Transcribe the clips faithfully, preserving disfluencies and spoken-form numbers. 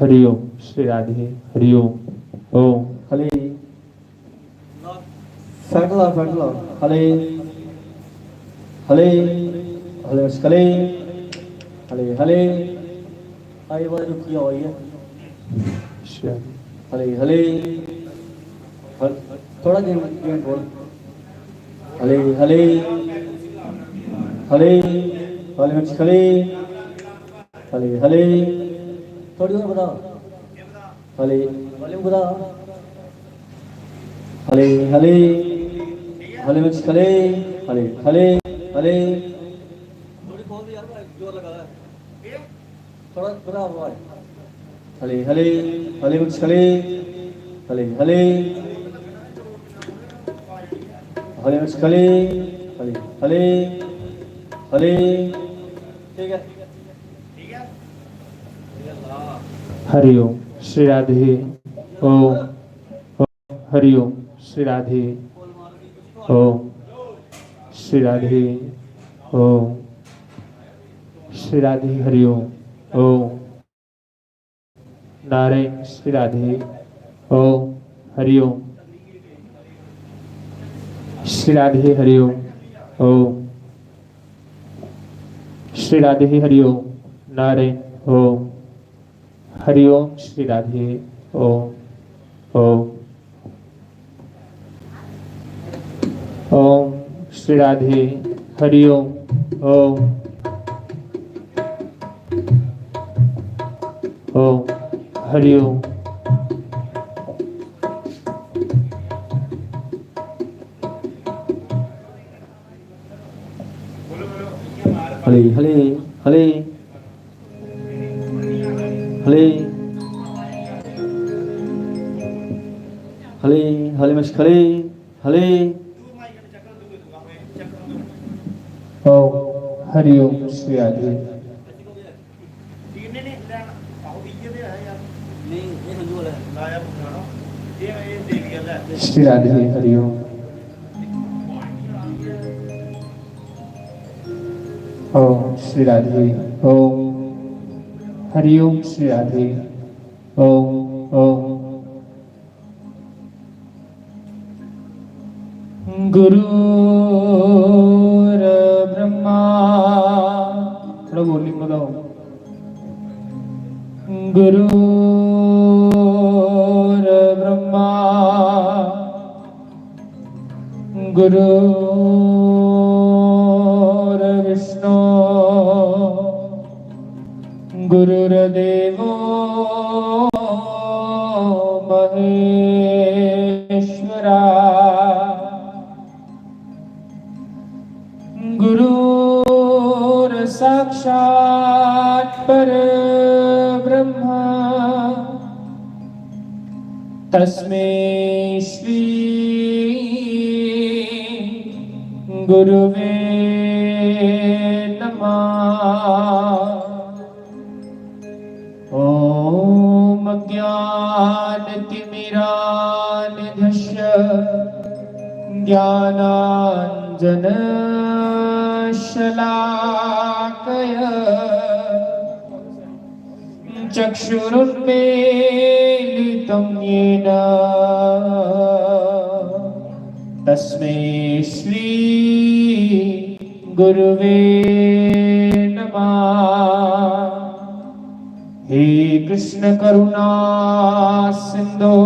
हरि ओम। श्री राधे। हरि ओम। ओम। हले। फट ला, फट ला। हले। हले। हले, बस हले। हले, हले। आई बार रुकी आओ, ये। श्री राधे। हले, हले। हल-, थोड़ा गेम, गेम बोल। हले, हले। हले। हले, बस हले। हले, हले। थोड़ी और बढ़ा। हले, वॉल्यूम बढ़ा। हले, हले। हले, बस हले। हले, हले। हले। थोड़ी खोल दे यार, जोर लगा रहा है। थोड़ा बढ़ा आवाज। हले, हले। हले, बस हले। हले, हले। हले, बस हले। हले, हले। हले। ठीक है। हरि ओम। श्री राधे। ओम। ओम। हरि ओम। श्री राधे। ओम। श्री राधे। ओम। श्री राधे। हरि ओम। ओम। नारायण। श्री राधे। ओम। हरि ओम। श्री राधे। हरि ओम। ओम। श्री राधे। हरि ओम। नारायण। ओम। हरि ओम। श्री राधे। ओम। ओम। ओम। श्री राधे। हरि ओम। ओम। ओम। हरि ओम। हले, हले, हले। हले। हले, हले, मश हले, हले। ओ, हरि ओम श्री राधे। श्री राधे, हरि ओम। ओम श्री राधे। ओम हरि ओम श्री राधे। ओम, ओम। गुरुर्ब्रह्मा, थोड़ा volume बढ़ाओ। गुरुर्ब्रह्मा, गुरुर्विष्णु, गुरुर्देवो महेश्वरा। गुरुर्साक्षात् परब्रह्म, तस्मै श्री गुरुवे नमः। ॐ अज्ञानतिमिरान्धस्य ज्ञानाञ्जनशलाकया चक्षुरुन्मीलितं येन तस्मै श्री गुरुवे नमः। हे कृष्ण करुणा सिंधो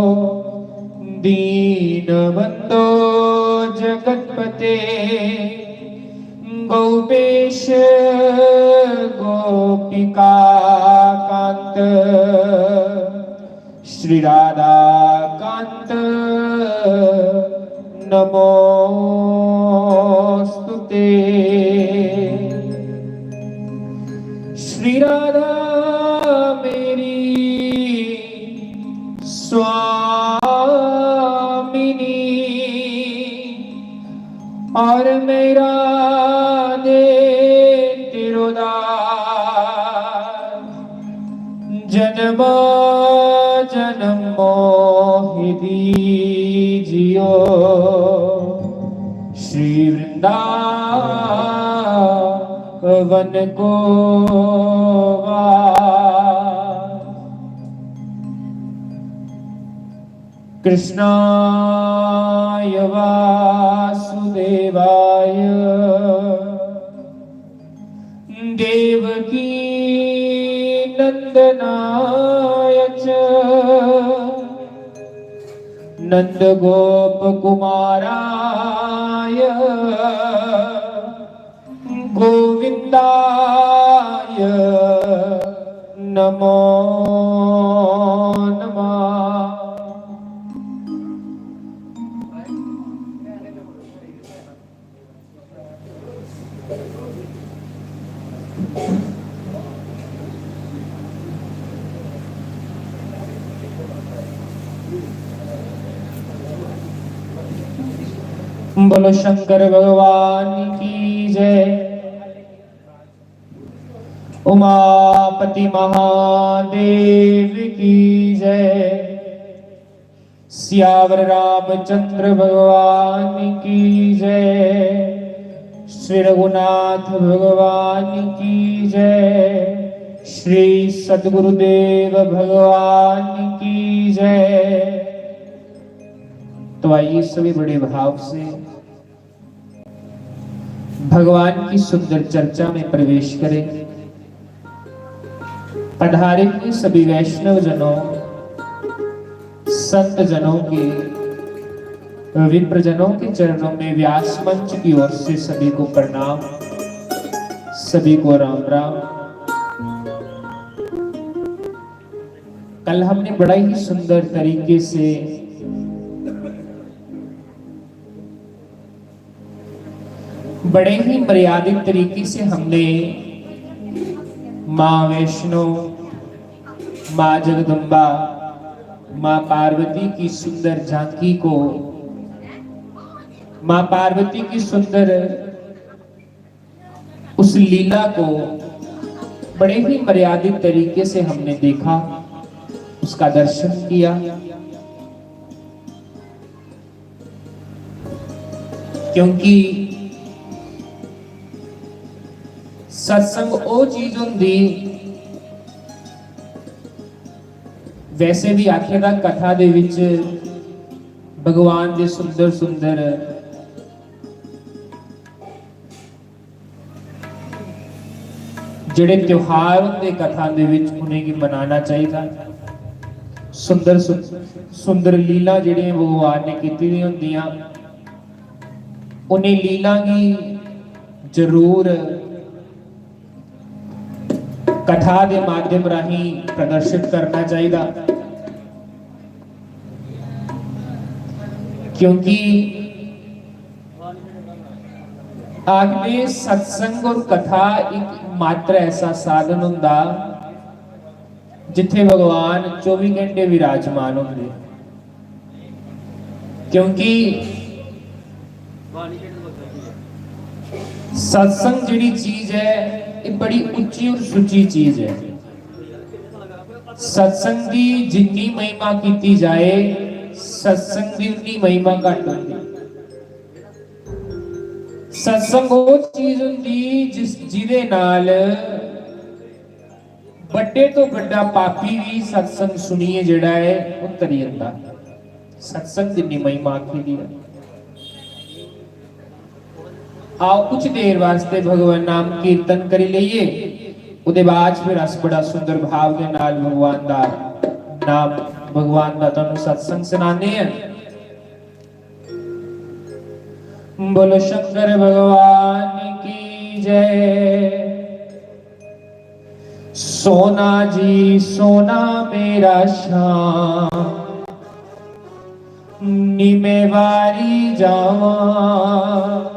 दीनबंधो जगतपते, गोपेश गोपिका कांत श्री राधा कांत नमोस्तुते। श्री राधा मेरी स्वामिनी और मैं राधे तेरो दास, जन्म जन्म मोहि दीजियो श्री वृंदावन को वास। कृष्णाय वासुदेवाय देवकी नंदनाय च नंदगोपकुमाराय गोविंदाय नमो नमः। बोलो शंकर भगवान की जय। उमापति महादेव की जय। सियावर रामचंद्र भगवान की जय। श्री रघुनाथ भगवान की जय। श्री सदगुरुदेव भगवान की जय। तो आइए सभी बड़े भाव से भगवान की सुंदर चर्चा में प्रवेश करें। पधारे हुए सभी वैष्णव जनों, संत जनों के, विप्र जनों के चरणों में व्यास मंच की ओर से सभी को प्रणाम, सभी को राम राम। कल हमने बड़ा ही सुंदर तरीके से, बड़े ही मर्यादित तरीके से हमने माँ वैष्णो, माँ जगदम्बा, माँ पार्वती की सुंदर झांकी को, माँ पार्वती की सुंदर उस लीला को बड़े ही मर्यादित तरीके से हमने देखा, उसका दर्शन किया। क्योंकि सत्संग ओह् चीज होंदी, वैसे भी आखे दा कथा दे विच भगवान दे सुंदर सुंदर जेह्ड़े त्योहार होंदे कथा दे विच, उ'नेंगी मनाना चाहिदा। सुंदर सु-, सुंदर लीला जेह्ड़ियां भगवान ने कीती दियां होंदियां, उ'नें लीला गी जरूर कथा दे माध्यम राहीं प्रदर्शित करना चाहिदा, क्योंकि आखदे सत्संग और कथा इक मात्र ऐसा साधन होंदा जित्थे भगवान चौबी घंटे विराजमान होंदे, क्योंकि सत्संग जेह्ड़ी चीज ऐ, एह् बड़ी उच्ची और सुच्ची चीज ऐ। सत्संग दी जिन्नी महिमा कीती जाए, सत्संग दी उन्नी महिमा घट होंदी। सत्संग ओह् चीज होंदी जिस, जिदे नाल बड्डे तो बड्डा पापी भी सत्संग सुनिए जेह्ड़ा ऐ, ओह् तरी जंदा। सत्संग जिन्नी महिमा आखी दी ऐ। आओ, कुछ देर वास्ते भगवान नाम कीर्तन करी लेइए, ओह्दे बाद फिर अस बड़ा सुंदर भाव दे नाल भगवान दा नाम, भगवान दा तुहानू सत्संग सुनाने हैं। बोलो शंकर भगवान की जय। सोना जी सोना मेरा श्याम, नी मैं वारी जावां।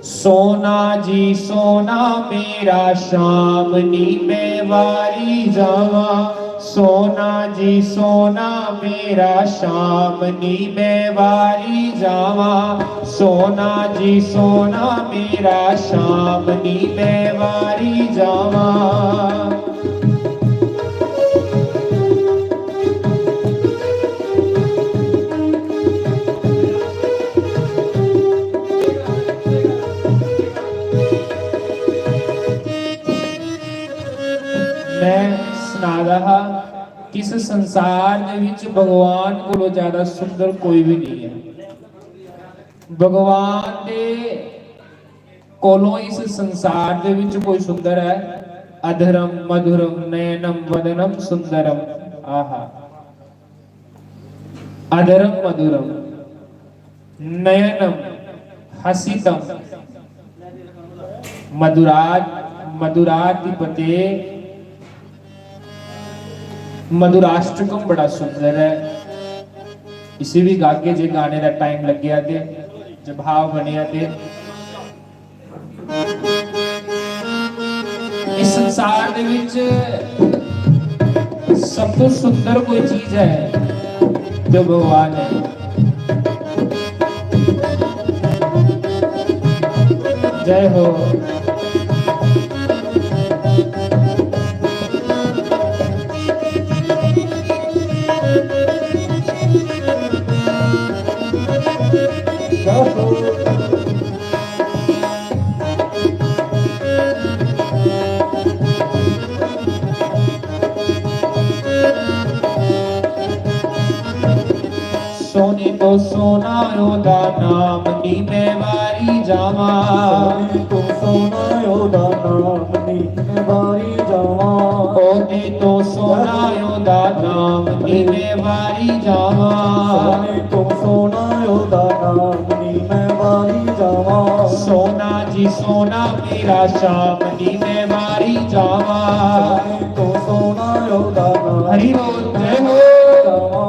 सोना जी सोना मेरा श्याम, नी मैं वारी जावां। सोना जी सोना मेरा श्याम, नी मैं वारी जावां। सोना जी सोना मेरा श्याम, नी मैं वारी जावां। मैं सना दा हा इस संसार दे विच भगवान कोलों ज्यादा सुंदर कोई भी नहीं है। भगवान दे कोलों इस संसार दे विच कोई सुंदर है? अधरम मधुरम नयनम वदनम सुंदरम। आहा। अधरम मधुरम नयनम हसितम मधुरात मधुराधिपते मधुराष्टकम बड़ा सुंदर है। इसी भी गागे जे गाने दा टाइम लग्गेआ ते जे भाव बनेआ ते। इस संसार दे विच सब तो सुंदर कोई चीज है जो भगवान है। जय हो। सोने तो सोना ओदा नाम नी मैं वारी जावा। सोने तो सोना ओदा नाम नी मैं वारी जावा। ओदे तो सोना ओदा नाम नी मैं वारी जावा। सोने तो सोना ओदा नाम नी मैं वारी जावा। सोना जी सोना मेरा श्याम नी मैं वारी जावा। सोने तो सोना ओदा नाम हरि बोल, जय हो। जावा।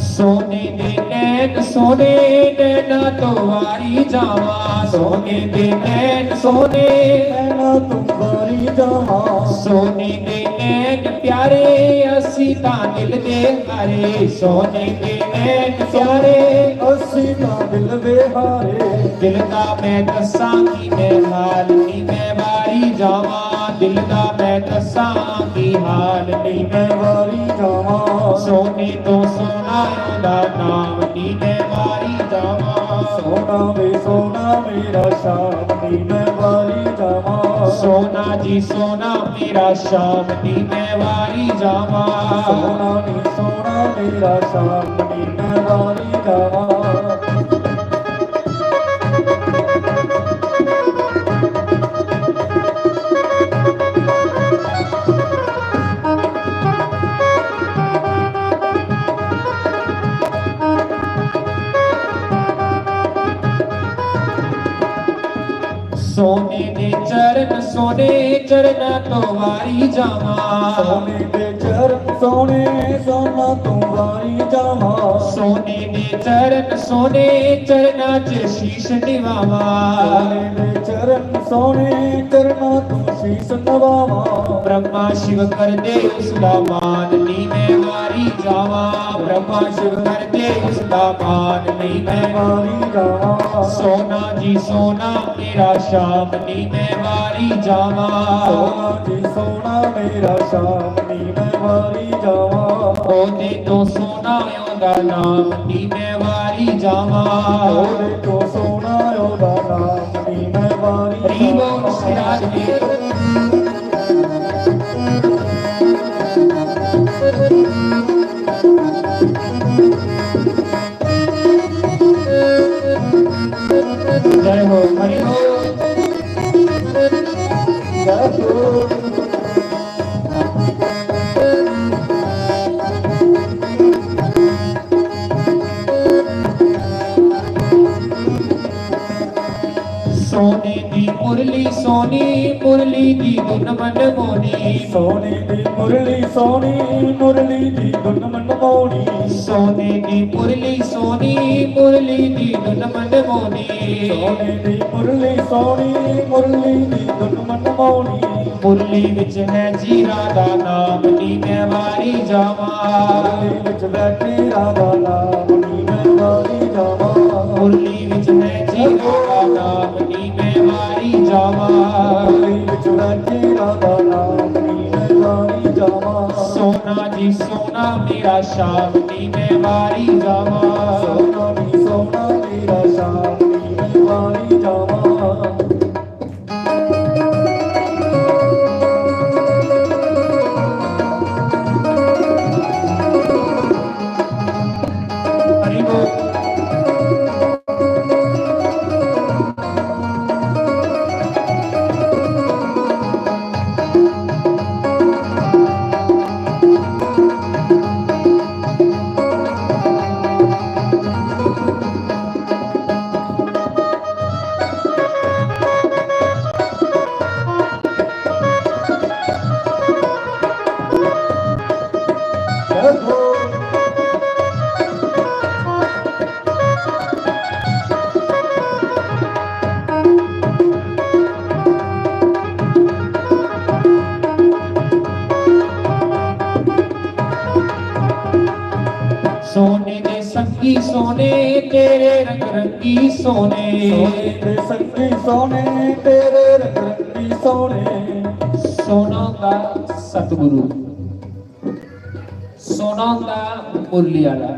सोने दे नैन सोने नैना तो वारी जावा। सोने दे नैन सोने नैना तो वारी जावा। सोने दे नैन प्यारे असी तां दिल दे हारे। सोने दे नैन प्यारे असी तां दिल दे हारे। दिल दा मैं दस्सां की मैं हाल नी मैं वारी जावा। दिल दा मैं दस्सां की हाल नी मैं वारी जावा। सोने तो सोना ओदा नाम नी मैं वारी जावा। सोना वे सोना मेरा श्याम नी मैं वारी जावा। सोना जी सोना मेरा श्याम नी मैं वारी जावा। सोना नी सोना मेरा श्याम नी मैं वारी जावा। सोने दे चरण सोने चरणा तो वारी जावा। सोने दे चरण सोने सोना तो वारी जावा। सोने दे चरण सोने चरणा च शीश निवावा। सोने दे चरण सोने चरणा तू शीश नवावा। ब्रह्मा शिव करदे उसदा मान नी मैं वारी जावा। ब्रह्मा शिव करदे उसदा मान नी मैं वारी जावा। सोना जी सोना मेरा श्याम नी मैं वारी जावा। सोना जी सोना मेरा श्याम नी मैं वारी जावा। ओदे तो सोना ओदा नाम नी मैं वारी जावा। ओदे तो सोना ओदा नाम नी मैं वारी हरि बोल जावा। श्री राधे। जय हो, हरि बोल। जय हो। दी धुन मनमोहनी। सोने दी मुरली सोनी, मुरली दी धुन मनमोहनी। सोने दी मुरली सोनी, मुरली दी धुन मनमोहनी। सोने दी मुरली सोनी, मुरली दी धुन मनमोहनी। मुरली विच है जी राधा नाम, नी मैं वारी जावां। मुरली विच बैठी राधा नाम, नी मैं वारी जावां। मुरली विच है जी राधा नाम, नी मैं वारी जावां। मुरली विच बैठी राधा नाम, नी मैं वारी जावां। सोना जी सोना मेरा श्याम, नी मैं वारी जावां। सोना जी सोना मेरा श्याम, नी मैं वारी जावां। हरि बोल। सोने दे संगी सोने, तेरे रंग रंगी सोने। सोने दे संगी सोने, तेरे रंग रंगी सोने। सोना होंदा सतगुरु, सोना होंदा मुरली आह्ला,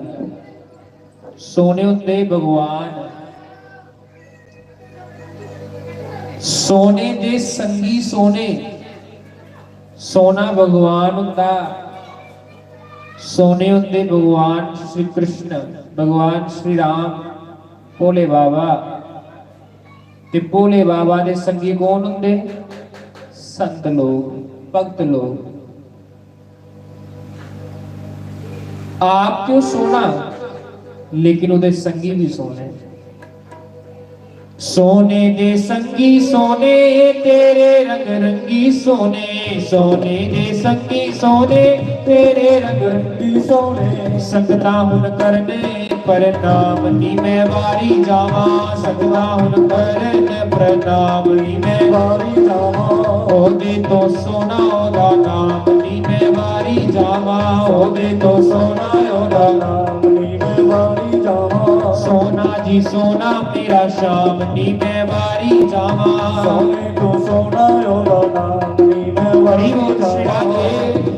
सोने होंदे भगवान। सोने दे संगी सोने, सोना भगवान होंदा। सोने होंदे भगवान श्री कृष्ण, भगवान श्री राम, भोले बाबा। ते भोले बाबा दे संगी कौन होंदे? संत लोग, भक्त लोग। आप तो सोना, लेकिन ओदे संगी भी सोने। सोने दे संगी सोने, तेरे रंग रंगी सोने। सोने दे संगी सोने, तेरे रंग रंगी सोने। संगतां हुन करने प्रणाम, नी मैं वारी जावां। संगतां हुन करन प्रणाम, नी मैं वारी जावां। ओदे तो सोना ओदा नाम, नी मैं वारी जावां। ओदे तो सोना ओदा नाम, नी मैं वारी जावां। सोना जी सोना मेरा श्याम, नी मैं वारी जावां। सोने तो सोना ओदा नाम, नी मैं वारी हरि बोल श्री जावां। राधे।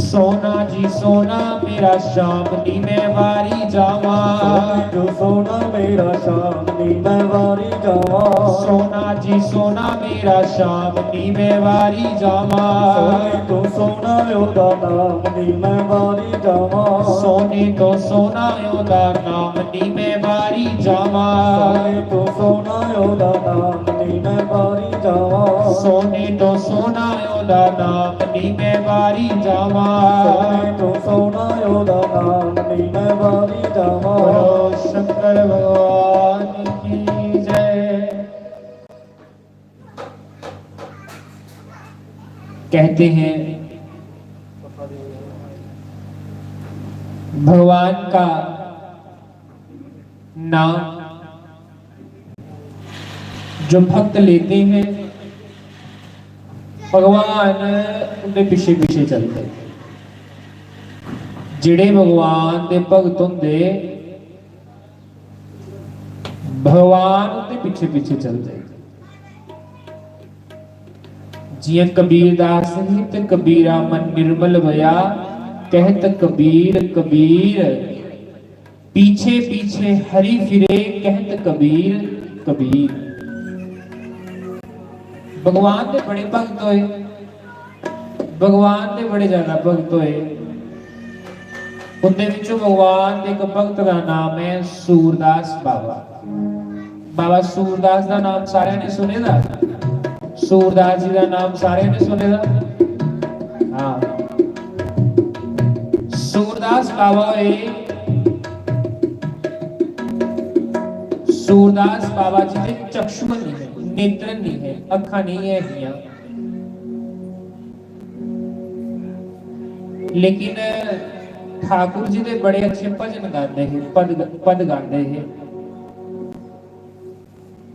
सोना जी सोना मेरा श्याम, नी मैं वारी जावां। सोने तो सोना मेरा श्याम, नी मैं वारी जावां। सोना जी सोना मेरा श्याम, नी मैं वारी जावां। सोने तो सोना ओदा नाम, नी मैं वारी जावां। सोने तो सोना ओदा नाम, नी मैं वारी जावां। सोने तो सोना ओदा नाम, नी मैं वारी जावां। सोने तो सोना ओदा नाम, नी मैं वारी जावां। सोने तो सोना ओदा नाम, नी मैं वारी जावां। बोलो शंकर भगवान की जय। कहते हैं, भगवान का नाम जो भक्त लेते हैं, भगवान उनके पीछे पीछे चलते हैं। जेड़े भगवान दे भगत होंदे, भगवान उं'दे पिच्छे पिच्छे चलदे। जियां कबीरदास ही ते कबीरा मन निर्मल भया, कहत कबीर कबीर, पीछे पीछे हरि फिरे, कहत कबीर कबीर। भगवान दे बड़े भक्त होए, भगवान दे बड़े ज्यादा भक्त होए। उंदे विचों भगवान दे इक भक्त दा नाम ऐ सूरदास बाबा। बाबा सूरदास दा नाम सारेआं ने सुने दा? सूरदास जी दा नाम सारेआं ने सुने दा? हां। सूरदास बाबा होए, सूरदास बाबा जी दे चक्षु नहीं है, नेत्र नहीं है, अखा नहीं है हियां। लेकिन ठाकुर जी दे बड़े अच्छे भजन गांदे हे, पद, पद गांदे हे।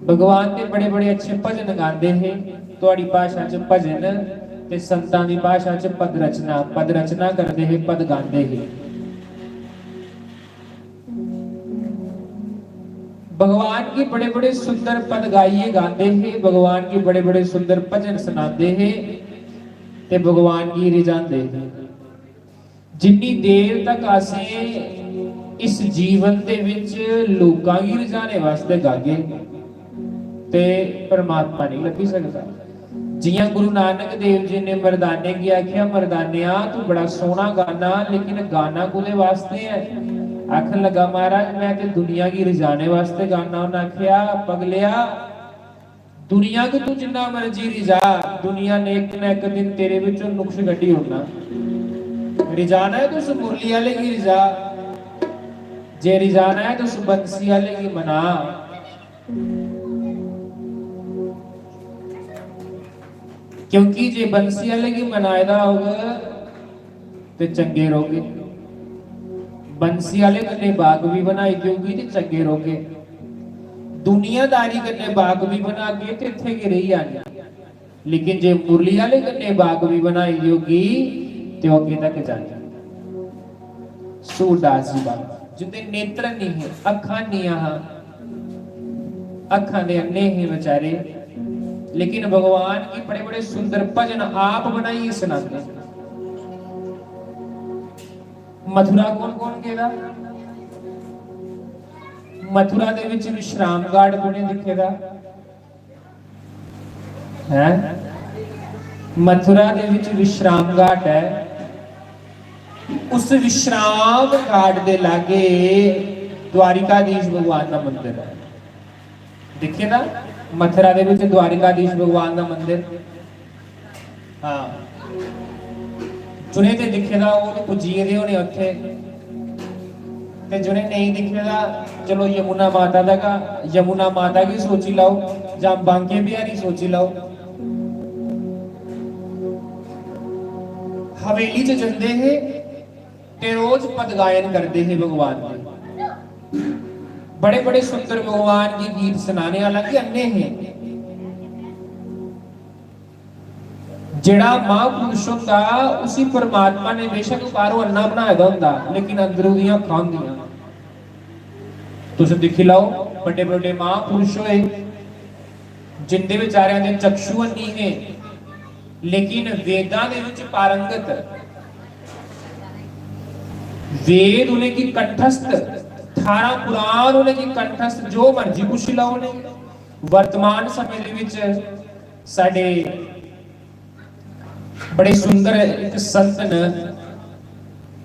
भगवान दे बड़े बड़े अच्छे भजन गांदे हे। थुआड़ी भाशा च भजन ते संतां दी भाशा च पद रचना, पद रचना करदे हे, पद गांदे हे। भगवान गी बड़े बड़े सुंदर पद गाइयै गांदे हे, भगवान गी बड़े बड़े सुंदर भजन सनांदे हे ते भगवान गी रिझांदे हे। जिन्नी देर तक असें इस जीवन दे विच लोकां गी रिझाने वास्ते गागे ते परमात्मा नहीं लब्भी सकदा। जियां गुरु नानक देव जी ने मर्दाने गी आखेआ, "मर्दानेआ, तू बड़ा सोहना गाना, लेकिन गाना कुदे वास्ते है?" आखन लगा, "महाराज, मैं ते दुनिया गी रिझाने वास्ते गाना।" उन्हें आखेआ, "पगलेआ, दुनिया को तू जिन्ना मर्जी रिझा, दुनिया ने एक ना एक दिन तेरे विचों नुक्स कड्ढी ओड़ना। रिझाना है तुस मुरली आले गी रिझा, जे रिझाना है तुस बंसी आले गी मना।" क्योंकि जे बंसी आले गी मनाए दा होग ते चंगे रौहगे। बंसी आले कन्नै बाकफी बनाई दी होगी ते चंगे रौहगे। दुनियादारी कन्नै बाकफी बनागे ते इत्थै गै रेही जानी। लेकिन जे मुरली आले कन्नै बाकफी बनाई दी होगी ते ओह् अग्गें तक जानी। सूरदास जी बाबा जिंदे नेत्र नहीं है, अखां नहीं हा, अखां दे अन्ने हे बेचारे, लेकिन भगवान गी बड़े बड़े सुंदर भजन आप बनाइयै सनांदे। मथुरा कौन कौन गेदा? मथुरा दे विच विश्राम घाट कु'ने दिक्खे दा? हैं? मथुरा दे विच विश्राम घाट है। उस विश्राम घाट दे लागे द्वारिकाधीश भगवान दा मंदिर है। दिक्खे दा? मथुरा दे विच द्वारिकाधीश भगवान दा मंदिर। हां, जिनें ते दिक्खे दा, ओह् ते पुज्जी गेदे होने उत्थे। ते जिनें नेईं दिक्खे दा, चलो, यमुना माता दा गा-, यमुना माता गी सोची लैओ, जां बांके बिहारी सोची लैओ। हवेली च जंदे हे ते रोज पद गायन करदे हे भगवान दे। बड़े बड़े सुंदर भगवान गी गीत सनाने, हालांकि अन्ने हे। जेड़ा महापुरुष होंदा, उसी परमात्मा ने बेशक बाहरों अन्ना बनाए दा होंदा, लेकिन अंदरों दियां अक्खां होंदियां। तुस दिक्खी लैओ, बड़े बड़े महापुरुष होए, जिंदे बेचारेआं दे चक्षु अन्नी हे, लेकिन वेदां दे विच पारंगत, वेद उनेंगी कंठस्थ, ठारां पुराण उनेंगी कंठस्थ, जो मर्जी पुच्छी लैओ उनेंगी। वर्तमान समें दे विच साडे बड़े सुंदर इक संत न,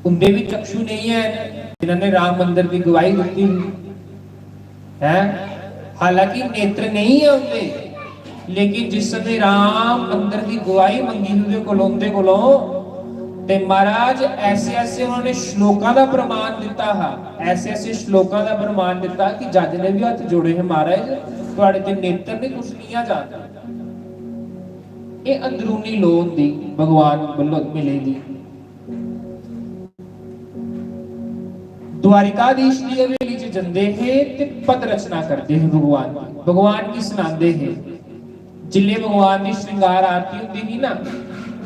उंदे भी चक्षु नहीं है, जिन्होंने राम मंदिर की गवाही दी थी, हैं? हालांकि नेत्र नहीं है उंदे, लेकिन जिस समय राम मंदिर की गवाही मंगी उंदे कोलों, उंदे कोलों, ते महाराज ऐसे ऐसे उन्होंने श्लोकां का प्रमाण दिता हा, ऐसे ऐसे श्लोकां का प्रमाण दिता कि जज ने भी हत्थ जोड़े हैं, "महाराज, थुआड़े ते नेत्र नहीं, तुस कियां जानदे?" ये अंदरूनी लोऽ होंदी भगवान वल्लों मिले दी। द्वारिकाधीश की हवेली च जंदे हे ते पद रचना करदे हे भगवान दी, भगवान गी सनांदे हे। जिल्ले भगवान दी श्रृंगार आरती हुंदी ही ना,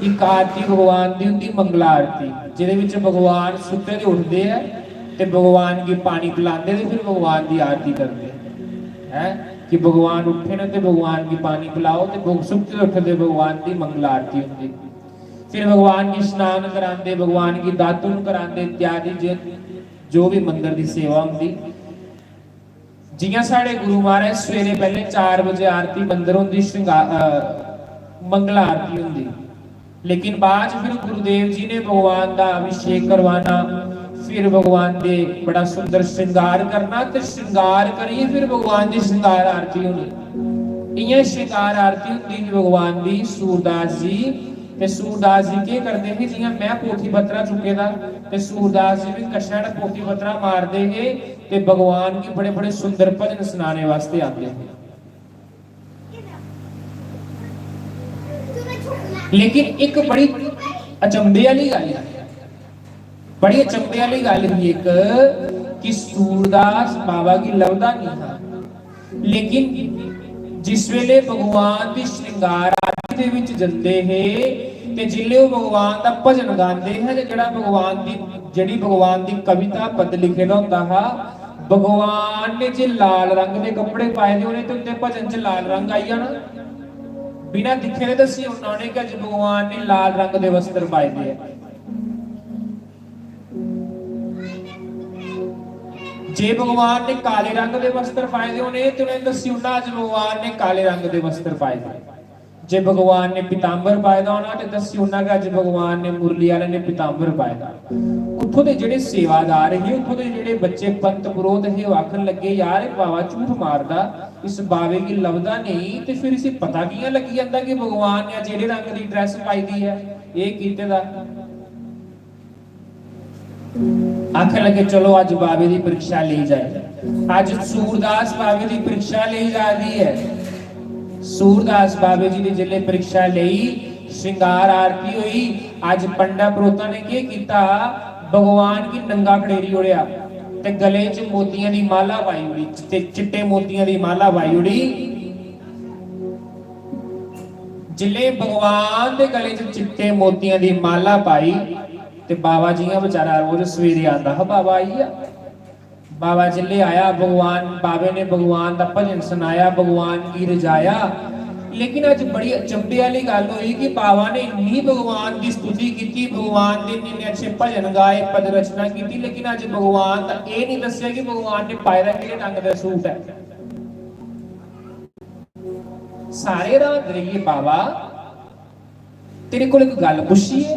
इक आरती भगवान दी हुंदी मंगला आरती, जेह्दे विच भगवान सुत्ते दे उठदे ऐ ते भगवान गी पानी पिलांदे ते फिर भगवान दी आरती करदे। ऐ कि भगवान उठे न ते भगवान गी पानी पिलाओ, ते भग-, सुत्ते उठदे भगवान दी मंगला आरती होंदी। फिर भगवान गी स्नान करांदे, भगवान गी दातुन करांदे इत्यादि, जे जो भी मंदर दी सेवा होंदी। जियां साढ़े गुरु महाराज सवेरे पैह्ले चार बजे आरती मंदर होंदी, श्रृंगार, अ, मंगला आरती होंदी, लेकिन बाद च फिर गुरुदेव जी ने भगवान दा अभिषेक करवाना, फिर भगवान दे बड़ा सुंदर श्रृंगार करना ते श्रृंगार करियै फिर भगवान दी श्रृंगार आरती होनी। इ'यां श्रृंगार आरती होंदी ही भगवान दी। सूरदास जी, ते सूरदास जी केह् करदे हे, जि'यां में पोथी पत्तरा चुके दा ते सूरदास जी बी कच्छा पोथी पत्तरा मारदे हे ते भगवान गी बड़े बड़े सुंदर भजन सनाने वास्ते आंदे हे। लेकिन इक बड़ी अचंभे आह्ली गल्ल ऐ, बड़ी अचंभे आह्ली गल्ल ही इक, कि सूरदास बाबा गी लभदा निं हा, लेकिन जिस वेले भगवान दी श्रृंगार आरती दे विच जंदे हे ते जिसले ओह् भगवान दा भजन गांदे हे ते जेह्ड़ा भगवान दी, जेह्ड़ी भगवान दी कविता पद लिखे दा होंदा हा, भगवान ने जे लाल रंग दे कपड़े पाए दे होने ते उं'दे भजन च लाल रंग आई जाना। बिना दिक्खे दे दस्सी ओड़ना उ'नें कि अज्ज भगवान ने लाल रंग दे वस्त्र पाए दे ऐ। जे भगवान ने काले रंग दे वस्त्र पाए दे होने ते उ'नें दस्सी ओड़ना अज्ज भगवान ने काले रंग दे वस्त्र पाए दे। जे भगवान ने पीतांबर पाए दा होना ते दस्सी ओड़ना कि अज्ज भगवान ने, मुरली आह्ले ने पीतांबर पाए दा। उत्थों दे जेह्ड़े सेवादार हे, उत्थों दे जेह्ड़े बच्चे पंत पुरोह्त हे, ओह् आखन लगे, "यार, एह् बाबा झूठ मारदा, इस बाबे गी लभदा नेईं, ते फिर इसी पता कि'यां लग्गी जंदा कि भगवान ने अज्ज एह्ड़े रंग दी ड्रैस पाई दी ऐ, एह् कीते दा?" आखन लगे, "चलो, अज्ज बाबे दी परीक्षा लेई जाए।" अज्ज सूरदास बाबे दी परीक्षा लेई जा दी ऐ। सूरदास बाबे जी ने जिसले परीक्षा लेई, श्रृंगार आरती होई, अज्ज पंडा परोह्ता ने केह् कीता? भगवान गी नंगा खड़ेरी ओड़ेआ ते गले च मोतियां दी माला पाई ओड़ी, चिट्टे, चिट्टे मोतियां दी माला पाई ओड़ी। जिसले भगवान दे गले च चिट्टे मोतियां दी माला पाई, ते बाबा जियां बेचारा रोज सवेरे आंदा हा, बाबा आई गेआ। बाबा जिसले आया, भगवान, बाबे ने भगवान दा भजन सनाया, भगवान गी रजाया। लेकिन अज्ज बड़ी अचंभे आह्ली गल्ल होई कि बाबा ने इन्नी भगवान दी स्तुति कीती, भगवान दे इन्ने, इन्ने अच्छे भजन गाए, पद रचना कीती, लेकिन अज्ज भगवान दा एह् नहीं दस्सेआ कि भगवान ने पाए दा केह्ड़े रंग दा सूट ऐ। सारे र्हान रेहिये, "बाबा, तेरे कोल इक गल्ल पुच्छिए।"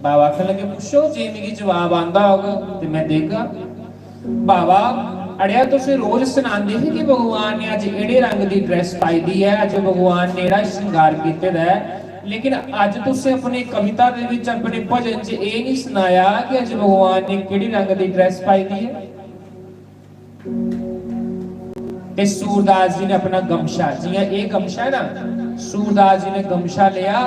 बाबा आखन लगे, "पुच्छो, जे मिगी जवाब आंदा होग ते मैं देगा।" "बाबा, अड़ेआ, तुस रोज सनांदे हे कि भगवान ने अज्ज एड़े रंग दी ड्रेस पाई दी ऐ, अज्ज भगवान ने एड़ा श्रृंगार कीते दा ऐ, लेकिन अज्ज तुसें अपनी कविता दे विच, अपने भजन च एह् नहीं सनाया कि अज्ज भगवान ने केड़ी रंग दी ड्रेस पाई दी ऐ।" ते सूरदास जी ने अपना गमछा, जियां एह् गमछा है ना, सूरदास जी ने गमछा लेआ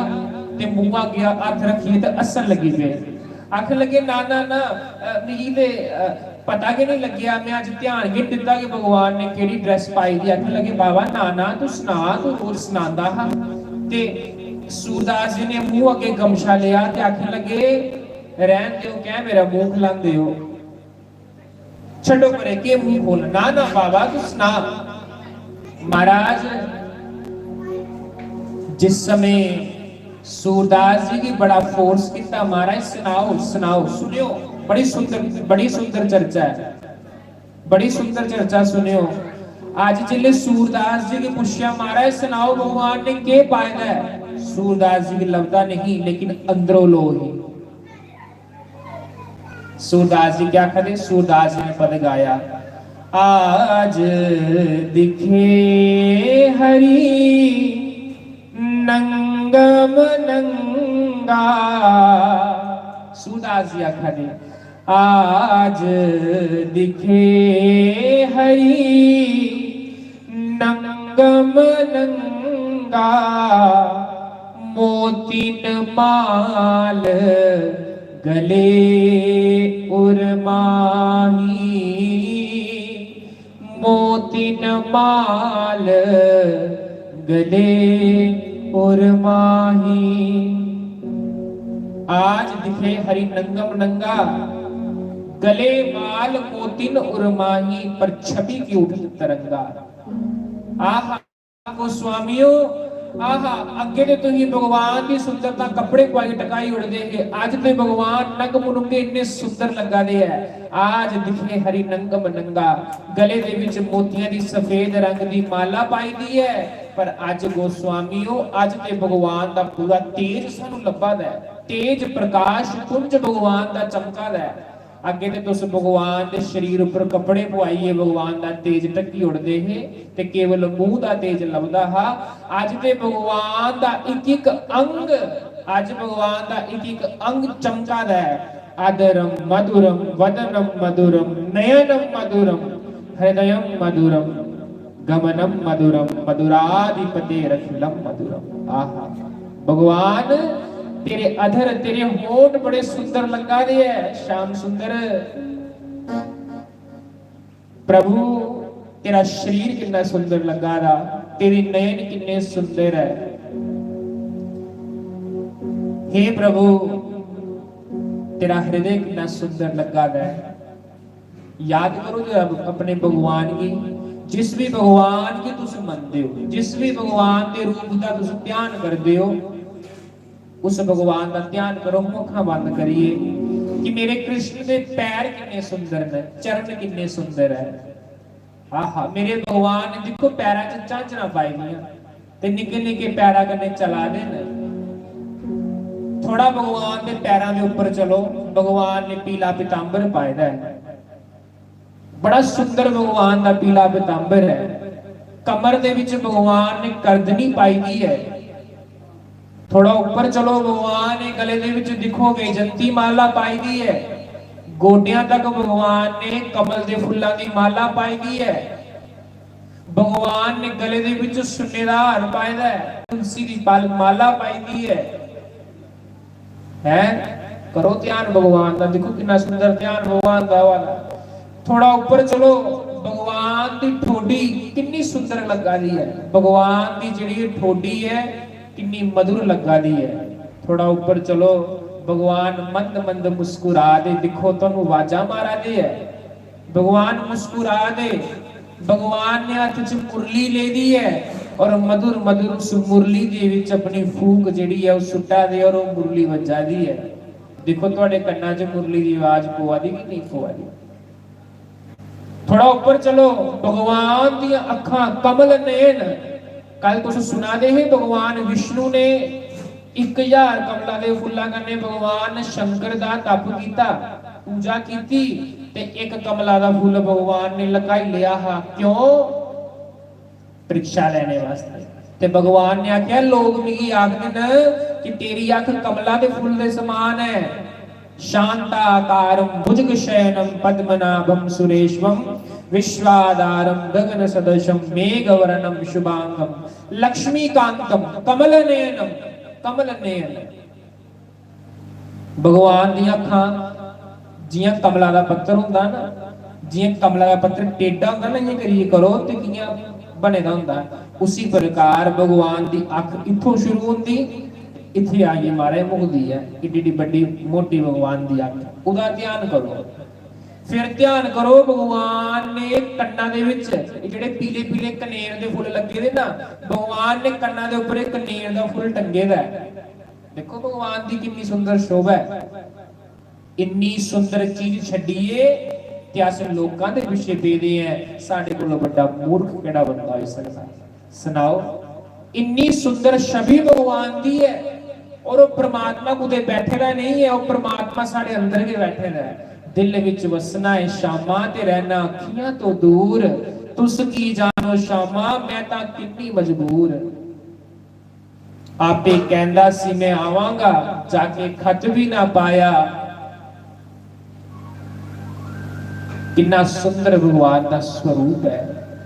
ते मुंह अग्गें हत्थ रखियै ते हस्सन लगी पे। आखन लगे, "ना, ना, ना, अ, मिगी ते, अ, पता गै नहीं लग्गेआ, मैं अज्ज ध्यान गै नहीं दित्ता कि भगवान ने केह्ड़ी ड्रेस पाई दी।" आखन लगे, "बाबा, ना, ना, तू सना, तू रोज सनांदा हा।" ते सूरदास जी ने मुंह अग्गें गमछा लेआ ते आखन लगे, "रैह्न देओ, कैं मेरा मुंह खलांदे ओ?" छड्डो परे, केह् मुंह खोलना? ना, ना बाबा, तू सना। महाराज, जिस समय सूरदास जी गी बड़ा फोर्स किया, महाराज, सनाओ, सनाओ, सुनियो, बड़ी सुंदर, बड़ी सुंदर चर्चा है, बड़ी सुंदर चर्चा, सुनियो। अज्ज जिसले सूरदास जी गी पुच्छेआ, "महाराज, सनाओ, भगवान ने केह् पाए दा ऐ?" सूरदास जी गी लभदा नहीं, लेकिन अंदरों लो ही। सूरदास जी क्या आखदे? सूरदास जी ने पद गाया, "आज दिखे हरि नंगम नंगा।" सूरदास जी आखदे, "आज दिखे हरि नंगम नंगा, मोतिन माल गले उर माही, मोतिन माल गले उर माही।" आज दिखे हरि नंगम नंगा, गले माल मोतिन उर माही, पर छवि की उठत तरंगा। आहा, गोस्वामियो, आहा, अग्गे ते तुसीं भगवान दी सुंदरता कपड़े पाई टकाई उड़दे हे, अज्ज ते भगवान नंग मुनुंगे इन्ने सुंदर लग्गा दे ऐ। आज दिखे हरि नंगम नंगा, गले दे विच मोतियां दी सफेद रंग दी माला पाई दी ऐ। पर अज्ज गोस्वामियो, अज्ज ते भगवान दा पूरा तेज सानू लब्भा दा ऐ, तेज प्रकाश पुंज भगवान दा चमका दा ऐ। अग्गे ते तुस भगवान दे शरीर उप्पर कपड़े पुआइयै भगवान दा तेज ढक्की ओड़दे हे, ते केवल मूंह दा तेज लभदा हा। अज्ज ते भगवान दा इक इक अंग, अज्ज भगवान दा इक इक अंग चमका दा ऐ। अधरम मधुरम वदनम मधुरम नयनम मधुरम हृदयम मधुरम गमनम मधुरम मधुराधिपतेरखिलम मधुरम। आहा, भगवान, तेरे अधर, तेरे होंठ बड़े सुंदर लग्गा दे ऐ श्याम सुंदर। प्रभु, तेरा शरीर किन्ना सुंदर लग्गा दा, तेरे नयन किन्ने सुंदर ऐ। हे प्रभु, तेरा हृदय किन्ना सुंदर लग्गा दा ऐ। याद करो जरा अपने भगवान गी, जिस भी भगवान गी तुस मनदे हो, जिस भी भगवान दे रूप दा तुस ध्यान करदे हो, उस भगवान दा ध्यान करो, अक्खां बंद करिए, कि मेरे कृष्ण दे पैर किन्ने सुंदर न, चरण किन्ने सुंदर ऐ। आहा, मेरे भगवान ने दिक्खो पैरां च झांझरां पाई दियां ते निक्के निक्के पैरां कन्नै चला दे न। थोड़ा भगवान दे पैरां दे उप्पर चलो, भगवान ने पीला पीतांबर पाए दा ऐ। बड़ा सुंदर भगवान दा पीला पीतांबर ऐ। कमर दे विच भगवान ने करदनी पाई दी ऐ। थोड़ा उप्पर चलो, भगवान ने गले दे विच दिक्खो वैजंती माला पाई दी ऐ। गोड्डियां तक भगवान ने कमल दे फुल्लां दी माला पाई दी ऐ। भगवान ने गले दे विच सुन्ने दा हार पाए दा ऐ, तुलसी दी पाल माला पाई दी ऐ। हैं, करो ध्यान भगवान दा, दिक्खो किन्ना सुंदर ध्यान भगवान दा होआ दा। थोड़ा उप्पर चलो, भगवान दी ठोडी किन्नी सुंदर लग्गा दी ऐ, भगवान दी जेह्ड़ी ठोडी ऐ किन्नी मधुर लग्गा दी ऐ। थोड़ा उप्पर चलो, भगवान मंद मंद मुस्कुरा दे, दिक्खो तुहानू आवाजां मारा दे ऐ, भगवान मुस्कुरा दे। भगवान ने हत्थ च मुरली लेदी ऐ और मधुर मधुर उस मुरली दे विच अपनी फूक जेह्ड़ी ऐ ओह् सुट्टा दे और ओह् मुरली बज्जा दी ऐ। दिक्खो, थुआड़े कन्नां च मुरली दी आवाज पवा दी कि नेईं पवा दी? थोड़ा उप्पर चलो, भगवान दियां अक्खां कमल नयन। कल तुस सुना दे हे, भगवान विष्णु ने इक हजार कमला दे फुल्ला कन्नै भगवान शंकर दा तप कीता, पूजा कीती, ते इक कमला दा फुल्ल भगवान ने लकाई लेआ हा। क्यों? परीक्षा लैने वास्तै। ते भगवान ने आखेआ, लोग मिगी आखदे न कि तेरी अख कमला दे फुल्ल दे समान ऐ। शांताकारं भुजगशयनं पद्मनाभं सुरेशं विश्वाधारं गगनसदृशं मेघवर्णं शुभांगं लक्ष्मीकांतं कमलनयनं। कमलनयन, भगवान दियां अक्खां जियां कमला दा पत्तर होंदा ना, जियां कमला दा पत्तर टेढ़ा होंदा ना, इयां करियै करो ते कियां बने दा होंदा, उसी प्रकार भगवान दी अक्ख इत्थों शुरू होंदी, इत्थै आइयै महाराज मुकदी ऐ। इड्डी इड्डी बड्डी मोटी भगवान दी अक्ख, ओह्दा ध्यान करो। फिर ध्यान करो, भगवान ने कन्ना दे विच एह् जेह्ड़े पीले पीले कनेर दे फुल्ल लग्गे दे ना, भगवान ने कन्ना दे उप्पर इक कनेर दा फुल्ल टंगे दा ऐ। देखो भगवान दी किन्नी सुंदर शोभा ऐ। इन्नी सुंदर चीज छड्डियै ते अस लोकां दे पिच्छे पेदे ऐ। साढ़े कोलों बड्डा मूर्ख केह्ड़ा बंदा होई सकदा? सनाओ, इन्नी सुंदर छवि भगवान दी ऐ, और ओह् परमात्मा कुतै बैठे दा नेईं ऐ, ओह् परमात्मा साढ़े अंदर गै बैठे दा ऐ। दिल विच वसना ऐ श्यामा ते रहना अक्खियां तो दूर। तुस की जानो श्यामा, मैं तां किन्नी मजबूर। आपे कहंदा सी मैं आवांगा, जाके खत भी ना पाया। किन्ना सुंदर भगवान दा स्वरूप ऐ,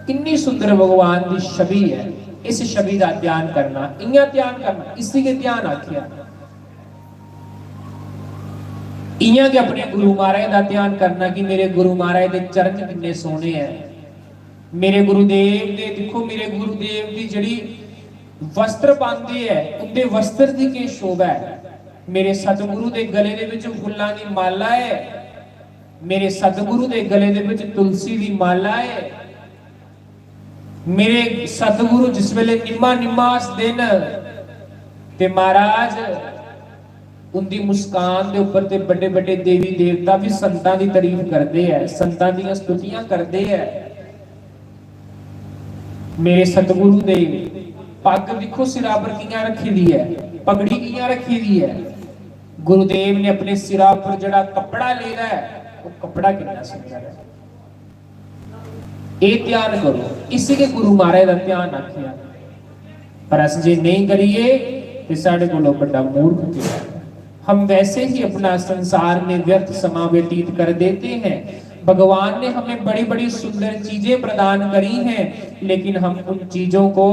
किन्नी सुंदर भगवान दी छवि ऐ। इस छवि दा ध्यान करना, इयां ध्यान करना, इसी गै ध्यान आखेआ। इयां गै अपने गुरु महाराज दा ध्यान करना कि मेरे गुरु महाराज दे चरण किन्ने सोहने ऐ। मेरे गुरुदेव दे, दिक्खो, मेरे गुरुदेव दी जेह्ड़ी वस्त्र पांदे ऐ, उंदे वस्त्र दी केह् शोभा ऐ। मेरे सतगुरु दे गले दे विच फुल्लां दी माला ऐ, मेरे सतगुरु दे गले दे विच तुलसी दी माला ऐ। मेरे सतगुरु जिस वेले निम्मा निम्मा हसदे न ते महाराज उंदी मुस्कान दे उप्पर ते बड़े बड़े देवी देवता भी संतां दी तारीफ करदे ऐ, संतां दियां स्तुतियां करदे ऐ। मेरे सतगुरु दे पग दिक्खो सिरा पर कियां रखी दी ऐ, पगड़ी कियां रखी दी ऐ। गुरुदेव ने अपने सिरा पर जेड़ा कपड़ा लेदा है, वो कपड़ा कितना सुंदर है। ये ध्यान करो, इसी के गुरु महाराज का ध्यान आखिया। पर अस जे नहीं करिए तो साढ़े को बड़ा मूर्ख किया। हम वैसे ही अपना संसार में व्यर्थ समा व्यतीत कर देते हैं। भगवान ने हमें बड़ी बड़ी सुंदर चीजें प्रदान करी हैं, लेकिन हम उन चीजों को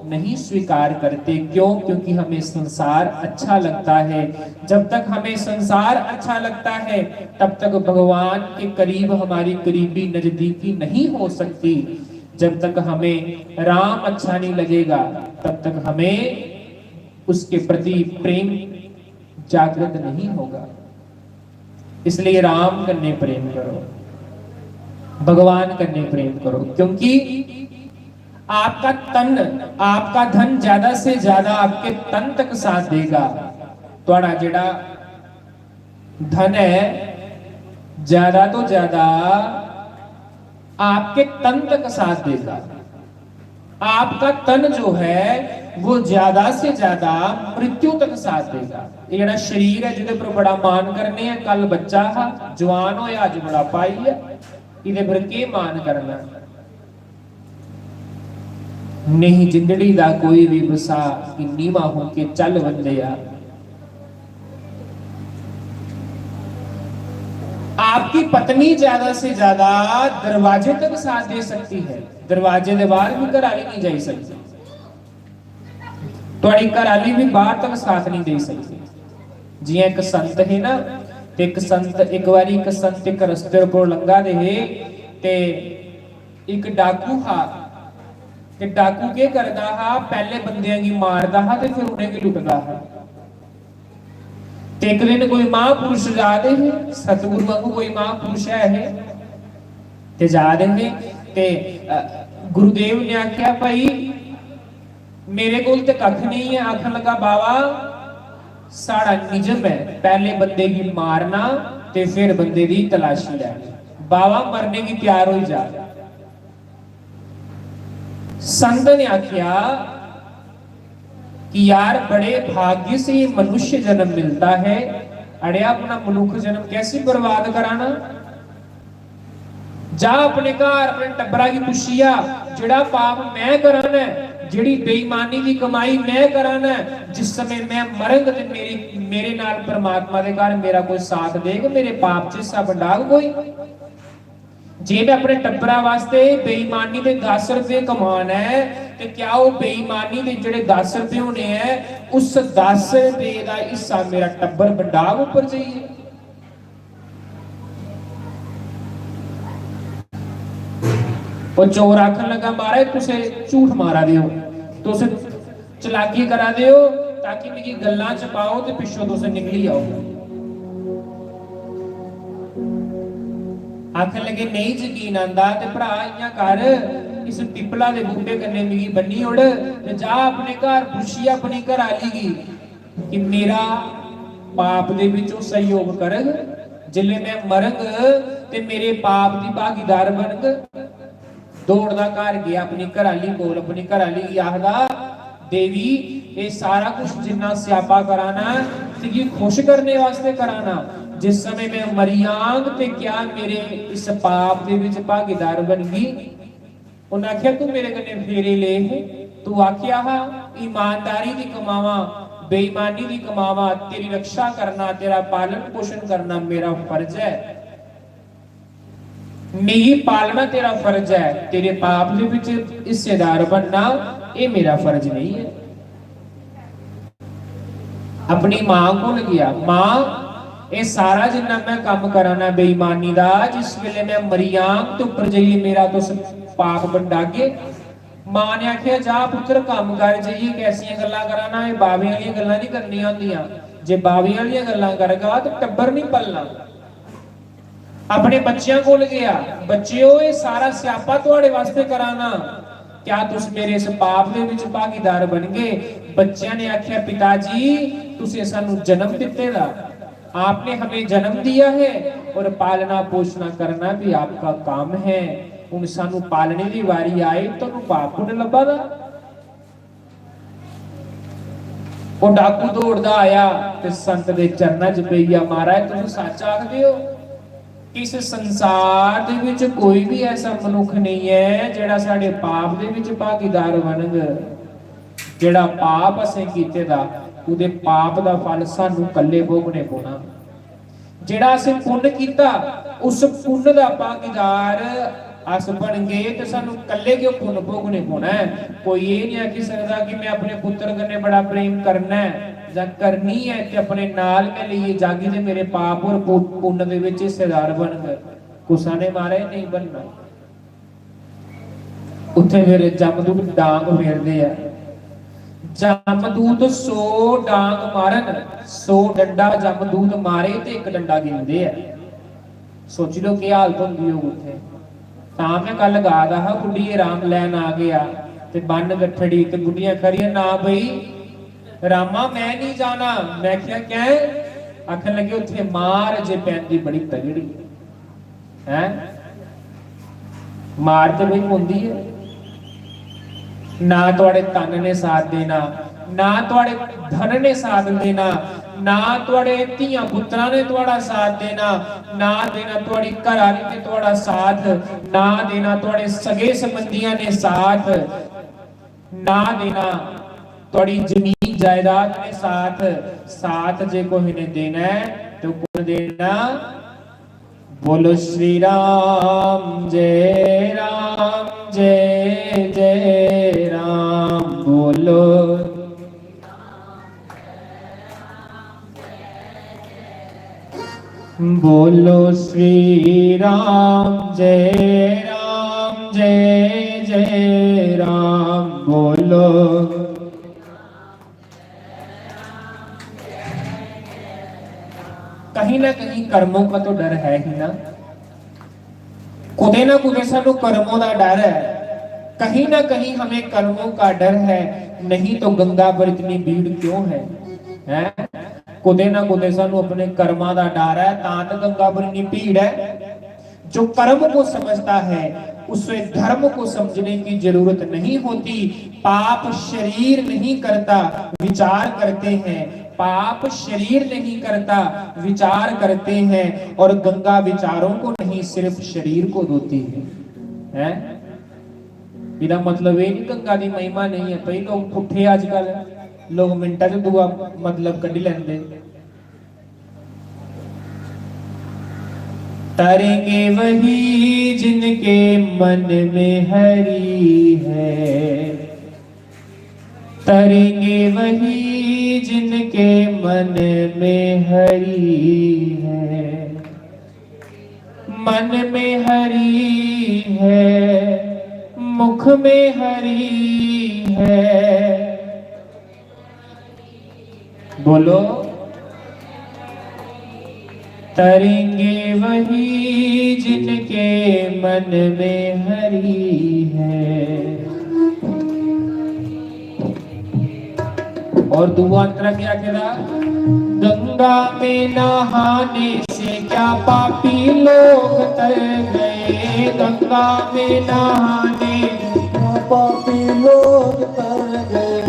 नहीं स्वीकार करते। क्यों? क्योंकि हमें संसार अच्छा लगता है। जब तक हमें संसार अच्छा लगता है, तब तक भगवान के करीब हमारी करीबी नजदीकी नहीं हो सकती। जब तक हमें राम अच्छा नहीं लगेगा, तब तक हमें उसके प्रति प्रेम जागृत नहीं होगा। इसलिए राम कन्ने प्रेम करो, भगवान कन्ने प्रेम करो, क्योंकि आपका तन, आपका धन ज्यादा से ज्यादा आपके तन तक साथ देगा। ਤੁਹਾਡਾ ਜਿਹੜਾ धन है, ज्यादा तो ज्यादा आपके तन तक साथ देगा। आपका तन जो है, वो ज्यादा से ज्यादा मृत्यु तक साथ देगा। ये ਜਿਹੜਾ ਸਰੀਰ ਹੈ, ਜਿਹਦੇ पर बड़ा मान करने हैं, कल बच्चा हा, जवान होया, अज बुढ़ापा आई है, ਇਹਦੇ पर ਕੀ मान करना? नहीं जिंदड़ी दा कोई भी बसा, कि नीवा होके चल बंदे यार। आपकी पत्नी ज्यादा से ज्यादा दरवाजे तक साथ दे सकती है, दरवाजे के बाहर भी घराली नहीं जा सकती। ਤੁਹਾਡੀ ਘਰਾਲੀ ਵੀ ਬਾਹਰ ਤੱਕ ਸਾਥ ਨਹੀਂ ਦੇ ਸਕਦੀ। जियां एक संत है ना, ते एक संत, एक बारी एक संत एक रस्ते पर लंघा दे हे, ते एक डाकू हा। ते डाकू केह् करदा हा, पैह्ले बंदेआं गी मारदा हा ते फिर उ'नेंगी लुटदा हा। ते इक दिन कोई महापुरुष जा दे हे, सतगुरु वांगू कोई महापुरुष है हे, ते जा दे हे, ते गुरुदेव ने आख्या, भाई, मेरे कोल ते कख नहीं है। आखन लगा, बाबा, साढ़ा निजम है, पैह्ले बंदे गी मारना ते फिर बंदे दी तलाशी लैनी। बाबा, मरने गी तैयार होई जा। संत ने आख्या कि यार, बड़े भाग्य से ये मनुष्य जन्म मिलता है। अड़े, अपना मनुख जन्म कैसी बर्बाद कराना? जा अपने घर अपने टब्बरा गी पुच्छिया, जेड़ा पाप मैं कराना है, जेड़ी बेईमानी दी कमाई मैं कराना है, जिस समय मैं मरंग ते मेरी, मेरे नाल परमात्मा दे घर मेरा कोई साथ देग, मेरे पाप च हिस्सा बंडाग कोई? जे मैं अपने टब्बरा वास्ते बेईमानी दे दस रुपये कमाना है, ते क्या वो बेईमानी दे जेड़े दस रुपये होने हैं, उस दस रुपये दा हिस्सा मेरा टब्बर बंडाग ऊपर जाइए? वो चोर आखन लगा, महाराज, तुसे झूठ मारा दे हो, तुस चलाकी करा दे हो ताकि मिगी गल्लां च पाओ ते पिच्छों तुस निकली आओ। आखन लगे, नहीं यकीन आंदा ते भ्रा, इयां कर, इस पिपला दे बूटे कन्नै मिगी बन्नी ओड़ ते जा अपने घर पुच्छियै अपनी घरै आह्ली गी कि मेरा पाप दे बिच ओह् सैह्योग करग, जिसलै मैं मरंग ते मेरे पाप दी भागीदार बनग। दौड़दा घर गेआ, अपनी घरैआह्ली कोल, अपनी घरैआह्ली गी आखदा, देवी, एह् सारा कुछ जिन्ना स्यापा कराना, तुगी खुश करने वास्ते कराना। जिस समें मैं मरी जांग ते क्या मेरे इस पाप दे बिच भागीदार बनगी? उन्नै आखेआ, तू मेरे कन्नै फेरे ले हे, तू आखेआ हा, ईमानदारी दी कमावां, बेईमानी दी कमावां, तेरी रक्षा करना, तेरा पालन पोषण करना मेरा फर्ज है। मिगी पालना तेरा फर्ज है, तेरे पाप दे बिच हिस्सेदार बनना, एह् मेरा फर्ज नहीं है। अपनी मां कोल गेआ, मां, एह् सारा जिन्ना मैं कम्म करा ना बेईमानी दा, जिस वेले मैं मरी जांग ते उप्पर जाइयै मेरा तुस पाप बंडागे। मां ने आखेआ, जा पुत्तर, कम्म कर, जाइयै कैसियां गल्लां करा ना, एह् बाबे आह्लियां गल्लां नहीं करनियां होंदियां। जे बाबे आह्लियां गल्लां करगा ते टब्बर नहीं पलना। अपने बच्चें कोल गेआ, बच्चेओ, एह् सारा स्यापा थुआड़े वास्ते करा ना। क्या तुस मेरे इस पाप दे विच भागीदार बनगे? बच्चेआं ने आख्या, पिता जी, तुसें सानू जन्म दित्ते दा, आपने हमें जन्म दिया है और पालना पोषणा करना भी आपका काम है। हुन सानू पालने दी वारी आई, तुहानू पाप पुन्न लब्भा दा? ओह डाकू दौड़दा आया ते संत दे चरणा च पेई गेआ। महाराज, तुस सच आखदे हो? इस संसार दे विच कोई भी ऐसा मनुख नहीं है जेड़ा साढ़े पाप दे विच भागीदार बनग। जेड़ा पाप असें कीते दा, ओहदे पाप दा फल सानू कल्ले भोगने पौना। जेड़ा असें पुन्न कीता, उस पुन्न दा भागीदार अस बनगे ते सानू कल्ले गै पुन्न भोगने पौना ऐ। कोई एह् नहीं आखी सकदा कि मैं अपने पुत्र कन्नै बड़ा प्रेम करना ऐ जां करनी ऐ ते अपने नाल गै लेइयै जागी ते मेरे पाप और पु-, पुन्न दे विच हिस्सेदार बनग। कुसा ने, महाराज, नहीं बनना। उत्थे फिर जमदूत डांग फेरदे आ। जमदूत सौ डांग मारन, सौ डंडा जमदूत मारे ते इक डंडा गिनदे आ। सोची लो केह् हालत होंदी होग उत्थे। तां मैं कल गा दा हा, बुड्ढिये राम लैन आ गया ते बन्न गठड़ी ते बुड्ढियां खरियां, "ना बई रामा, मैं नहीं जाना।" मैं क्या, "कैं?" आखन लगे, "उत्थे मार जे पैंदी बड़ी तगड़ी।" हैं? मार ते बई पौंदी ऐ। ना थुआड़े तन ने साथ देना, ना थुआड़े धन ने साथ देना, ना थुआड़े धियां पुत्रां ने थुआड़ा साथ देना, ना देना थुआड़ी घराली ने थुआड़ा साथ, ना देना थुआड़े सगे संबंधियां ने साथ, ना देना थुआड़ी जमीन जायदाद ने साथ। साथ जे कोहे ने देना ऐ ते कु'न देना? बोलो श्री राम जय राम जय जय राम। बोलो, बोलो श्री राम जय राम जय जय राम। बोलो। कहीं ना कहीं कर्मों का तो डर है ही ना। कुते ना कुते सानू कर्मों का डर है, कहीं ना कहीं हमें कर्मों का डर है, नहीं तो गंगा पर इतनी भीड़ क्यों है? हैं? कुते ना कुते सानू अपने कर्मां का डर है, तां तो गंगा पर इतनी भीड़ है। जो कर्म को समझता है, उसे धर्म को समझने की जरूरत नहीं होती। पाप शरीर नहीं करता, विचार करते हैं। पाप शरीर नहीं करता, विचार करते हैं। और गंगा विचारों को नहीं, सिर्फ शरीर को धोती है। हैं? इदा मतलब ये नहीं गंगा की महिमा नहीं है भाई। लोग पुट्ठे आजकल, लोग मिनटा च दुआ मतलब कड्ढी लैंदे। तरेंगे वही जिनके मन में हरि है, तरेंगे वही जिनके मन में हरि है। मन में हरि है, मुख में हरि है। बोलो, तरेंगे वही जिनके मन में हरि है। और दुआ अंतरा क्या आखेदा? गंगा में नहाने से क्या पापी लोग तर गए, गंगा में नहाने पापी लोग तर गए।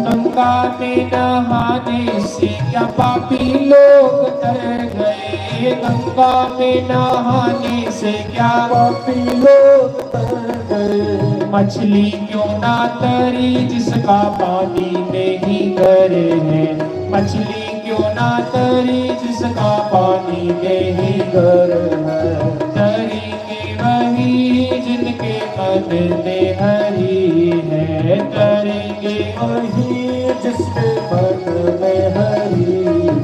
गंगा में नहाने से क्या पापी लोग तर गए, गंगा में नहाने से क्या पापी लोग तर गए। मछली क्यों ना तरी जिसका पानी में ही घर है, मछली क्यों ना तरी जिसका पानी में ही घर है। तरेंगे वही जिनके मन में हरि है, तरेंगे वही जिसके मन में हरि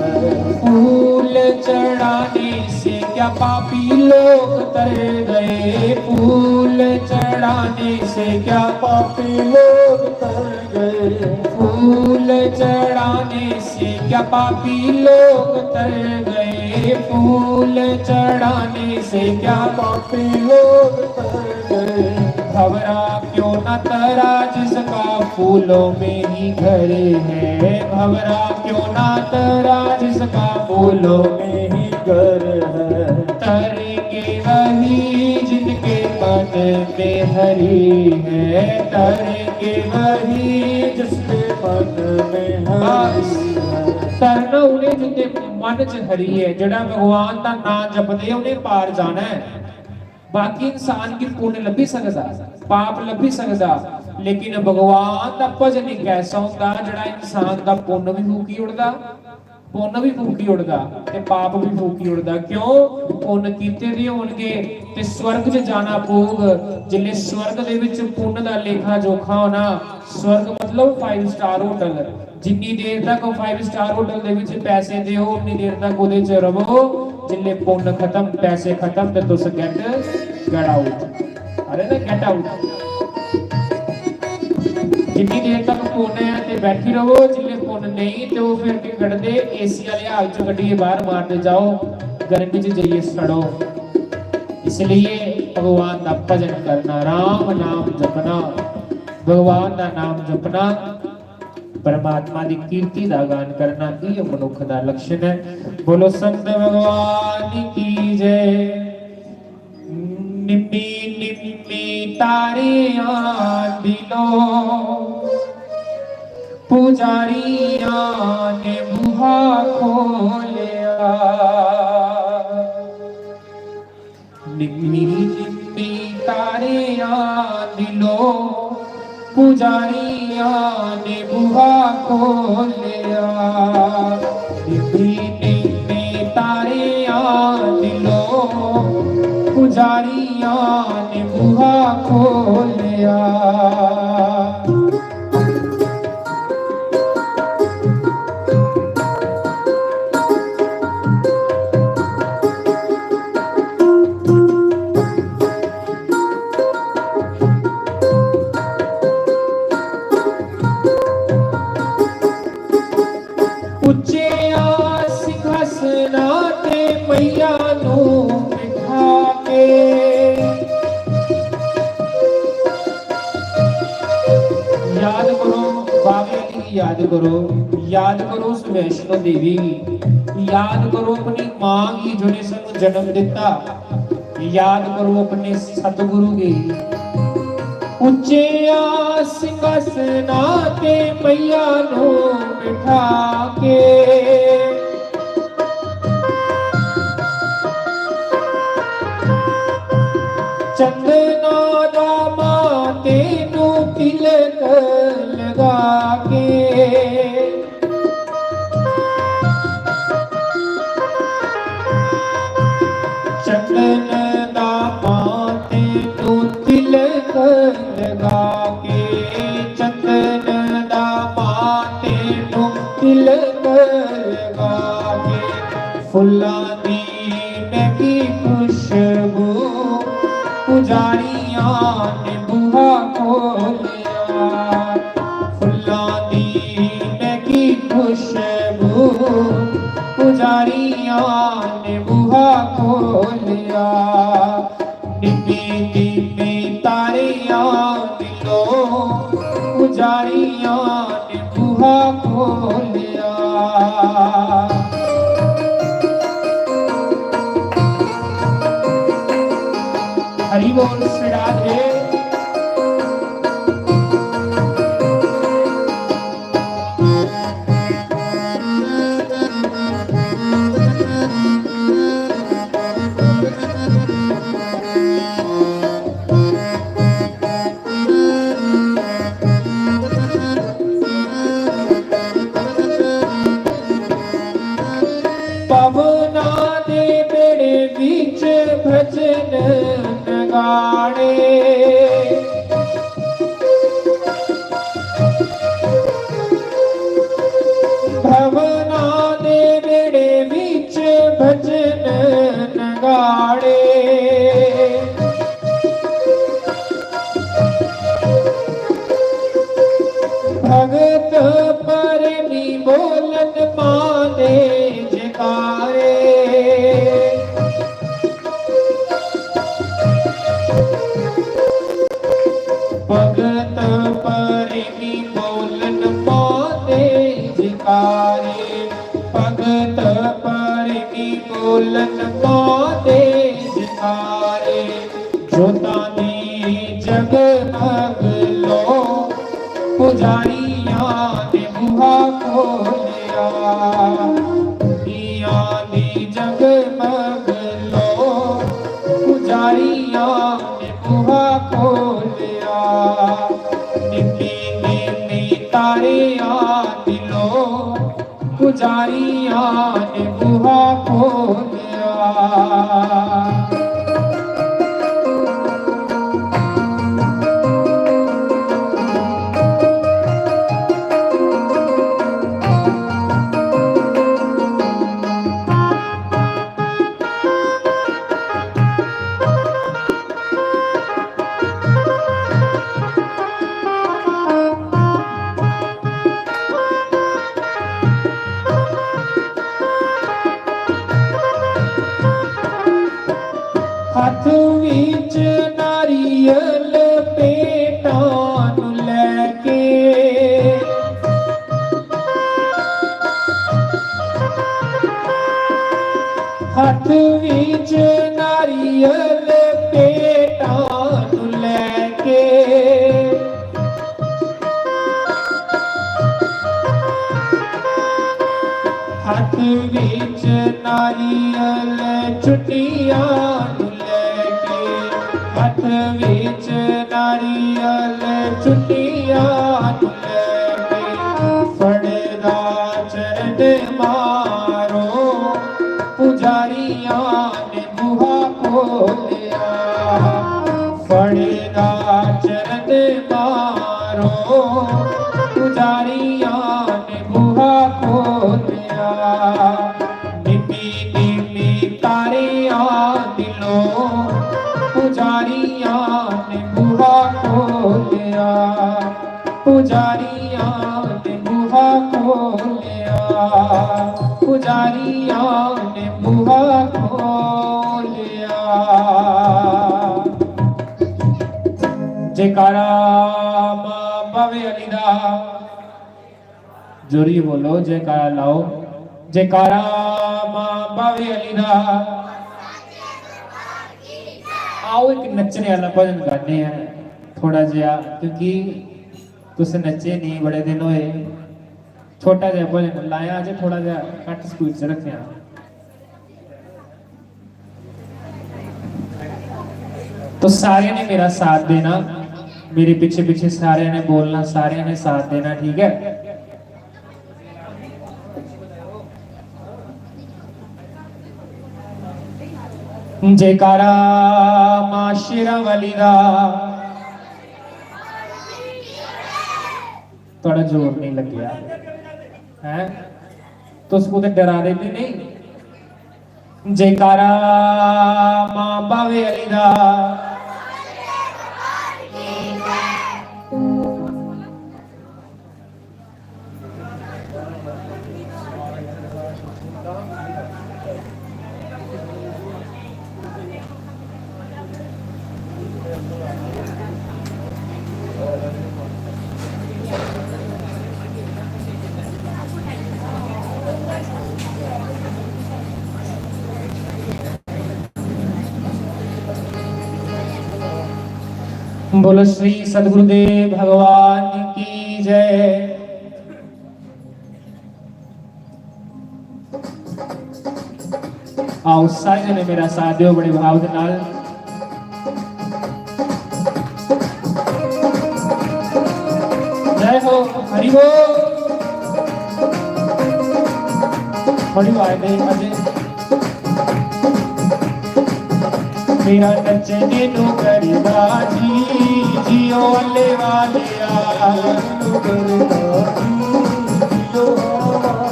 है। फूल चढ़ाने से क्या पापी लोग तर गए, फूल चढ़ाने से क्या पापी लोग तर गए। फूल चढ़ाने से क्या पापी लोग तर गए, फूल चढ़ाने से क्या पापी लोग तर गए। भंवरा क्यों ना तरा जिसका फूलों में ही घर है, भंवरा क्यों ना तरा जिसका फूलों में ही घर है। तरेंगे वही जिनके मन में हरि है, तरेंगे वही जिसके मन में हरि है। तरना उ'नें जिंदे मन च हरि ऐ, जेह्ड़ा भगवान दा नांऽ जपदे, उ'नें पार जाना ऐ। बाकी इंसान गी पुन्न लब्भी सकदा, पाप लब्भी सकदा, लेकिन भगवान दा भजन इक ऐसा होंदा जेह्ड़ा इंसान दा पुन्न बी फूकी ओड़दा, पुन्न बी फूकी ओड़दा ते पाप बी फूकी ओड़दा। क्यों? पुन्न कीते दे होनगे ते स्वर्ग च जाना पौग। जिसलै स्वर्ग दे विच पुन्न दा लेखा जोखा होना, स्वर्ग मतलब five star होटल। जिन्नी देर तक five star होटल दे विच पैसे देओ, उन्नी देर तक ओह्दे च रवो। जिसलै पुन्न खत्म, पैसे खत्म, ते तुस get, get out। अरे ना, get out। जिन्नी देर तक पुन्न ऐ ते बैठी रवो, जिसलै पुन्न नेईं ते ओह् फिर केह् कड्ढदे, एसी आह्ले हाल च कड्ढियै बाह्र मारदे जाओ, गर्मी च जाइयै सड़ो। इसलिए भगवान दा भजन करना, राम नाम जपना, भगवान दा नाम जपना, परमात्मा दी कीर्ति दा गान करना, इ'यै मनुक्ख दा लक्षण ऐ। बोलो संत भगवान की जय। निम्मी निम्मी तारियां दिलो, पुजारियां ने बूहा खोलिया। निम्मी निम्मी तारियां दिलो, पुजारियां ने बूहा खोलिया। निम्मी निम्मी तारियां दिलो, पुजारियां ने बूहा खोलिया। ਉੱਚਿਆਂ ਸਿੰਘਾਸਨਾਂ ਤੇ ਮਈਆਂ ਨੂੰ ਬਿਠਾ ਕੇ। याद करो, बाबे आह्ली गी याद करो, याद करो उस वैष्णो देवी गी, याद करो अपनी मां गी, जिन्हें सानू जन्म दिता। याद करो अपने सतगुरु गी। ਉੱਚਿਆਂ ਸਿੰਘਾਸਨਾਂ ਤੇ ਮਈਆਂ ਨੂੰ ਬਿਠਾ ਕੇ। ਚੰਦਨਾ ਦਾ ਮਾਂ ਤੈਨੂੰ ਤਿਲਕ ਲਗਾ ਕੇ। ਚੰਦਨ ਦਾ ਮਾਂ ਤੈਨੂੰ ਤਿਲਕ ਲਗਾ ਕੇ, ਚੰਦਨ ਦਾ ਮਾਂ ਤੈਨੂੰ ਤਿਲਕ ਲਗਾ ਕੇ, ਫੁੱਲਾਂ ਦੀ ਮਹਿੰਗੀ ਖੁਸ਼ਬੂ, ਪੁਜਾਰੀਆਂ ਨੇ ਬੂਹਾ ਖੋਲਿਆ। ਫੁੱਲਾਂ ਦੀ ਮਹਿੰਗੀ ਖੁਸ਼ਬੂ, ਪੁਜਾਰੀਆਂ ਨੇ ਬੂਹਾ ਖੋਲਿਆ। ਨਿੰਮੀ ਨਿੰਮੀ ਤਾਰਿਆਂ ਦਿਲੋਂ, ਪੁਜਾਰੀਆਂ ਨੇ ਬੂਹਾ ਖੋਲਿਆ। हरि बोल श्री राधे। ਪਵਨਾ ਦੇ ਬੇੜੇ ਵਿੱਚ ਭਜਨ ਨਗਾੜੇ। ਭਵਨਾ ਦੇ ਬੇੜੇ ਵਿੱਚ ਭਜਨ ਨਗਾੜੇ। ਭਗਤ ਪਰਮੀ ਬੋਲਨ ਮਾਂ ਦੇ ਜਕਾਰੇ। प्यारे। भगत परमी बोलन मां दे जयकारे। जोतां दी जगमग लो, पुजारियां ने बूहा खोलिया। दीयां दी जगमग लो, पुजारियां ने बूहा खोलिया। निम्मी निम्मी तारियां दी लो, पुजारियां ने बूहा खोलिया। हत्थ विच नारियल पेटां नू लैके, हत्थ विच नारियल पेटां नू लैके, हत्थ विच नारियल चुटियां नू लैके, हत्थ विच नारियल चुटियां नू लैके, फड़दा चरण मारो, पुजारियां ने बूहा खोलिया। फड़दा चरण मारो, पुजारियां ने बूहा खोलिया। निम्मी निम्मी तारियां दी लो, पुजारियां ने बूहा खोलिया। पुजारियां ने बूहा खोलिया, पुजारियां ने बूहा खोलिया। जयकारा मां बावे अली दा, जोरिए बोलो, जयकारा लाओ, जयकारा मां बावे अली दा। आओ, इक नच्चने आह्ला भजन गाने हैं, थोड़ा जेहा, क्योंकि तुस नच्चे नहीं बड़े दिन होए। छोटा जेहा भजन लाया, अजें थोड़ा जेहा घट्ट स्पीड च रक्खेआ। तो सारे ने मेरा साथ देना, मेरे पीछे पीछे सारे ने बोलना, सारे ने साथ देना, ठीक है? जयकारा मां शेरां वाली दा। थोड़ा जोर नहीं लग्गेआ, हैं? तुस कुतै डरा दे ते नहीं? जयकारा मां बावे अली दा। बोलो श्री सदगुरुदेव भगवान की जय। आओ, सारे जने मेरा साथ दियो बड़े भाव दे नाल। जय हो, हरि बोल। बड़ी आवाज दे अजय। मेरा नचने नू करदा जी, जियो अल्ले वालिया।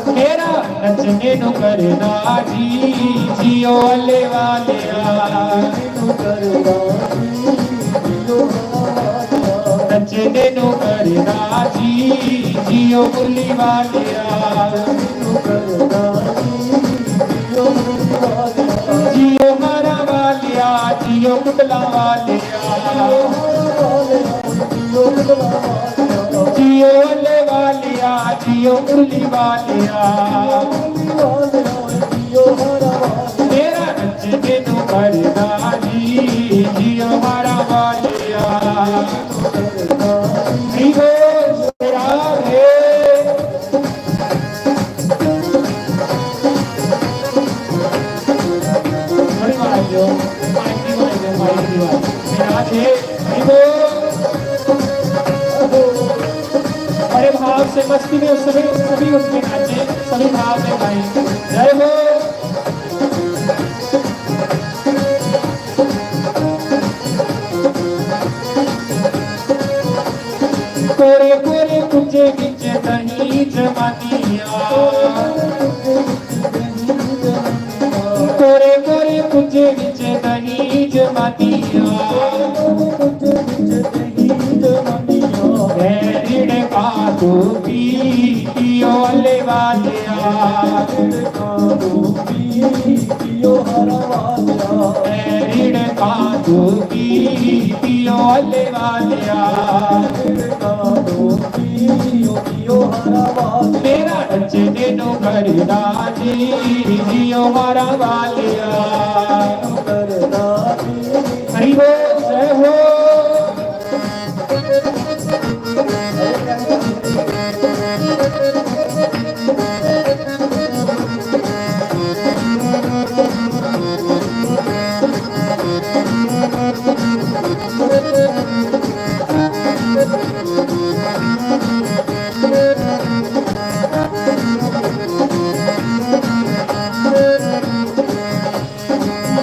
मेरा नचने नू करदा जी, जियो अल्ले वालिया। नचने नू करदा जी, जियो मुरली वालिया। जियो हारा वालिया, जियो कुंडला वालिया। जियो अल्ले वालिया, जियो जियो मुरली वालिया, तेरा नच्चने नू करदा जी, जियो हरा वालिया। जीवो राधे। बड़ी वाह जी, माइक दी वाह जी, माइक दी वाह। राधे। जीवो। बड़े भाव से मस्ती में उस सभी, सभी उसमें नाचे, सभी भाव में गाए। जय हो। कोरे कोरे कुंजे विच दही जमानिया, कोरे कोरे कुंजे विच दही जमानिया। रिड़का तू पी पियो अले वालिया। रिड़का तू पी पियो अले वालिया। मेरा नचने नू करदा जी, जियो हरा वालिया। हरि बोल, जय हो।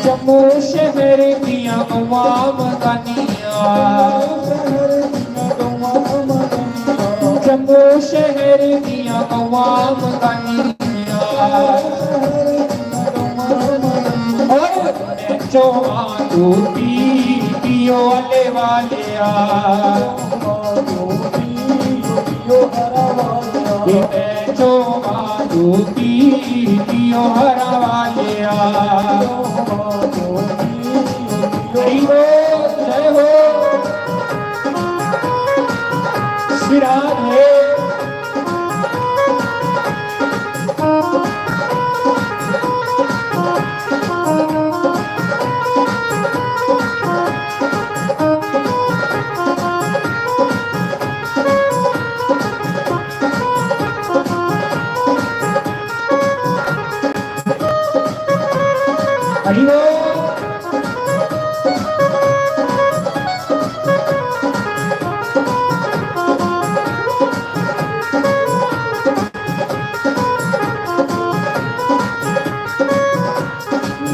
जम्मू शहर दियां अवाम गानियां, जम्मू शहर दियां अवाम गानियां। और चौहान तू पी पियो अले वालिया। चौहान तू पी पियो हरा वालिया। हरि बोल, जय हो। श्री राधे। हरि बोल।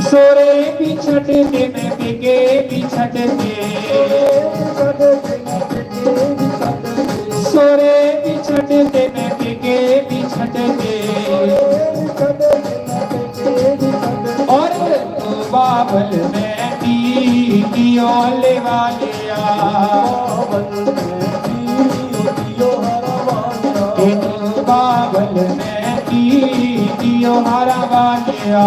सोरे भी छट के मैं पेके भी छट के, सोरे भी छट के मैं पेके भी छट के। और बाबल में दी दियो ले वालिया। बाबल में की दियो हरा वालिया।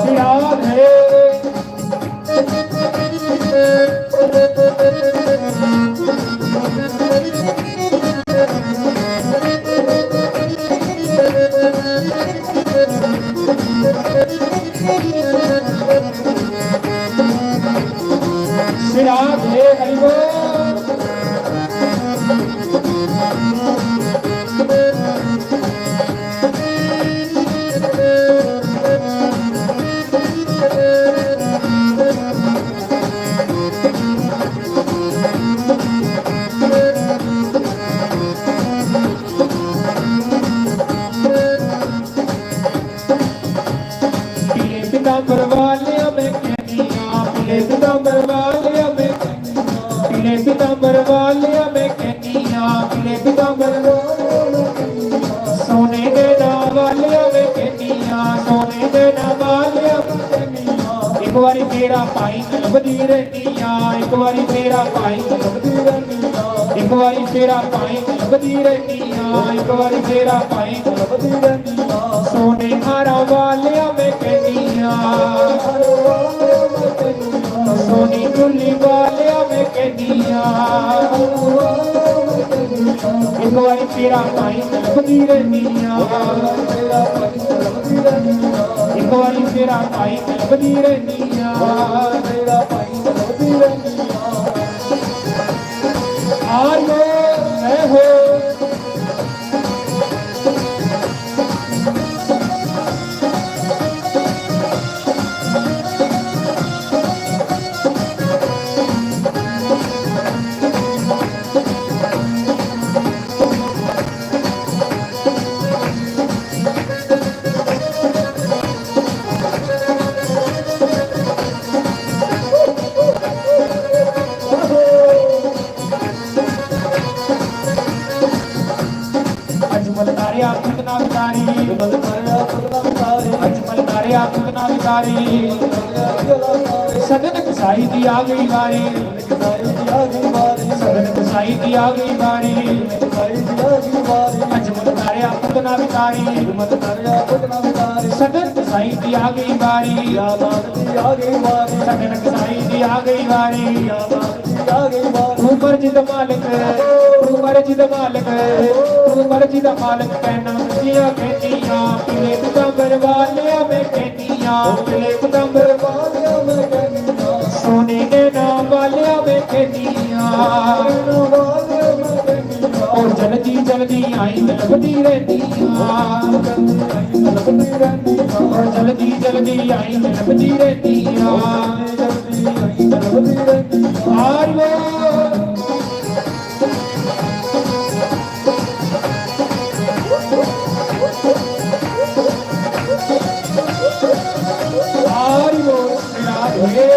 श्री राधे। श्री राधे हरि बोल। पीले पीतांबर वालिया मैं कहनिया, पीले पीतांबर वालिया मैं कहनिया, पीले पीतांबर वालिया मैं कहनिया, पीले पीतांबर वालिया मैं कहनिया, सोने दे नां वालिया मैं कहनिया, सोने दे नां वालिया मैं कहनिया। एक बारी तेरा भाई लभदी रहनिया, एक बारी तेरा भाई लभदी रहनिया। एक बारी फेरा पाई लभदी रहनी आ, एक बारी फेरा पाई लभदी रहनी आ। सोने हारा वालिया मैं कहनी आ, सोनी चुल्ली वालिया मैं कहनी आ। एक बारी फेरा पाई लभदी रहनी आ, एक बारी फेरा पाई लभदी रहनी आ। हार गो मैं हो। अजमल तारेआ खुद ना विचारी, अजमल तारेआ खुद ना विचारी। सदन कसाई दी आ गई बारी, सदन कसाई दी आ गई बारी। अजमल तारेआ खुद ना विचारी, सदन कसाई दी आ गई बारी, सदन कसाई दी आ गई बारी। तू मर्जी दा मालक, तू मर्जी दा मालक, तू मर्जी दा मालक। कहना जिया कहनिया, पीले पीतांबर वालिया मैं कहनिया, पीले पीतांबर वालिया मैं कहनिया। सोने नैना वालिया मैं कहनिया, और जल्दी जल्दी आई लभदी रहनिया, और जल्दी जल्दी आई लभदी रहनिया। हार वो। हार वो। राधे।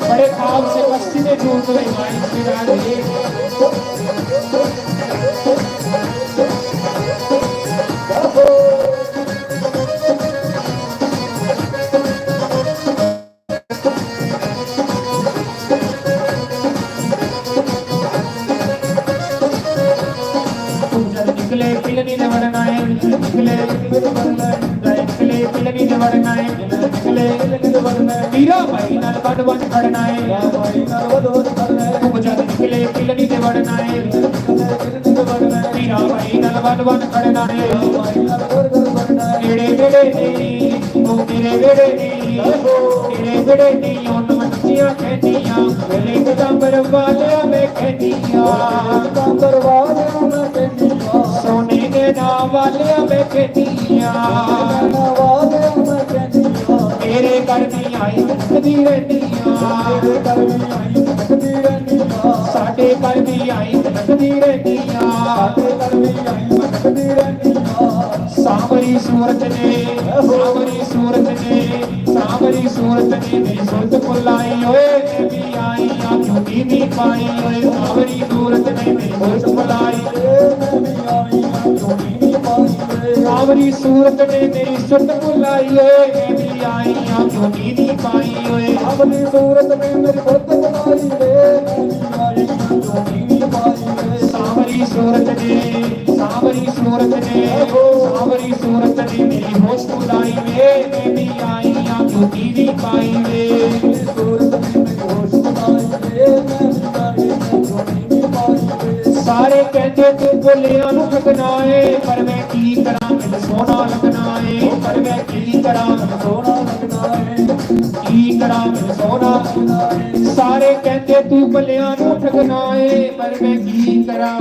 बड़े ख्वाब से मस्ती में झूम रही माई श्री राधे। निकले पिलनी ने वड़ना है, निकले, निकले पिलनी ने वड़ना है, निकले। मीरा भाई नाल बन बन खड़ना है, तू जद निकले पिलनी ने वड़ना है, मीरा भाई नाल बन बन खड़ना है। नेड़े नेड़े नहीं, तू मेरे वेड़े नहीं, तेरे वेड़े नहीं, उन मच्छियां कहनियां, मेरे पीतांबर वालिया मैं कहनियां, पीतांबर वालिया मैं कहनियां, सोने नैना वालिया मैं कहनियां, नैना वालिया मैं कहनियां। मेरे घर भी आई भटकदी रहनियां, मेरे घर भी आई भटकदी रहनियां, साडे घर भी आई भटकदी रहनियां, साडे घर भी आई भटकदी रहनियां। सांवरी सूरत ने, सांवरी सूरत ने, सांवरी सूरत ने मेरी सुरत भुलाई ओए, मैं भी आई आं क्यों नींदी पाई ओए। सांवरी सूरत ने मेरी सुरत भुलाई ओए, मैं भी आई आं क्यों नींदी पाई ओए। सांवरी सूरत ने मेरी सुरत भुलाई ओए, मैं भी आई आं क्यों नींदी पाई ओए। सांवरी सूरत ने मेरी सुरत भुलाई ओए, मैं भी आई आं क्यों नींदी पाई ओए। सांवरी सूरत ने, सांवरी सूरत ने, सांवरी सूरत ने मेरी होश भुलाई वे, मैं भी आई आं क्यों नींदी पाई वे। सूरत ने मेरी होश भुलाई वे, मैं भी आई आं क्यों नींदी पाई वे। सारे कहंदे तू भुल्लिया नू ठगना है, पर मैं की करां, मैनू सोहना लगना है, पर मैं की करां, मैनू सोहना लगना है, की करां, मैनू सोहना लगना है। सारे कहंदे तू भुल्लिया नू ठगना है, पर मैं की करां,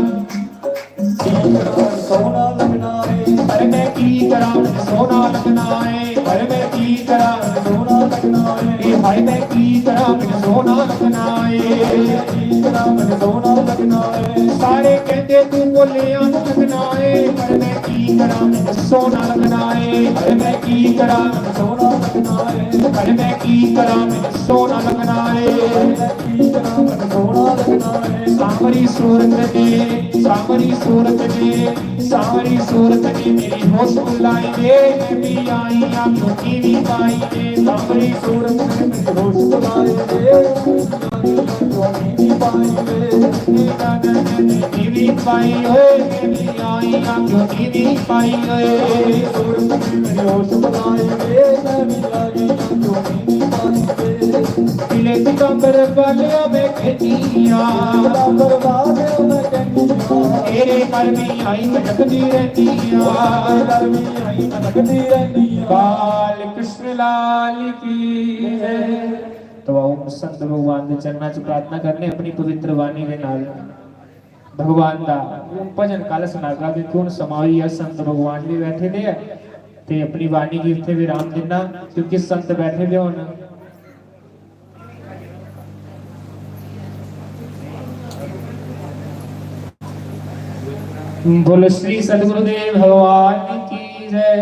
सोहना लगना है, पर मैं की करां, सोहना लगना है, पर मैं की करां, सोहना लगना है। ए हाय मैं की करां, सोहना लगना है, की करां, सोहना लगना है। सारे कहंदे तू भुल्लिया नू ठगना है, पर मैं की करां, सोहना लगना है, पर मैं की करां, सोहना लगना है, पर मैं की करां, सोहना लगना है। सांवरी सूरत ने, सांवरी सूरत ने, सांवरी सूरत ने मेरी होश भुलाई वे, मैं भी आई आं क्यों नींदी पाई वे। सांवरी सूरत ने मेरी होश भुलाई वे। टीवी पाई ओए, मेरी आइयां क्यों टीवी पाई ओए। दिले सितंबर वालिया में खेतियां, तेरे घर भी आई भटकदी रहतियां। बाल कृष्ण लाल की जय। तो आओ, संत भगवान दे चरणा च प्रार्थना करने अपनी पवित्र वाणी दे नाल। भगवान दा हुन भजन कल सनागा, क्योंकि हुन समां होई गेआ, संत भगवान भी बैठे दे ऐ ते अपनी वाणी गी इत्थै विराम दिन्ना, क्योंकि संत बैठे दे होन। बोलो श्री सतगुरुदेव भगवान की जय।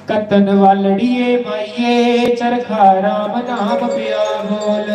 कत्तन वालड़िए माइये, चरखा राम नाम पिया बोल।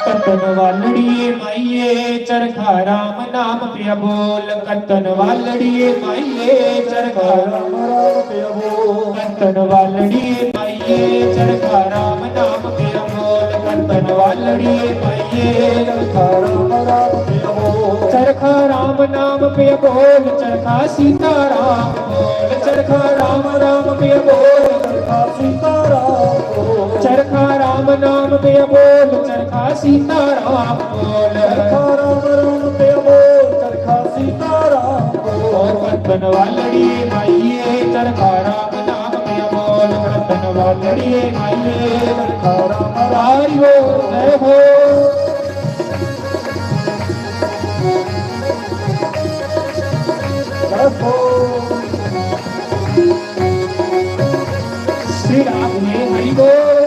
कत्तन वालड़िए माइये, चरखा राम नाम पिया बोल। कत्तन वालड़िए माइये, चरखा राम नाम पिया बोल। कत्तन वालड़िए माइये, चरखा राम नाम पिया बोल। कत्तन वालड़िए माइये, चरखा राम नाम पिया बोल। चरखा राम नाम पिया बोल, चरखा सीता राम बोल। चरखा राम नाम पिया बोल, चरखा सीता राम बोल। चरखा राम नाम पिया बोल, चरखा सीता राम बोल। चरखा राम नाम पिया बोल, चरखा सीता राम बोल। कत्तन वालड़िए माइये, चरखा राम नाम पिया बोल। कत्तन वालड़िए माइये, चरखा राम नाम। हरि बोल, जय हो। श्री राम ने हरि बोल।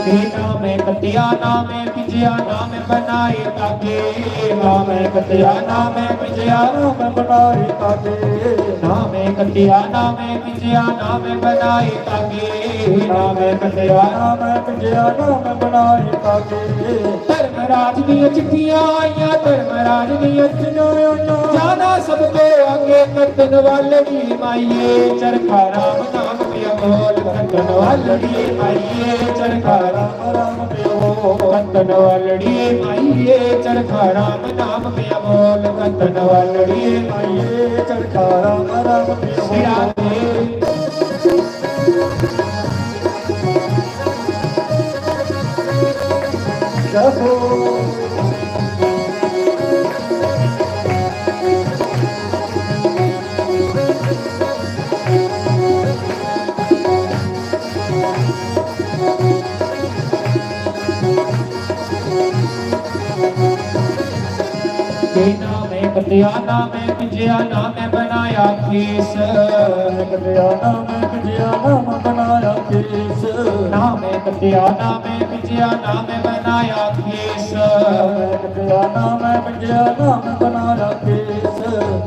तेरा मैं कटिया ना मैं पिंजया ना मैं बनाए ताके, ना मैं कटिया ना मैं पिंजया ना मैं बनाए ताके। ना मैं कटिया ना मैं पिंजया ना मैं बनाए ताके, ना मैं कटिया ना मैं पिंजया ना मैं बनाए ताके। धर्मराज दियां चिट्ठियां आइयां, धर्मराज दियां चिट्ठियां आइयां। जाना सब तो आगे कत्तन वालड़ी माइये, चरखा राम नाम पिया बोल। कत्तन वालड़ी माइये, चरखा राम नाम पिया बोल। कत्तन वालड़ी माइये, चरखा राम नाम पिया बोल। कत्तन वालड़ी माइये, चरखा राम नाम पिया बोल। श्री राधे। जय हो। तेरा मैं कटिया ना मैं पिंजया ना मैं बनाया केस। कटिया ना मैं पिंजया ना मैं बनाया केस। ना मैं कटिया ना मैं पिंजया ना मैं बनाया केस। कटिया ना मैं पिंजया ना मैं बनाया केस।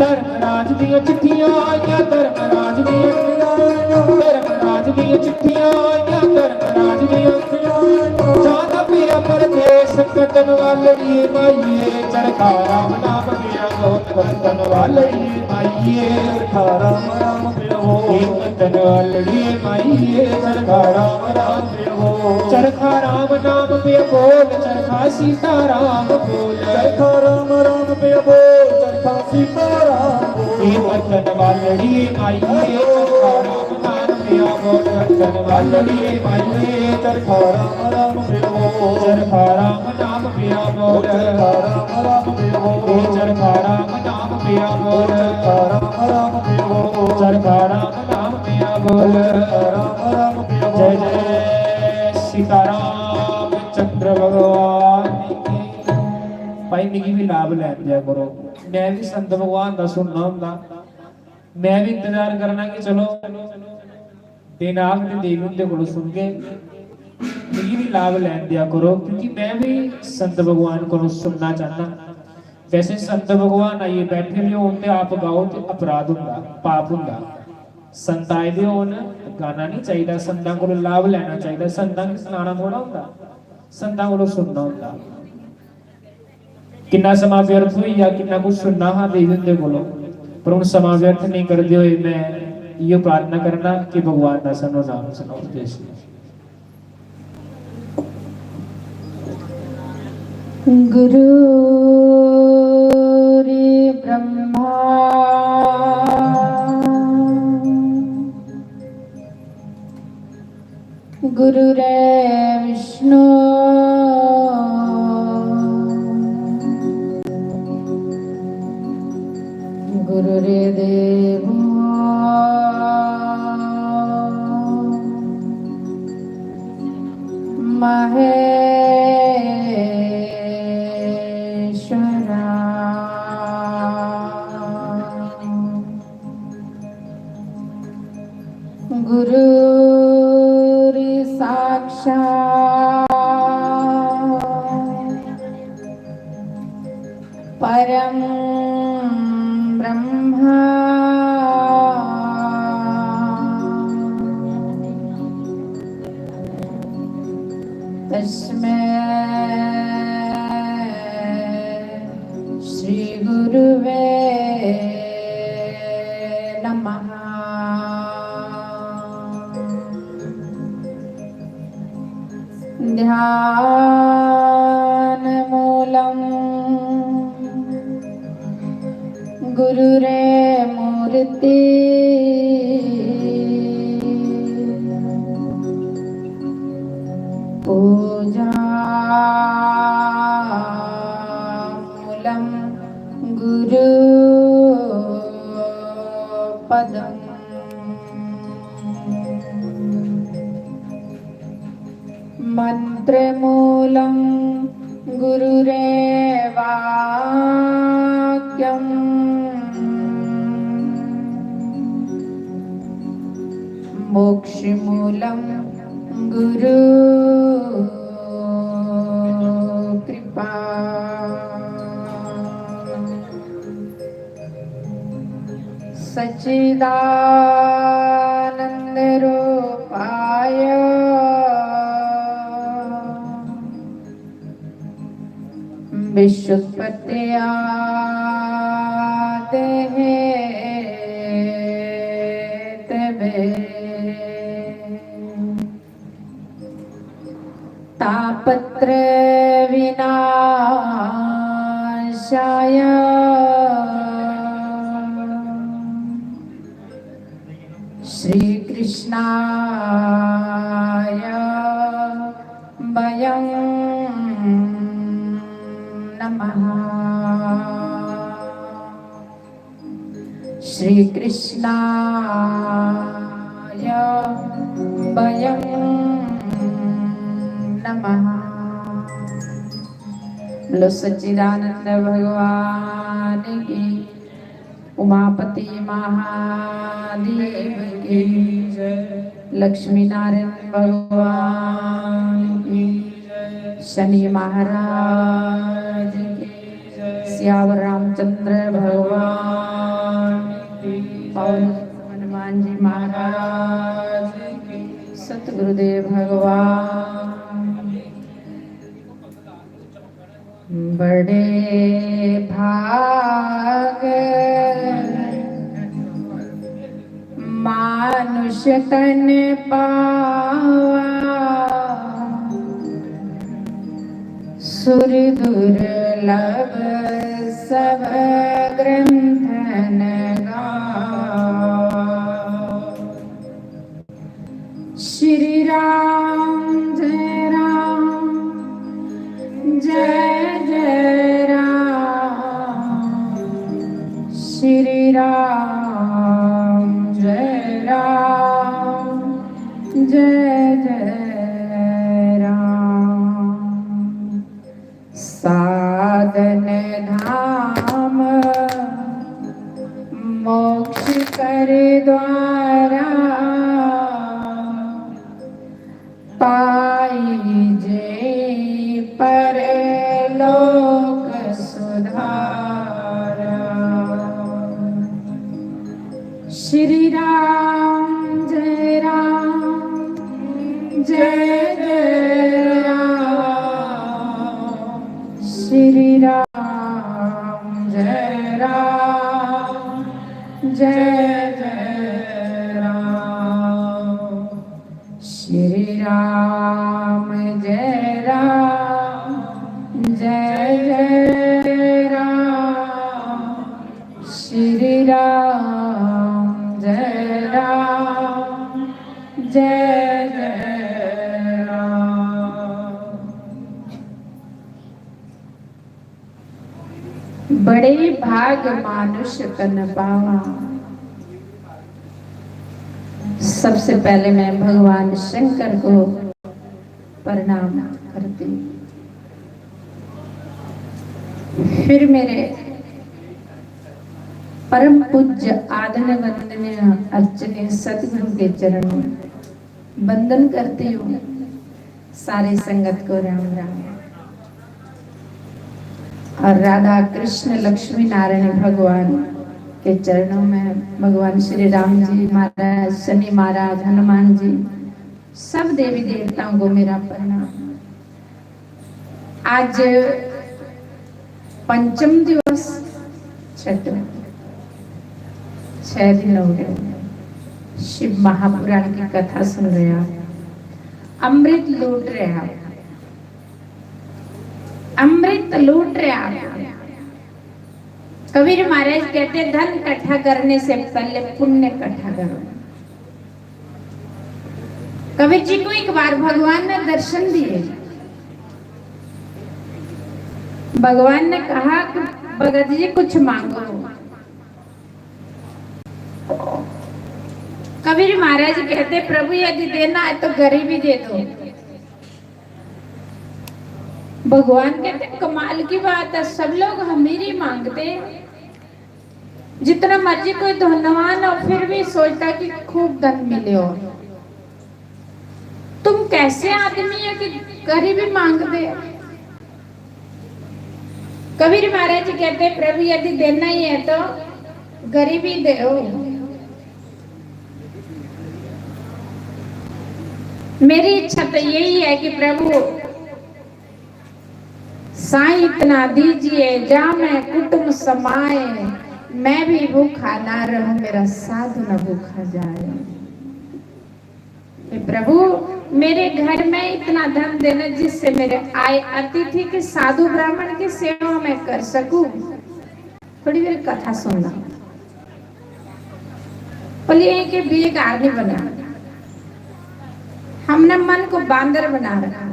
धर्मराज दियां चिट्ठियां आइयां, धर्मराज दियां चिट्ठियां आइयां, धर्मराज दियां चिट्ठियां आइयां, धर्मराज दियां चिट्ठियां आइयां। जाना पिया परदेस कत्तन वालड़िए माइये, चरखा राम नाम पिया बोल। कत्तन वालड़िए माइये, चरखा राम नाम पिया बोल। कत्तन वालड़िए माइये, चरखा राम नाम पिया बोल। चरखा राम नाम पिया बोल, चरखा सीता राम बोल। चरखा राम नाम पिया बोल, चरखा सीता राम बोल। कत्तन वालड़िए माइये, चरखा राम नाम पिया बोल। कत्तन वालड़िए माइये, चरखा राम नाम पिया बोल। चरखा राम नाम पिया बोल। चरखा राम नाम पिया बोल। चरखा राम नाम पिया बोल। चरखा राम नाम पिया बोल। चरखा राम नाम पिया बोल। चरखा राम नाम पिया बोल। जय जय सीताराम चंद्र भगवान की। भाई, मिगी भी लाभ लैन दिया करो, मैं भी संत भगवान दा सुनना होंदा। मैं भी इंतजार करना कि चलो दिन आग ते देवी उंदे कोलों सुनगे, मिगी भी लाभ लैन दिया करो, क्योंकि मैं भी संत भगवान कोलों सुनना चाहना। वैसे संत भगवान आइए बैठे दे होन ते आप गाओ ते अपराध हुंदा, पाप हुंदा। संत आए दे होन, गाना नहीं चाहिदा, संतां कोलों लाभ लेना चाहिदा, संतां गी सनाना थोड़ा हुंदा। संतां कोलों सुनना होंदा। किन्ना समां व्यर्थ होई गेआ, किन्ना कुछ सुनना हा देई दिंदे कोलों, पर हून समां व्यर्थ नेईं करदे होए मैं इयो प्रार्थना करना कि भगवान दा सानू नाम सनाओ। जय श्री। गुरुर्ब्रह्मा गुरुर्विष्णु गुरुर्देवो महेश्वरा। गुरुर्साक्षात् परं ब्रह्मा तस्मै श्री गुरुवे नमः। ध्यान मूलं गुरुरे मूर्ति पूजा मूलं गुरु पदम्। मन्त्रमूलं गुरुरे वाक्यम्। मोक्षमूलं गुरु कृपा। सच्चिदानन्दरूपाय विश्वोत्पत्त्यादेः हेतवे। तापत्रयविनाशाय श्रीकृष्णाय वयं नमः। श्रीकृष्णाय वयं नमः। बोलो सच्चिदानंद भगवान की, उमापति महादेव की, लक्ष्मी नारायण भगवान की, शनि महाराज की, सियावर रामचंद्र भगवान की, पवन हनुमान जी महाराज की, सतगुरुदेव भगवान। बड़े भाग मानुष तन पावा, सुर दुर्लभ सब ग्रंथन गावा। श्री राम जय राम जय जय राम। श्री राम जय राम जय जय राम। साधन धाम मोक्ष कर द्वारा, पाई जे परलोक सुधारा। श्री राम जय राम जय जय राम। जय राम, जय जय राम। श्री राम जय राम, जय जय राम। श्री राम जय राम, जय जय राम। बड़े भाग मानुष तन पावा। सबसे पहले मैं भगवान शंकर को प्रणाम करती हूँ। फिर मेरे परम पूज्य आदरणीय वंदनीय अर्चनीय सतगुरु के चरणों में वंदन करती हूँ। सारी संगत को राम राम। और राधा कृष्ण लक्ष्मी नारायण भगवान के चरणों में, भगवान श्री राम जी महाराज, शनि महाराज, हनुमान जी, सब देवी देवताओं को मेरा प्रणाम। आज पंचम दिवस, छठे, छह दिन हो गए। शिव महापुराण की कथा सुन रहे हैं, अमृत लूट रहे हैं, अमृत लूट रहे हैं। कबीर महाराज कहते, धन इकट्ठा करने से पहले पुण्य इकट्ठा करो। कबीर जी को एक बार भगवान ने दर्शन दिए। भगवान ने कहा कि भगत जी, कुछ मांगो। कबीर महाराज कहते, प्रभु, यदि देना है तो गरीबी दे दो। भगवान कहते, कमाल की बात है, सब लोग अमीरी मांगते हैं। जितना मर्जी कोई धनवान हो, फिर भी सोचता कि खूब धन मिले हो। तुम कैसे आदमी है कि गरीबी मांगते हो? कबीर महाराज जी कहते, प्रभु, यदि देना ही है तो गरीबी दो। मेरी इच्छा तो यही है कि प्रभु, साईं, इतना दीजिए, जा मैं कुटुंब समाए, मैं भी भूखा ना रहूं, मेरा साधु न भूखा जाए। हे प्रभु, मेरे घर में इतना धन देना जिससे मेरे आए अतिथि के, साधु ब्राह्मण की सेवा मैं कर सकूं। थोड़ी देर कथा सुनना। बोलिए कि बेकार नहीं बना, हमने मन को बांदर बना रखा।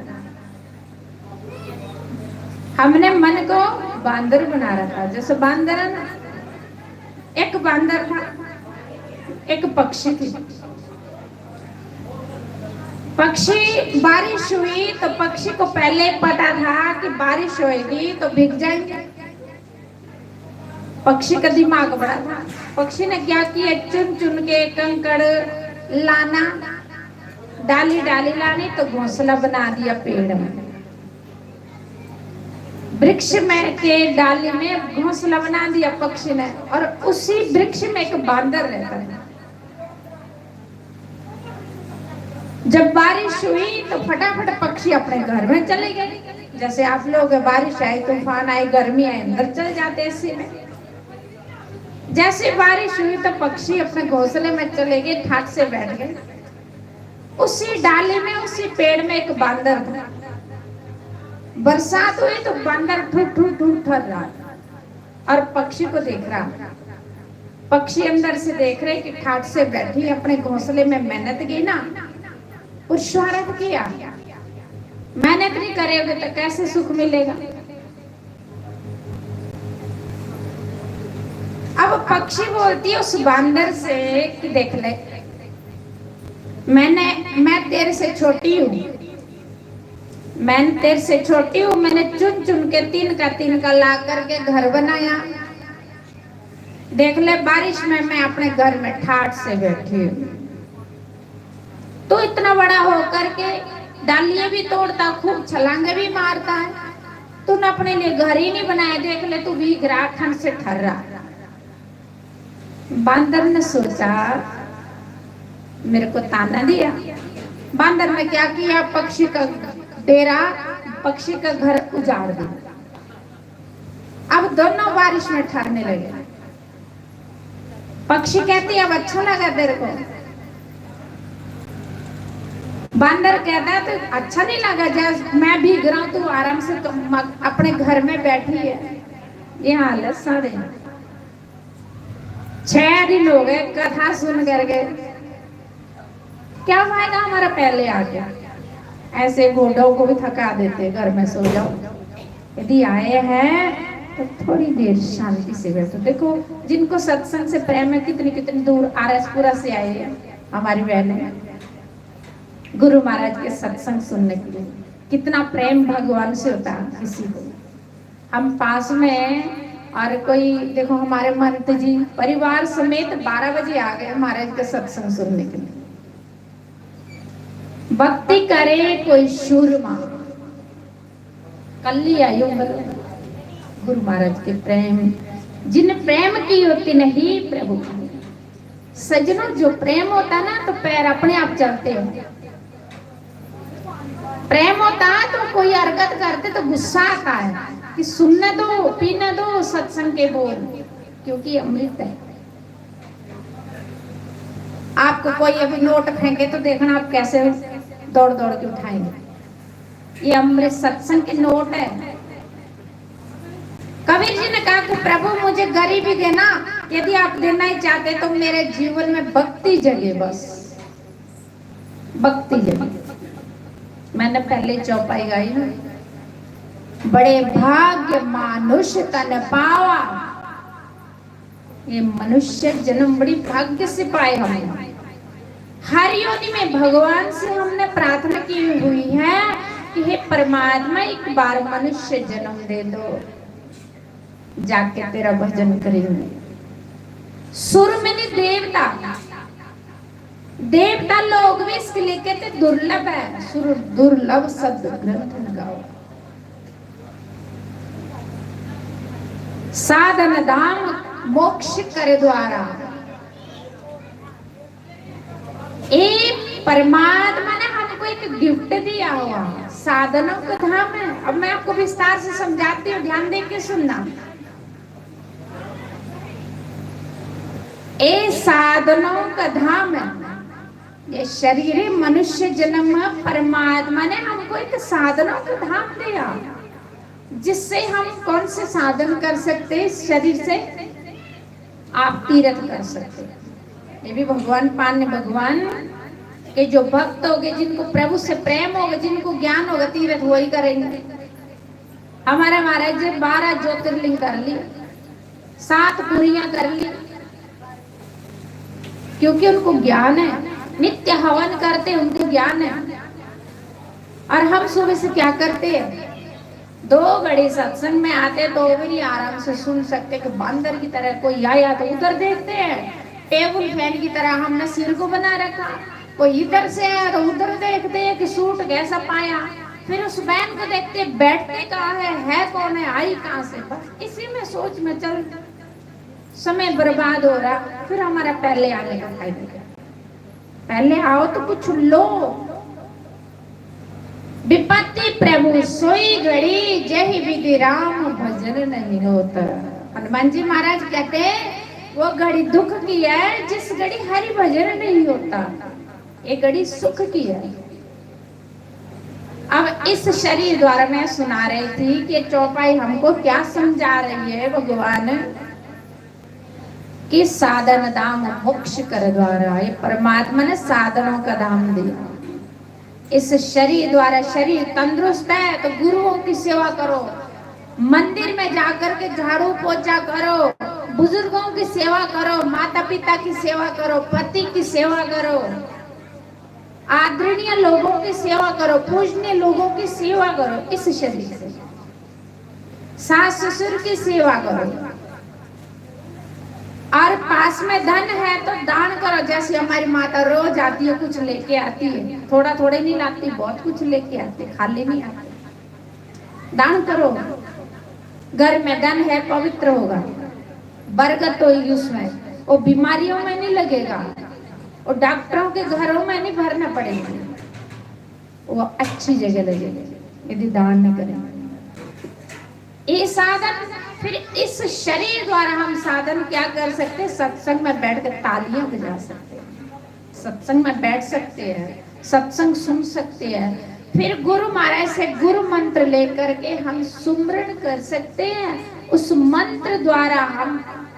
हमने मन को बांदर बना रखा। जैसे बांदर है ना, एक बांदर था, एक पक्षी थी। पक्षी, बारिश हुई तो पक्षी को पहले पता था कि बारिश होएगी तो भीग जाएंगे। पक्षी का दिमाग बड़ा था। पक्षी ने क्या किया, चुन चुन के कंकड़ लाना, डाली डाली लानी, तो घोंसला बना दिया पेड़ में। वृक्ष में के डाली में घोंसला बना दिया पक्षी ने, और उसी वृक्ष में एक बांदर रहता था। जब बारिश हुई तो फटाफट पक्षी अपने घर में चले गए। जैसे आप लोग, बारिश आई, तूफान आई, गर्मी आई, अंदर चले जाते एसी में। जैसे बारिश हुई तो पक्षी अपने घोंसले में चले गए, ठाट से बैठ गए। उसी डाली में, उसी पेड़ में एक बांदर था। बरसात हुई तो बांदर ठू ठू ठू ठर रहा था और पक्षी को देख रहा। पक्षी अंदर से देख रहे कि ठाट से बैठी अपने घोंसले में मेहनत की ना, पुरुषार्थ किया, मेहनत नहीं करोगे तो कैसे सुख मिलेगा? अब पक्षी बोलती है उस बांदर से कि देख ले, मैंने, मैं तेरे से छोटी हूँ, मैं तेरे से छोटी हूँ, मैंने चुन चुन के तिनका तिनका ला करके घर बनाया। देख ले, बारिश में मैं अपने घर में ठाट से बैठी हूँ। तू इतना बड़ा होकर के डालियाँ भी तोड़ता, खूब छलांगे भी मारता है, तूने अपने लिए घर ही नहीं बनाया। देख ले, तू भी ग्राह ठंड से ठर रहा। बांदर ने सोचा, मेरे को ताना दिया। बांदर ने क्या किया, पक्षी का डेरा, पक्षी का घर उजाड़ दिया। अब दोनों बारिश में ठहरने लगे। पक्षी कहती, अब अच्छा लगा तेरे को? बंदर कहता है, तो अच्छा नहीं लगा, जब मैं भीग रहा हूं, तू आराम से तो म-, अपने घर में बैठी है। ये हाल है सारे। छह दिन हो गए कथा सुन करके, क्या फायदा हमारा पहले आ गया? ऐसे घोड़ों को भी थका देते, घर में सो जाओ। यदि आए हैं तो थोड़ी देर शांति से बैठो। देखो, जिनको सत्संग से प्रेम है, कितनी कितनी दूर आरएसपुरा से आए हैं हमारी बहनें, गुरु महाराज के सत्संग सुनने के लिए। कितना प्रेम भगवान से होता है किसी को। हम पास में हैं और कोई, देखो, हमारे महंत जी परिवार समेत बारह बजे आ गए महाराज के सत्संग सुनने के लिए। भक्ति करे कोई सूरमा, कल्ली आई हूं, बोलो, गुरु महाराज के प्रेम, जिन प्रेम की होती नहीं प्रभु। सज्जनों, जो प्रेम होता है ना, तो पैर अपने आप चलते हैं। प्रेम होता है तो कोई हरकत करते तो गुस्सा आता है कि सुनने दो, पीने दो सत्संग के बोल, क्योंकि अमृत है। आपको कोई अभी नोट फेंके तो देखना आप कैसे दौड़ दौड़ के उठाएंगे। ये अमृत सत्संग के नोट है। कबीर जी ने कहा कि प्रभु, मुझे गरीबी देना, यदि आप देना ही चाहते तो मेरे जीवन में भक्ति जगे, बस भक्ति जगे। मैंने पहले चौपाई गाई ना, बड़े भाग्य मानुष तन पावा। ये मनुष्य जन्म बड़ी भाग्य से पाए हमने। हर योनि में भगवान से हमने प्रार्थना की हुई है कि हे परमात्मा, एक बार मनुष्य जन्म दे दो, जाके तेरा भजन करेंगे। सुर में नहीं, देवता, देवता लोग भी इसके लिए कहते दुर्लभ है, सुर दुर्लभ सद ग्रंथ न गाओ। साधन धाम मोक्ष कर द्वारा। ये परमात्मा ने हमको एक गिफ्ट दिया हुआ, साधनों का धाम है। अब मैं आपको विस्तार से समझाती हूँ, ध्यान दे के सुनना। ये साधनों का धाम है। ये शरीर है, मनुष्य जन्म, परमात्मा ने हमको एक साधनों का धाम दिया, जिससे हम कौन से साधन कर सकते हैं, इस शरीर से आप तीर्थ कर सकते हैं। ये भी भगवान पान ने, भगवान के जो भक्त होंगे, जिनको प्रभु से प्रेम होगा, जिनको ज्ञान होगा, तीर्थ वही करेंगे। हमारे महाराज जी बारह ज्योतिर्लिंग कर ली, सात पुरियां कर ली, क्योंकि उनको ज्ञान है। नित्य हवन करते, उनको ज्ञान है। और हम सुबह से क्या करते हैं? दो घड़ी सत्संग में आते तो भी नहीं आराम से सुन सकते कि बंदर की तरह कोई आया तो उधर देखते हैं, टेबल फैन की तरह हमने सिर को बना रखा। कोई इधर से आया तो उधर देखते हैं कि सूट कैसा पाया, फिर उस बहन को देखते, बैठते कहाँ है, है कौन है, आई कहाँ से। बस इसी में सोच में चल, समय बर्बाद हो रहा, फिर हमारा पहले आने का फायदा क्या? पहले आओ तो कुछ लो। विपत्ति प्रभु सोई घड़ी, जही विधि राम भजन नहीं होत। हनुमान जी महाराज कहते हैं, वो घड़ी दुख की है जिस घड़ी हरि भजन नहीं होता, ये घड़ी सुख की है। अब इस शरीर द्वारा मैं सुना रही थी कि चौपाई हमको क्या समझा रही है भगवान, कि साधन धाम मोक्ष कर द्वारा। ये परमात्मा ने साधनों का धाम दिया। इस शरीर द्वारा, शरीर तंदुरुस्त है तो गुरुओं की सेवा करो, मंदिर में जाकर के झाड़ू पोछा करो, बुजुर्गों की सेवा करो, माता पिता की सेवा करो, पति की सेवा करो, आदरणीय लोगों की सेवा करो, पूजनीय लोगों की सेवा करो। इस शरीर से सास ससुर की सेवा करो, और पास में धन है तो दान करो। जैसे हमारी माता रोज आती है, कुछ लेके आती है, थोड़ा थोड़ा नहीं लाती, बहुत कुछ लेके आती, खाली नहीं आती। दान करो, घर में धन है, पवित्र होगा, बरकत होगी उसमें, वो बीमारियों में नहीं लगेगा, वो डॉक्टरों के घरों में नहीं भरना पड़ेगा, वो अच्छी जगह लगेगा यदि दान नहीं करें। ये साधन फिर इस शरीर द्वारा हम साधन क्या कर सकते हैं? सत्संग में बैठ कर तालियां बजा सकते हैं, सत्संग में बैठ सकते हैं, सत्संग सुन सकते हैं। फिर गुरु महाराज से गुरु मंत्र लेकर के हम सुमरण कर सकते हैं। उस मंत्र द्वारा हम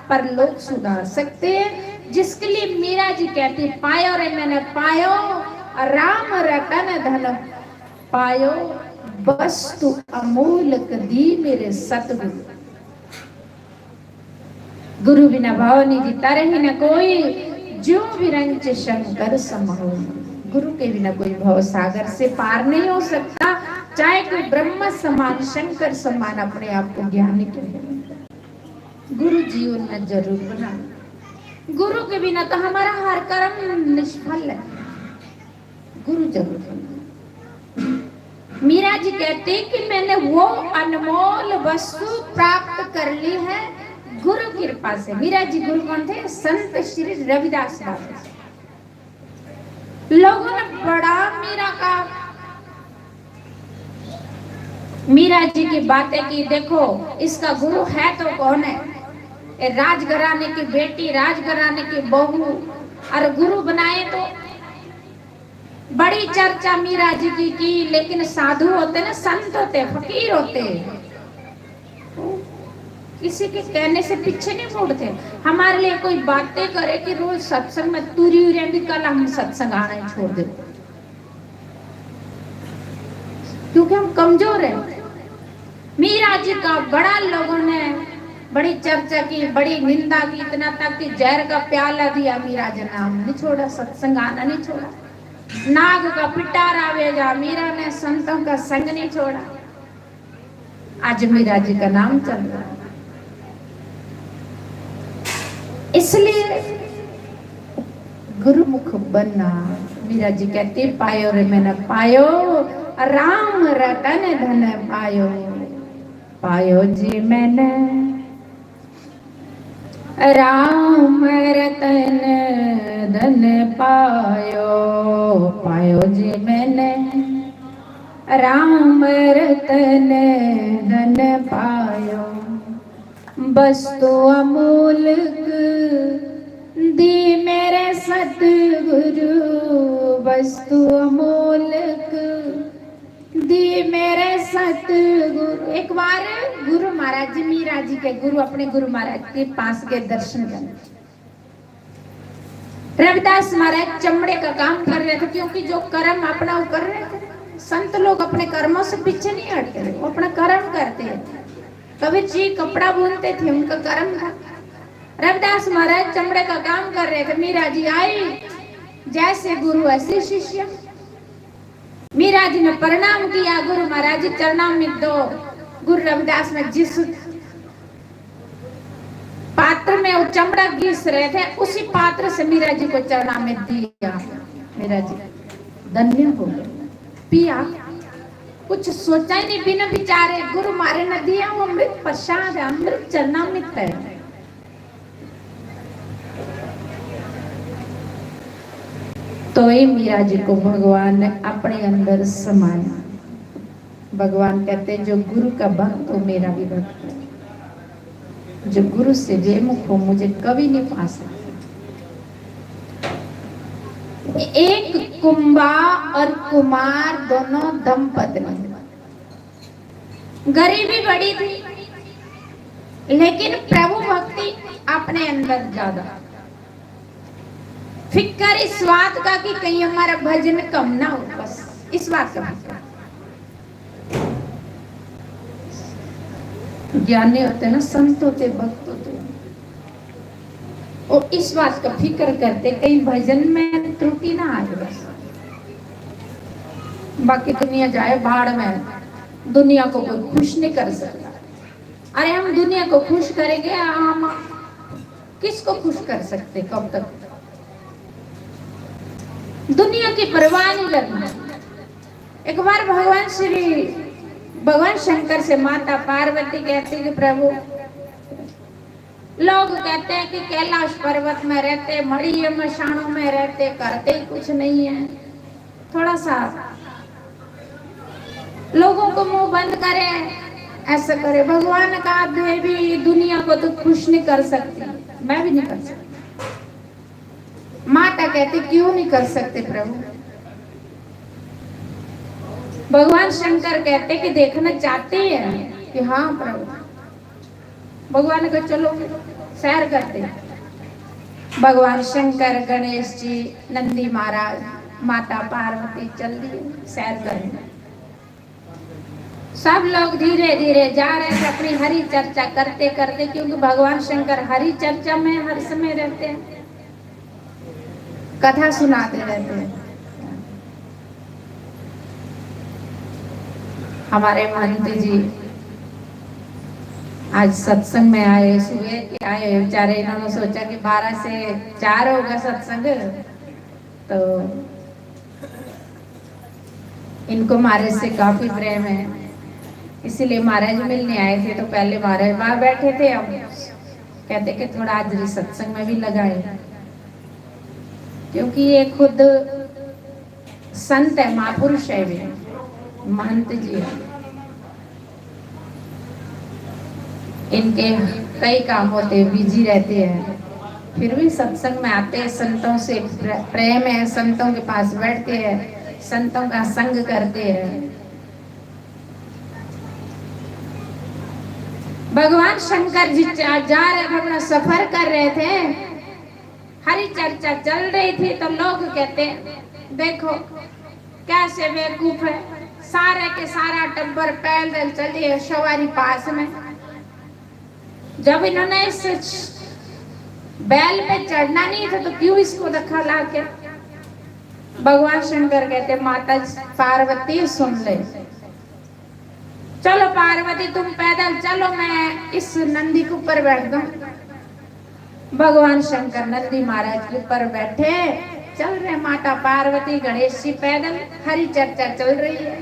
परलोक सुधार सकते हैं, जिसके लिए मीरा जी कहती, "पायो रे मैंने पायो, राम रतन धन पायो, वस्तु अमूलक दी मेरे सतगुरु।" गुरु बिना भव निधि तरहि न कोई, जो विरंच शंकर सम होई। गुरु के बिना कोई भव सागर से पार नहीं हो सकता, चाहे कोई ब्रह्म समान, शंकर समान अपने आप को ज्ञानी कहे। गुरु जीवन में जरूर बना। गुरु के बिना तो हमारा हर कर्म निष्फल है। गुरु जरूर बना। मीरा जी कहते कि मैंने वो अनमोल वस्तु प्राप्त कर ली है गुरु कृपा से। मीरा जी गुरु कौन थे? संत श्री रविदास बाबा। लोगों ने बड़ा मीरा का, मीरा जी की बातें की, "देखो, इसका गुरु है तो कौन है? ये राजघराने की बेटी, राजघराने की बहू, और गुरु बनाए तो।" बड़ी चर्चा मीरा जी की की, लेकिन साधु होते ना, संत होते, फकीर होते, किसी के कहने से पीछे नहीं मुड़ते। हमारे लिए कोई बातें करे कि रोज सत्संग में तुरी हुई रहती, कल हम सत्संग आना ही छोड़ देते, क्योंकि हम कमजोर हैं। मीरा जी का बड़ा लोगों ने बड़ी चर्चा की, बड़ी निंदा की, इतना तक कि जहर का प्याला दिया, मीरा जी नाम नहीं छोड़ा, सत्संग आना नहीं छोड़ा। नाग का पिटारा भेजा, मीरा ने संतों का संग नहीं छोड़ा। आज मीरा जी का नाम चल रहा है। इसलिए गुरुमुख बनना, मीरा जी कहती, "पायो रे मैंने पायो, राम रतन धन पायो, पायो जी मैंने राम रतन धन पायो, पायो जी मैंने राम रतन धन पायो, वस्तु अमूलक दी मेरे सतगुरु, वस्तु अमूलक दी मेरे सतगुरु।" एक बार गुरु महाराज जी, मीरा जी के गुरु, अपने गुरु महाराज के पास के दर्शन करने। रविदास महाराज चमड़े का काम कर रहे थे, क्योंकि जो कर्म अपना वो कर रहे थे, संत लोग अपने कर्मों से पीछे नहीं हटते, वो अपना कर्म करते हैं। कबीर जी कपड़ा बुनते थे, उनका कर्म था। रविदास महाराज चमड़े का काम कर रहे थे, मीरा जी आई, जैसे गुरु ऐसे शिष्य। मीरा जी ने प्रणाम किया, "गुरु महाराज जी चरणामृत दो।" गुरु रविदास ने जिस पात्र में वो चमड़ा घिस रहे थे, उसी पात्र से मीरा जी को चरणामृत दिया। मीरा जी धन्य हो गए, पिया, कुछ सोचा ही नहीं, बिना विचारे गुरु मारे ने दिया, वो अमृत प्रसाद है, अमृत चरणामृत है। तो ये मीरा जी को भगवान ने अपने अंदर समाया। भगवान कहते, "जो गुरु का भक्त हो, मेरा भी भक्त है। जो गुरु से बेमुख हो, मुझे कभी नहीं पा सकते।" एक कुंभा और कुमार दोनों दंपत्ति, गरीबी बड़ी थी, लेकिन प्रभु भक्ति अपने अंदर ज्यादा। फिक्र इस बात का कि कहीं हमारा भजन कम ना हो, बस इस बात का फिक्र। ज्ञानी होते ना, संत होते, भक्त होते, वो इस बात का फिक्र करते कहीं भजन में त्रुटि ना आए, बस। बाकी दुनिया जाए भाड़ में, दुनिया को कोई खुश नहीं कर सकता। अरे, हम दुनिया को खुश करेंगे, हम किसको खुश कर सकते? कब तक? दुनिया की परवाह नहीं करना। एक बार भगवान श्री, भगवान शंकर से माता पार्वती कहती कि प्रभु, लोग कहते हैं कि कैलाश पर्वत में रहते, मड़िये मशाणों में रहते, करते ही कुछ नहीं है, थोड़ा सा लोगों को मुंह बंद करें, ऐसा करे। भगवान ने कहा, देवी, दुनिया को तो खुश नहीं कर सकती, मैं भी नहीं कर सकती। माता कहती, क्यों नहीं कर सकते प्रभु? भगवान शंकर कहते कि देखना चाहते हैं कि हाँ प्रभु। भगवान को चलो सैर करते हैं। भगवान शंकर, गणेश जी, नंदी महाराज, माता पार्वती चल दिए सैर करने। सब लोग धीरे धीरे जा रहे थे अपनी हरि चर्चा करते करते, क्योंकि भगवान शंकर हरि चर्चा में हर समय रहते हैं, कथा सुनाते रहते हैं। हमारे महंत जी आज सत्संग में आए, सुबह के आए बेचारे, इन्होंने सोचा कि बारह से चार होगा सत्संग, तो इनको महाराज से काफी प्रेम है, इसीलिए महाराज मिलने आए थे। तो पहले महाराज बाहर बैठे थे, हम कहते कि थोड़ा आज सत्संग में भी लगाए, क्योंकि ये खुद संत है, महापुरुष है, वे महंत जी है। इनके कई काम होते, बिजी रहते हैं, फिर भी सत्संग में आते हैं, संतों से प्रे-, प्रेम है, संतों के पास बैठते हैं, संतों का संग करते हैं। भगवान शंकर जी जा, जा रहे थे, अपना सफर कर रहे थे, हरि चर्चा चल रही थी, तो लोग कहते, देखो कैसे बेवकूफ है, सारे के सारा टब्बर पैदल चलिए सवारी पास में। जब इन्होंने इस बैल पे चढ़ना नहीं था, तो क्यों इसको धक्का ला के? भगवान शंकर कहते, माता पार्वती सुन ले, चलो पार्वती तुम पैदल चलो, मैं इस नंदी के ऊपर बैठ दूं। भगवान शंकर नंदी महाराज के ऊपर बैठे चल रहे, माता पार्वती, गणेश जी पैदल, हरि चर्चा चल रही है।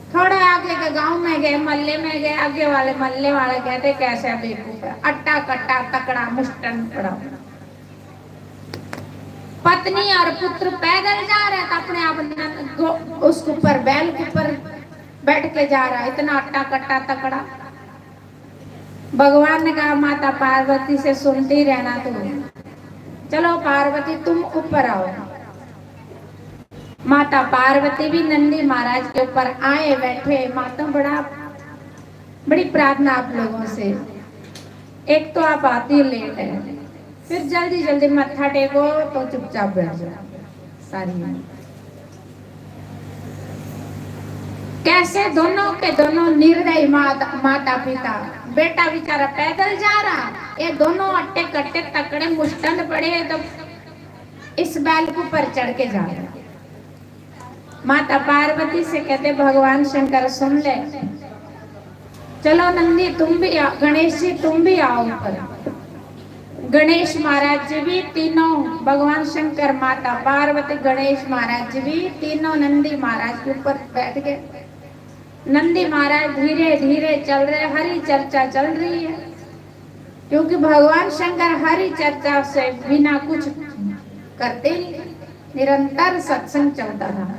थोड़ा आगे के गांव में गए, मोहल्ले में गए, आगे वाले मोहल्ले वाले कहते, कैसा बेवकूफ है, अट्टा कट्टा तकड़ा मुस्टन पड़ा। पत्नी और पुत्र पैदल जा रहे हैं, तो अपने आप न-, गो-, उसके ऊपर, बैल के ऊपर बैठ के जा रहा है, इतना अट्टा कट्टा तकड़ा। भगवान ने कहा, माता पार्वती से सुनते ही रहना तुम, चलो पार्वती तुम ऊपर आओ। माता पार्वती भी नंदी महाराज के ऊपर आए, बैठे। माता बड़ा, बड़ी प्रार्थना आप लोगों से, एक तो आप आती लेट है, फिर जल्दी जल्दी मत्था टेको तो चुपचाप बैठ जाओ। सारी कैसे दोनों के दोनों निर्दयी माता, माता पिता, बेटा बेचारा पैदल जा रहा, ये दोनों अट्टे कट्टे तकड़े मुस्टंद पड़े, तो इस बैल के ऊपर चढ़ के जा रहे। माता पार्वती से कहते, भगवान शंकर सुन ले, चलो नंदी तुम भी आओ, गणेश जी तुम भी आओ ऊपर। गणेश महाराज जी भी तीनों, भगवान शंकर, माता पार्वती, गणेश महाराज जी भी तीनों नंदी महाराज के ऊपर बैठ गए। नंदी महाराज धीरे धीरे चल रहे, हरि चर्चा चल रही है, क्योंकि भगवान शंकर हरि चर्चा से बिना कुछ करते ही नहीं, निरंतर सत्संग चलता था।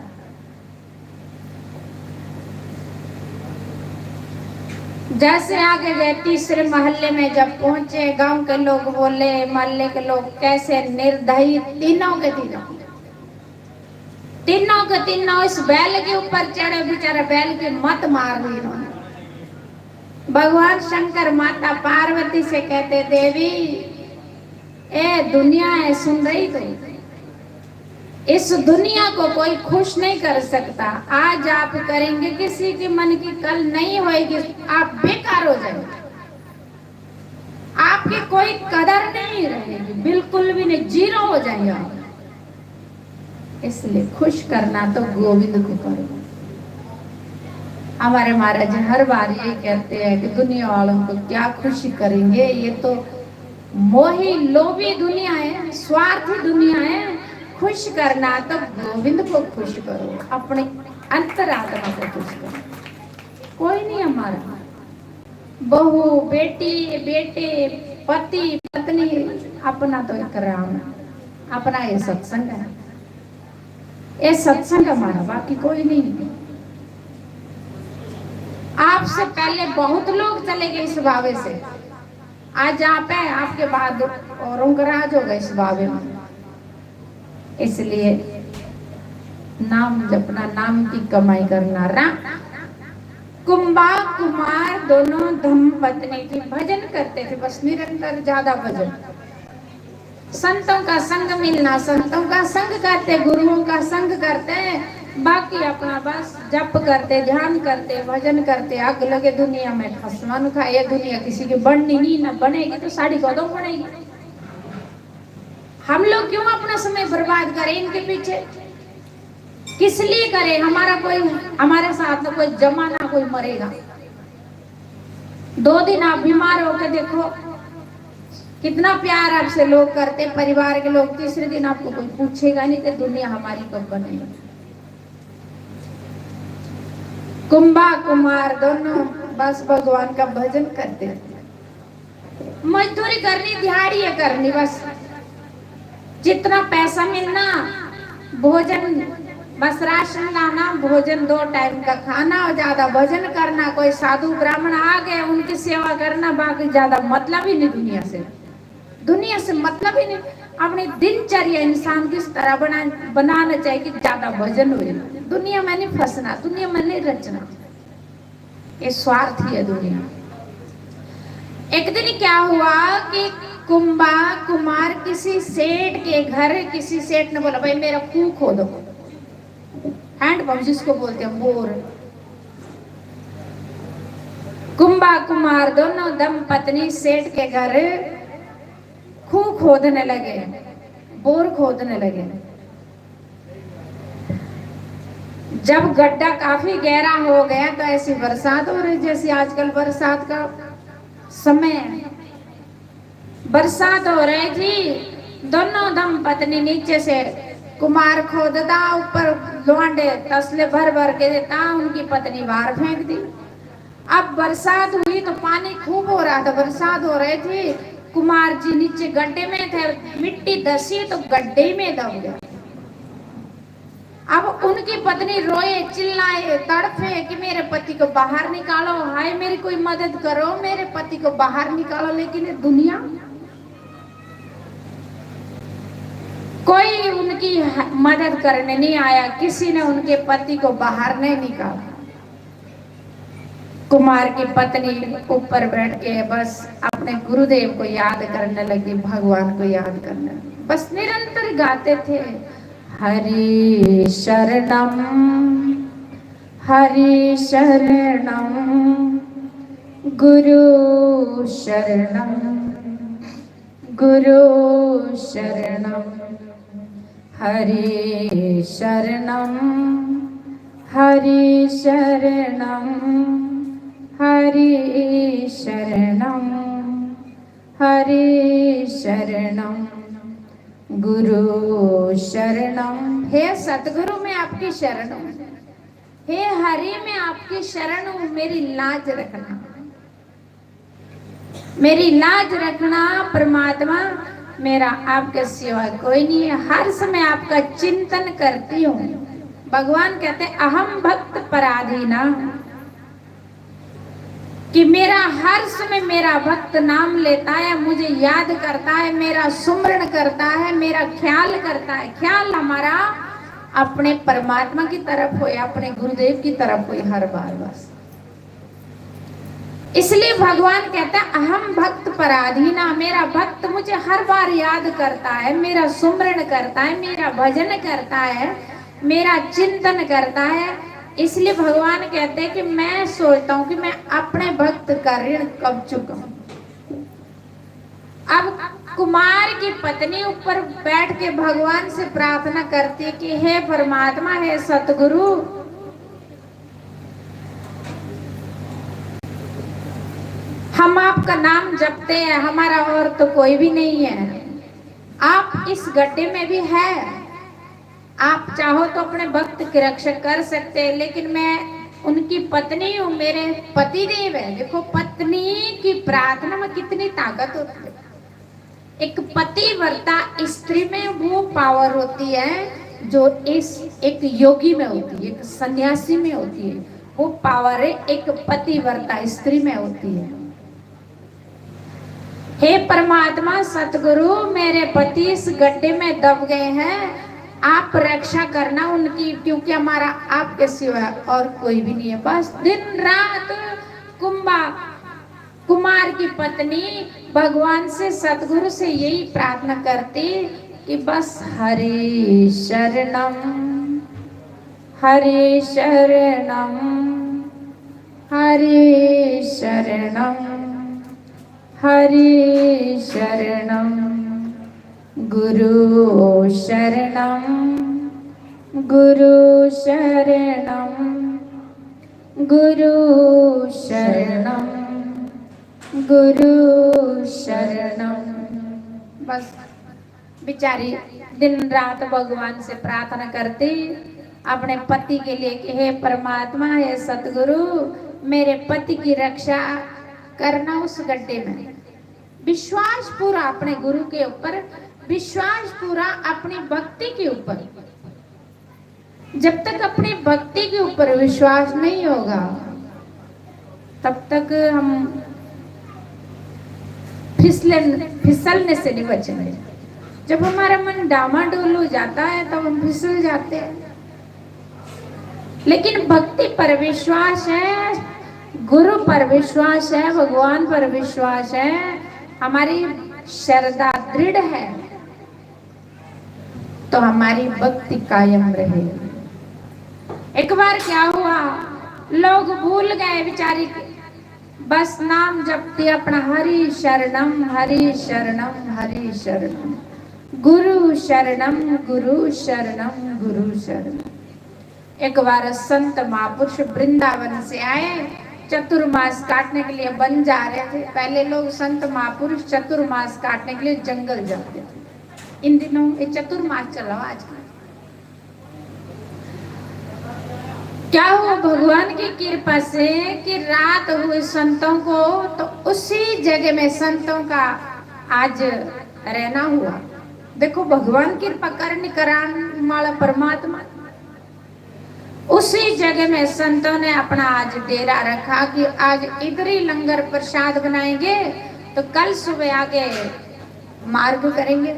जैसे आगे गए, तीसरे मोहल्ले में जब पहुंचे, गांव के लोग बोले, मोहल्ले के लोग, कैसे निर्दयी तीनों के तीनों, तीनों के तीनों इस बैल के ऊपर चढ़े, बेचारा बैल की मत मार दी इन्होंने। भगवान शंकर माता पार्वती से कहते, देवी, ए दुनिया है, सुन रही तू? इस दुनिया को कोई खुश नहीं कर सकता। आज आप करेंगे किसी की मन की, कल नहीं होएगी, आप बेकार हो जाएंगे, आपकी कोई कदर नहीं रहेगी, बिल्कुल भी नहीं, जीरो हो जाएंगे आप। इसलिए खुश करना तो गोविंद को करो। हमारे महाराज जी हर बार ये कहते हैं कि दुनिया वालों को क्या खुश करेंगे, ये तो मोही लोभी दुनिया है, स्वार्थी दुनिया है। खुश करना तो गोविंद को खुश करो, अपने अंतरात्मा को खुश करो। कोई नहीं हमारा, बहू, बेटी, बेटे, पति, पत्नी, अपना तो एक राम है, अपना ये सत्संग है। ये सत्संग हमारा, बाकी कोई नहीं। आ आपसे पहले बहुत लोग चले गए इस बावे से, आज आप हैं, आपके बाद औरों का राज होगा इस बावे में। इसलिए नाम जपना, नाम की कमाई करना। राम कुंभा कुमार दोनों धम पत्नी थी, भजन करते थे बस निरंतर, ज्यादा भजन। संतों का संग मिलना, संतों का संग करते, गुरुओं का संग करते, बाकी अपना बस जप करते, ध्यान करते, भजन करते। आग लगे दुनिया में, खसमन खाए दुनिया, किसी की बननी नहीं ना बनेगी तो साड़ी कदों बनेगी? हम लोग क्यों अपना समय बर्बाद करें इनके पीछे? किस लिए करें? हमारा कोई, हमारे साथ ना कोई जमाना कोई मरेगा। दो दिन आप बीमार होकर देखो, कितना प्यार आपसे लोग करते, परिवार के लोग। तीसरे दिन आपको कोई पूछेगा नहीं कि दुनिया हमारी कब बनेगी। कुंभा कुमार दोनों बस भगवान का भजन करते थे। मजदूरी करनी, दिहाड़ी है करनी बस। जितना पैसा मिलना, भोजन बस राशन लाना, भोजन दो टाइम का खाना और ज्यादा भजन करना। कोई साधु ब्राह्मण आ गए, उनकी सेवा करना, बाकी ज्यादा मतलब ही नहीं दुनिया से। दुनिया से मतलब ही नहीं। अपनी दिनचर्या इंसान की इस तरह बना, बनाना चाहिए कि ज्यादा भजन हो। दुनिया में नहीं फंसना, दुनिया में नहीं रचना। ये स्वार्थी है दुनिया। एक दिन क्या हुआ कि कुंभा कुमार किसी सेठ के घर, किसी सेठ ने बोला, भाई मेरा खूह खोदो, हैंड पंप जिसको बोलते हैं, बोर। कुंभा कुमार दोनों दम पत्नी सेठ के घर खूह खोदने लगे, बोर खोदने लगे। जब गड्ढा काफी गहरा हो गया तो ऐसी बरसात हो रही, जैसी आजकल बरसात का समय है, बरसात हो रही थी। दोनों दम पत्नी नीचे से कुमार खोदता, ऊपर लोंडे तसले भर भर के देता, उनकी पत्नी बाहर फेंक दी। अब बरसात हुई तो पानी खूब हो रहा था, बरसात हो रही थी। कुमार जी नीचे गड्ढे में थे, मिट्टी धसी तो गड्ढे में दब गए। अब उनकी पत्नी रोए, चिल्लाए, तड़फे कि मेरे पति को बाहर निकालो, हाय मेरी कोई मदद करो, मेरे पति को बाहर निकालो। लेकिन ये दुनिया, कोई उनकी ह-, मदद करने नहीं आया, किसी ने उनके पति को बाहर नहीं निकाला। कुमार की पत्नी ऊपर बैठ के बस अपने गुरुदेव को याद करने लगी, भगवान को याद करने लगी। बस निरंतर गाते थे, हरि शरणम, हरि शरणम, गुरु शरणम, गुरु शरणम, हरि शरणम, हरि शरणम, हरि शरणम, हरि शरणम, गुरु शरणम। हे सतगुरु, मैं आपकी शरण हूँ। हे हरि, मैं आपकी शरण हूँ, मेरी लाज रखना। मेरी लाज रखना परमात्मा, मेरा आपके सिवा कोई नहीं है। हर समय आपका चिंतन करती हूँ। भगवान कहते, अहम भक्त पराधीना, कि मेरा हर समय मेरा भक्त नाम लेता है, मुझे याद करता है, मेरा सुमरण करता है, मेरा ख्याल करता है। ख्याल हमारा अपने परमात्मा की तरफ होए, अपने गुरुदेव की तरफ होए हर बार। बस इसलिए भगवान कहता है, अहम भक्त पराधीना, मेरा भक्त मुझे हर बार याद करता है, मेरा सुमरण करता है, मेरा भजन करता है, मेरा चिंतन करता है। इसलिए भगवान कहते हैं कि मैं सोचता हूँ कि मैं अपने भक्त का ऋण कब चुकाऊं। अब कुमार की पत्नी ऊपर बैठ के भगवान से प्रार्थना करती है कि हे परमात्मा, हे सतगुरु, हम आपका नाम जपते हैं, हमारा और तो कोई भी नहीं है, आप इस गड्ढे में भी है, आप चाहो तो अपने भक्त की रक्षा कर सकते हैं, लेकिन मैं उनकी पत्नी हूँ, मेरे पति देव है। देखो, पत्नी की प्रार्थना में कितनी ताकत होती है। एक पतिव्रता स्त्री में वो पावर होती है जो इस एक योगी में होती है, एक सन्यासी में होती है। वो पावर एक पतिव्रता स्त्री में होती है। हे परमात्मा सतगुरु, मेरे पति इस गड्ढे में दब गए हैं, आप रक्षा करना उनकी, क्योंकि हमारा आपके सिवा और कोई भी नहीं है। बस दिन रात कुंभा कुमार की पत्नी भगवान से, सतगुरु से यही प्रार्थना करती कि बस हरि शरणम, हरि शरणम, हरि शरणम, हरि शरणम, गुरु शरणम, गुरु शरणम, गुरु शरणम, गुरु शरणम। बस बेचारी दिन रात भगवान से प्रार्थना करती अपने पति के लिए कि हे परमात्मा, हे सतगुरु, मेरे पति की रक्षा करना उस गड्ढे में। विश्वास पूरा अपने गुरु के ऊपर, विश्वास पूरा अपनी भक्ति के ऊपर। जब तक अपनी भक्ति के ऊपर विश्वास नहीं होगा, तब तक हम फिसलन फिसलने से नहीं बचेंगे। जब हमारा मन डामाडोल हो जाता है, तब हम फिसल जाते हैं। लेकिन भक्ति पर विश्वास है, गुरु पर विश्वास है, भगवान पर विश्वास है, हमारी श्रद्धा दृढ़ है, तो हमारी भक्ति कायम रहेगी। एक बार क्या हुआ, लोग भूल गए बेचारी, बस नाम जपती अपना, हरि शरणम, हरि शरणम, हरि शरणम, गुरु शरणम, गुरु शरणम, गुरु शरणम। एक बार संत महापुरुष वृंदावन से आए, चतुर्मास काटने के लिए वन जा रहे थे। पहले लोग संत महापुरुष चतुर्मास काटने के लिए जंगल जाते थे, इन दिनों ये चतुर्मास चला हुआ आजकल। क्या हुआ, भगवान की कृपा से कि रात हुई संतों को, तो उसी जगह में संतों का आज रहना हुआ। देखो, भगवान कृपा करने कराने वाला परमात्मा। उसी जगह में संतों ने अपना आज डेरा रखा कि आज इधर ही लंगर प्रसाद बनाएंगे, तो कल सुबह आगे मार्ग करेंगे।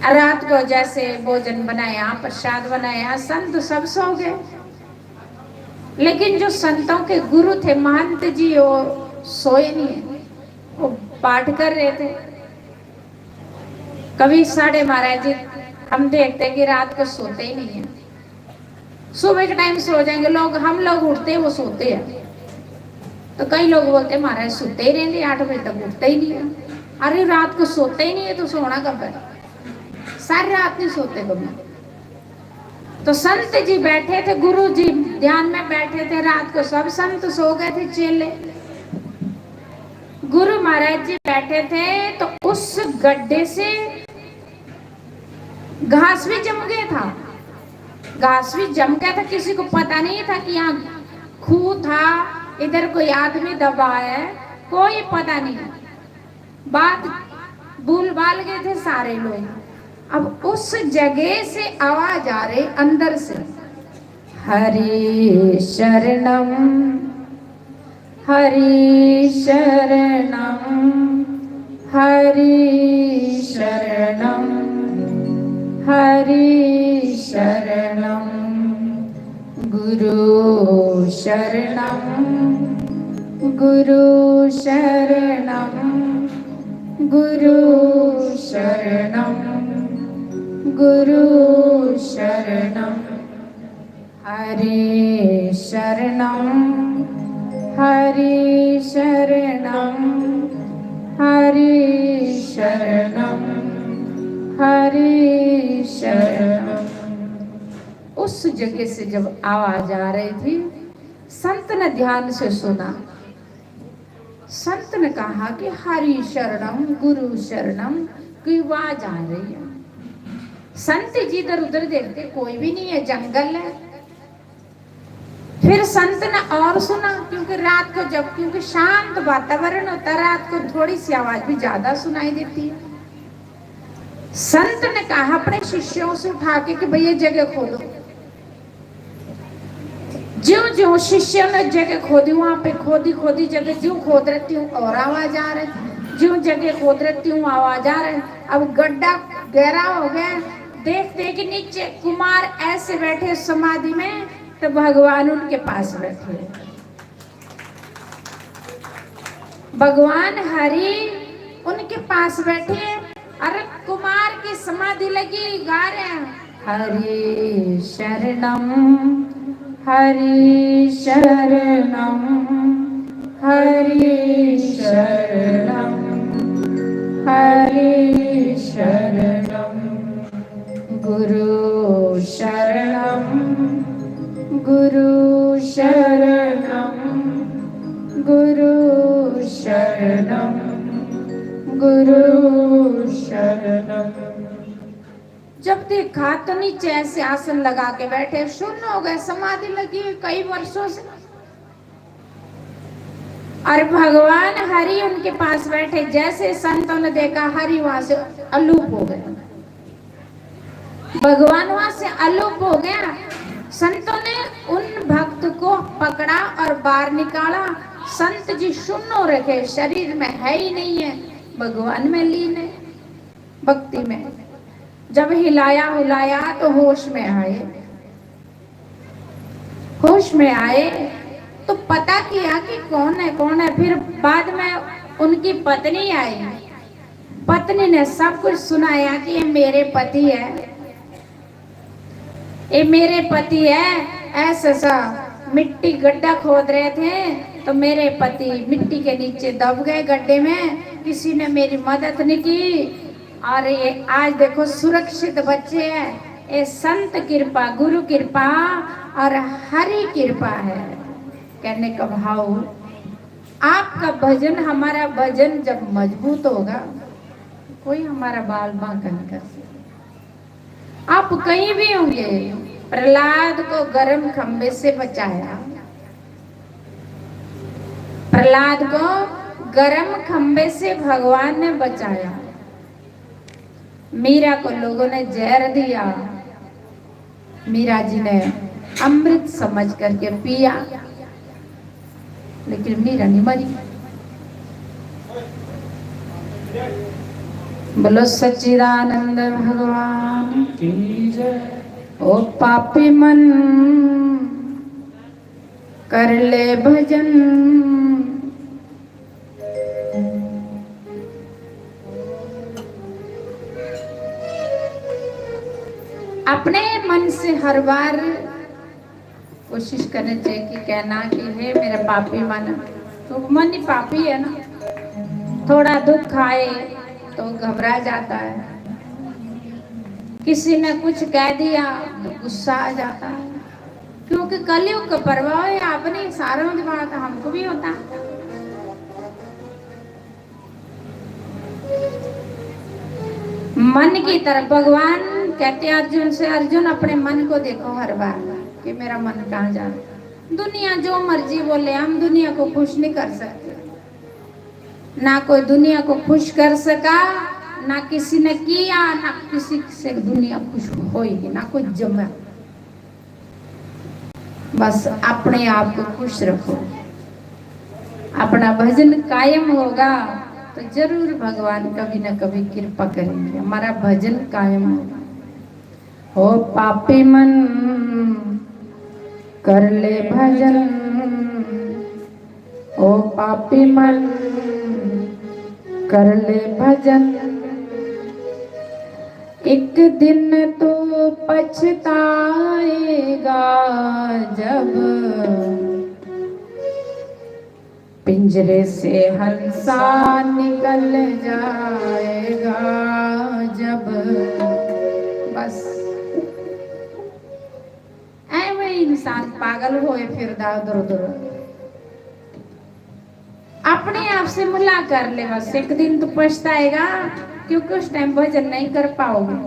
रात को जैसे भोजन बनाया, प्रसाद बनाया, संत सब सो गए, लेकिन जो संतों के गुरु थे महंत जी, वो सोए नहीं है, वो पाठ कर रहे थे। कभी साढ़े महाराज जी, हम देखते हैं कि रात को सोते ही नहीं है। सुबह के टाइम सो जाएंगे लोग, हम लोग उठते हैं, वो सोते हैं। तो कई लोग बोलते हैं, महाराज सोते ही रहते, आठ बजे तक उठते ही नहीं है। अरे, रात को सोते ही नहीं है, तो सोना कब है? सारी रात नहीं सोते कभी। तो संत जी बैठे थे, गुरु जी ध्यान में बैठे थे, रात को सब संत सो गए थे, चेले। गुरु महाराज जी बैठे थे, तो उस गड्ढे से घास भी जम गया था, घास भी जम गया था। किसी को पता नहीं था कि यहाँ खूह था, इधर कोई आदमी दबा है, कोई पता नहीं। बात भूल भाल गए थे सारे लोग। अब उस जगह से आवाज आ रही अंदर से, हरि शरणम, हरि शरणम, हरि शरणम, हरि शरणम, गुरु शरणम, गुरु शरणम, गुरु शरणम, गुरु शरणम। हरि शरणम, हरि शरणम, हरि शरणम, हरि शरणम। उस जगह से जब आवाज आ रही थी, संत ने ध्यान से सुना। संत ने कहा कि हरि शरणम, गुरु शरणम की आवाज आ रही है। संत जी इधर उधर देखते, कोई भी नहीं है, जंगल है। फिर संत ने और सुना, क्योंकि रात को जब, क्योंकि शांत वातावरण होता है, रात को थोड़ी सी आवाज भी ज्यादा सुनाई देती है। संत ने कहा अपने शिष्यों से उठा के कि भैया, जगह खोदो। ज्यों ज्यों शिष्यों ने जगह खोदी, वहां पे खोदी खोदी जगह ज्यों खोद रहे त्यों और आवाज आ रहे, ज्यों जगह खोद रहे त्यों आवाज आ रहे। अब गड्ढा गहरा हो गया, देखते हैं कि नीचे कुमार ऐसे बैठे समाधि में, तो भगवान उनके पास बैठे। भगवान हरि उनके पास बैठे हैं। अरे, कुमार की समाधि लगी, गा रहे हैं, हरि शरणम, हरि शरणम, हरि शरणम, हरि शरणम। गुरु शरणम, गुरु शरणम, गुरु शरणम, गुरु शरणम। जब देखा तो नीचे ऐसे आसन लगा के बैठे, सुन्न हो गए, समाधि लगी हुई कई वर्षों से। और भगवान हरि उनके पास बैठे। जैसे संतों ने देखा, हरि वहां से अलूप हो गया, भगवान वहां से अलूप हो गया। संतों ने उन भक्त को पकड़ा और बाहर निकाला। संत जी सुन्न हो रखे, शरीर में है ही नहीं है, भगवान में लीन है, भक्ति में। जब हिलाया हुलाया तो होश में आए, होश में आए तो पता किया कि कौन है, कौन है। फिर बाद में उनकी पत्नी आई, पत्नी ने सब कुछ सुनाया कि ये मेरे पति है, ये मेरे पति है। ऐसा सा मिट्टी गड्ढा खोद रहे थे तो मेरे पति मिट्टी के नीचे दब गए गड्ढे में, किसी ने मेरी मदद नहीं की। और ये आज देखो सुरक्षित बच्चे हैं। ये संत कृपा, गुरु कृपा और हरि कृपा है। कहने का भाव, आपका भजन, हमारा भजन जब मजबूत होगा, कोई हमारा बाल बांका नहीं कर सकता। आप कहीं भी होंगे, प्रहलाद को गर्म खंबे से बचाया, प्रहलाद को गर्म खंबे से भगवान ने बचाया। मीरा को लोगों ने जहर दिया, मीरा जी ने अमृत समझ करके पिया, लेकिन मीरा नहीं मरी। बोलो सच्चिदानंद भगवान की जय। ओ पापी मन, कर ले भजन। अपने मन से हर बार कोशिश करनी चाहिए कि कहना कि हे मेरा पापी मन, तो मन ही पापी है ना। थोड़ा दुख आए तो घबरा जाता है, किसी ने कुछ कह दिया तो गुस्सा आ जाता है, क्योंकि कलयुग का प्रभाव है। आपने सारों की बात हमको भी होता है। मन की तरफ भगवान कहते हैं अर्जुन से, अर्जुन, अपने मन को देखो हर बार कि मेरा मन कहाँ जा रहा है। दुनिया जो मर्जी बोले, हम दुनिया को खुश नहीं कर सकते। ना कोई दुनिया को खुश कर सका, ना किसी ने किया, ना किसी से दुनिया खुश होगी, ना कोई जमा। बस अपने आप को खुश रखो, अपना भजन कायम होगा तो जरूर भगवान कभी ना कभी कृपा करेंगे, हमारा भजन कायम होगा। ओ पापी मन, कर ले भजन, ओ पापी मन, कर ले भजन। एक दिन तू पछताएगा जब पिंजरे से हंसा निकल जाएगा जब। बस, ऐवें इंसान पागल होए फिरदा उधर उधर। अपने आप से मुला कर ले बस, एक दिन तो पछताएगा, क्योंकि उस टाइम भजन नहीं कर पाओगे,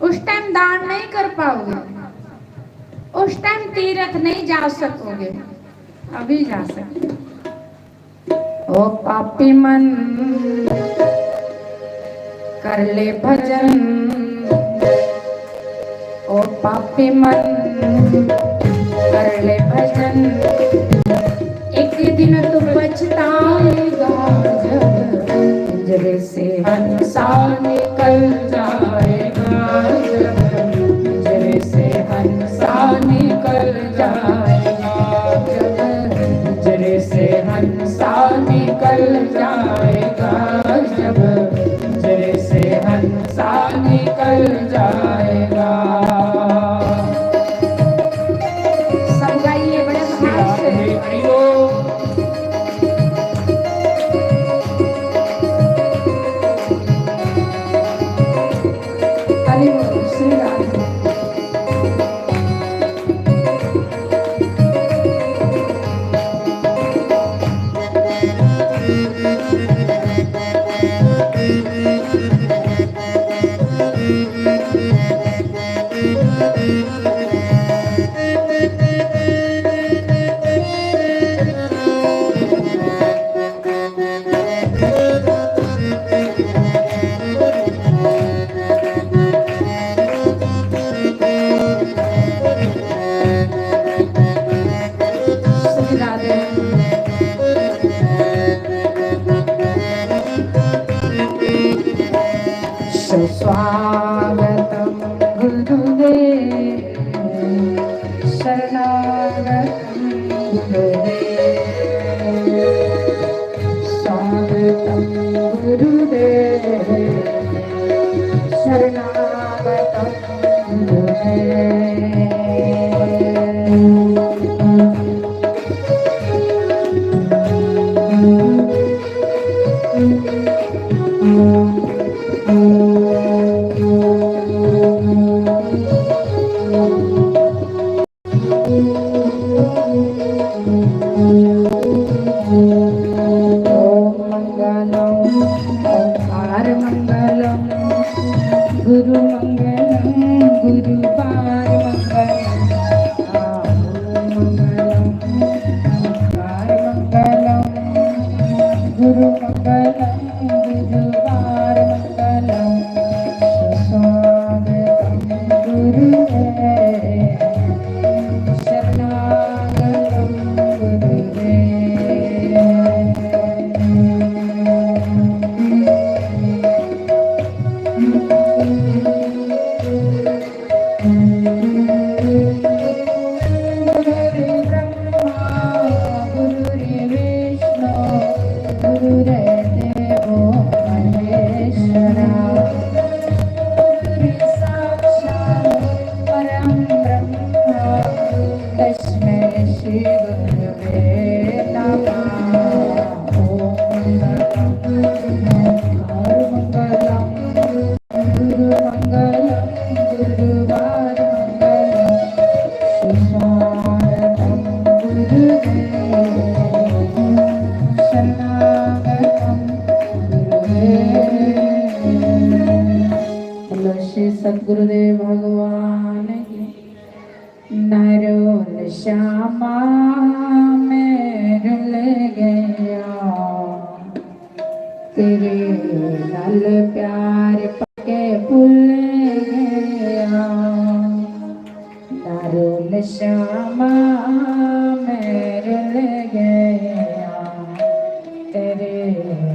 उस टाइम दान नहीं कर पाओगे, उस टाइम तीर्थ नहीं जा सकोगे, अभी जा सकते। ओ पापी मन, कर ले भजन, ओ पापी मन, कर ले भजन, एक दिन तू पछताएगा जब पिंजरे से हंसा निकल जाएगा, जब पिंजरे से हंसा निकल जाएगा, जब पिंजरे से हंसा निकल जाएगा, जब पिंजरे से हंसा निकल जाएगा। सब गाइए बड़े भाव से। हरि ओम। हरि ओम, श्री राधे। स्वागतं गुरुदेव, शरणागतं गुरुदेव, स्वागतं गुरुदेव, शरणागतं गुरुदेव। ओम मंगलम, ओंकार मंगलम, गुरु मंगलम, गुरुवार मंगलम। ओम मंगलम, ओंकार मंगलम, गुरु मंगलम, गुरुवार मंगलम। सुस्वागतम गुरुदेव, शरणागतम गुरुदेव। गुरुर्ब्रह्मा गुरुर्विष्णु गुरुर्देवो महेश्वरा। गुरुर्साक्षात् परं ब्रह्म तस्मै श्री गुरुवे नमः। ओम मंगलम मंगलम गुरु मंगलम गुरुवार मंगलम सुस्वागतम गुरुदेव शरणागतम गुरुदेव। बोलो श्री सतगुरुदेव भगवान की। नरोल श्यामा मैं रुल गया, तेरे नाल प्यार पाके भुल गया। नरोल श्यामा मैं रुल गया, तेरे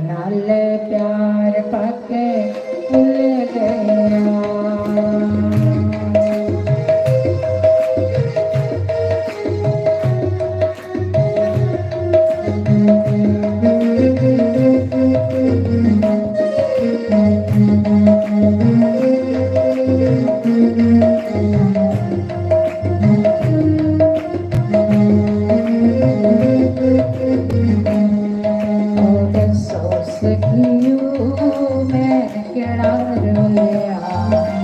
नाल प्यार पाके भुल गया। सखियो मैं केड़ा रोलिया।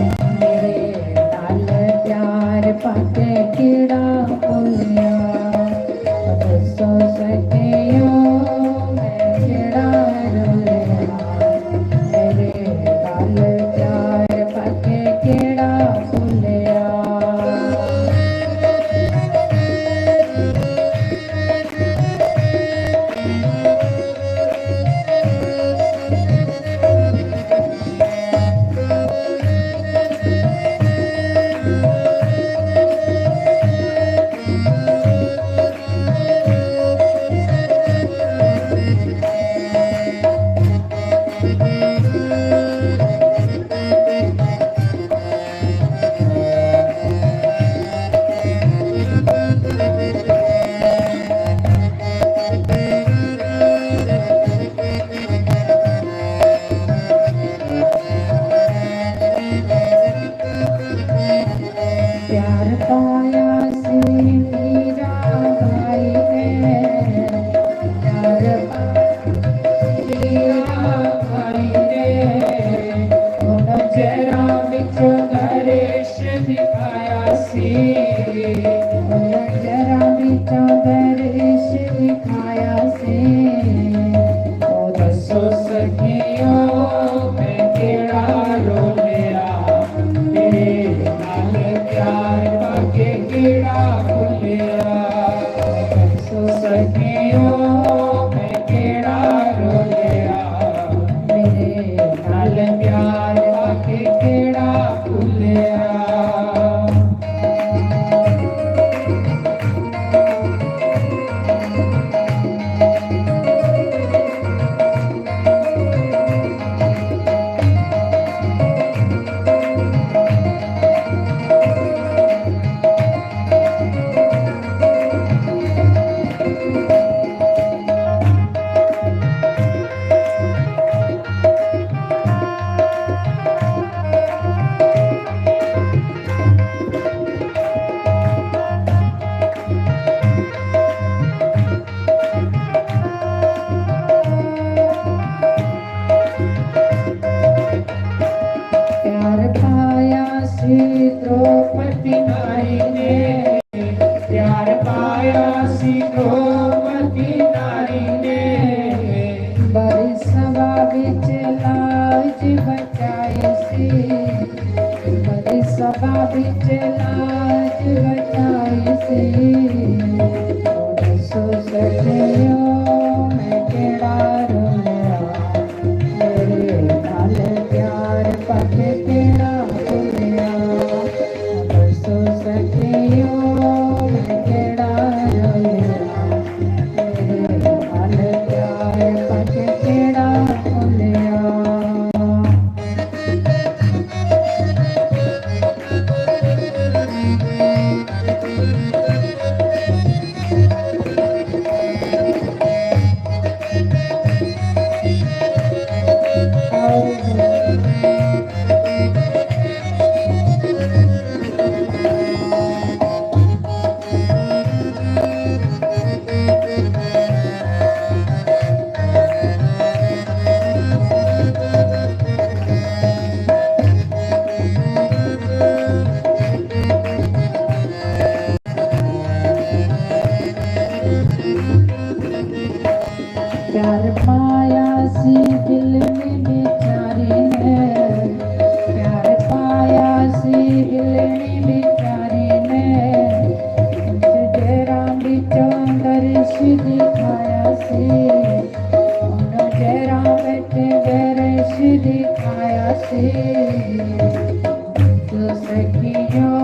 विच लाज बचाई सी, बड़ी सभा विच लाज बचाई सी। ओ दसो सखियो, मैं केड़ा रोलिया, मेरे नाल प्यार पट केड़ा भुलिया। ओ दसो सखियो, मैं केड़ा रोलिया, मेरे नाल प्यार पट केड़ा भुलिया। प्यार पाया सी दिल में बेचारी ने, प्यार पाया सी दिल में बेचारी ने। जहरां बिचों दर्श दिखाया सी, उन्हों जहरां बैठे दर्श दिखाया सी। तो सखियों,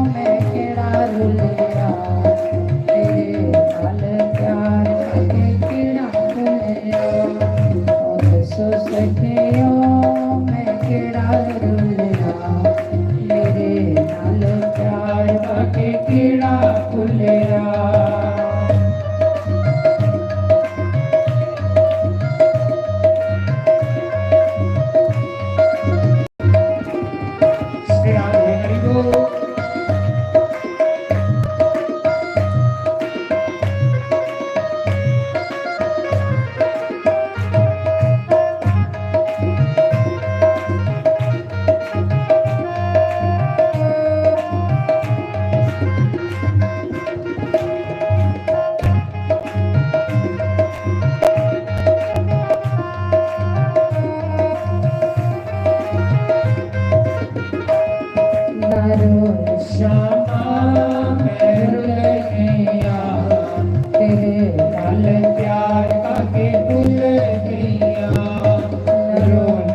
मैं केड़ा रुलिया, तेरे नाल प्यार करके केड़ा भुलिया। ओ दसो सखियों, मैं केड़ा रुलिया, तेरे नाल प्यार करके केड़ा भुलिया।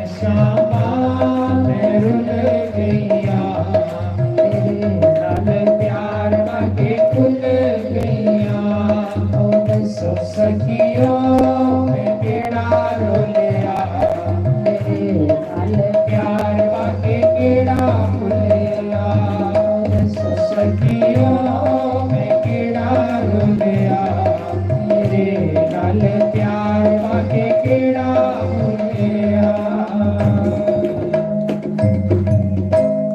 शामा मैं रुल गईया, तेरे नाल प्यार करके भुल गईया। ओ दसो सखियो, मैं केड़ा रोलिया, तेरे नाल प्यार करके केड़ा भुलिया। ओ दसो सखियो, मैं केड़ा रोलिया, तेरे नाल प्यार करके केड़ा भुलिया।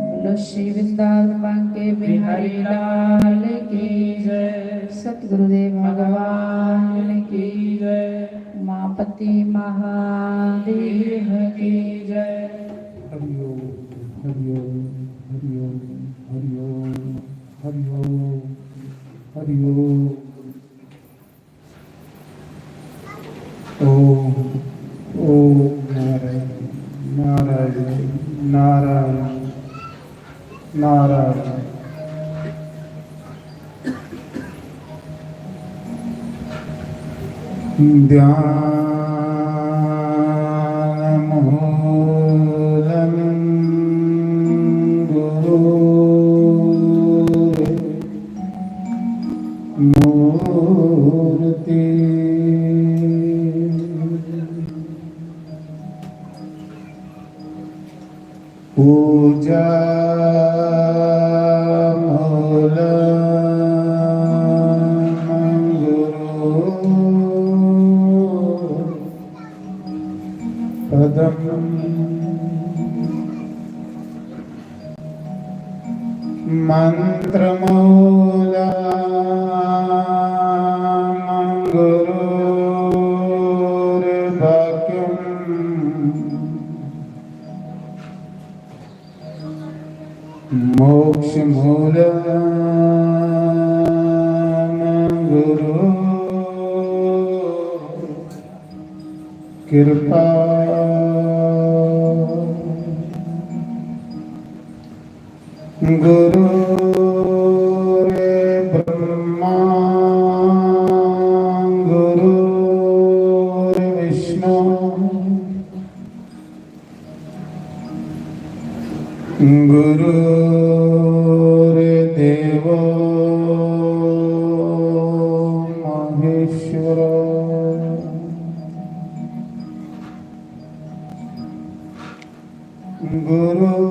बोलो श्री वृंदावन बांके बिहारी लाल की जय। सतगुरुदेव भगवान की जय। उमापति महादेव की जय। हरि ओम, हरि ओम, हरि ओम, हरि ओम, हरि ओम, हरि ओम। ओम, ओम नारायण, नारायण, नारायण, नारायण। ध्यानमूलं गुरोर्मूर्ति। पूजा मूलं गुरु पदम। मंत्रमूलं गुरोर्वाक्यम्। मोक्षमूलं गुरु कृपा। गुरुर् ब्रह्मा गुरुर् विष्णु गुरुर्देवो महेश्वरो। गुरुर्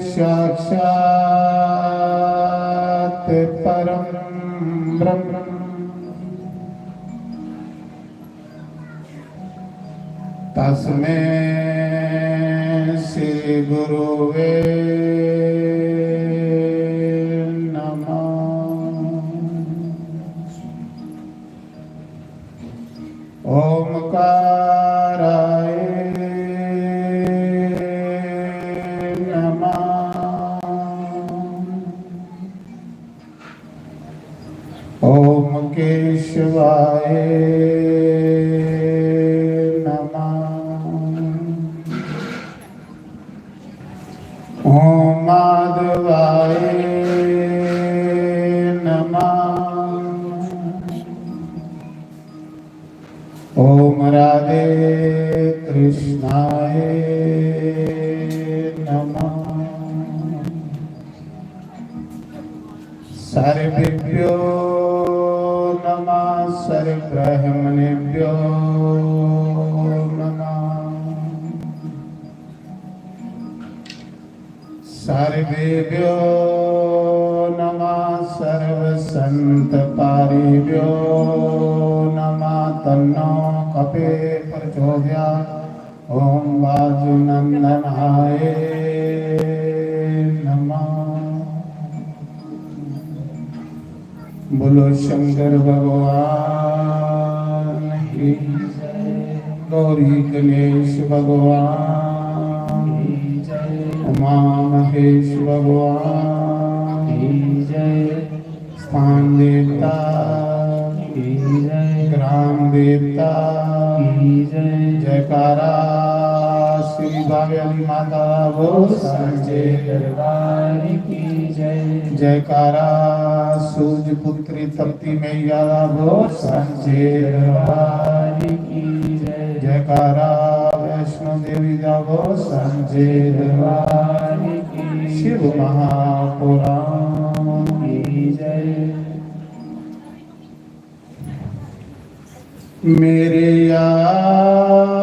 साक्षात् परं ब्रह्म। तस्मै श्री गुरुवे नमः। ओमकाराय नमः। ओम केशवाय नमः। ओम माधवाय नमः। ओम राधे कृष्णाय नमः। सर्वेभ्यो नमः, सर्वब्राह्मणेभ्यो नमः। सर्वेभ्यो नमः, सर्वसंतपारिभ्यो नमः। तन्नो कपे प्रचोदयात्। ओम वायुनंदनाय नमः। बोलो शंकर भगवान की जय, गौरी गणेश भगवान की जय, उमा महेश भगवान की जय, स्थान देवता की जय, ग्राम देवता की जय। जयकारा श्री बावे वाली माता बोल सांचे दरबार की जय। जयकारा सूरज पुत्री तपती मैया दा बोल सांचे दरबार की जय। जयकारा वैष्णो देवी दा बोल सांचे दरबार की। शिव महापुराण की जय। मेरे यार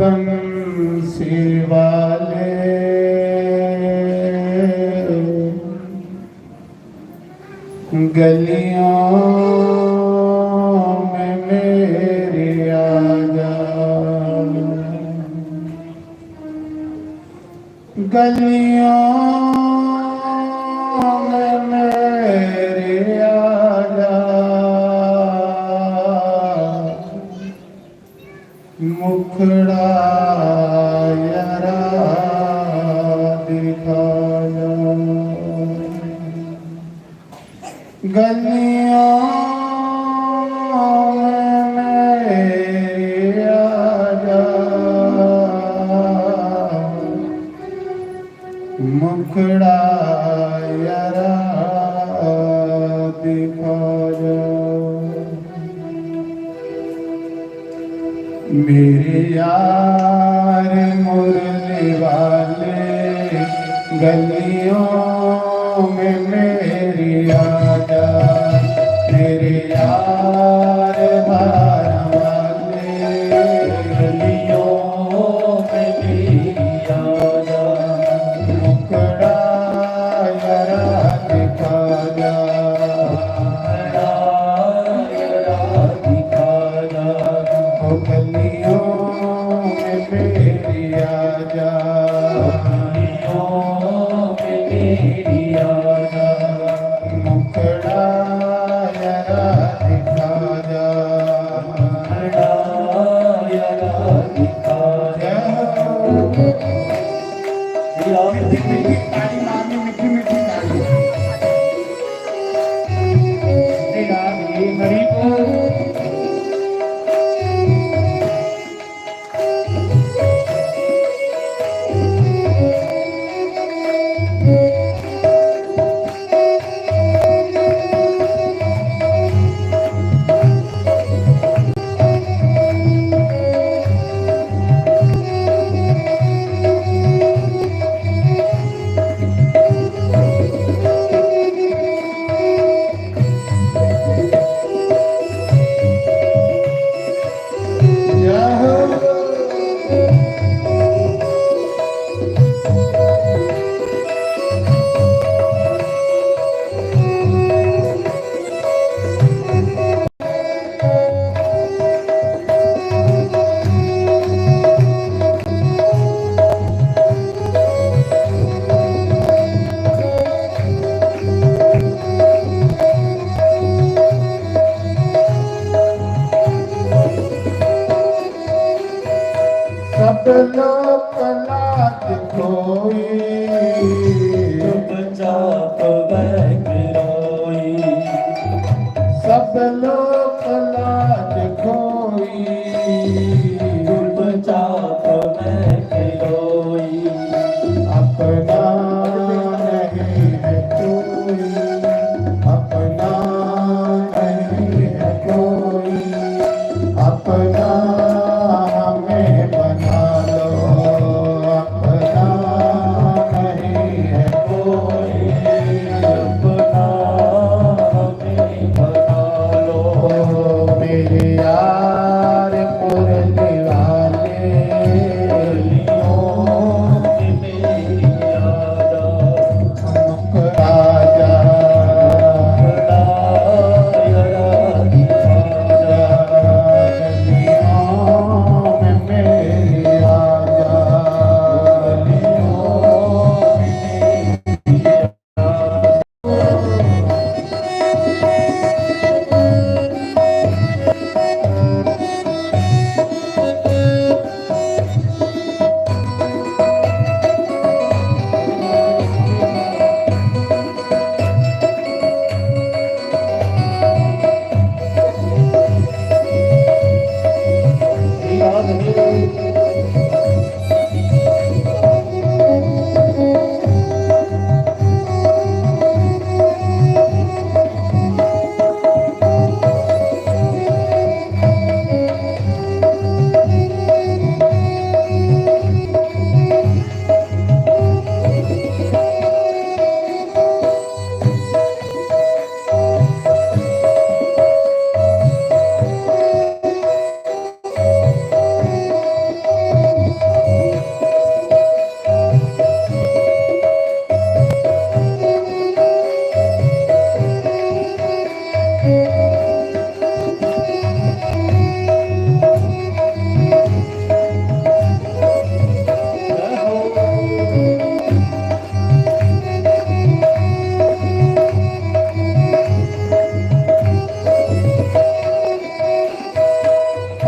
बंसी वाले, गलियों में मेरे आ जा। गलियों में मेरे आ जा, मुखड़ा यारा दिखा जा। गलियों में मेरे आ जा, मुखड़ा यारा दिखा जा। मेरे यार मुरली वाले, गलियों में मेरी आ जा। मेरे यार हार वाले, गलियों में मेरी आ जा। मुखड़ा यारा दिखा जा। ओ गलियों में मेरी आ जा। गलियों में मेरी आ जा। लोक लाज खोई, चुपचाप बैठ रोई। सब लोक लाज खोई, चुपचाप बैठ रोई। अपना नहीं है कोई, अपना नहीं है कोई, अपना हमें बना लो, अपना नहीं है कोई, अपना हमें बना लो। ओ मेरे यार मुरली वाले, गलियों में मेरी याद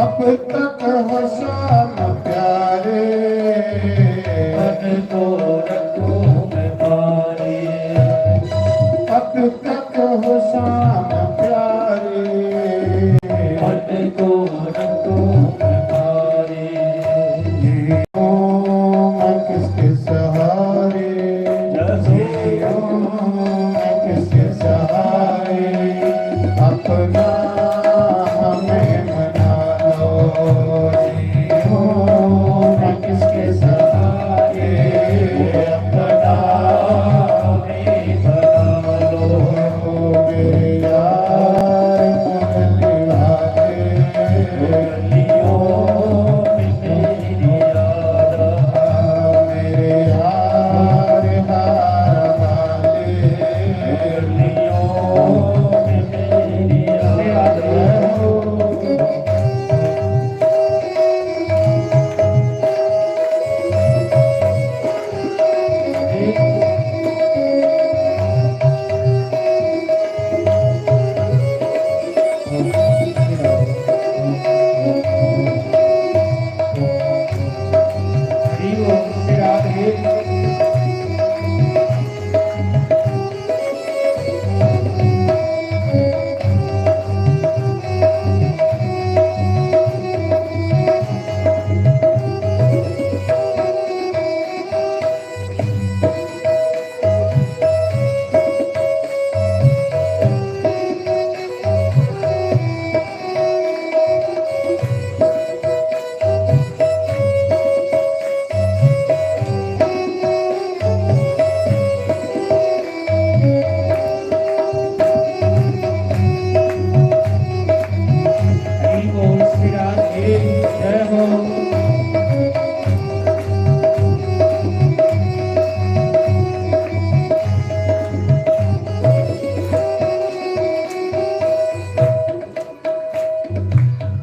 अब तक हो शाम प्यारे, मन को रखूं मैं भारी। अब तक हो शाम प्यारे, मन को रखूं मैं भारी। जीऊं मैं किसके सहारे, जीऊं मैं किसके सहारे, अपना हमें बना लो। जीऊं मैं किसके सहारे, अपना हमें बना लो। मेरे यार मुरली वाले, गलियों में मेरी याद।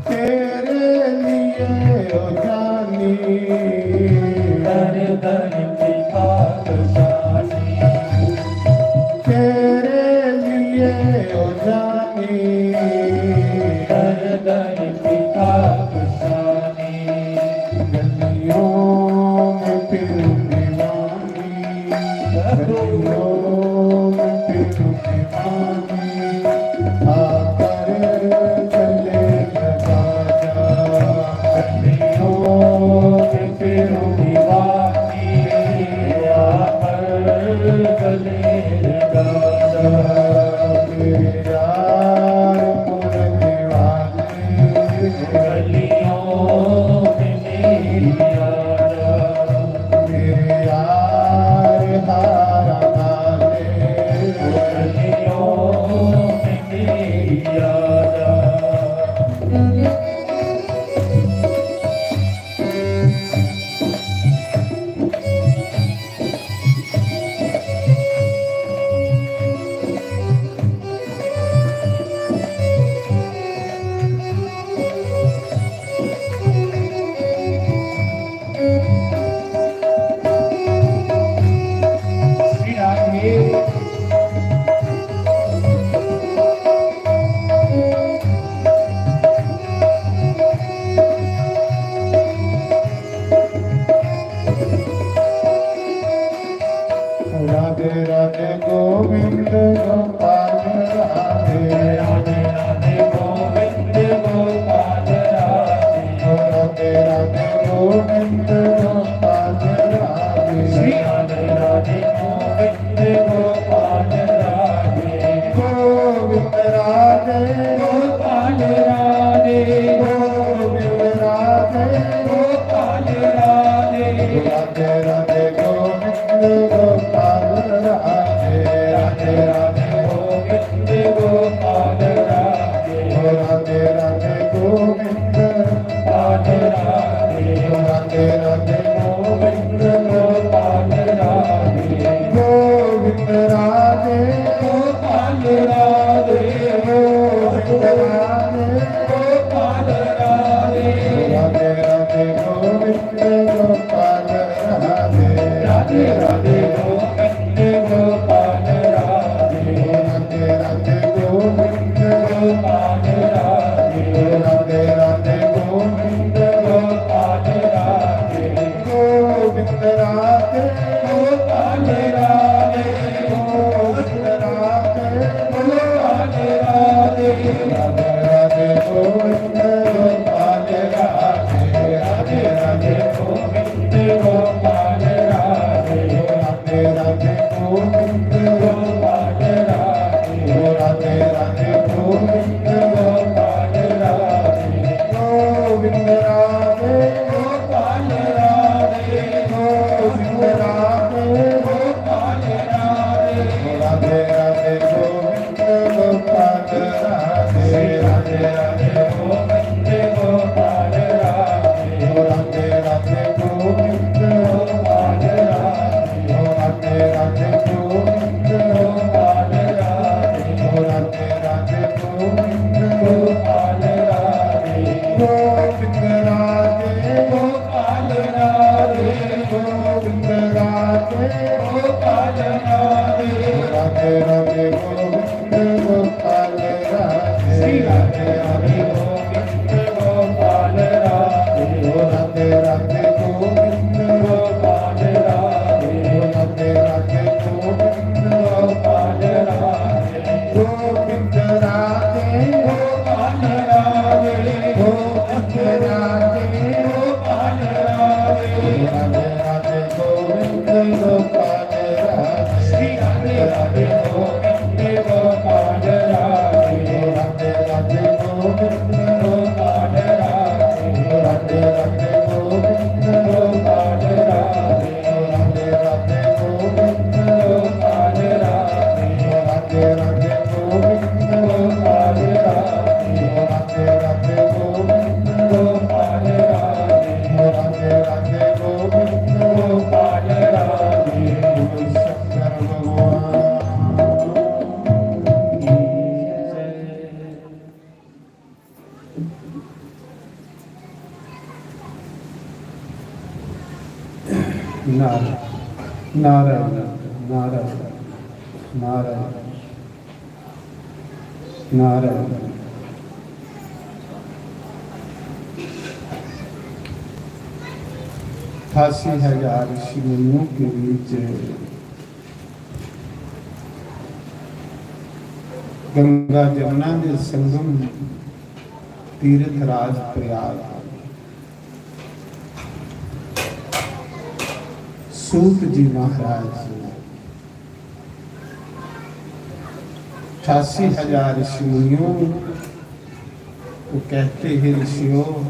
तेरे लिए ओ जानी, दर दर की खाक जानी। तेरे लिए ओ जानी, दर दर की खाक जानी। गलियों राधे राधे, राधे राधे गोविंद गोपाल राधे। गोविंद राधे, गोपाल राधे, गोविंद राधे, गोपाल राधे। राधे राधे गोविंद गोपाल राधे। राधे राधे गोविंद गोपाल राधे। राधे राधे गोविंद गोपाल राधे। राधे राधे गोविंद गोपाल राधे। गोविंद राधे गोपाल राधे। गोविंद राधे गोपाल राधे। राधे राधे गोविंद गोपाल राधे। राधे राधे गोविंद गोपाल राधे। राधे राधे गोविंद गोपाल राधे। राधे राधे गोविंद गोपाल राधे। गोविंद राधे गोपाल राधे। गोविंद राधे गोपाल राधे। राधे राधे गोविंद गोपाल राधे। राधे राधे गोविंद गोपाल राधे। राधे राधे गोविंद गोपाल राधे। राधे राधे गोविंद गोपाल राधे। राधे राधे गोविंद गोपाल राधे। गोविंद राधे गोपाल राधे। गोविंद राधे गोपाल राधे। राधे राधे गोविंद गोपाल राधे। श्री राधे राधे गोविंद गोपाल राधे। राधे राधे गोविंद गोपाल राधे। राधे राधे गोविंद गोपाल राधे। गोविंद राधे गोपाल राधे। गोविंद राधे गोपाल राधे। राधे राधे गोविंद गोपाल राधे। श्री राधे राधे गोविंद गोपाल राधे। राधे राधे गोविंद गोपाल राधे। राधे राधे गोविंद गोपाल राधे। राधे राधे गोविंद गोपाल राधे। राधे राधे गोविंद गोपाल राधे। राधे राधे गोविंद गोपाल राधे। राधे राधे गोविंद गोपाल राधे। शंकर भगवान की जय। नारायण, नारायण, नारायण, नारायण, नारायण। अठासी हजार ऋषि मुनियों के बीच गंगा जमुना के संगम तीर्थ राज प्रयाग। सूत जी महाराज, अठासी हजार ऋषि मुनियों को कहते हैं, ऋषियों,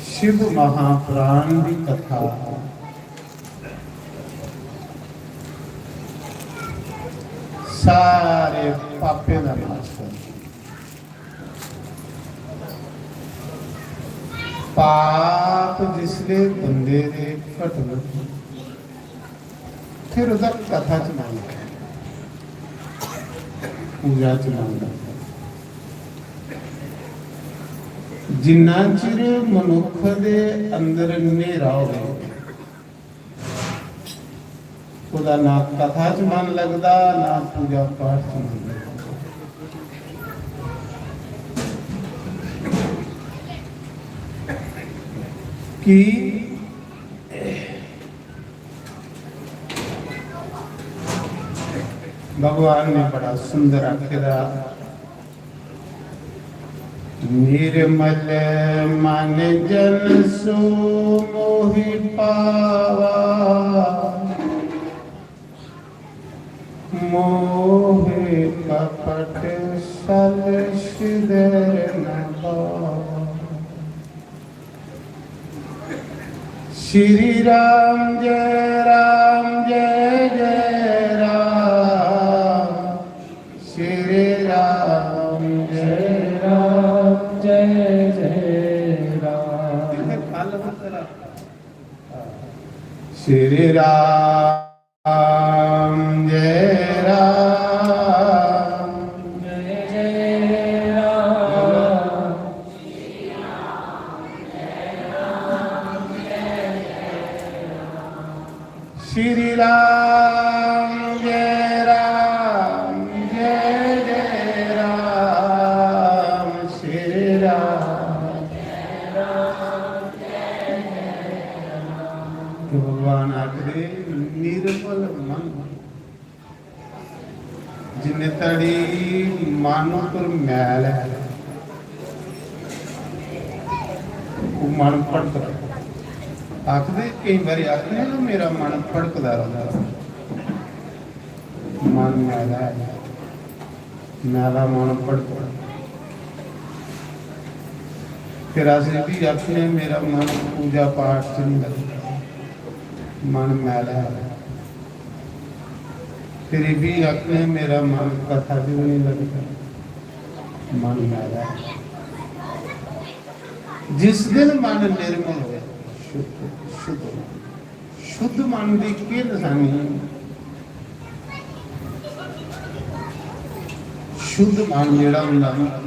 शिव महापुराण की कथा सारे पापें का नाश कर। पाप जिसले बंदे दे घटन, फिर ओह्दा कथा च मन लगदा, पूजा च मन लगदा। जिन्ना चिर मनुक्ख दे अंदर न्हेरा होवे, ओह्दा ना कथा च मन लगदा, ना पूजा पाठ च मन लगदा। कि भगवान ने बड़ा सुंदर आखे दा, "निर्मल मन जन सो मोहि पावा, मोह कपट छल छिदर न पावा।" श्री राम जय राम जय जय राम। श्री राम जय राम। श्री राम जय राम जय जय राम। श्री राम जय राम जय जय राम श्री राम। तो भगवान आखदे, निर्मल मन, जिन्ने धड़ी मन उप्पर मैल ऐ, ओह् मन भड़कदा। आखदे, केईं बारी आखने ना, मेरा मन भड़कदा रौंह्दा, मन मैला ऐ, मैला मन भड़कदा। फिर अस एह् बी आखने, मेरा मन पूजा पाठ च निं लगदा, मन मैला ऐ। फिर एह् बी आखने, मेरा मन कथा च बी निं लगदा, मन मैला ऐ। जिस दिन मन निर्मल होए, शुद्ध, शुद्ध मन, शुद्ध मन दी केह् नशानी ऐ? शुद्ध मन जेह्ड़ा होंदा ना,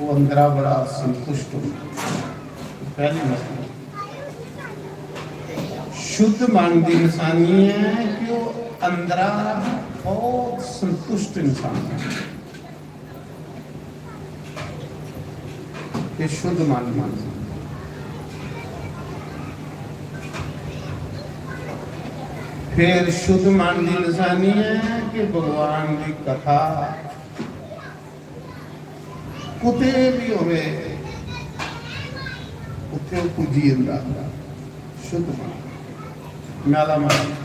ओह् अंदरा बड़ा संतुष्ट होंदा। पैह्ली नशानी। शुद्ध मन दी नशानी ऐ कि ओह् अंदरा बहुत संतुष्ट इंसान ऐ। ये शुद्ध मन दी नशानी। फिर शुद्ध मन दी नशानी ऐ कि भगवान दी कथा कुतै बी होवे, उत्थै ओह् पुज्जी जंदा। शुद्ध मन, मैला मन,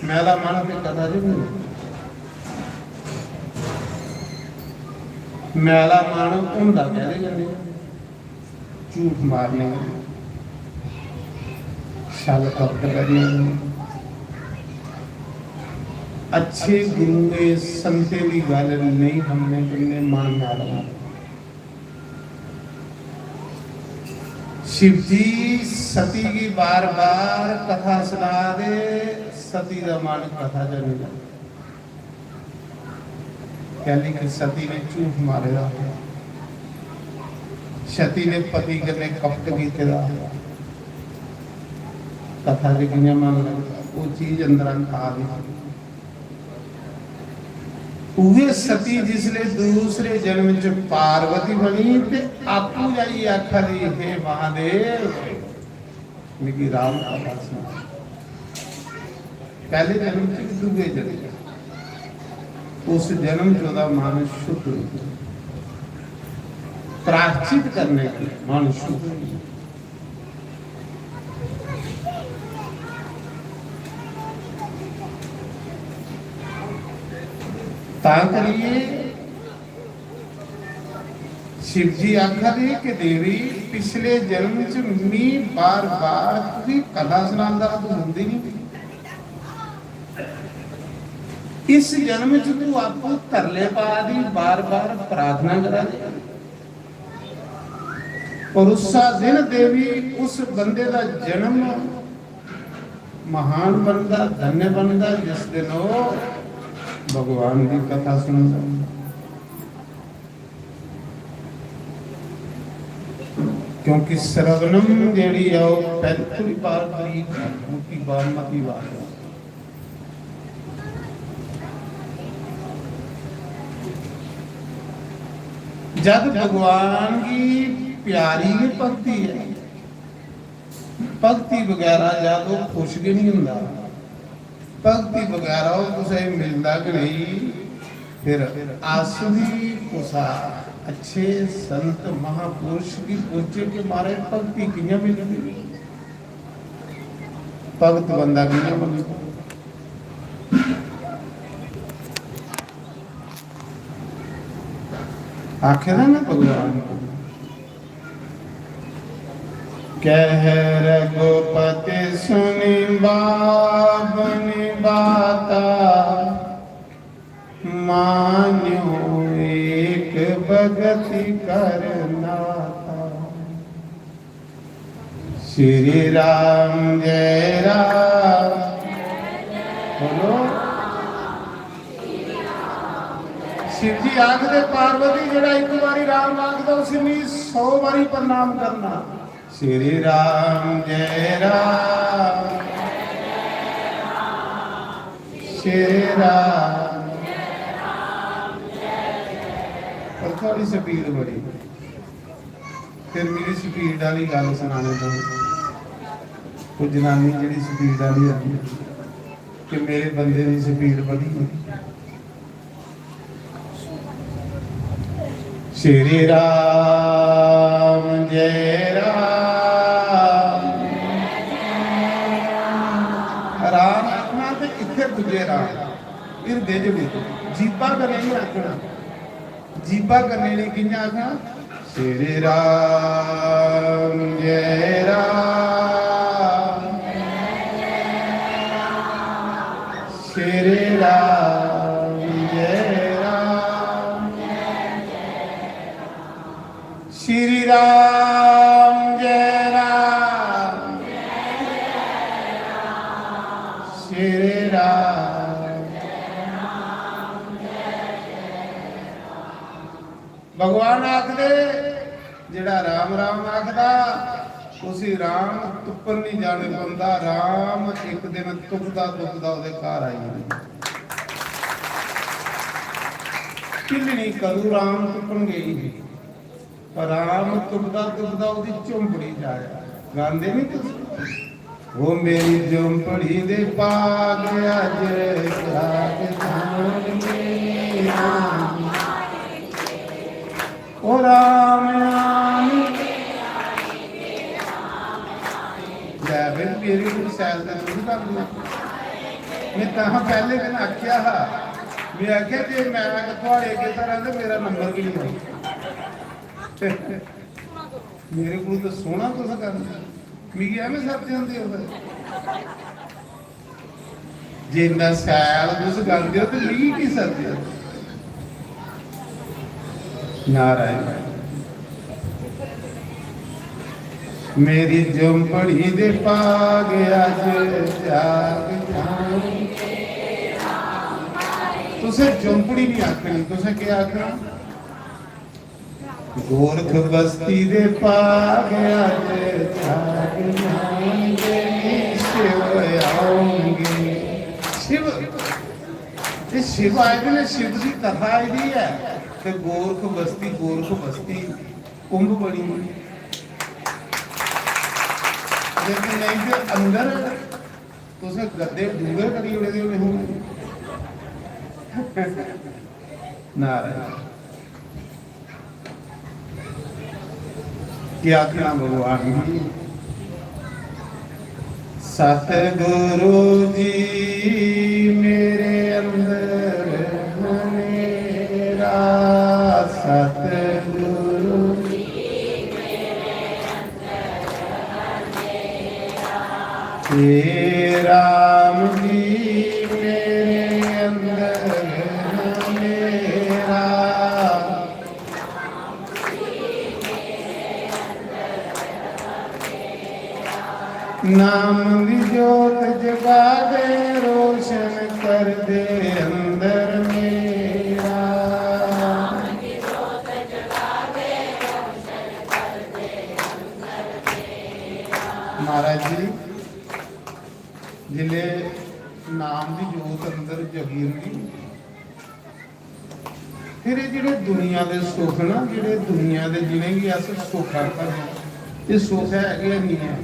मैला मन ते कथा च बी नेईं। मैला मन होंदा कैह्दे कन्नै? झूठ मारने कन्नै, छल कपट करने कन्नै, अच्छे गुरुएं संतें दी गल्ल नेईं मनने कन्नै मन मैला। शिव जी सती गी बार बार कथा सना दे, सती दा मन कथा च नेईं लगदा। कैली कि सती ने झूठ मारे दा हा, सती ने पति कन्नै कपट कीते दा हा। कथा च कि'यां मन लगदा? ओह् चीज अंदरा खा दी। उ'ऐ सती जिसले दूसरे जन्म च पार्वती बनी ते आपूं जाइयै आखा दी, "हे महादेव, मिगी राम कथा सना।" पैह्ले जन्म च कि दूए जन्म च? उस जन्म च ओह्दा मन शुद्ध होई गेआ। प्रायश्चित करने कन्नै मन शुद्ध होई गेआ। तां करियै शिव जी आखा दे कि देवी, पिछले जन्म च मी बार-बार तुगी कथा सनांदा हा, तू सुनदी नहीं। इस जन्म च तू आपू तरले पा दी, बार-बार प्रार्थना करा दे। और उस्सा दिन देवी उस बंदे दा जन्म महान बनदा, धन्य बनदा, जिस दिन ओह् भगवान दी कथा सुनदा। क्योंकि श्रवणम जेह्ड़ी ऐ, ओह् पैंती बार करी, मुक्की बार मती बार। जद भगवान गी प्यारी गै भक्ति ऐ, भक्ति बगैरा जद ओह् खुश गै निं होंदा। भक्ति बगैरा ओह् कुसै गी मिलदा गै नेईं। फिर अस बी कुसै अच्छे संत महापुरुष गी पुच्छचै कि महाराज, भक्ति कि'यां मिलदी? भगत बंदा कि'यां बनदा? आखे दा ना भगवान, कह रघुपति सुनि बाबनि बाता, मान्यो एक बगति कर नाता। श्री राम जय राम। बोलो। शिव जी आखदे, पार्वती, जेड़ा इक बारी राम आखदा, उसी मी सौ बारी प्रणाम करना। श्री राम जय राम, श्री राम। पर थोड़ी स्पीड बड़ी। फिर मिगी स्पीड आह्ली गल्ल सनाने दो। कोई जनानी जेह्ड़ी स्पीड आह्ली आंदी, कि मेरे बंदे दी स्पीड बधी गेई। श्री राम जय राम। राम आखना ते इत्थै पुज्जे राम, हिरदे च पुज्जे, जीबा कन्नै नहीं आखना। जीबा कन्नै नहीं, कि'यां आखना? श्री राम जय राम, श्री राम जय राम, श्री राम जय राम, श्री राम। भगवान आखदे, जेड़ा राम राम आखदा, उसी राम तुप्पन नहीं जाने पौंदा। राम एक दिन तुपदा तुपदा ओदे घर आई जंदा। ढिल्लनी कदूं राम तुप्पन गई ही, पर राम तुपदा तुपदा ओदी झोंपड़ी च आया। गांदे नहीं तुस? ओ मेरी झोंपड़ी दे भाग, अज जाग जान के राम। ओ राम नाम। लै भाई, मेरे को सैल ते तुस कर लो। मैं तां पहले दिन आख्या हा, मैं आख्या जे मैं थुआड़े अग्गे धरां ते मेरा नंबर भी नहीं आया। मेरे को तो सोहना तुस करना, मिगी एवं सर जांदे हो। जे इन्ना सैल तुस गांदे हो ते मिगी की सर जांदे? नारायण। मेरी झोंपड़ी दे भाग अज जाग जान। तुसें झोंपड़ी नहीं आखनी, तुसें क्या आखना? गोरख बस्ती दे भाग अज जाग जान, शिव आउणगे। शिव, ते शिव आए दे ने, शिव दी कथा आई दी है। ते गोरख बस्ती, गोरख बस्ती कुंभ बनी। लेकिन नहीं ते अंदर तुसें गद्दे डूंगर करी ओड़े दे होने होंगे। नारायण। क्या आखना भगवान जी? सतगुरु जी मेरे अंदर हनेरा, सतगुरु जी हे राम जी मेरे अंदर हनेरा। नाम दी जोत जगा दे, रोशन कर दे अंदर मेरा। महाराज जी, जिले नाम दी जोत अंदर जगी रही, फिर एह् जेह्ड़े दुनिया दे सुख ना, जेह्ड़े दुनिया दे, जि'नेंगी अस सुख आखने आं, एह् सुख है गै निं ऐ।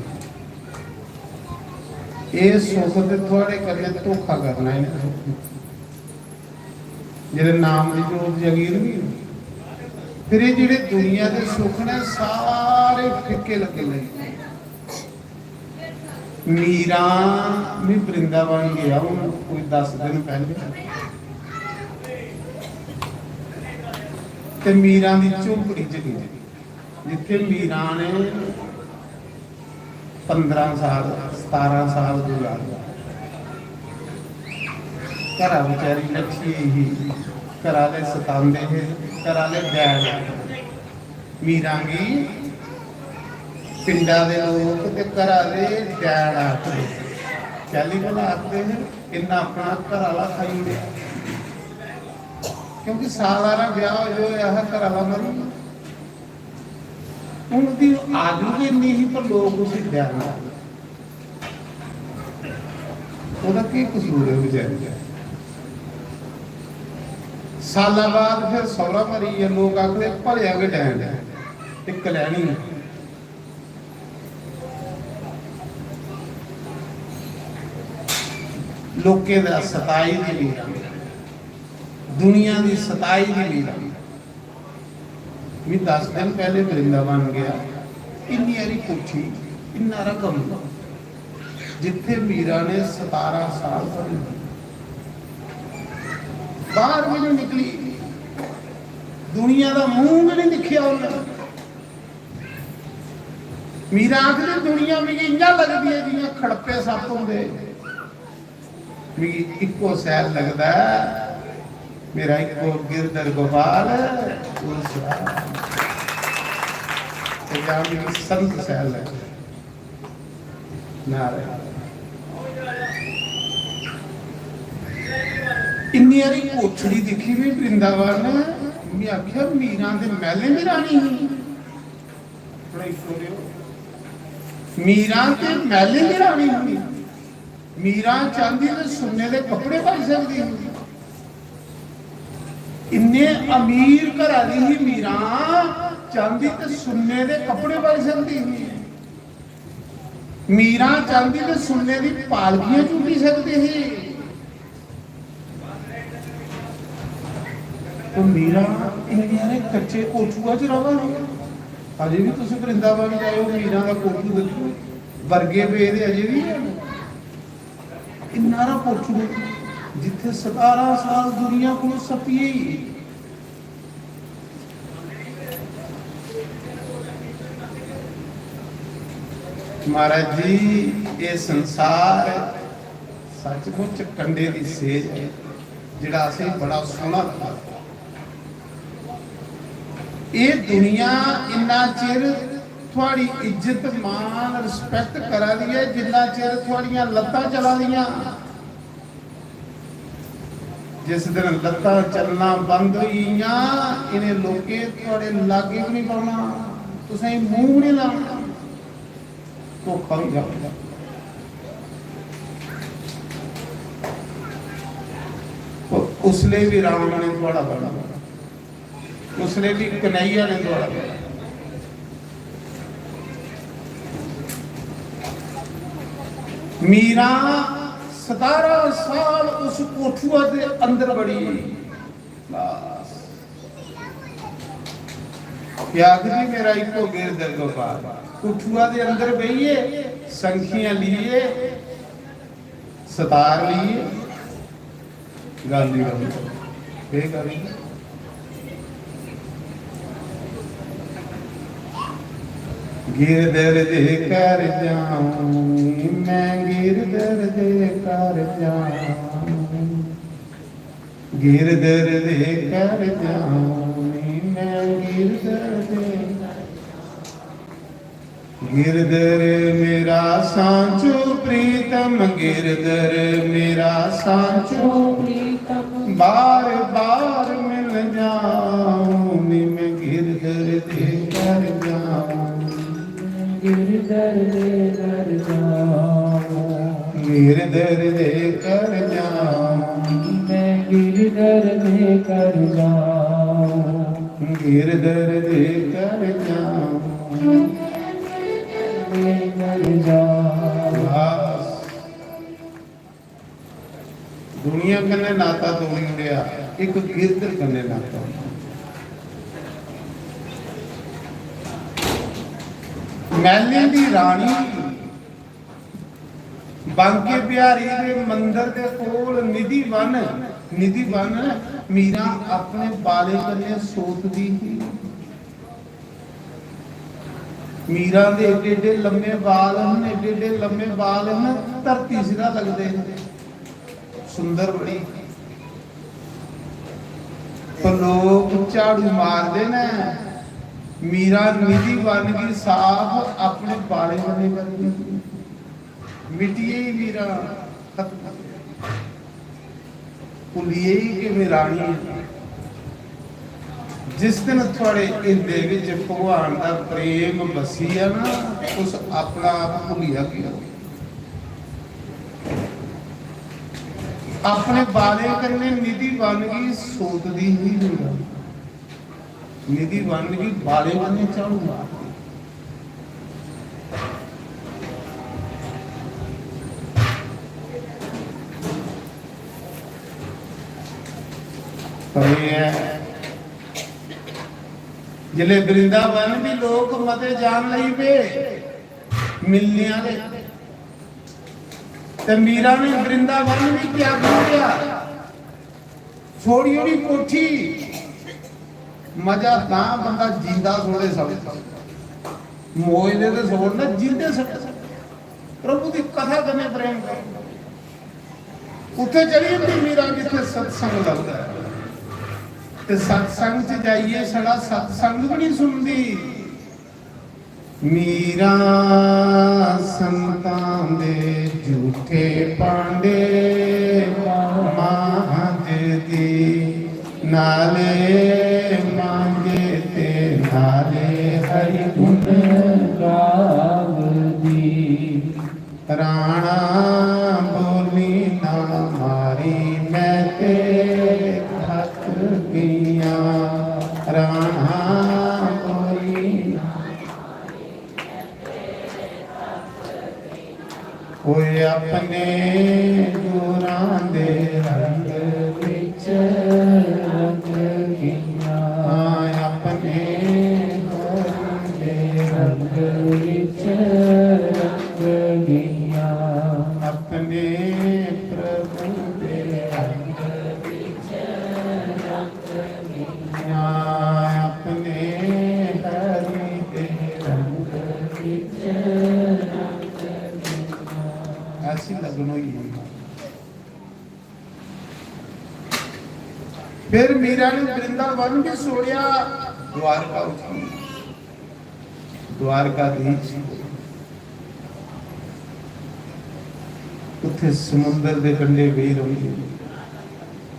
एह् सुख ते थुआढ़े कन्नै धोखा करना इ'नें सुख ने। जेह्ड़े नाम दी जोत जगी रही, फिर एह् जेह्ड़े दुनिया दे सुख ने, सारे फिक्के लग्गन लगी पे। मीरा, मैं वृंदावन गया हूं कोई दस दिन पहले, ते मीरा दी झोपड़ी च गया, जित्थे मीरा ने पंद्रह साल, सतारां साल गुजारे। घरा बेचारी लक्खी ही, घर आह्ले सतांदे हे, घर आह्ले बैर आखदे। मीरा गी पिंडा दे लोक ते घरा दे डैन आखदे, कैली भला आखदे हे, इन्ना अपना घर आह्ला खाई ओड़ेआ। क्योंकि साल हारा ब्याह होए होआ हा, घर आह्ला मरी गेआ। हून ओह्दी आयु गै इन्नी ही, पर लोक उसी डैन आखदे। ओह्दा केह् कसूर ऐ बेचारी दा? साला बाद फिर सौह्रा मरी गेआ, लोक आखदे भलेआं गै डैन ऐ, ते कलैनी ऐ। लोकें दा सताई दी लीला, दुनिया दी सताई दी लीला। मैं दस दिन पैह्ले वृंदावन गेआ, इन्नी हारी कोठी, इन्ना हारा कमरा, जित्थे मीरा ने सतारां साल पढ़ी। बाहर भी नहीं निकली, दुनिया दा मुंह भी नहीं दिखेआ उन्हें। मीरा आखदी, दुनिया मिगी इ'यां लगदी ऐ जि'यां खड़प्पे सप्प होंदे। मिगी इक्को सैल लगदा ऐ, मेरा इक्को गिरधर गोपाल, तुलसीदास। ते जां मिगी संत सैल लगदा ऐ। नारायण। इन्नी हारी कोठड़ी दिक्खी में वृंदावन, में आखेआ, मीरां दे मैह्लें दी रानी ही। मीरां ते मैह्लें दी रानी ही। मीरां चांदी ते सुन्ने दे कपड़े पाई सकदी ही। इन्ने अमीर घरा दी ही मीरां, चांदी ते सुन्ने दे कपड़े पाई सकदी ही। मीरां चांदी ते सुन्ने दी पालकियां झूटी सकदी ही। तो मीरां इन्ने हारे कच्चे कोठुआ च रवा ने। अजे भी तुस वृंदावन जाओ, मीरां दा कोठू दिक्खो, बरगे पेदे अजे भी हैन। इन्ना हारा कोठू जित्थे सतारां साल दुनिया कोलों सत्ती गेई। महाराज जी, ये संसार सचमुच कंडे दी सेज है, जेड़ा असें बड़ा सोहना लगदा। ये दुनिया इन्ना चिर थुआड़ी इज्जत, मान, respect करा दी है, जिन्ना चिर थुआड़ियां लत्तां चला दियां। जिस दिन लत्तां चलना बंद होई गेइयां, इ'नें लोकें थुआड़े लागे बी नहीं बौह्ना, तुसें मूंह बी नहीं लाना, धोखा होई जाना। उसले भी राम ने थुआड़ा बना। उसले भी कन्हैया ने थुआड़ा बना। मीरा सतारां साल उस कोठुआ दे अंदर बड़ी। बस। क्या आखदी, मेरा इको गिरधर गोपाल। कोठुआ दे अंदर बेहियै, संखियां लेइयै, सतार लेइयै गांधी रौंह्दी। केह् गांधी? गिरधर दे घर जाऊं, मैं गिरधर दे घर जाऊं, गिरधर दे घर जाऊं, मैं गिरधर दे। गिरधर मेरा सांचो प्रीतम, गिरधर मेरा सांचो प्रीतम, बार बार मिल जाऊं, नी मैं गिरधर दे घर जाऊं, गिरधर दे घर जाऊं, गिरधर दे घर जाऊं, मैं गिरधर दे घर जाऊं, गिरधर दे घर जाऊं। बस। दुनिया कन्नै नाता तोड़ी ओड़ेआ, इक गिरधर कन्नै नाता। मैह्लें दी रानी बांके बिहारी दे मंदर दे कोल निधि वन, निधि वन मीरा अपने बाले कन्नै सोतदी ही। मीरा दे एड्डे एड्डे लम्मे बाल हन, एड्डे एड्डे लम्मे बाल हन, धरती सिरा लगदे हे, सुंदर बड़ी। पर लोक झाड़ू मारदे न, मीरा निधि बन गी साफ अपने बालें कन्नै करी लगी। मिटी गेई मीरा, खत्म। भुल्ली गेई कि में रानी आं। जिस दिन थुआड़े हिरदे विच भगवान दा प्रेम बस्सी गेआ ना, तुस अपना आप भुल्ली जागे। अपने बालें कन्नै निधि बन गी सोतदी ही मीरा। निधि बन गी बालें कन्नै झाड़ू मारदी। पर एह् ऐ, जिसलै वृंदावन बी लोक मते जान लगी पे मिलने आह्ले, ते मीरा ने वृंदावन बी त्यागी ओड़ेआ। छोड़ी ओड़ी कोठी, मजा तां बंदा जींदा छोड़े सब। मोए दे ते छोड़ ना, जींदे सब। प्रभु दी कथा कन्नै प्रेम करो। उत्थे चली जंदी मीरा जित्थे सत्संग लगदा ऐ। ते सत्संग च जाइयै छड़ा सत्संग भी नहीं सुनदी। मीरा संतां दे झूठे भांडे मांजदी, नाले मांजे ते नाले हरि गुण गावदी। राणा बोली ना मारी, मैं ते थक गईयां। राणा बोली ना। ओए अपने गोरां दे रंग विच रंग गईयां, अपने गोरां दे रंग विच रंग गईयां, अपने प्रभु दे रंग विच रंग गईयां, अपने हरि दे रंग विच रंग गईयां। ऐसी लगन होई गेई। फिर मीरा ने वृंदावन भी छोड़िया, द्वारका उठी। द्वारकाधीश उत्थे समुंदर दे कंढे बेही रौंह्दी।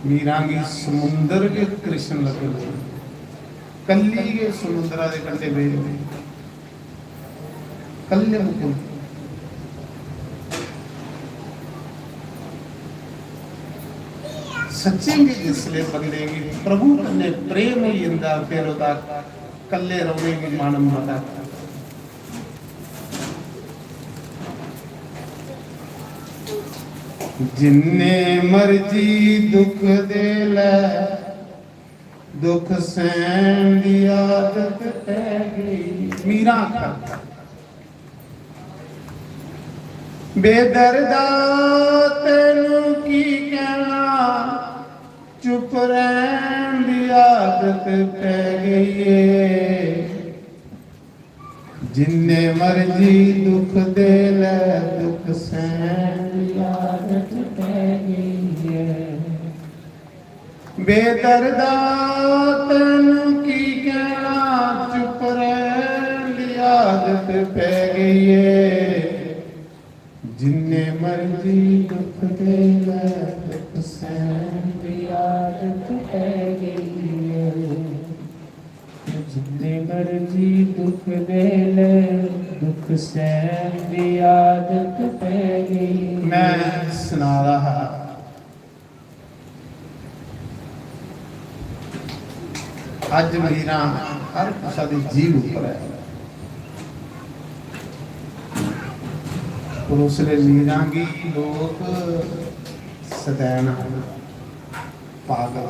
मीरा गी समुंदर गै कृष्ण लग्गन लगी। कल्ली गै समुंदरा दे कंढे बेही रौंह्दी। कल्ले मुकुंद। सच्चें गै जिसले बंदे गी प्रभु कन्नै प्रेम होई जंदा, फिर ओह्दा कल्ले रौह्ने गी मन मता करदा। जिन्ने मर्जी दुख दे लै, दुख सहन दी आदत पै गई। मीरा आखा, बेदर्दा तैनू की कहना, चुप रहन दी आदत पै गई है। जिन्ने मर्जी दुख दे लै, दुख सहन दी आदत पै गई है। बेदर्दा तैनू की कहना, चुप रहन दी आदत पै गई है। जिन्ने मर्जी दुख दे लै, दुख सहन दी आदत पै गई है। जिन्ने मर्जी दुख दे ले, दुख सहन दी आदत पै गई। मैं सना रहा हा, अज मीरा हर कुसा दी जीभ उपर है। और उसले मीरा गी लोग सदैन आखदे, पागल,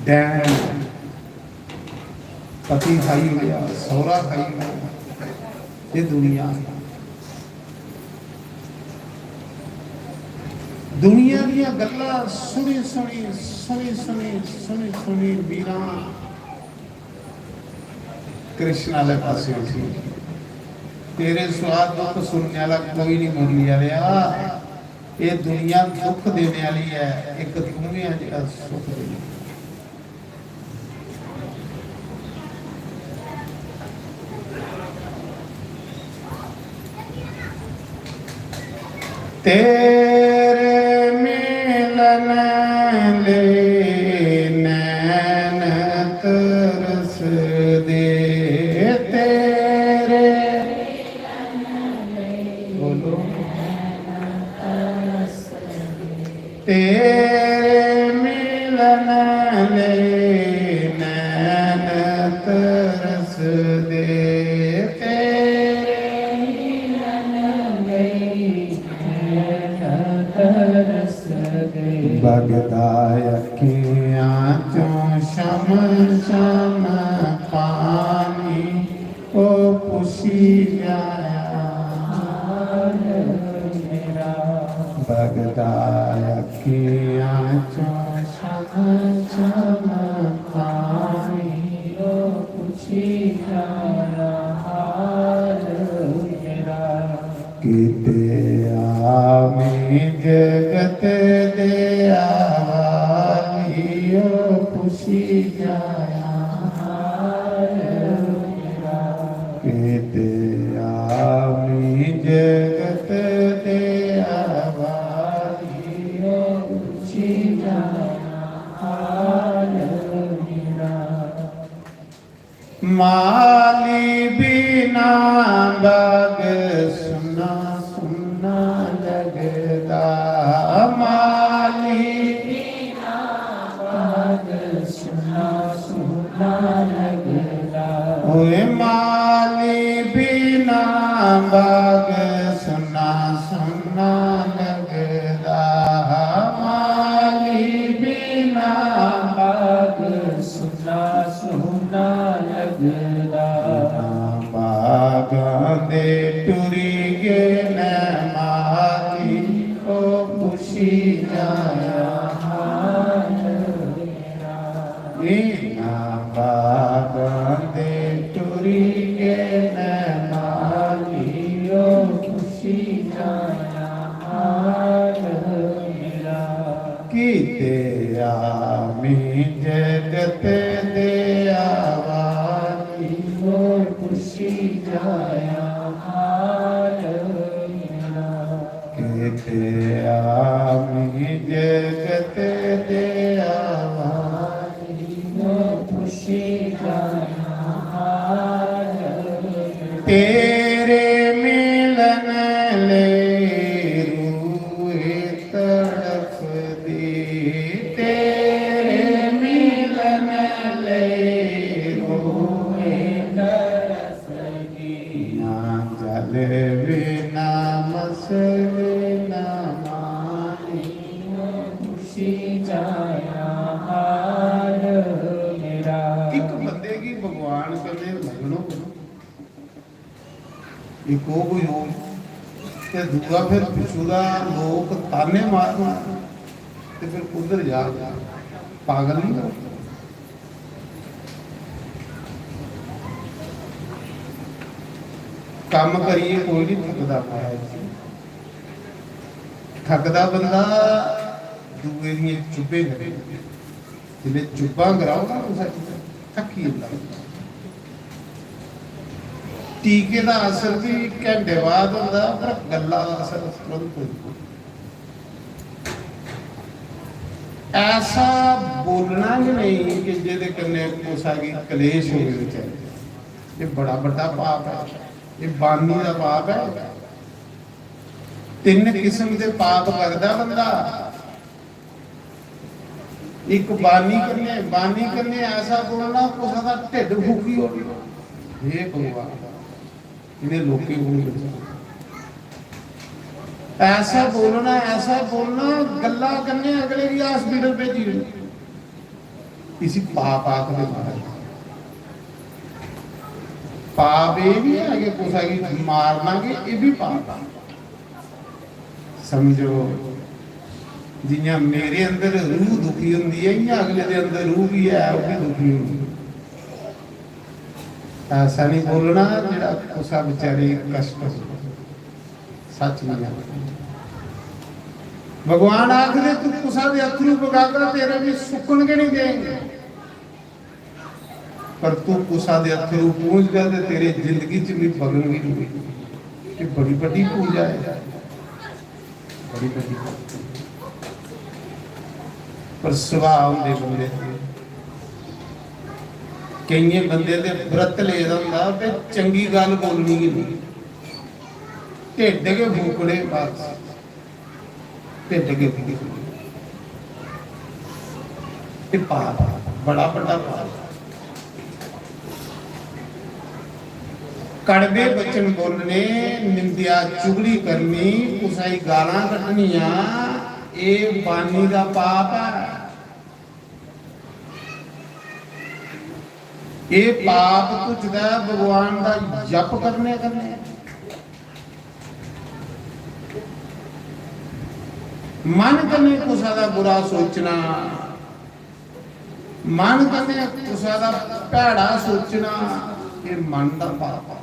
डैन, पति खाई ओड़ेआ, सौहरा खाई ओड़ेआ। ये दुनिया है। दुनिया दियां गल्लां सुनी सुनी, सुनी सुनी, सुनी सुनी मीरा कृष्ण आह्ले पासेओ उठी। तेरे सिवा दुख सुनने आह्ला कोई नहीं, मुरली आह्लेआ। एह् दुनिया दुख देने आह्ली ऐ, इक तूं गै जेह्ड़ा सुख देने। तेरे मिलन ले नैन तरसदे, तेरे, बोलो, तेरे मिलन ले नैन तरसदे, तेरे मिलन ले नैन तरसदे। बगदा अखियां चों शम शम पानी, ओ पुछी जाया हाल मेरा। बगदा अखियां चों शम शम पानी, ओ पुछी जाया हाल मेरा। किते आमी जगत दे आवालियो, पुछी जाया हाल मेरा। किते आमी जगत दे आवालियो, पुछी जाया हाल मेरा। माली बिना बाग सुना सुना लगदा, माली बिना बाग सुना सुना लगदा। ओए माली बिना बाग सुना सुना लगदा, माली बिना बाग सुना सुना लगदा। बागां दे टुरी गए न माली, ओ पुछी जाया हाल मेरा। इन्हां बागां दे टुरी गए न माली, ओ पुछी जाया हाल मेरा। किते आमी जगत दे आवालियो, पुछी जाया हाल मेरा। किते आमी जगत दे आवालियो, पुछी जाया हाल मेरा। तेरे मिलन ले रूए तड़फदी, तेरे मिलन ले रूए तड़फदी। ना जल वे ना मस वे ना मानी, पुछी जाया हाल मेरा। इक बंदे गी भगवान कन्नै लगन होऐ, इक ओह् कोई होग, ते दूआ फिर पिच्छू दा लोक ताने मारन, ते फिर कुद्धर जाग? पागल नहीं होग? कम्म करियै कोई नहीं थकदा पाया इसी। थकदा बंदा दूए दियें चुब्भें कन्नै। जिसलै चुब्भां कराओ ना कुसै गी, थक्की जंदा। टीके दा असर बी घैंटे बाद होंदा, पर गल्ला दा असर तुरंत होई जंदा। ऐसा बोलना गै नेईं कि जेह्दे कन्नै कुसै गी कलेश होवे बेचारे। एह् बड़ा बड्डा पाप ऐ, एह् बानी दा पाप ऐ। तिन्न किस्म दे पाप करदा बंदा। इक बानी कन्नै, बानी कन्नै ऐसा बोलना कुसै दा ढिड्ड फूकी ओड़ना। हे भगवान, इ'नें लोकें कोल बचाओ। ऐसा बोलना, ऐसा बोलना, गल्ला कन्नै अगले गी हॉस्पिटल भेजी ओड़ना। इसी पाप आखदे महाराज। पाप एह् बी ऐ कि कुसै गी मारना, कि एह् बी पाप ऐ। समझो, जियां मेरे अंदर रूह दुखी होंदी ऐ, इयां अगले दे अंदर रूह बी ऐ, ओह् बी दुखी होंदी ऐ। ऐसा नहीं बोलना जेह्ड़ा कुसै बेचारे गी कष्ट हो। सच नहीं आखना। भगवान आखदे, "तू कुसै दे अत्थरू बगागा, तेरे भी सुक्कन गै नहीं देंगे।" पर तू कुसा दे अत्थरू पूंझगा ते तेरे जिंदगी च भी बगन भी नहीं। ये बड़ी बड़ी पूजा है। पर सुभाऽ होंदे बंदे दे, केइयें बंदे दे व्रत लेदा होंदा ते चंगी गल्ल बोलनी गै नहीं, ढिड्ड गै फूकने बस, ढिड्ड गै फूकने। एह् पाप, बड़ा बड्डा पाप। कड़वे वचन बोलने, निंदेआ चुगली करनी, कुसै गी गालां कड्ढनियां, एह् बानी दा पाप ऐ। एह् पाप तुझदा ऐ भगवान दा जप करने कन्नै। मन कन्नै कुसै दा बुरा सोचना, मन कन्नै कुसै दा भैड़ा सोचना, एह् मन दा पाप ऐ।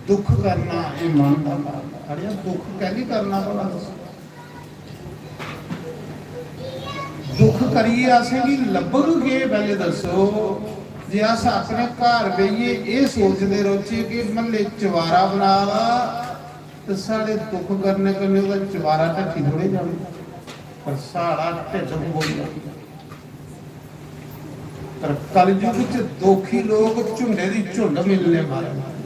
दुख करना, एह् मन दा पाप ऐ। अड़ेआ, दुख कैह्ली करना भला तुस? दुख करियै असेंगी लब्भग केह्? पैह्ले दस्सो। जे अस अपने घर बेहियै एह् सोचदे रौह्चै कि म्हल्ले चबारा बना दा, ते साढ़े दुख करने कन्नै ओह्दा चबारा ढक्की थोड़े जाना, पर साढ़ा ढिड्ड फकोई जाना। पर कलयुग च दोखी लोक झुंडे दी झुंड मिलने मारे।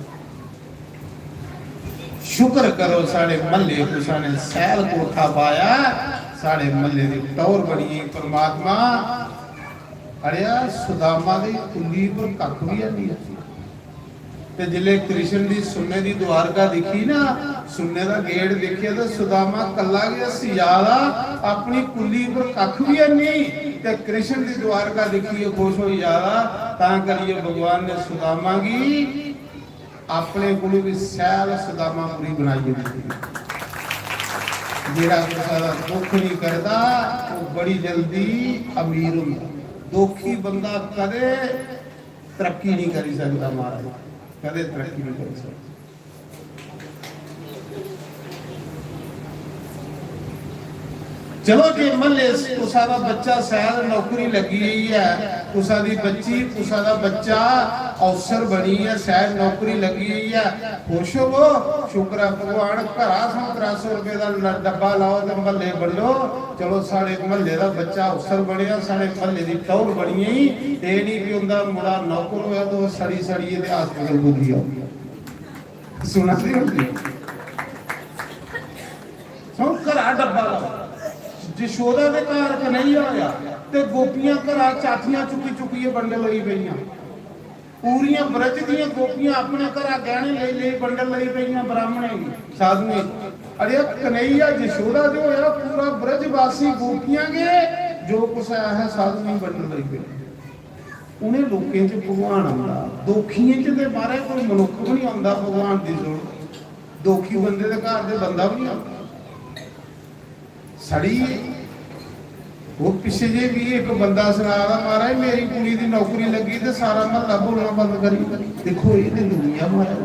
शुक्र करो, साढ़े म्हल्ले कुसै ने सैल कोठा पाया, साढ़े म्हल्ले दी टौह्र बनी गेई। परमात्मा, अड़ेआ, सुदामा दी कुल्ली पर कक्ख बी है नहीं। ते जिसलै कृष्ण दी सुन्ने दी द्वारका दिक्खी ना, सुन्ने दा गेट दिक्खेआ, ते सुदामा कल्ला गै हस्सी जा दा, अपनी कुल्ली पर कक्ख बी है नहीं। ते कृष्ण दी द्वारका दिक्खियै खुश होई जा दा। तां करियै भगवान ने सुदामा गी अपने कोलू भी सैल सुदामापुरी बनाइयै दित्ती। जेह्ड़ा कुसै दा दुख नहीं करदा, ओह् बड़ी जल्दी अमीर होंदा। दुखी बंदा कदे तरक्की नहीं करी सकदा महाराज, कदे तरक्की नहीं करी सकदा। चलो, जे म्हल्ले च कुसै दा बच्चा शायद नौकरी लग्गी गेई ऐ, कुसै दी बच्ची, कुसै दा बच्चा अफसर बनी ऐ, शायद नौकरी लग्गी गेई ऐ, खुश होवो, शुक्र ऐ भगवान, घरा थमां त्रै सौ रपेऽ दा ल-, डब्बा लाओ ते म्हल्ले बंडो। चलो, साढ़े म्हल्ले दा बच्चा अफसर बनेआ, साढ़े म्हल्ले दी टौह्र बनी गेई। ते एह् निं कि उं'दा मुड़ा नौकर होआ ते ओह् सड़ी सड़ियै ते हस्पताल पुज्जी जाओ। सुना दे होंदे। सुन, घरा डब्बा लाओ। जशोदा दे घर कन्हैया होया ते गोपियां घरा चाथियां चुक्की चुक्कियै बंडन लगी पेइयां। पूरियां ब्रज दियां गोपियां अपने घरा गैह्ने लेई लेई बंडन लगी पेइयां ब्राह्मणें गी, साधुएं गी। अरे, कन्हैया जशोदा दे होया, पूरा ब्रजवासी गोपियां गै जो कुछ है साधुएं गी बंडन लगी पेइयां। उ'नें लोकें च भगवान आंदा, दोखियें च ते महाराज कोई मनुक्ख बी नहीं आंदा भगवान दी जोड़। दोखी बंदे दे घर ते बंदा बी नहीं आंदा। सड़ी, ओह् पिच्छे जे भी इक बंदा सना दा, "महाराज, मेरी कुड़ी दी नौकरी लग्गी," ते सारा म्हल्ला बोलना बंद करी। देखो, एह् ते दुनिया महाराज,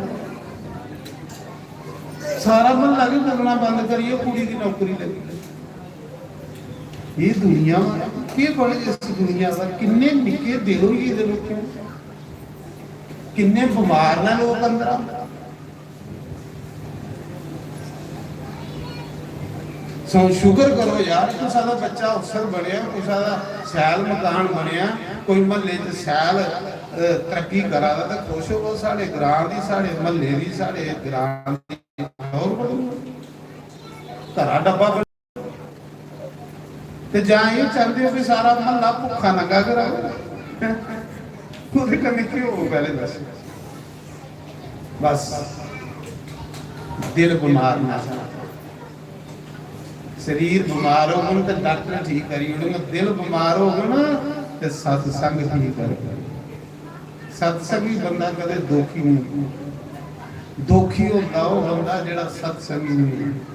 सारा म्हल्ला बी बोलना बंद करियै कुड़ी दी नौकरी लग्गी। एह् दुनिया, केह् बने इस दुनिया दा? किन्ने निक्के दिल होई गेदे लोकें दे, किन्ने बमार न लोक अंदरा। सो शुक्र करो यार, कुसै दा बच्चा अफसर बनेआ, कुसै दा शैल मकान बनेआ, कोई म्हल्ले च शैल, अ, तरक्की करा दा, ते खुश होवो। साढ़े ग्रां दी, साढ़े म्हल्ले दी, साढ़े ग्रां दी और बढ़ो। घरा डब्बा बन-, ते जां एह् चांह्दे हो कि सारा म्हल्ला भुक्खा नंगा गै र'वै? ओह्दे कन्नै केह् होग? पैह्ले दस्सो। बस, दिल बमार ना। शरीर बमार होग ना ते डॉक्टर ठीक करी ओड़ग, दिल बमार होग ना ते सत्संग ठीक करग। सत्संगी बंदा कदे दोखी नहीं होंदा। दोखी होंदा ओह् बंदा जेह्ड़ा सत्संगी नहीं होंदा।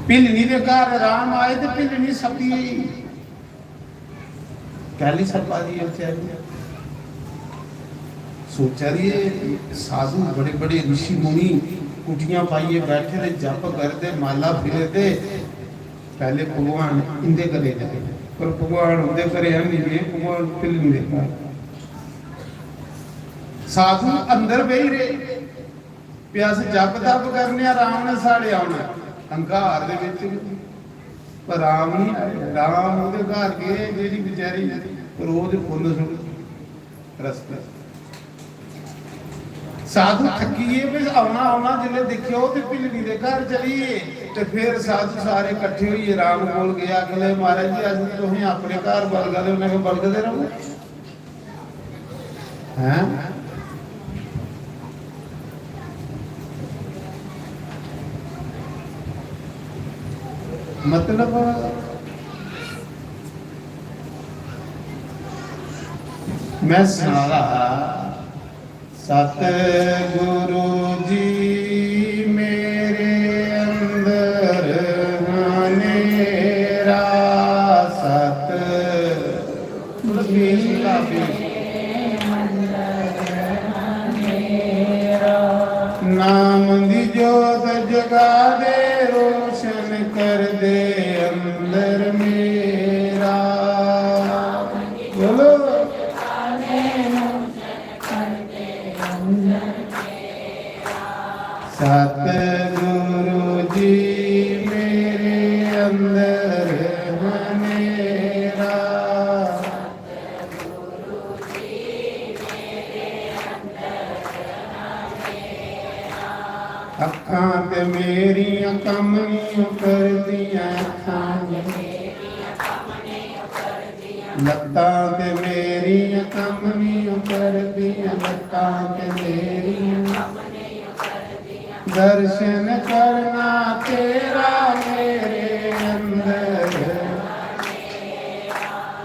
भिल्लनी दे घर राम आए ते भिल्लनी सप्पी गेई। कैली सप्पा दी है बेचारी? सोचा दी है, साधु बड़े बड़े ऋषि मुनि कुटियां पाइयै बैठे दे, जप करदे, माला फिरे दे। पैह्ले भगवान इंदे गले च आए। पर भगवान उं'दे घरै आह्ली गे, भगवान भिल्लनी दे घर। साधु अंदर बेही रेह्, भी अस जप तप करने आं, राम ने साढ़े औना, हंकार दे बिच बी। पर राम निं आए, राम ओह्दे घर गे, जेह्ड़ी बेचारी रोज फुल्ल सुट्ट रस्ते। साधु थक्की गे, भी औना, औना, जिसलै दिक्खेआ ते भिल्लनी दे घर चली गे। ते फिर साधु सारे कट्ठे होइयै राम कोल गे, आखन लगे, "महाराज जी, अस तुसें अपने घर बलगा दे।" उ'नें आखेआ, "बलगदे र'वो।" हैं? मतलब, में सना दा हा, सतगुरु जी मेरे अंदर हनेरा, सत नाम दी जोत जगा दे, रोशन कर दे अंदर मेरा। बोलो। सतगुरु जी मेरे अंदर हनेरा। अक्खां ते मेरियां कम्म निं करदियां, अक्खां ते लत्तां ते मेरियां कम्म निं करदियां, लत्तां ते मेरियां। दर्शन करना तेरा मेरे अंदर,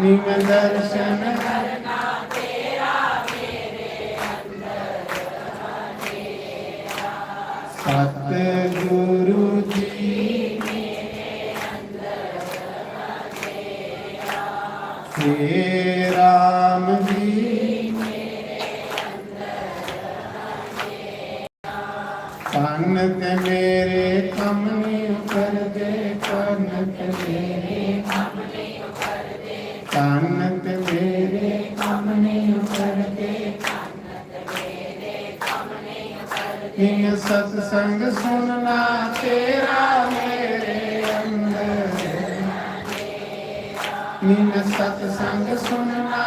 नी मैं दर्शन करना तेरा मेरे अंदर। सतगुरु जी मेरे अंदर हनेरा। हे राम जी, कन्न ते मेरे कम्म नहीं करदे, कन्न ते मेरे कम्म नहीं करदे, कन्न ते मेरे कम्म नहीं करदे। निम्न सत्संग सुनना तेरा मेरे अंदर, निम्न सत्संग सुनना।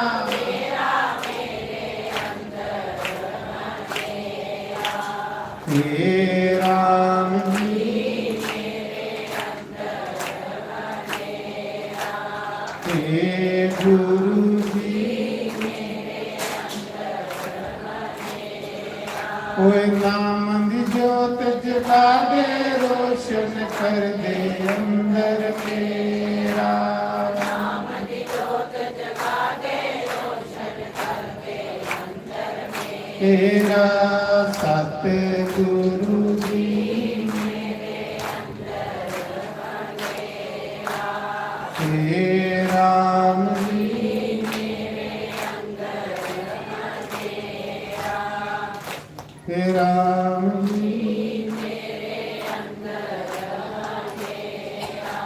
हे राम जी, हे गुरु जी, ओए नाम दी जोत जगा दे, रोशन कर दे अंदर मेरा। तेरा सतगुरु जी मेरे अंदर हनेरा। हे राम जी मेरे अंदर हनेरा। हे राम जी मेरे अंदर हनेरा।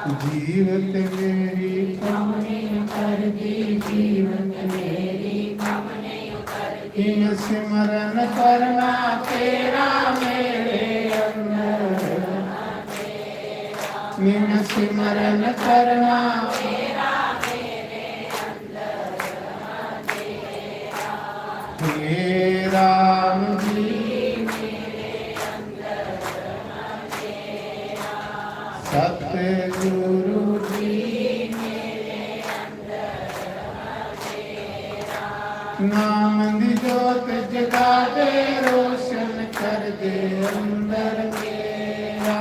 जीवत मेरी कम नहीं करदी, जीवत मेरी कम नहीं करदी। निम्न सिमरन करना तेरा मेरे अंदर। निम्न सिमरन करना तेरा मेरे अंदर। हे राम जी, सतगुरु जी, नाम दी जोत जगा दे, रोशन कर दे अंदर मेरा।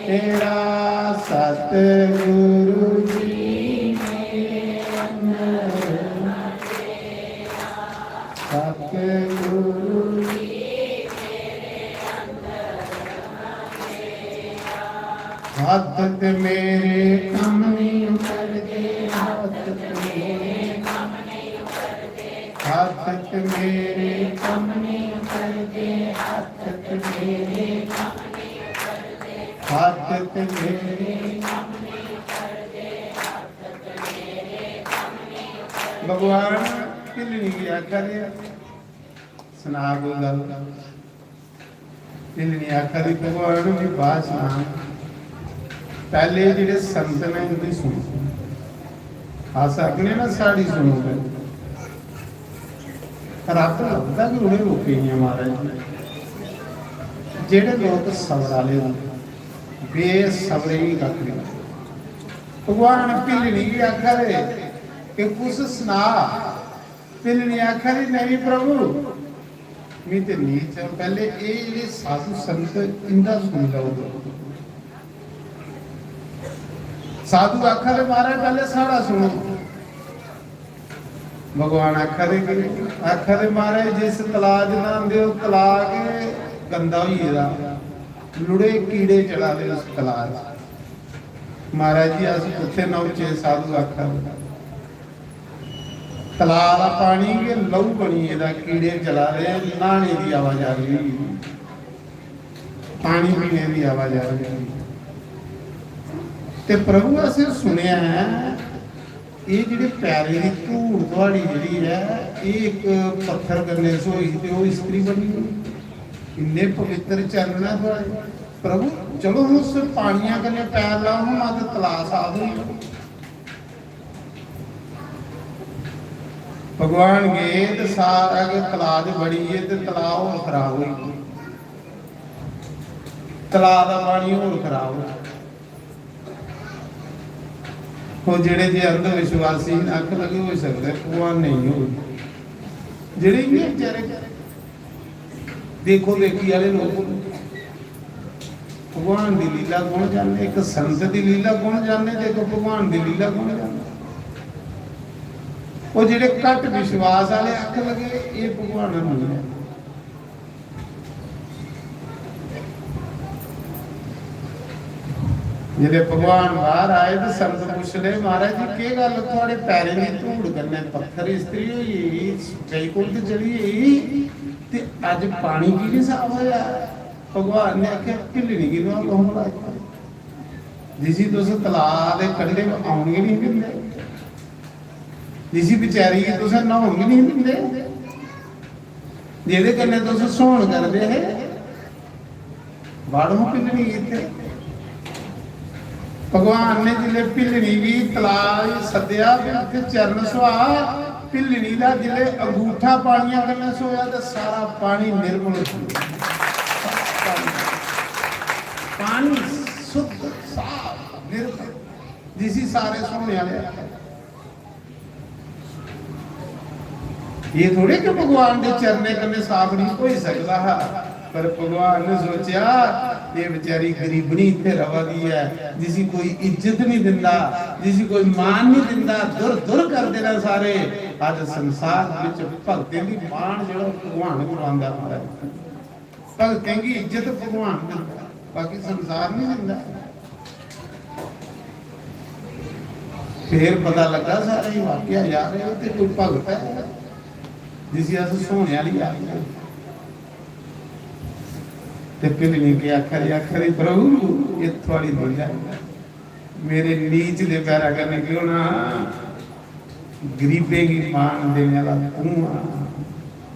तेरा सतगुरु जी मेरे अंदर, सतगुरु जी मेरे अंदर। हत्थ ते मेरे कम्म नहीं करदे, हत्थ ते मेरे कम्म नहीं करदे। हत्थ ते मेरे कम्म नहीं करदे, हत्थ ते मेरे कम्म नहीं करदे, हत्थ ते मेरे कम्म नहीं करदे, हत्थ ते मेरे कम्म नहीं करदे। भगवान भिल्लनी गी आखा दे, सना कोई गल्ल। भिल्लनी आखा दी, "भगवान, मी बात सना।" पैह्ले जेह्ड़े संत न, उं'दी सुनो। अस आखने ना, "साढ़ी सुनो।" रब लभदा बी उ'नें लोकें गी, महाराज, जेह्ड़े लोक सबर आह्ले होंदे। बेसबरें गी कक्ख निं। भगवान भिल्लनी गी आखा दे कि कुछ सना। भिल्लनी आखा दी, "नहीं प्रभु, मी ते नीच ऐ।" पैह्ले एह् जेह्ड़े साधु संत, इंदा सुनी लैओ। साधु आखा दे, "महाराज, पैह्ले साढ़ा सुनो।" भगवान आखा दे, आखा दे, "महाराज, जिस तलाऽ च न्हांदे ओ, तलाऽ गै गंदा होई गेदा, लुढ़े कीड़े चला दे उस तलाऽ च।" "महाराज जी, अस कुत्थै न्हौचे?" साधु आखा दे। तलाऽ दा पानी गै लहू बनी गेदा, कीड़े चला दे, न्हाने दी आवाजाही होई गेदी, पानी पीने दी आवाजाही होई गेदी। ते प्रभु, असें सुनेआ ऐ, एह् जेह्ड़े पैरें दी धूड़ थुआढ़ी जेह्ड़ी ऐ, एह् इक पत्थर कन्नै धोई ते ओह् इस्त्री बनी गेई। इन्ने पवित्र चरण ऐ थुआढ़े। प्रभु, चलो, उस पानिया कन्नै पैर लाओ, हां, ते तलाऽ साफ होई गेआ। भगवान गे ते सारा गै तलाऽ च बड़ी गे ते तलाऽ होर खराब होई गेआ। तलाऽ दा पानी होर खराब होई गेआ। ओह् जेह्ड़े जे अंधविश्वासी न, आखन लगे, "होई सकदा ऐ भगवान नेईं होग।" जेह्ड़े इ'यां बेचारे देखो देखी आह्ले लोक, भगवान दी लीला कौन जाने, इक संत दी लीला कौन जाने ते इक भगवान दी लीला कौन जाने। ओह् जेह्ड़े घट्ट विश्वास आह्ले आखन लगे, "एह् भगवान नेईं ऐ।" जिसलै भगवान बाहर आए ते संत पुच्छदे, "महाराज जी, केह् गल्ल, थुआढ़े पैरें दी धूड़ कन्नै पत्थर इस्त्री होई गेई, बैकुंठ चली गेई, ते अज्ज पानी की निं साफ होआ?" भगवान ने आखेआ, "भिल्लनी गी नुहालो हां भला, जिसी तुस तलाऽ दे कंढे पर औन गै निं दिंदे, जिसी बेचारी गी तुस न्हौन गै निं दिंदे, जेह्दे कन्नै तुस सोहन करदे हे, बाड़ो भिल्लनी गी इत्थै।" भगवान ने जिसलै भिल्लनी गी तलाऽ च सद्देआ, ते उत्थै चरण सुहा, भिल्लनी दा जिसलै अंगूठा पानिया कन्नै सोया, ते सारा पानी निर्मल हो गेआ। पानी शुद्ध, साफ, निर्मल, जिसी सारे सोहने आह्ले आखदे। एह् थोड़े कि भगवान दे चरणें कन्नै साफ निं होई सकदा हा, पर भगवान ने सोचेआ, "एह् बेचारी गरीबनी इत्थै रवा दी ऐ, जिसी कोई इज्जत निं दिंदा, जिसी कोई मान निं दिंदा, दुर दुर करदे न सारे।" अज्ज संसार बिच भगतें दी मान जेह्ड़ा भगवान करवांदा, महाराज। भगतें गी इज्जत भगवान दिंदा, बाकी संसार नहीं दिंदा। फिर पता लगा सारे वाकया, यार, ये ते कोई भगत है जिसी अस सोने आह्ली आखने। ते भिल्लनी के आखा दी, आखा दी, "प्रभु, ये थुआड़ी लीला है।" मेरे नीच दे पैरा कन्नै केह् होना? गरीबें गी मान देने आह्ला तूं आ।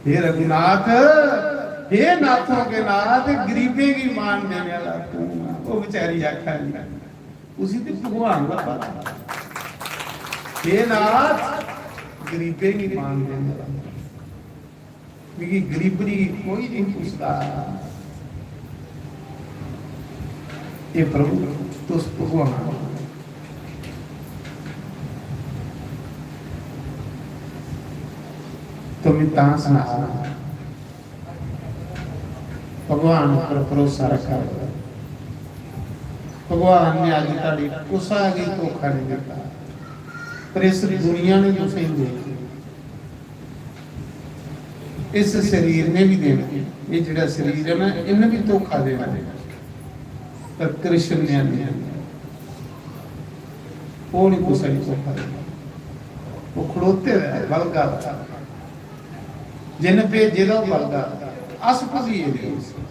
हे रघुनाथ, हे नाथों के नाथ, गरीबें गी मान देने आह्ला तूं आ। ओह् बेचारी आखा दी, उसी ते भगवान दा पता। हे नाथ, गरीबें गी मान देने आह्ला। मिगी गरीबनी गी कोई नहीं पुछदा। हे प्रभु, तुस भगवान हो। तो मैं तां सना, भगवान पर भरोसा रखा। भगवान ने अज धोड़ी कुसा गी धोखा नहीं दिता, पर इस दुनिया ने तुसें देखी। इस शरीर ने भी देना, ये जेह्ड़ा शरीर है ना, इन्ने भी धोखा देना, पर कृष्ण ने नहीं देना। वो नहीं कुसै गी धोखा देना। वो खड़ोते दा ऐ, बलगा दा। जिन्ने भेजे दा ओह् बलगा, अस भुल्ली गेदे।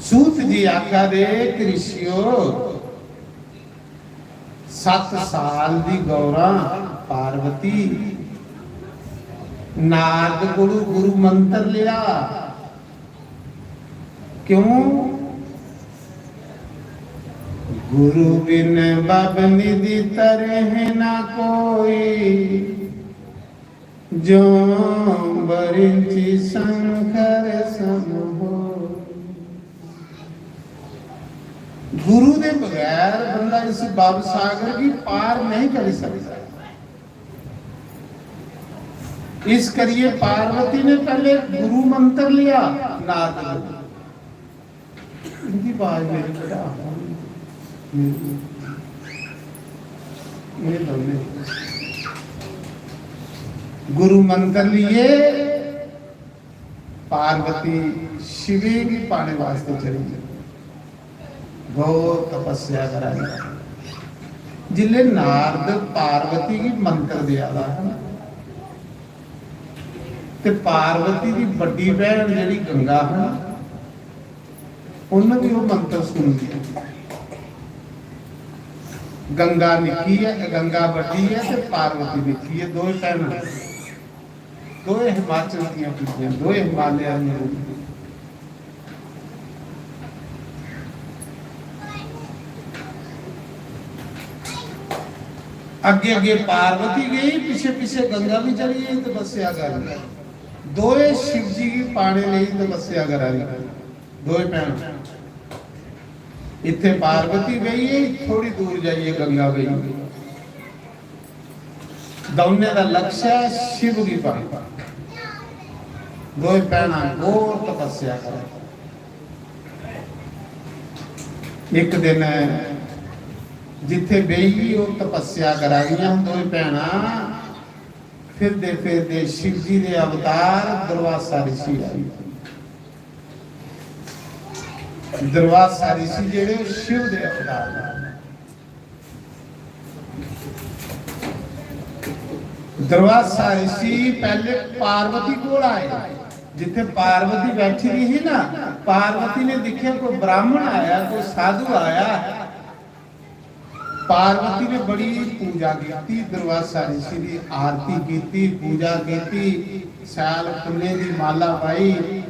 सूत जी आखा दे, "ऋषियो, सत्त साल दी गौरा पार्वती, नारद कोलू गुरु मंत्र लिया।" क्यों? "गुरु बिन बब निधि तरह ना कोई, जो बरिंची शंकर सम हो।" गुरु दे बगैर बंदा इस भव सागर गी पार नहीं करी सकदा। इस करिए पार्वती ने पहले गुरु मंत्र लिया नारद को। इनकी आवाज मेरी बेटा, मेरी, ये दौड़े। गुरु मंत्र लिए पार्वती शिवे गी पाने वास्ते चली गई। घोर तपस्या करा दी। जिसले नारद पार्वती गी मंत्र देआ दा हा, ते पार्वती दी बड्डी भैन जेह्ड़ी गंगा हा, उन्नै भी ओह् मंत्र सुनी लिया। गंगा निक्की ऐ, गंगा बड्डी ऐ ते पार्वती निक्की ऐ, दोए भैनां। दोए हिमाचल दियां कुड़ियां, दोए हिमालय दियां कुड़ियां। अग्गे अग्गे पार्वती गई, पिछे पिछे गंगा भी चली गई तपस्या कर। दोए शिव जी गी पाने लेई तपस्या करा दी, दोए भैन। इत्थे पार्वती बेही गेई, थोड़ी दूर जाइए गंगा बेही गेई। दौने दा लक्ष्य है शिव गी पाना। दोए भैनां घोर तपस्या करा। एक दिन जिथे बेही ओह् तपस्या करा दियां दोए भैनां, फिरदे फिरदे शिव जी दे अवतार दुर्वासा ऋषि आई। दुर्वासा ऋषि जेह्ड़े शिव दे अवतार न। दुर्वासा ऋषि पहले पार्वती कोल आए, जिथे पार्वती बैठी दी ही ना, पार्वती ने दिखे कोई ब्राह्मण आया, कोई साधु आया। पार्वती ने बड़ी पूजा की, दुर्वासा ऋषि की आरती की, पूजा की, सैल फुल्ले की माला पाई,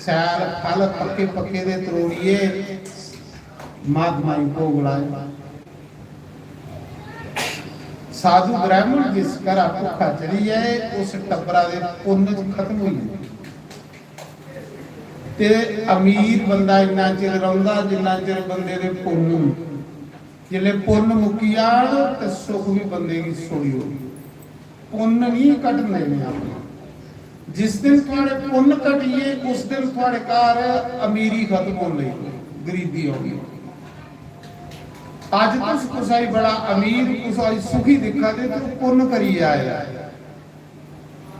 सैल फल पक्के पक्के दे त्रोड़िए, महात्मा जी भोग लाए। साधु ब्राह्मण जिस घरा भुक्खा चली जाए, उस टब्बरा दे पुन्न खत्म होई जंदे। ते अमीर बंदा इन्ना चिर रौंह्दा जिन्ना चिर बंदे दे पुन्न, जिसले पुन्न मुक्की जान ते सुख भी बंदे गी छोड़ी ओड़दे। पुन्न नहीं घटन देने अपने। जिस दिन थुआड़े पुन्न घटिए, उस दिन थुआड़े घर अमीरी खत्म होने लगी, गरीबी आनी। अज तुस कुसै गी बड़ा अमीर, कुसै गी सुखी दिक्खा दे, तू पुन्न करियै आया।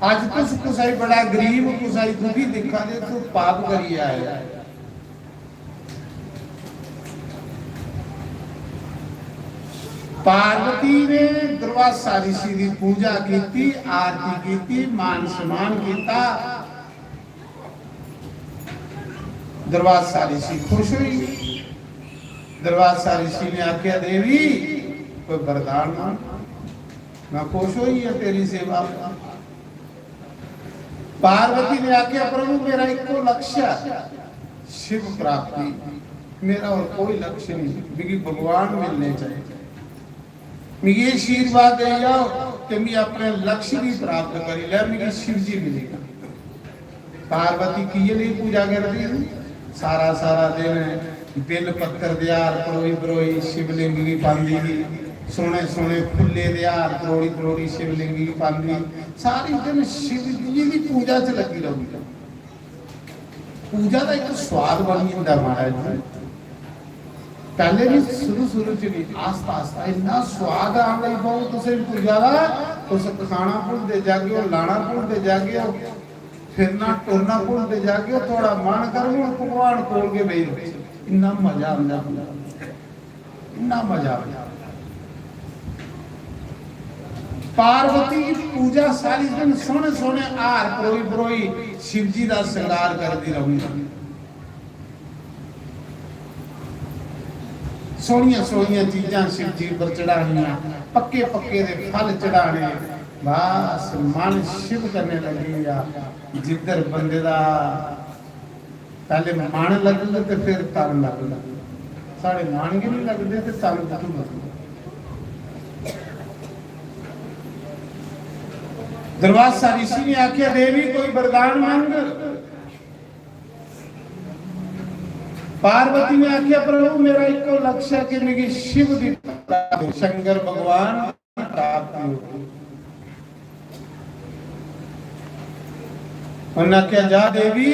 अज तुस कुसै गी बड़ा गरीब, कुसै गी दुखी दिक्खा दे, तू पाप करियै आया। पार्वती ने दुर्वासा ऋषि की पूजा की, आरती की, मान सम्मान किया। दुर्वासा ऋषि खुश हुई। दुर्वासा ऋषि ने आख्या, "देवी, कोई वरदान मांग, मैं खुश हुई है तेरी सेवा।" पार्वती ने आख्या, "प्रभु, मेरा इको लक्ष्य है शिव प्राप्ति, मेरा और कोई लक्ष्य नहीं, मिगी भगवान मिलने चाहिए। मिगी आशीर्वाद दे जाओ कि मैं अपने लक्ष्य की प्राप्त करी लै, मिगी शिव जी मिलेगा।" पार्वती किए लेई पूजा करदी ही? सारा सारा दिन बिल पत्तर दे हार परोई परोई शिवलिंग गी पांदी ही, सोने सोने फुल्ले दे हार त्रोड़ी त्रोड़ी शिवलिंग गी पांदी। सारी दिन शिव जी दी पूजा च लगी रौंह्दी। पूजा दा इक स्वाद बनी जंदा महाराज जी। पैह्ले बी शुरू शुरू च बी आस्ता आस्ता इन्ना स्वाद आन लगी पौग तुसें पूजा दा, तुस खाना भुलदे जागेओ, लाना भुलदे जागेओ, फिरना टुरना भुलदे जागेओ, थुआढ़ा मन करग हून भगवान कोल गै बेही रौह्चै। इन्ना मजा आंदा पूजा दा, इन्ना मजा आंदा। पार्वती दी पूजा, सारी दिन सोहने सोहने हार परोई परोई शिव जी दा श्रृंगार करदी रौहनी। सोहनियां सोहनियां चीजां शिव जी पर चढ़ानियां, पक्के पक्के दे फल चढ़ाने। बस मन शिव कन्नै लग्गी गेआ। जिद्धर बंदे दा पैह्ले मन लगग ते फिर तन लगग। साढ़े मन गै निं लगदे ते तन कुत्थूं लगग? दुर्वासा ऋषि ने आखेआ, "देवी, कोई वरदान मंग।" पार्वती ने आखेआ, "प्रभु, मेरा इक्को लक्ष्य है कि मिगी शिव दी प्राप्ति, शंकर भगवान दी प्राप्ति हो।" उन्हें आखेआ, "जा देवी,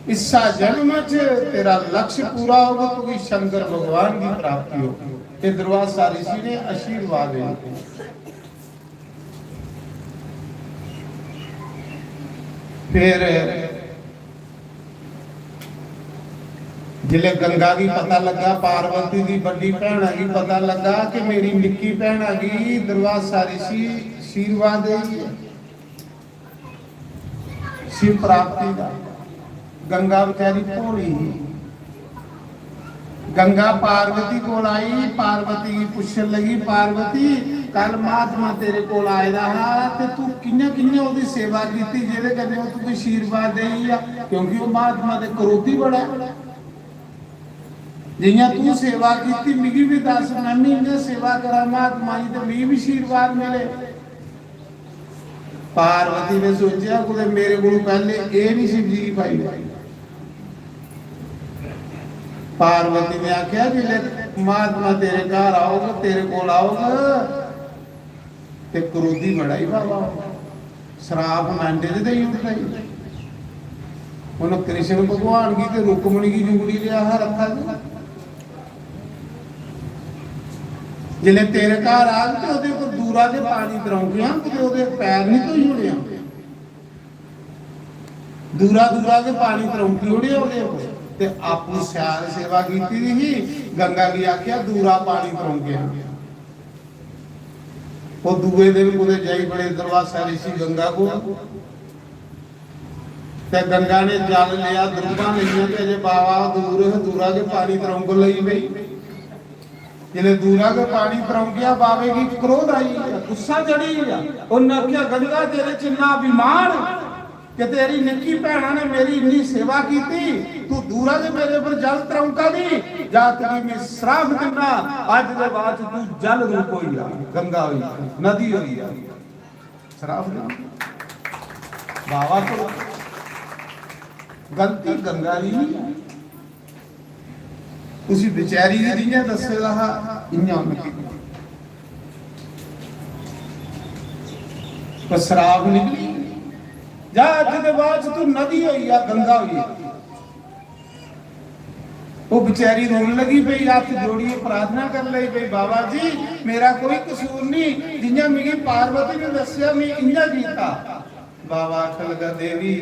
इस्सा जन्म च तेरा लक्ष्य पूरा होगा, तुगी शंकर भगवान की प्राप्ति होगी।" ये दुर्वासा ऋषि ने आशीर्वाद दिया। फिर जिसले गंगा की पता लगा, पार्वती की बड़ी भैणा की पता लगा कि मेरी निक्की भैणा की दुर्वासा ऋषि आशीर्वाद देई है शिव प्राप्ति का, गंगा बेचारी भोली ही। गंगा पार्वती कोल आई, पार्वती गी पुच्छन लगी, "पार्वती, कल महात्मा तेरे कोल आए दा हा ते तू कि'यां कि'यां ओह्दी सेवा कीती जेह्दे कन्नै ओह् तुगी आशीर्वाद देई गेआ?" क्योंकि ओह् महात्मा ते क्रोधी बड़ा ऐ। "जि'यां तू सेवा कीती, मिगी बी दस, मैं बी इ'यां सेवा करां महात्मा दी ते मिगी बी आशीर्वाद मिले।" पार्वती ने सोचेआ, "कुतै मेरे कोलू पैह्ले एह् निं शिव जी गी पाई ओड़े।" पार्वती ने आखेआ, "जिसलै महात्मा तेरे घर औग, तेरे कोल औग, ते क्रोधी बड़ा ही बाबा, श्राप मैंटे च देई ओड़दा ही।" उन कृष्ण भगवान गी ते रुक्मणी गी जुगड़ी लेआ हा रथा च। "जिसलै तेरे घर आग ते ओह्दे पर दूरा दे पानी तरौंकेआं, कुतै ओह्दे पैर निं धोई ओड़ेआं।" दूरा दूरा गै पानी तरौंकी ओड़ेआ ओह्दे पर। ते आपूं शैल सेवा कीती दी ही, गंगा गी आखेआ, "दूरा पानी तरौंकेआं।" ओह् दूए दिन कुतै जाई बड़े दुर्वासा ऋषि गंगा कोल। ते गंगा ने जल लेआ, द्रुपां लेइयां, ते अजे बाबा दूर हे, दूरा गै पानी तरौंकन लगी पेई। जिसलै दूरा गै पानी तरौंकेआ, बाबे गी क्रोध आई गेआ, गुस्सा चढ़ी गेआ। उन्नै आखेआ, "गंगा, तेरे च इन्ना अभिमान कि तेरी निक्की भैना ने मेरी इन्नी सेवा कीती, तू दूरा गै मेरे पर जल तरौंका दी, जा तुगी मैं श्राप दिन्ना, अज्ज दे बाद च तू जल रूप होई जा, गंगा होई जा, नदी होई जा।" श्राप दिन्ना। बाबा तो गलती गंगा दी नहीं है। उसी बेचारी गी जि'यां दस्से दा हा, इ'यां उन्नै कीता। पर श्राप निकली, "जा, अज्ज दे बाद च तू नदी होई जा, गंगा होई जा।" वो बेचारी रोन लगी पई, हत्थ जोड़ियै प्रार्थना कर लगी पई, "बाबा जी, मेरा कोई कसूर नहीं, जि'यां मिगी पार्वती ने दस्सेआ, मैं इ'यां कीता।" बाबा आखन लगा, "देवी,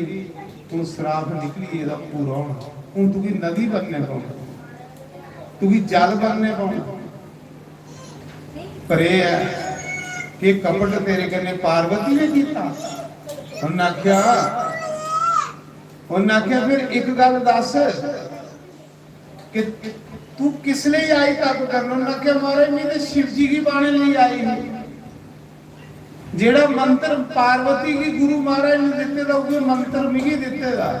हून श्राप निकली, एह्दा पूरा होना। हून तुगी नदी बनने पौना, तुगी जल बनने पौना।" पर एह् ऐ कि कपट तेरे कन्नै पार्वती ने कीता। उन्नै आखेआ, उन्नै आखेआ, "फिर इक गल्ल दस्स, कि तू किस लेई आई तप करन?" उन्नै आखेआ, "महाराज, मैं ते शिव जी गी पाने लेई आई ही। जेह्ड़ा मंत्र पार्वती गी गुरु महाराज ने दित्ते दा, उ'ऐ मंत्र मिगी दित्ते दा।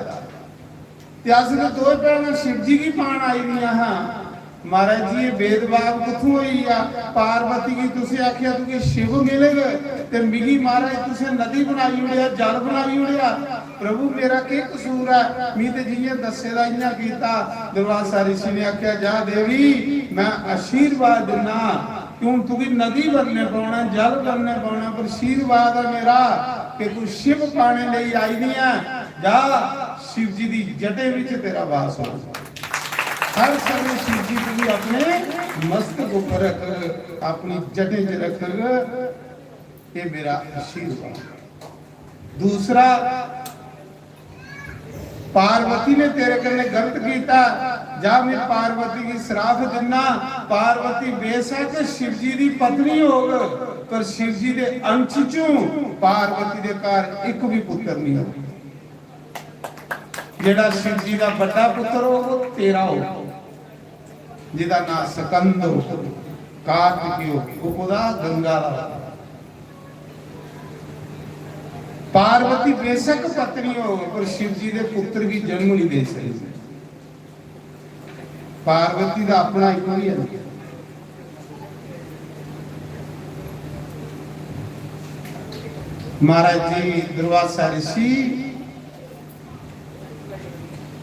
ते अस ते दोए भैनां शिव जी गी पान आई दियां हां। महाराज जी, एह् भेदभाव कुत्थूं होई गेआ? पार्वती गी तुसें आखेआ तुगी शिव मिलग, ते मिगी महाराज तुसें नदी बनाई ओड़ेआ, जल बनाई ओड़ेआ।" प्रभु, मेरा केह् कसूर ऐ? मी ते जि'यां दस्से दा इ'यां कीता। दुर्वासा ऋषि ने आखेआ, "जा देवी, मैं आशीर्वाद दिन्ना कि हून तुगी नदी बनने पौना, जल बनने पौना, पर आशीर्वाद ऐ मेरा कि तू शिव पाने लेई आई दी ऐ। जा, शिव जी दी जटें बिच तेरा वास हो। हर समय शिव जी तुगी अपने मस्तक ऊपर रखग, अपनी जटें च रखग। ये मेरा आशीर्वाद।" दूसरा, पार्वती ने तेरे कन्नै गलत कीता, जा, मैं पार्वती गी श्राप दिन्ना, पार्वती बेशक शिव जी दी पत्नी होग, पर शिव जी दे अंश चों पार्वती दे घर इक भी पुत्र नहीं होग। जेड़ा शिव जी दा बड़ा पुत्र होग, वो तेरा होग, जिदा नां स्कंद होग, कार्तिकेय होग, वो कोदा? गंगा दा होग। पार्वती बेशक पत्नी होग, पर शिव जी दे पुत्र गी जन्म नहीं दे सकदी। पार्वती दा अपना इक ही है। महाराज जी, दुर्वासा ऋषि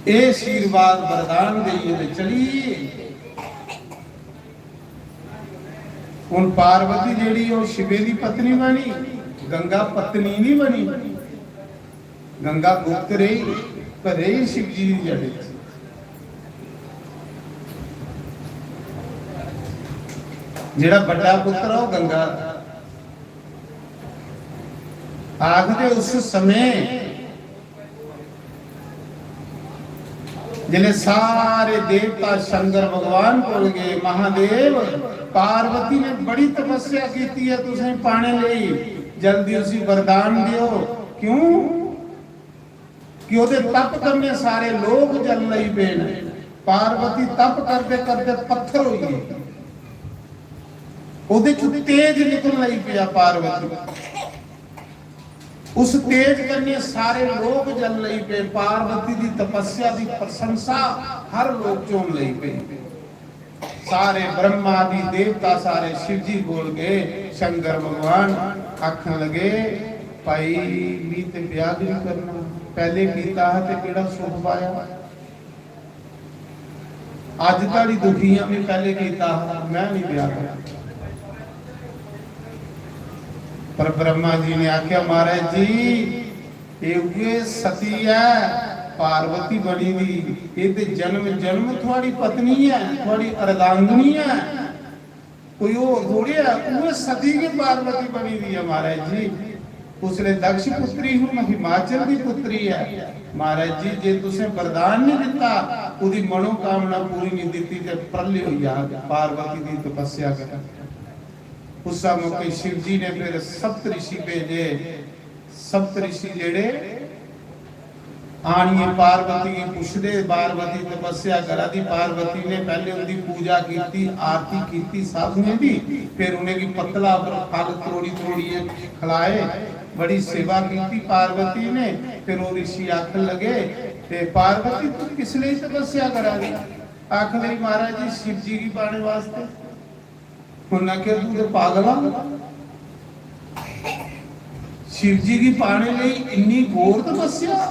ए आशीर्वाद वरदान देइयै ते चली। हुन पार्वती जेड़ी, ओह शिवे दी पत्नी बनी, गंगा पत्नी नहीं बनी। गंगा गुप्त रही, पर रही शिव जी दी जड़े च। जेड़ा बड़ा पुत्र, ओह गंगा। आखदे उस समय जिसले सारे देवता शंकर भगवान कोल गए, महादेव, पार्वती ने बड़ी तपस्या कीती है तुसें पाने लेई, जल्दी उसी वरदान दियो। क्यों? कि ओहदे तप कन्नै सारे लोक जलन लगी पे न। पार्वती तप करदे करदे पत्थर होई गई, ओहदे च तेज निकलन लगी पेआ। पार्वती उस तेज कन्नै सारे लोक जलन लगी पे। पार्वती दी तपस्या दी प्रशंसा हर लोक च होन लगी पई। सारे ब्रह्मा दी देवता, सारे शिव जी कोल गए। शंकर भगवान आखन लगे, "भाई, मी ते ब्याह भी नहीं करना, पहले कीता हा ते केड़ा सुख पाया?" अज धड़ी दुखी आं, मैं पहले कीता हा, मैं नहीं ब्याह करना। पर ब्रह्मा जी ने आख्या, "महाराज जी, ये उए सती है, पार्वती बनी दी, ये ते जन्म जन्म थुआड़ी पत्नी है, थुआड़ी अर्धांगिनी है।" कोई होर थोड़ी ऐ, उ'ऐ सती गै पार्वती बनी दी ऐ महाराज जी। उसलै दक्ष पुत्री, हून हिमाचल दी पुत्री ऐ। महाराज जी, जे तुसें वरदान नहीं दिता, ओह्दी मनोकामना पूरी नहीं दिती ते प्रलय होई जाग, पार्वती दी तपस्या कर। उस मौके शिव जी ने फिर सप्त ऋषि भेजे। सप्त ऋषि जेड़े आनियै पार्वती गी पुछदे, पार्वती तपस्या करा दी, पार्वती ने पैह्ले उंदी पूजा कीती, आरती कीती साधुएं दी, फिर उ'नेंगी पत्तला पर फल त्रोड़ी त्रोड़ियै खलाए, बड़ी सेवा कीती पार्वती ने। फिर ओह् ऋषि आखन लगे, "ते पार्वती, तू किस लेई तपस्या करा दी?" आखन लगी, "महाराज जी, शिव जी गी पाने वास्ते।" उन्हें आखेआ, "तू ते पागल आ, शिव जी गी पाने लेई इन्नी घोर तपस्या,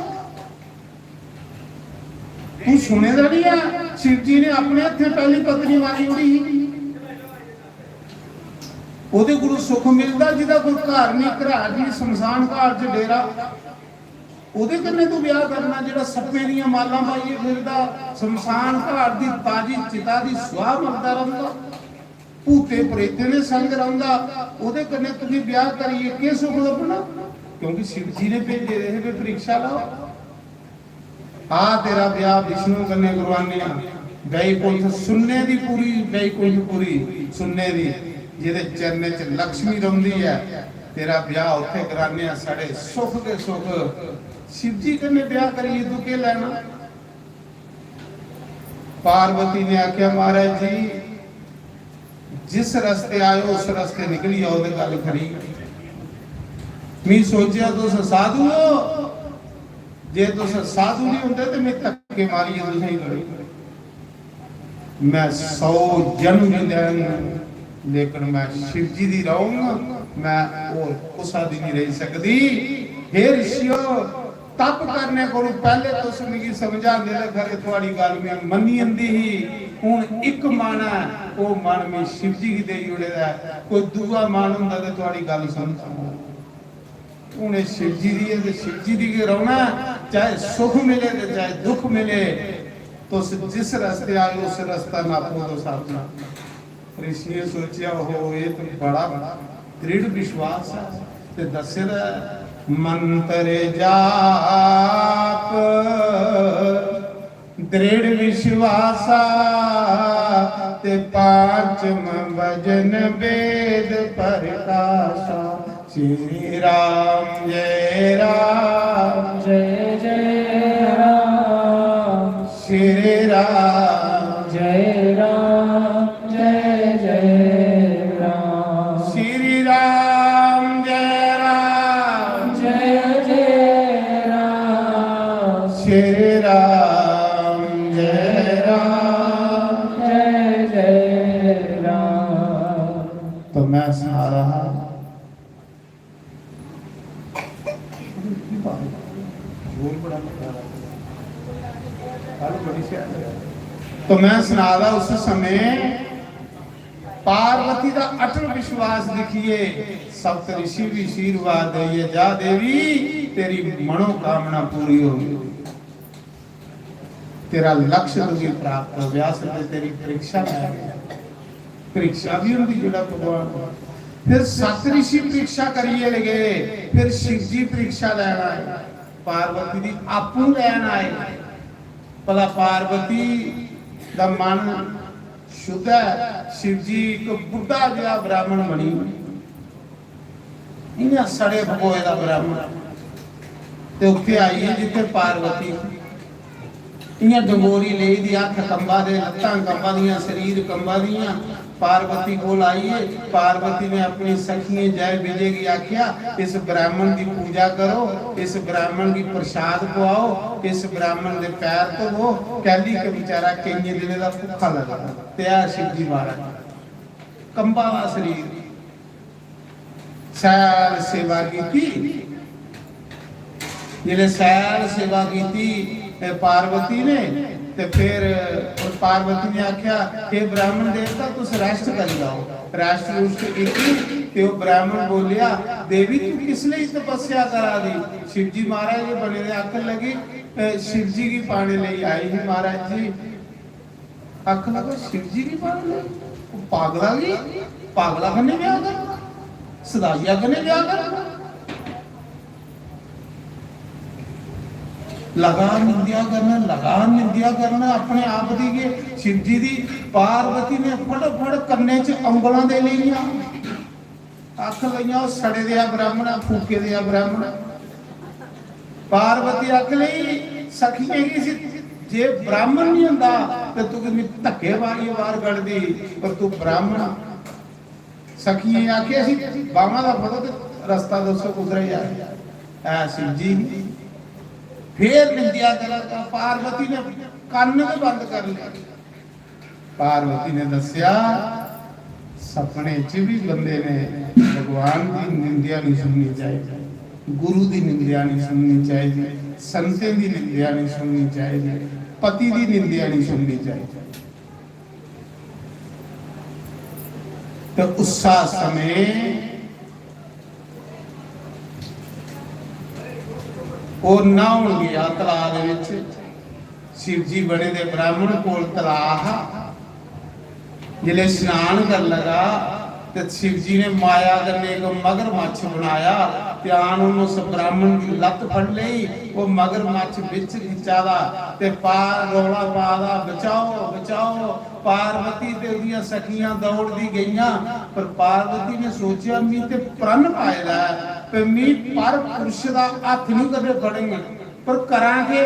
तू सुने दा नहीं आ?" शिव जी ने अपने हत्थे पहली पत्नी मारी ओड़ी ही। ओदे कोलों सुख मिलदा जिदा कोई घर नहीं, घराट नहीं, शमशान घाट च डेरा, ओदे कन्नै तू ब्याह करना, जेड़ा सप्पें दियां मालां पाइयै फिरदा, शमशान घाट दी ताजी चिता दी सुआह मंगदा रौंहदा, भूते प्रेतें दे संग रौंहदा, ओदे कन्नै तुगी ब्याह करियै केह सुख लब्भना? क्योंकि शिव जी ने भेजे दे हे, "भी परीक्षा लाओ।" आ तेरा ब्याह विष्णु कन्नै करवाने आं, बैकुंठ सुन्ने दी पुरी, बैकुंठ पुरी सुन्ने दी, जेदे चरणें च लक्ष्मी रौंहदी ऐ, तेरा ब्याह उत्थे कराने आं, साढ़े सुख गै सुख। शिव जी कन्नै ब्याह करियै तू केह लैना? पार्वती ने आख्या, "महाराज जी, जिस रस्ते आए हो, उस रस्ते निकली जाओ ते गल्ल खरी।" मी सोचेआ तुस साधु हो, जे तुस साधु नहीं होंदे ते मैं धक्के मारियै तुसेंगी करी, मैं सौ जन्म भी लैंग, लेकिन मैं शिव जी दी रहूंग, मैं होर कुसा दी नहीं रही सकदी। हे ऋषियो, तप करने कोलों पैहले तुस मिगी समझांदे ते खरे, थुआड़ी गल्ल में मन्नी जंदी ही। हुन इक मन ऐ, ओह मन में शिव जी गी देई ओड़े दा ऐ। कोई दूआ मन हुंदा ते थुआड़ी गल्ल समझदा। हुन एह शिव जी दी ऐ ते शिव जी दी गै रौहना ऐ, चाहे सुख मिले ते चाहे दुख मिले। तुस जिस रस्ते आए, उस रस्ता नापो तुस अपना। ऋषियें सोचेआ, "ओहो, एह ते बड़ा दृढ़ विश्वास ऐ।" ते दस्से दा ऐ, "मंत्र जाप दृढ़ विश्वासा ते पांचम भजन वेद प्रकाशा। श्री राम जय राम जय जय राम श्री राम जय राम जय जय राम श्री राम जय राम जय जय राम श्री राम जय राम जय जय राम। तो मैं सुना रहा तो मैं सुना दा उस समय पार्वती दा अटल विश्वास दिखिए सप्त ऋषि भी आशीर्वाद देइए जा देवी तेरी मनोकामना पूरी होगी। तेरा लक्ष्य तुझे प्राप्त हो गया। अस ते तेरी परीक्षा लै रहे हैं। परीक्षा भी होंदी जेड़ा भगवान फिर सत ऋषि परीक्षा करिए गए। फिर शिव जी परीक्षा लैन आए। पार्वती दी आपू लैन आए। भला पार्वती दा मन शुद्ध है। शिव जी एक बुढ़ा जेहा ब्राह्मण बनी इयां सड़े फकोए दा ब्राह्मण। ते उत्थे आई है जित्थे पार्वती इयां डंगोरी लेई दी, हत्थ कंबा दे, लत्तां कंबा दियां, शरीर कंबा दियां। पार्वती कोल आई है। पार्वती ने अपनी सखियें जय विजय गी आख्या, इस ब्राह्मण दी पूजा करो, इस ब्राह्मण गी प्रसाद पवाओ, इस ब्राह्मण दे पैर धोवो। कैली के बेचारा केइयें दिनें दा भुक्खा लगा ते ऐ शिव जी महाराज कंबा दा शरीर। सैल सेवा कीती। जिसलै सैल सेवा कीती ते पार्वती ने, ते फिर उस पार्वती ने आख्या, "हे ब्राह्मण देवता, तुस रेस्ट करी लैओ।" रेस्ट रुस्ट कीती ते ओह् ब्राह्मण बोलेआ, "देवी, तू किस लेई तपस्या करा दी?" शिवजी महाराज जी बने दे आखन लगे, "अ, शिवजी गी पाने लेई आई ही महाराज जी।" आखन लगा, "शिव जी गी पागल है? वो पागला गी, पागला कन्नै ब्याह करना, सदाइया कन्नै ब्याह करना, लगातार निंदेआ करना, लगातार निंदेआ करना अपने आप दी गै।" शिव जी दी पार्वती ने फटाफट कन्ने च उंगलां दे लेइयां। आखन लगियां, "ओह् सड़े देआ ब्राह्मण, फूके देआ ब्राह्मण।" पार्वती आखन लगी, "सखियें गी इसी जे ब्राह्मण नहीं होंदा ते तुगी मैं धक्के मारियै बाहर कड्ढदी, पर तू ब्राह्मण आ।" सखियें आखेआ, "इसी बाह्मां दा फड़ो ते रस्ता दस्सो कुद्धरै जा।" ऐ शिव जी। फिर निंदेआ करा दा, पार्वती ने कन्न गै बंद कर ले। पार्वती ने दस्सेआ, सपने च भी बंदे ने भगवान दी निंदेआ नहीं सुननी चाहिदी, गुरु दी निंदेआ नहीं सुननी चाहिदी, संतें दी निंदेआ नहीं सुननी चाहिदी, पति दी निंदेआ नहीं सुननी चाहिदी। ते उस्सा समें ओह् न्हाउन गेआ तलाऽ दे बिच। शिवजी बने दे ब्राह्मण कोल तलाऽ हा। जिसलै स्नान करन लगा ते शिवजी ने माया कन्नै इक मगरमच्छ बनाया ते आन उन्न उस ब्राह्मण दी लत्त फड़ लेई। ओह् मगरमच्छ बिच खिच्चा दा ते पार रौला पा दा, "बचाओ, बचाओ।" पार्वती ते ओह्दियां सखियां दौड़दी गेइयां, पर पार्वती ने सोचेआ, "मी ते प्रण पाए दा ऐ ते मी पर पुरुष दा हत्थ निं कदें फड़ङन, पर करां के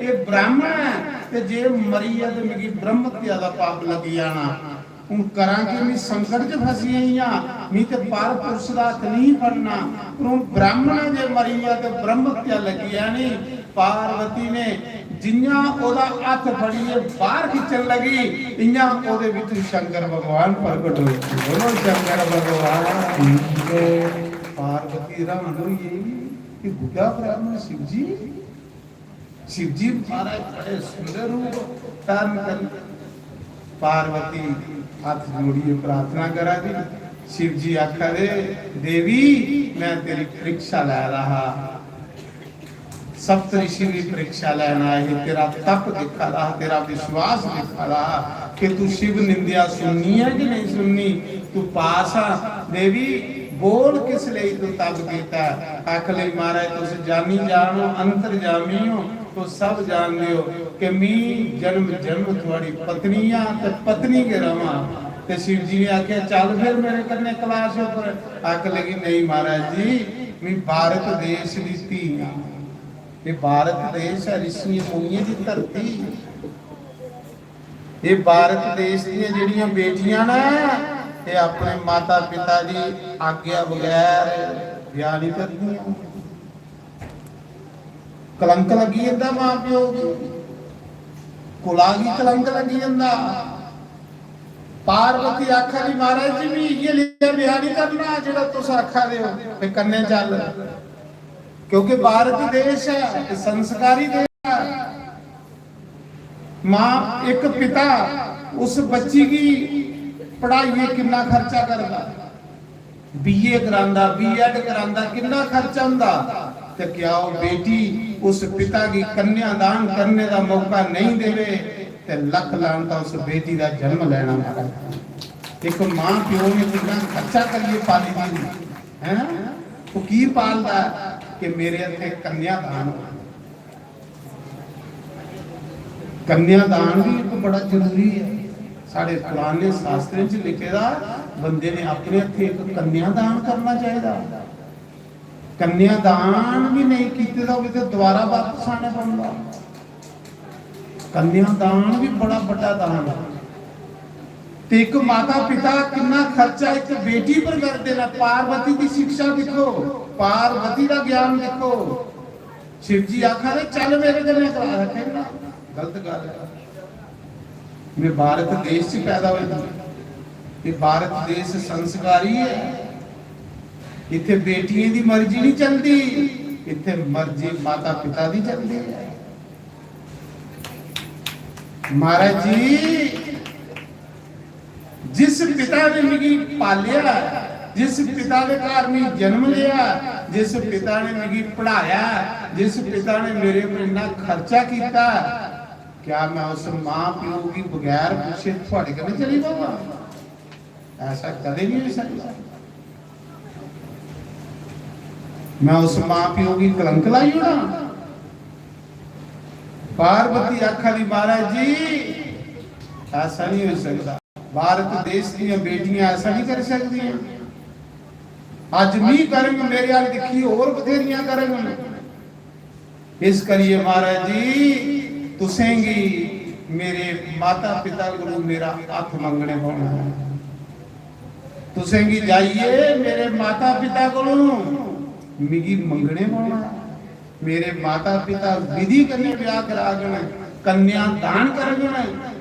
एह् ब्राह्मण ऐ ते जे मरी गेआ ते मिगी ब्रह्म हत्या दा पाप लग्गी जाना। हून करां के मी संकट च फसी गेई आं, मी ते पर पुरुष दा हत्थ निं फड़ना, पर हून ब्राह्मण ऐ जे मरी गेआ ते ब्रह्म हत्या लग्गी जानी।" पार्वती ने जियां ओह्दा हत्थ फड़ियै बाहर खिच्चन लगी, इयां ओह्दे बिच शंकर भगवान प्रगट होई गे। बोलो शंकर भगवान की जय। पार्वती हैरान होई गेई कि बुड्ढा ब्राह्मण शिव जी, शिव जी महाराज बड़े सुंदर रूप धारण कर। पार्वती हत्थ जोड़ियै प्रार्थना करा दी। शिव जी आखा दे, "देवी, मैं तेरी परीक्षा लै रहा हा।" सप्त ऋषि भी परीक्षा लैन आए हे, तेरा तप दिक्खा दा हा, तेरा विश्वास दिक्खा दा हा कि तू शिव निंदेआ सुननी ऐ कि नहीं सुननी। तू पास आ। देवी, बोल किस लेई तू तप कीता ऐ? आख लई, "महाराज, तुस जानी जान हो, अंतर्जामी हो, तुस सब जानदे ओ कि मी जन्म जन्म थुआड़ी पत्नी आं ते पत्नी गै रवां। ते शिव जी ने आखेआ, "चल फिर मेरे कन्नै कैलाश उप्पर।" आख लगी, "नेईं महाराज जी, मी भारत देश दी धी आं। एह् भारत देश ऐ, रिशियें मुनियें दी धरती। एह् भारत देश दियां जेह्ड़ियां बेटियां न, एह् अपने माता पिता दी आज्ञा बगैर ब्याह नहीं करदियां।" कलंक लगी जंदा मां प्यो गी, कुला गी कलंक लगी जंदा। पार्वती आखा दी, "महाराज जी, मी इ'यै लेआ ब्याह नहीं करना जेह्ड़ा तुस आखा दे ओ, ते कन्नै चल।" क्योंकि भारत देश ऐ, संस्कारी देश ऐ। मां, इक पिता उस बच्ची गी पढ़ाइयै किन्ना खर्चा करदा, बीए करांदा, बीएड करांदा, किन्ना खर्चा होंदा, ते क्या ओह् बेटी उस पिता गी कन्यादान करने दा मौका नहीं देवे, ते लख लानत उस बेटी दा जन्म लेना महाराज। एक मां प्यो ने किन्ना खर्चा करिए पाली दी है, तो की पालदा है कि मेरे हत्थे कन्यादान हो। कन्यादान भी एक बड़ा जरूरी है। साढ़े पुराने शास्त्रें च लिखे दा, बंदे ने अपने हत्थे एक कन्यादान करना चाहिए। कन्यादान भी नहीं कीते दा होवे ते दोबारा वापस आना पौंदा। कन्यादान भी बड़ा बड़ा दान है। ते एक माता पिता कितना खर्चा एक बेटी पर करते ना। पार्वती की शिक्षा देखो, पार्वती का ज्ञान देखो। शिव जी आखा दे, "चल मेरे कन्नै करा।" आखे ना, गलत गल है। मैं भारत देश च पैदा होया, ये भारत देश संस्कारी है। इत्थे बेटियों की मर्जी नहीं चलती, इत्थे मर्जी माता पिता की चलती है। महाराज जी, जिस पिता ने मिगी पालिया, जिस पिता के घर में जन्म लिया, जिस पिता ने मिगी पढ़ाया, जिस पिता ने मेरे पर इतना खर्चा किया, क्या मैं उस मां प्यो की बगैर पूछे थोड़े कन्नै चली पावां? ऐसा कदे नहीं हो सकता। मैं उस मां प्यो की कलंक लाई ओड़ां? पार्वती आखा दी, "महाराज जी, ऐसा नहीं हो सकता। भारत देश दियां बेटियां ऐसा नहीं कर सकदियां। अज मी करंग, मेरे अल दिक्खी होर बथेरियां करंग। इस करिए महाराज जी, तुसेंगी मेरे माता पिता कोलू मेरा हत्थ मंगने पौना है। तुसेंगी जाइए मेरे माता पिता कोलू मिगी मंगने पौना है।" मेरे माता पिता विधि कन्नै ब्याह करागन, कन्या दान करगन,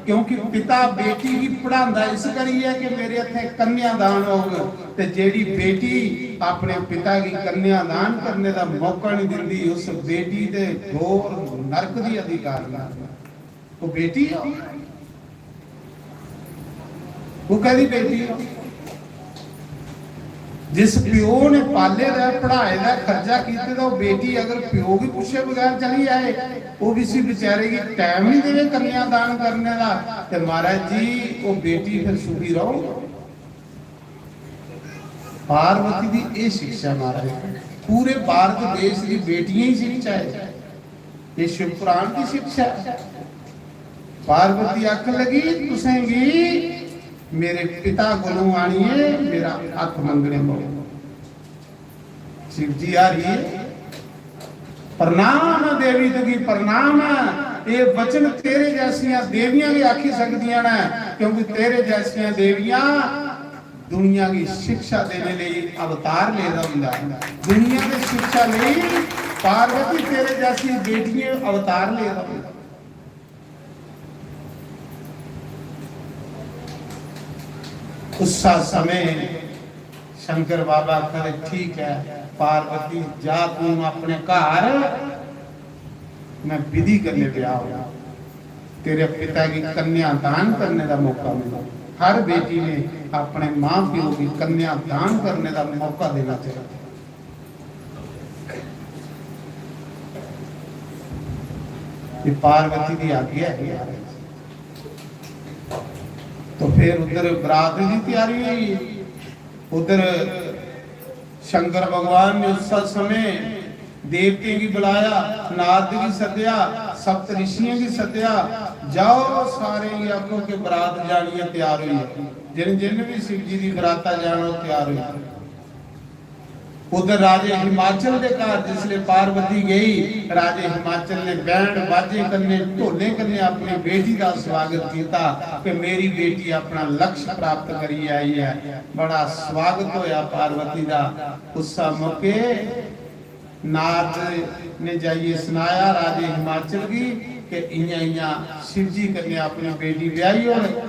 क्योंकि पिता बेटी गी पढ़ांदा इस करियै कि मेरे हत्थें कन्या दान होग। ते जेड़ी बेटी अपने पिता गी कन्या दान करने दा मौका नहीं दिंदी, उस बेटी दे घोर नरक दी अधिकारी। वो बेटी हो, वो कहदी बेटी हो। जिस प्यो ने पाले दा, पढ़ाए दा, खर्चा कीते दा, वो बेटी अगर प्यो गी पुच्छे बगैर चली जाए, वो भी इसी बेचारे गी टाइम नहीं देवे कन्यादान करने दा, ते महाराज जी, वो बेटी फिर सुखी रहो। पार्वती दी ये शिक्षा महाराज, पूरे भारत देश की बेटियां ही शिक्षा है। ये शिव पुराण की शिक्षा है। पार्वती आखन लगी, "तुसेंगी मेरे पिता कोलों आनिए मेरा हत्थ मंगने पौग।" शिव जी हरी, "प्रणाम देवी, तुगी प्रणाम है।" ये वचन तेरे जैसियां देवियां भी आखी सकदियां न, क्योंकि तेरे जैसियां देवियां दुनिया की शिक्षा देने लिए अवतार ले रहा हूं। दुनिया की शिक्षा लिए पार्वती तेरे जैसी बेटियां अवतार ले रहा हूं। उस समय शंकर बाबा कहे, "ठीक है पार्वती, जा तू अपने घर, मैं विधि करने ब्याह हो, तेरे पिता की कन्या दान करने का मौका मिला।" हर बेटी ने अपने मां प्यो की कन्या दान करने का मौका देना चाहिए। ये पार्वती की आज्ञा है। तो फिर उधर बरात की तैयारी हुई, उधर शंकर भगवान ने उस समय देवतें गी बुलाया, नारद गी सद्देआ, सप्त ऋषियें गी सद्देआ, "जाओ, सारें गी आखो कि बरात जानी ऐ, त्यार होई जाओ।" जिन जिन बी शिव जी दी बराता जाना, ओह् त्यार होई जाओ। उधर राजे हिमाचल दे घर जिसले पार्वती गई, राजे हिमाचल ने बैंड बाजे कन्ने, ढोलें कन्ने अपनी बेटी दा स्वागत किया कि मेरी बेटी अपना लक्ष्य प्राप्त करी आई है। बड़ा स्वागत होया पार्वती दा। उस मौके नारद ने जाइए सनाया राजे हिमाचल गी कि इयां इयां शिव जी कन्ने अपनी बेटी ब्याही होए,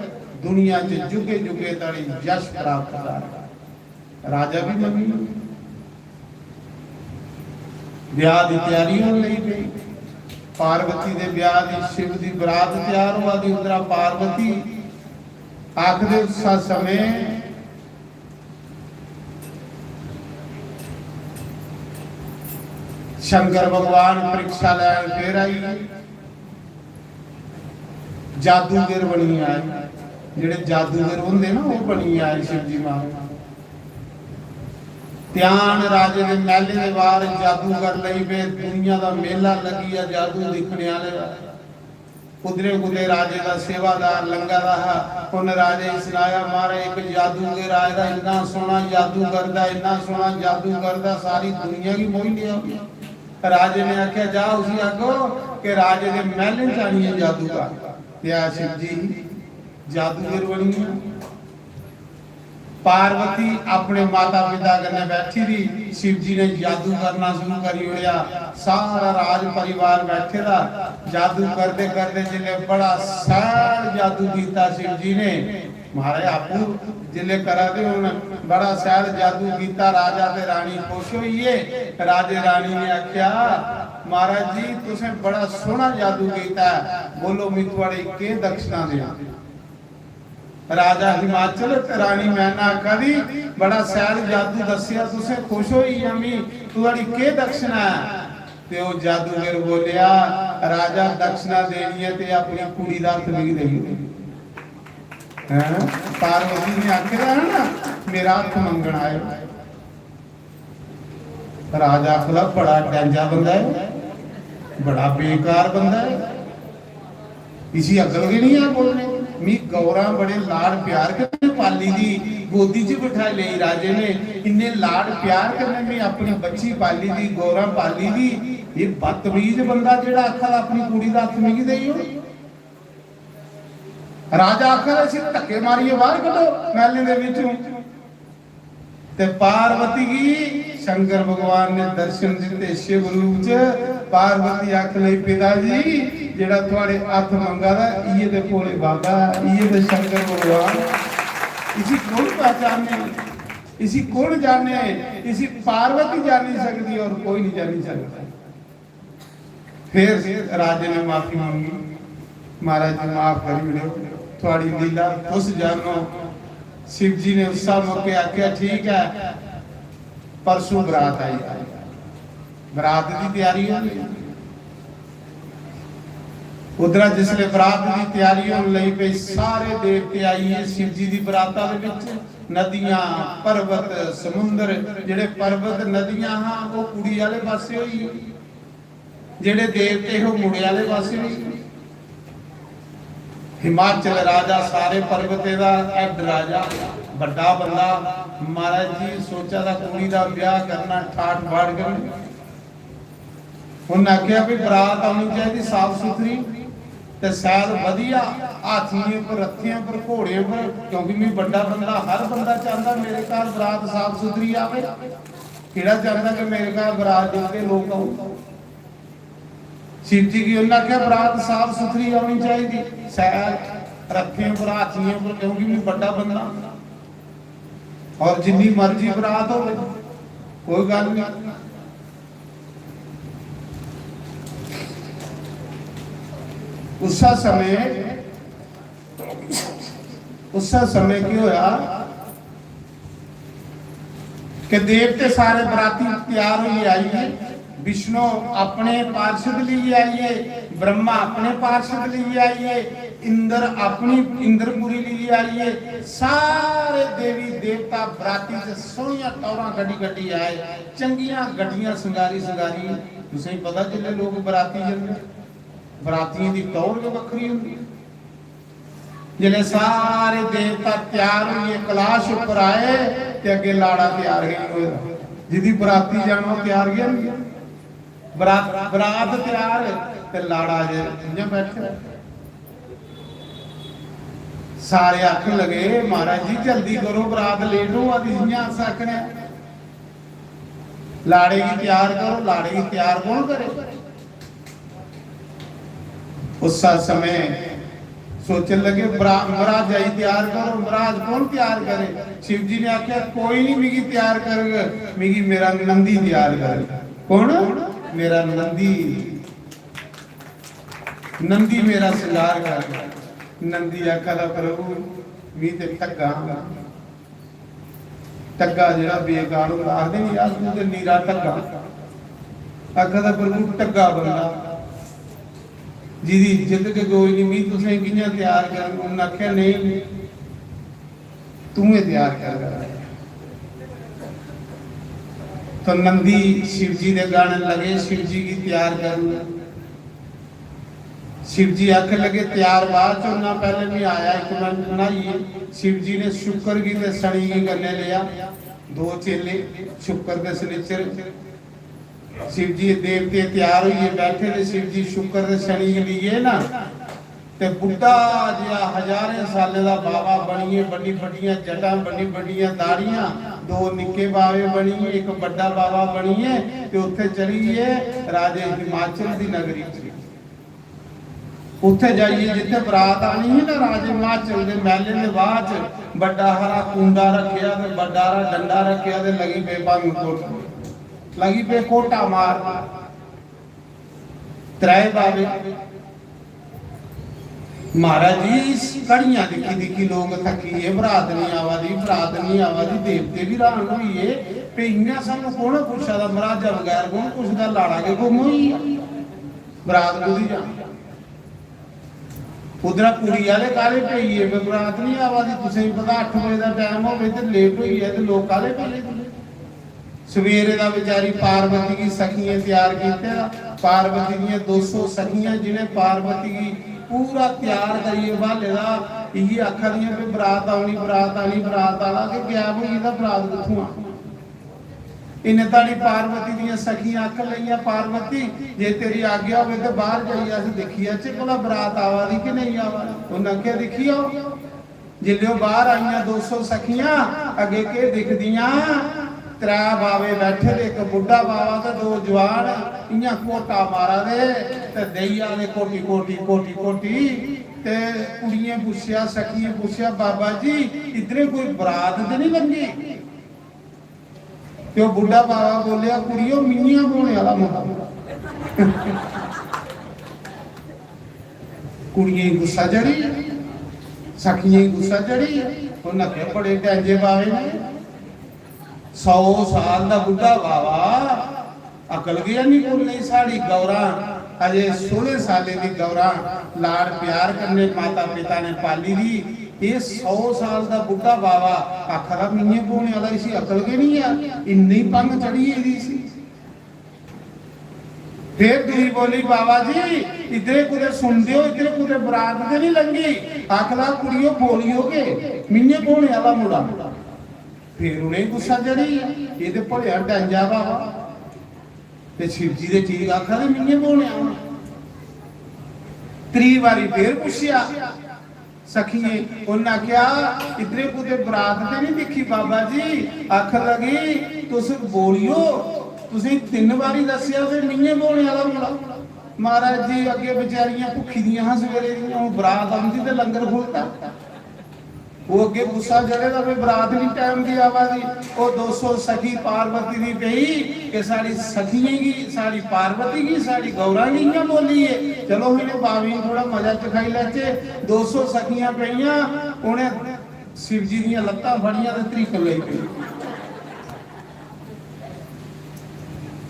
दुनिया च जुगे जुगे तड़ी यश प्राप्त कर। राजा भी मन्नी। ब्याह दी तैयारी होन लगी पई। पार्वती दे ब्याह दी, शिव दी बरात तैयार होआ दी। उधरा पार्वती आखदे उस समय शंकर भगवान परीक्षा लैन फिर आई, जादूगर बनियै आए। जेह्ड़े जादूगर होंदे ना, ओह् बनियै आए शिवजी महाराज। ध्यान राजे दे मैह्ले दे बाह्र जादू कर लगी पे, दुनिया दा मेला लग्गी गेआ जादू दिक्खने आह्ले दा। कुदरे कुदरे राजे दा सेवादार लंघा दा हा, उन्न राजे गी सनाया, "महाराज, इक जादूगर आए दा, इन्ना सोह्ना जादू करदा, इन्ना सोह्ना जादू करदा, सारी दुनिया गी मोही लेआ।" राजे ने आखेआ, "जा, उसी आखो कि राजे दे मैह्लें च आनियै जादू कर।" ते आ शिव जी जादूगर बनी गेआ। पार्वती अपने माता पिता कन्नै बैठी दी, शिव जी ने जादू करना शुरू करी ओड़ेआ। सारा राज परिवार बैठे दा, जादू करदे करदे जिसलै बड़ा सैल जादू कीता शिव जी ने, महाराज आपूं जिसलै करा दे हून, बड़ा सैल जादू कीता, राजा ते रानी खुश होई गे। राजे रानी ने आखेआ, "महाराज जी, तुसें बड़ा सोह्ना जादू कीता ऐ, बोलो, मैं थुआढ़ी केह् दक्षिणा देआं?" राजा हिमाचल ते रानी मैना आखा दी, "बड़ा सैल जादू दस्सेआ तुसें, खुश होई गेआ मी, थुआढ़ी केह् दक्षिणा ऐ?" ते ओह् जादूगर बोलेआ, "राजा, दक्षिणा देनी ऐ ते अपनी कुड़ी दा हत्थ मिगी देई ओड़ो।" हैं? पार्वती ने आखे दा है ना, "मेरा हत्थ मंगन आए।" राजा आखदा, "बड़ा डैंजा बंदा ऐ, बड़ा बेकार बंदा ऐ, इसी अकल गै निं ऐ बोलने। मी गौरां बड़े लाड प्यार कन्नै पाली दी, गोदी च बठाई लेई राजे ने, इन्ने लाड प्यार कन्नै मी अपनी बच्ची पाली दी, गौरां पाली दी, एह् बदतमीज बंदा जेह्ड़ा आखा दा अपनी कुड़ी दा हत्थ मिगी देई ओड़।" राजा आखा दा, "इसी धक्के मारियै बाहर कड्ढो मैह्लें दे बिच्चों।" ते पार्वती गी शंकर भगवान ने दर्शन दित्ते शिव रूप च। पार्वती आखन लगी, "पिता जी, जेह्ड़ा थुआढ़े हत्थ मंगा दा, इ'यै ते भोले बाबा, इ'यै ते शंकर भगवान। इसी कौन पहचाने, इसी कौन जाने? इसी पार्वती जानी सकदी और कोई नहीं जानी सकदा।" फिर राजे ने माफी मंगी, "महाराज जी, माफ करी ओड़ो, थुआड़ी लीला तुस जानो।" शिव जी ने उस मौके आखेआ, "ठीक ऐ, परसों बरात आई, बरात दी त्यारी होनी।" उधरा जिसले बरात दी त्यारी होन लगी पई, सारे देवते आई गे शिव जी दी बराता दे विच। नदियां, पर्वत, समुंदर, जेह्ड़े पर्वत, नदियां हां, ओह् कुड़ी आह्ले पासे होई गे। जेह्ड़े देवते हे, ओह् मुड़े आह्ले पासे होई गे। हिमाचल राजा, सारे पर्वते दा हेड राजा, बड्डा बंदा, महाराज जी सोचा दा कुड़ी दा ब्याह करना, ठाठ बाठ करनी। उन्नै आखेआ भी बरात औनी चाहिदी साफ सुथरी ते शैल बधिया, हाथियें पर, रथियें पर, घोड़ें पर, क्योंकि मी बड्डा बंदा, हर बंदा चांह्दा मेरे घर बरात साफ सुथरी आवे। केह्ड़ा चांह्दा कि मेरे घर बरात दिखदे लोक औन? शिव जी गी उन्नै आखेआ, "बरात साफ सुथरी औनी चाहिदी, शैल, रथियें पर, हाथियें पर, क्योंकि मी बड्डा बंदा, और जिन्नी मर्जी बरात होवे, कोई गल्ल नहीं।" उस समय, उस समय केह् होया कि देवते सारे बराती त्यार होइयै आई गे। विष्णु अपने पार्षद लेइयै आई गे, ब्रह्मा अपने पार्षद लेइयै आई गे, इंद्र अपनी इंद्रपुरी लेइयै आई गे। सारे देवी देवता बराती च सोहनियां टौहरां कड्ढी कड्ढी आए, चंगियां गड्डियां संगारी संगारी। तुसेंगी पता, जिसलै लोक बराती जंदे, बरातियें दी टौहर गै बक्खरी होंदी। जिसलै सारे देवता त्यार होइयै कलाश उप्पर आए, ते अग्गें लाड़ा त्यार गै निं होए दा। जिदी बराती जाना, ओह् त्यार गै निं। बरात, बरात त्यार, ते लाड़ा जे इ'यां बैठे। सारे आखन लगे, "महाराज जी, जल्दी करो, बरात लेट होआ दी।" जि'यां अस आखने आं, "लाड़े गी त्यार करो।" लाड़े गी त्यार कौन करे? उस समय सोचन लगे, "बरा-, महाराज जी त्यार करो।" महाराज कौन त्यार करे? शिव जी ने आख्या, "कोई नहीं मिगी त्यार करग, मिगी मेरा नंदी त्यार करग।" कौन? मेरा नंदी। नंदी मेरा श्रृंगार करग। नंदी आखा दा, "प्रभु, मी ते ढग्गा ढग्गा जेह्ड़ा बेकार होंदा, आखदे नी यार, तूं ते नीरा ढग्गा।" आखा दा, "प्रभु, ढग्गा बंदा, जिदी इज्जत गै कोई निं, मी तुसें कि'यां त्यार करङ?" उन्नै आखेआ, "नेईं, तूं गै त्यार कर।" तो नंदी शिव जी दे गाने लगे, शिव जी गी त्यार करन। शिव जी आखन लगे, "त्यार बाद च होना, पैह्लें में आया इक मिंट बनाइयै।" शिव जी ने शुक्र गी ते शनि गी कन्नै लेआ, दो चेले, शुक्र ते शनिचर। शिव जी देवते त्यार होइयै बैठे ते शिव जी शुक्र ते शनि गी लेइयै ना, ते बुड्ढा जेहा हजारें सालें दा बाबा बनियै, बड्डी बड्डियां जटां, बड्डी बड्डियां दाढ़ियां, दो निक्के बावे बनियै, इक बड्डा बाबा बनियै, ते उत्थै चली गे राजे हिमाचल दी नगरी च। उत्थै जाइयै जित्थै बरात आनी ही ना, राजे हिमाचल दे मैह्लें दे बाह्र च बड्डा हारा कुंडा रक्खेआ ते बड्डा हारा डंडा रक्खेआ ते लगी पे भंग घोटन, लगी पे घोटा मार। त्रै बावे। महाराज जी, इस घड़ियां दिक्खी दिक्खी लोक थक्की गे, बरात निं आवा दी, बरात निं आवा दी। देवते बी र्हान होई गे, "भई इ'यां सानूं कौन पुच्छा दा, मर्हाजा बगैर कौन पुच्छदा, लाड़ा गै गुम होई गेआ, बरात कु'दी जानी?" उद्धरा कुड़ी आह्ले काह्ले पेई गे, "भई बरात निं आवा दी, तुसें गी पता अट्ठ बजे दा टैम होवे ते लेट होई गेआ ते लोक काह्ले पेई गे।" सवेरे दा बेचारी पार्वती गी सखियें त्यार कीते दा। पार्वती दियां दो सौ सखियां, जि'नें पार्वती गी पूरा त्यार करियै ब्हाले दा। इ'यै आखा दियां कि बरात औनी, बरात औनी, बरात आह्ला कि गैब होई गेदा, बरात कुत्थुआं? इन्ने धोड़ी पार्वती दियां सखियां आखन लगियां, "पार्वती, जे तेरी आज्ञा होवे ते बाहर जाइयै अस दिक्खी आचै भला बरात आवा दी कि नेईं आवा दी।" उन्नै आखेआ, "दिक्खी आओ।" जिसलै ओह् बाहर आइयां दो सौ सखियां, अग्गें केह् दिखदियां? त्रै बावे बैठे दे, इक बुड्ढा बावा ते दो जवान, इ'यां घोटा मारा दे ते देई जा दे घोटी, घोटी, घोटी, घोटी। ते कुड़ियें पुच्छेआ, सखियें पुच्छेआ, "बाबा जी, इद्धरें कोई बरात ते निं लंघी?" ते ओह् बुड्ढा बावा बोलेआ, "कुड़ियो, मियां ब्होने आह्ला मुंडा।" कुड़ियें गी गुस्सा चढ़ी, सखियें गी गुस्सा चढ़ी। उन्नै आखेआ, "बड़े डैंजे बावे ने, सौ साल दा बुड्ढा बावा, अकल गै निं कोई, साढ़ी गौरा अजें सोलह सालें दी गौरा, लाड़ प्यार कन्नै माता पिता ने पाली दी, एह् सौ साल दा बुड्ढा बावा आखा दा मियां ब्होने आह्ला, इसी अकल गै निं ऐ, इन्नी भंग चढ़ी गेदी इसी।" फिर दूई बोली, "बाबा जी, इद्धरे कुतै सुनदे ओ, इद्धरे कुतै बरात ते निं लंघी?" आखदा, "कुड़ियो, बोलियो के, मियां ब्होने आह्ला मुड़ा।" फिर उ'नेंगी गुस्सा चढ़ी गेआ, "एह् ते भलेआं डैंजा बाबा।" ते शिव जी दे ठीक आखा दे, "मियां ब्होने आह्ला।" त्री बारी फिर पुच्छेआ, सखियें, उन्नै आखेआ, "इद्धरे कुतै बरात ते निं दिक्खी बाबा जी?" आखन लगी, "तुस बोलियो, तुसें तिन्न बारी दस्सेआ ते मियां ब्होने आह्ला मुड़ा।" महाराज जी अग्गें बेचारियां भुक्खी दियां हां सवेरे दियां, हून बरात औंदी ते लंगर खु'लदा। ओह् अग्गें गुस्सा चढ़े दा, "भाई बरात निं टैम दी आवा दी।" ओह् दो सौ सखी पार्वती दी पेई कि साढ़ी सखियें गी, साढ़ी पार्वती गी, साढ़ी गौरा गी इ'यां बोली ऐ। चलो, इ'नें बाबें गी थोह्ड़ा मजा चखाई लैचे। दो सौ सखियां पेइयां, उ'नें शिव जी दियां लत्तां फड़ियां ते ध्रिक्कन लगी पेइयां।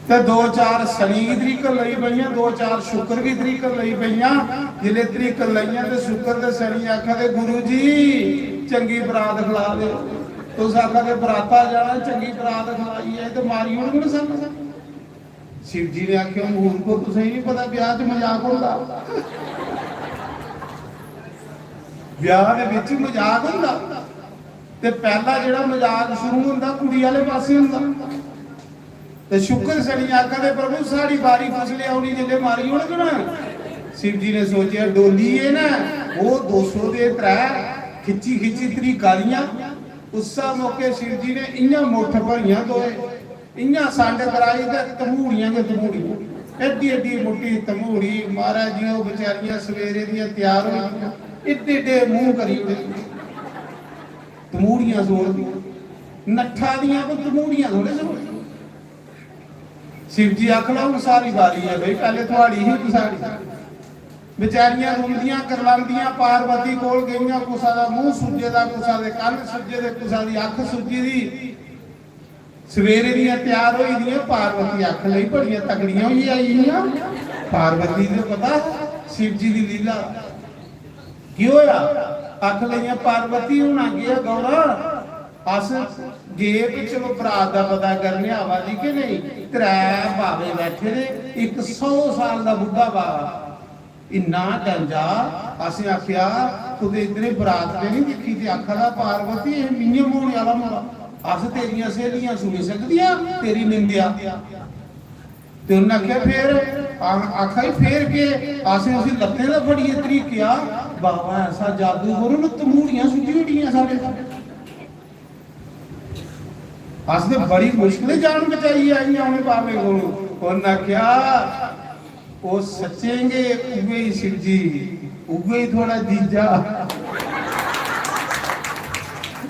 ते दो चार शनि गी ध्रिक्कन लगी पेइयां, दो चार शुक्र गी ध्रिक्कन लगी पेइयां। जिसलै ध्रिक्कन लगियां ते शुक्र ते शनि आखा दे, "गुरु जी, चंगी बरात खला दे।" तुस आखा दे बराता जाना, चंगी बरात खलाई ऐ ते मारी ओड़ङन सन। शिव जी ने आखेआ, "मूर्खो, तुसें गी नहीं पता ब्याह च मजाक होंदा? ब्याह दे बिच मजाक होंदा।" ते पैह्ला जेह्ड़ा मजाक शुरू होंदा, कुड़ी आह्ले पासै होंदा। ते शुक्र शनि आखा दे, "प्रभु, साढ़ी बारी कुसलै औनी, जेल्लै मारी ओड़गन?" शिव जी ने सोचेआ, "डोली ऐ ना, ओह् दो सौ दे त्रै, खिच्ची खिच्ची तरीका दियां।" उस्सै मौके शिव जी ने इ'यां मुट्ठ भरियां दोए, इ'यां संड कराई ते तमूड़ियां गै तमूड़ियां। एड्डी एड्डी मुट्टी तमूड़ी, महाराज जी, ओह् बेचारियां सवेरे दियां त्यार होई गेइयां, एड्डे एड्डे मूंह करी ओड़े। तमूड़ियां जोड़दियां, नट्ठा दियां कोई तमूड़ियां थोड़े जोड़दियां। शिव जी आखन लगे, "हून सारी बारी ऐ भाई, पैह्ले थुआड़ी ही, हून साढ़ी।" बेचारियां रोंदियां करलांदियां पार्वती कोल गेइयां, कुसा दा मूंह सुज्जे दा, कुसा दे कन्न सुज्जे दे, कुसा दी अक्ख सुज्जी दी। सवेरे दियां त्यार होई दियां, पार्वती आखन लगी, "बड़ियां तगड़ियां होई आई दियां।" पार्वती ने पता शिव जी दी लीला। केह् होआ? आखन लगियां, "पार्वती, हून अग्गें गौरा, अस गे ते चलो बरात दा पता करने आवा दी कि नेईं।" त्रै बाबे बैठे दे, इक सौ साल दा बुड्ढा बाबा, इन्ना डंजा। असें आखेआ, "कुतै इद्धरे बरात ते निं दिक्खी?" ते आखा दा, "पार्वती, एह् मियां होने आह्ला मुड़ा, अस तेरियां स्हेलियां सुनी सकदियां तेरी निंदेआ?" ते उन्नै आखेआ, "फिर?" आ-, आखा दी, "फिर केह्?" असें उसी लत्तें दा फड़ियै धरीकेआ, बाबा ऐसा जादू करो ना, तमूड़ियां सुज्जी ओड़ियां साढ़े। अस ते बड़ी मुश्कलें जान बचाइयै आइयां उ'नें बाबें कोलों। उन्नै आखेआ, "ओह् सच्चें गै उ'ऐ ही शिव जी, उ'ऐ ही थुआढ़ा जीजा।"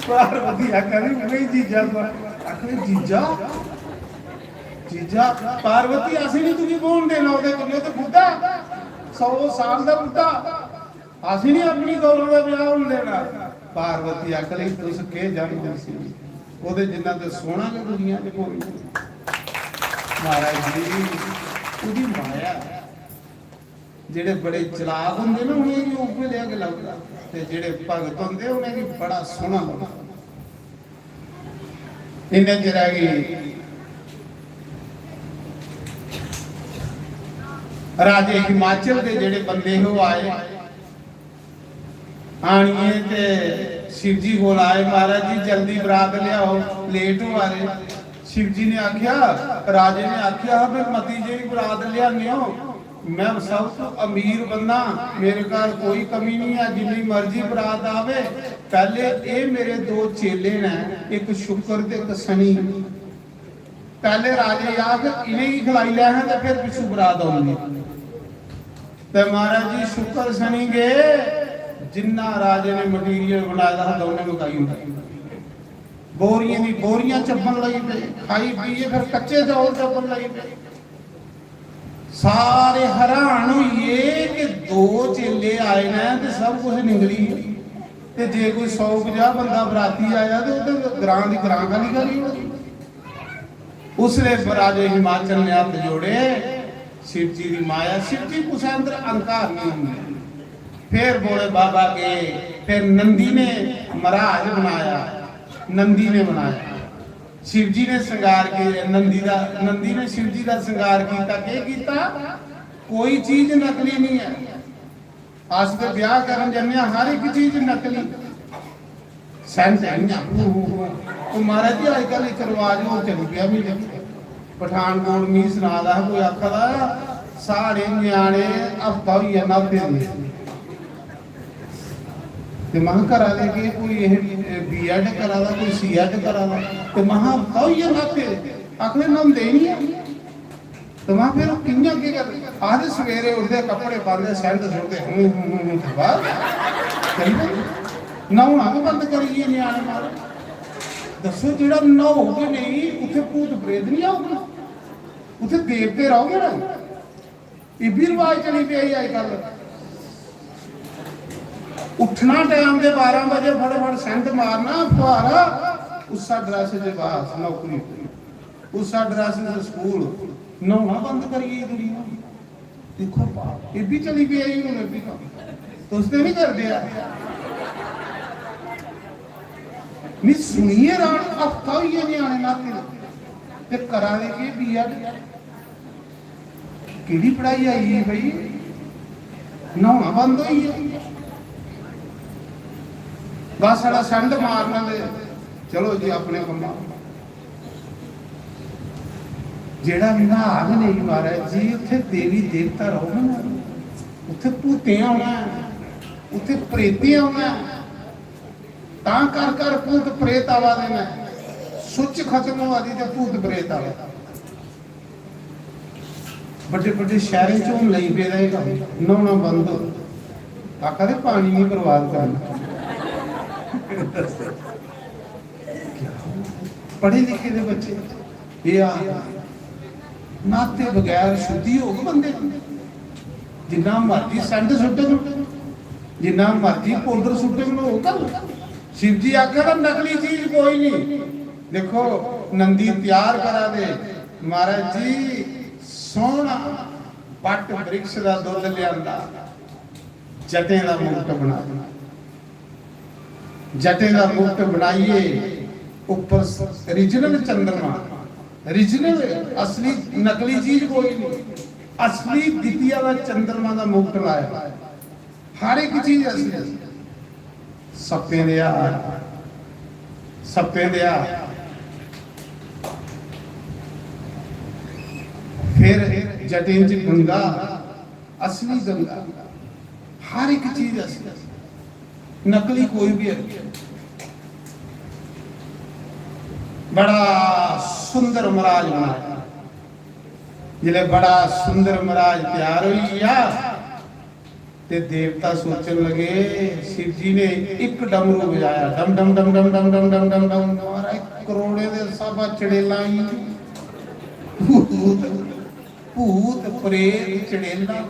पार्वती आखा दी, "उ'ऐ ही जीजा।" आखा दी, "जीजा?" जीजा, पार्वती, असें नहीं तुगी ब्होन देना ओह्दे कन्नै, ओह् ते बुड्ढा, सौ साल दा बुड्ढा, असें नहीं अपनी गौरव दा ब्याह होन देना। पार्वती आखन लगी, "तुस केह् जानदे सी? ओह्दे जिन्ना ते सोहना गै दुनिया च कोई नहीं।" महाराज जी, ओह्दी माया। जेह्ड़े बड़े चलाक होंदे ना, उ'नेंगी उ'ऐ लेआ गै लभदा, ते जेह्ड़े भगत होंदे, उ'नेंगी बड़ा सोह्ना लभदा। इन्ने चिरै गी राजे हिमाचल दे जेह्ड़े बंदे हे, ओह् आए, आनियै ते शिव जी कोल आए, "महाराज जी, जल्दी बरात लेआओ, लेट होआ दे।" शिव जी ने आखेआ, राजे ने आखेआ हा, "मैं मती जेही बरात लेआने हो, मैं सब तू अमीर बंदा, मेरे घर कोई कमी नहीं है, जिन्नी मर्जी बरात आवे।" पैह्ले एह् मेरे दो चेले न, इक शुक्र ते इक शनि। पैह्ले राजे गी आख, "इ'नेंगी खलाई लै हां ते फिर पिच्छू बरात औंदी।" ते महाराज जी शुक्र शनि गे, जिन्ना राजे ने मटीरियल बनाए दा हा, दौनें मकाई ओड़ेआ। बोरियें दी बोरियां चब्बन लगी पे, खाई पीए फिर कच्चे चौल चब्बन लगी पे। सारे हैरान होई गे कि दो चेले आए न ते सब कुछ निकली गेआ। ते जे कोई सौ पंजाह् बंदा बराती आया ते ओह् ते ग्रां दी ग्रां खाली करी ओड़ी। उसले राजे हिमाचल ने हत्थ जोड़े, शिव जी दी माया, शिव जी कुसै अंदर अहंकार नहीं होंदा। फिर भोले बाबा के, फिर नंदी ने महाराज बनाया, नंदी ने बनाया। शिव जी ने श्रृंगार के, नंदी दा, नंदी ने शिव जी दा श्रृंगार कीता। केह् कीता? कोई चीज नकली नहीं है। अस ते ब्याह करन जन्ने आं, हर इक चीज नकली। सैंट इ'यां, हू, हू, हू। ओह् महाराज जी, अजकल इक रवाज होर चली पेआ, मी पठानकोट मी सना दा हा कोई, आखा दा, "साढ़े ञ्याणे हफ्ता होई गेआ न्हाते दे।" ते महां, "घरा दे केह्, कोई एह् B.Ed करा दा, कोई C.Ed करा दा?" ते महां, "हफ्ता होई गेआ न्हाते दे।" आखदे, "न्हौंदे ही निं ऐ।" ते महां, "फिर ओह् कि'यां, केह् कर?" आखदे, "सवेरे उठदे, कपड़े पांदे, सैंट सुट्टदे, हूं, हूं, हूं, हूं, ते बस चली पे। न्हौना गै बंद करी गे ञ्याणे, मारे।" दस्सो, जेह्ड़ा न्हौग गै नेईं, उत्थै भूत प्रेत निं औग ना, उत्थै देवते रौह्गे ना। एह् बी रवाज चली पेआ ई अजकल। उट्ठना टैम दे बारां बजे, फटाफट सैंट मारना, फुहारा, उस्सै ड्रैस च बस नौकरी। उस्सै ड्रैस च स्कूल, न्हौना बंद करी गेई दुनिया। दिक्खो पाप, एह् बी चली पेआ ई हून, एह् बी कम्म। तुस ते निं करदे आ? में सुनियै रान हफ्ता होई गेआ ञ्याणे नाते दे। ते करा दे केह्? बीएड। केह्ड़ी पढ़ाई आई गेई भाई? न्हौना बंद होई गेआ। बस साढ़ा सैंड मारना ते चलो जी अपने कम्मा। जेह्ड़ा न्हाग नेईं, महाराज जी, उत्थै देवी देवता रौह्ङन, उत्थै भूतें औना ऐ, उत्थै प्रेतें औना ऐ। तां घर घर भूत प्रेत आवा दे न। सुच्च खत्म होआ दी ते भूत प्रेत आवा दे। बड्डे बड्डे शैह्रें च होन लगी पेदा एह् कम्म, न्हौना बंद होई। आखा दे पानी निं बर्बाद करना। क्या? पढ़े लिखे दे बच्चे एह् आखदे, न्हाते बगैर शुद्धि होग बंदे दी? जिन्ना मर्जी सैंट सुट्टन, जिन्ना मर्जी पाउडर सुट्टन, होग गल्ल? शिव जी आखा दा नकली चीज कोई नहीं। देखो, नंदी त्यार करा दे, महाराज जी, सोहना बट वृक्ष दा दुद्ध लिआंदा, जटें दा मुकुट बनाया, जटें दा मुकुट बनाइए, ऊपर ओरिजिनल चंद्रमा, ओरिजिनल, असली, नकली चीज कोई नहीं, असली दितिया दा चंद्रमा दा मुकुट लाया। हर एक चीज असली। सप्पें दे हार, सप्पें दे हार, फिर जटें च गंगा, असली गंगा, हर एक चीज असली, नकली कोई भी है। बड़ा सुंदर महाराज बनाया। जिसलै बड़ा सुंदर महाराज त्यार होई गया, ते देवता सोचन लगे, शिव जी ने एक डमरू बजाया, डम डम डम डम डम डम डम डम डम डम, महाराज, करोड़ें दे स्हाबा चड़ेलां ही। भूत, भूत प्रेत चड़ेलां,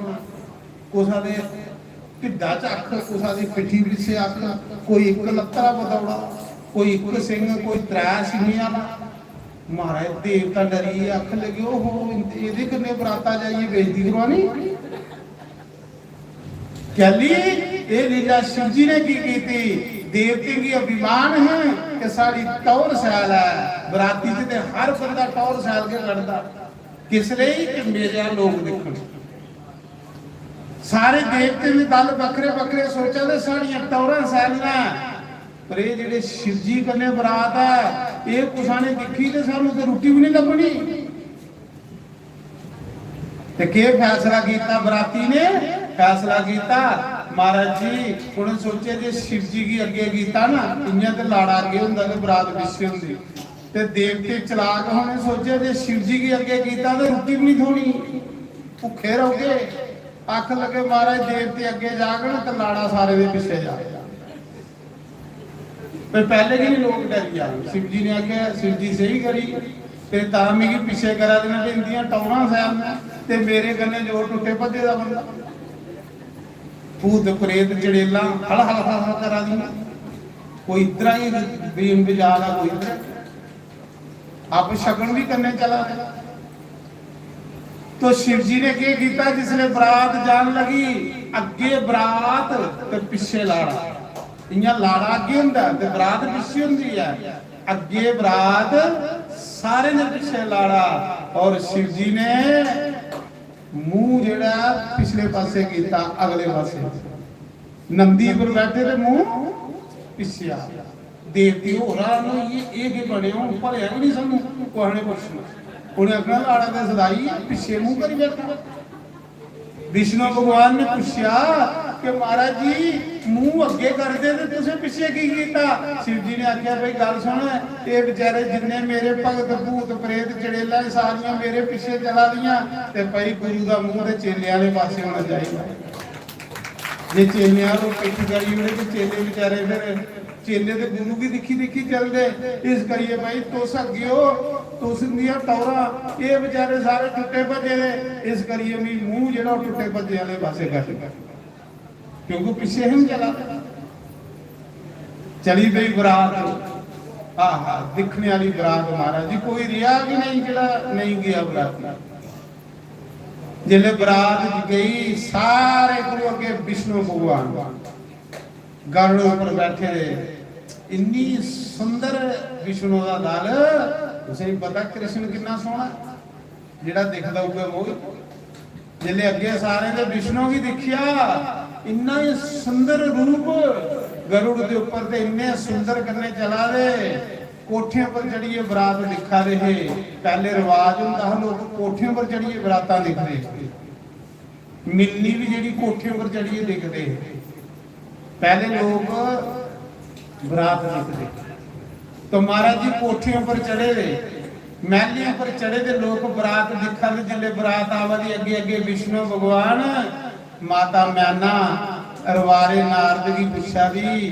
कुसा दे ढिड्डा च अक्ख, कुसा दी पिट्ठी पिच्छे अक्ख, कोई इक लत्ता बतौड़ा, कोई इक सिंह, कोई त्रै सिंहें आह्ला। महाराज, देवता डरी गे, आखन लगे, "ओहो, एह्दे कन्नै बराता जाइयै बेइज्जती करवानी।" कैली एह् लीला शिव जी ने की कीती? देवतें गी अभिमान है कि साढ़ी टौर शैल ऐ। बराती च ते हर बंदा टौर शैल गै कढदा। किस लेई? कि मेरे लोक दिक्खन। सारे देवतें दे दल बक्खरे बक्खरे सोचा दे, साढ़ियां टौरां शैल न, पर एह् जेह्ड़े शिव जी कन्नै बरात ऐ, एह् कुसा ने दिक्खी ते सानू ते रुट्टी बी निं लब्भनी। ते केह् फैसला कीता बराती ने? फैसला कीता, महाराज जी, उ'नें सोचेआ जे शिव जी गी अग्गें कीता ना, इ'यां ते लाड़ा अग्गें होंदा ते बरात पिच्छें होंदी। ते देवते चलाक, उ'नें सोचेआ जे शिव जी गी अग्गें कीता ते रुट्टी बी निं थ्होनी, भुक्खे रौह्गे। आखन लगे, महाराज, देवते अग्गें जाङन ते लाड़ा सारे दे पिच्छें जाग। ते पैह्ले गै निं लोक डरी जान। शिव जी ने आखेआ, शिव जी सेही करी, ते तां मिगी पिच्छे करा दे न, ते इंदियां टौरां शैल न, ते मेरे कन्नै जो टुट्टे भज्जे दा बंदा। भूत प्रेत चड़ेलां हल हल हल हल करा दियां। कोई इद्धरा ही बीन बजा दा, कोई इद्धर। अपशगन भी कन्नै चला दे। तो शिव जी ने केह् कीता, जिसले बरात जान लगी, अग्गे बरात ते पिच्छे लाड़ा। इ'यां लाड़ा अग्गे होंदा ऐ ते बरात पिच्छे होंदी ऐ। अग्गे बरात, सारे ने पिच्छे लाड़ा। और शिव जी ने मूंह जेह्ड़ा पिछले पासे कीता, अगले पासे। नंदी पर बैठे ते मूंह पिच्छे आ। देवते होर हैरान होई गे, "एह् केह् बनेआ? हून भलेआं गै निं सानूं कुसै ने पुच्छना।" उ'नें आखना, "लाड़ा ते सदाई ऐ, पिच्छे मूंह करी बैठा।" विष्णु भगवान ने पुच्छेआ कि, "महाराज जी, मूंह अग्गे करदे ते तुसें पिच्छे की कीता?" शिव जी ने आखेआ, "भाई, गल्ल सुन, एह् बेचारे जिन्ने मेरे भगत भूत प्रेत चड़ेलां, सारियां मेरे पिच्छे चला दियां, ते भाई, गुरु दा मूंह ते चेले आह्ले पासे होना चाहिदा।" जे चेले आह्ले पिट्ठ करी ओड़े ते चेले बेचारे फिर, चेले ते गुरु गी दिक्खी दिक्खी चलदे। इस करियै भाई, तुस अग्गे ओ, तुस इंदियां टौरां, एह् बेचारे सारे टुट्टे भज्जे दे। इस करियै मी मूंह जेह्ड़ा ओह् टुट्टे भज्जे आह्ले पासे कर, क्योंकि पिच्छे ही निं चला दे। चली पेई बरात। आहा, दिक्खने आह्ली बरात, महाराज जी, कोई रेहा गै नेईं जेह्ड़ा नेईं गेआ बराती। जिसलै बरात गई, सारे कोला अग्गें विष्णु भगवान गरुड़ उप्पर बैठे दे। इन्नी सुंदर विष्णु दा दल। तुसेंगी पता कृष्ण किन्ना सोहना, जेह्ड़ा दिखदा उ'ऐ मोही। जिसले अग्गे सारें दे विष्णु गी दिक्खेआ, इन्ना ही सुंदर रूप गरुड़ दे उप्पर ते इन्ने सुंदर कन्नै चला दे, कोठें पर चढ़ियै बरात दिक्खा दे हे। पैह्ले रवाज होंदा हा, लोक कोठें पर चढ़ियै बरातां दिखदे हे। मिलनी भी जेह्ड़ी कोठें पर चढ़ियै दिखदे हे। पैह्ले लोक बरात दिखदे। तो महाराज जी कोठें पर चढ़े दे, मैह्लें पर चढ़े दे लोक बरात दिक्खा दे। जिसले बरात आवा दी, अग्गे अग्गे विष्णु भगवान, माता मैना रवारे नारद गी पुच्छा दी,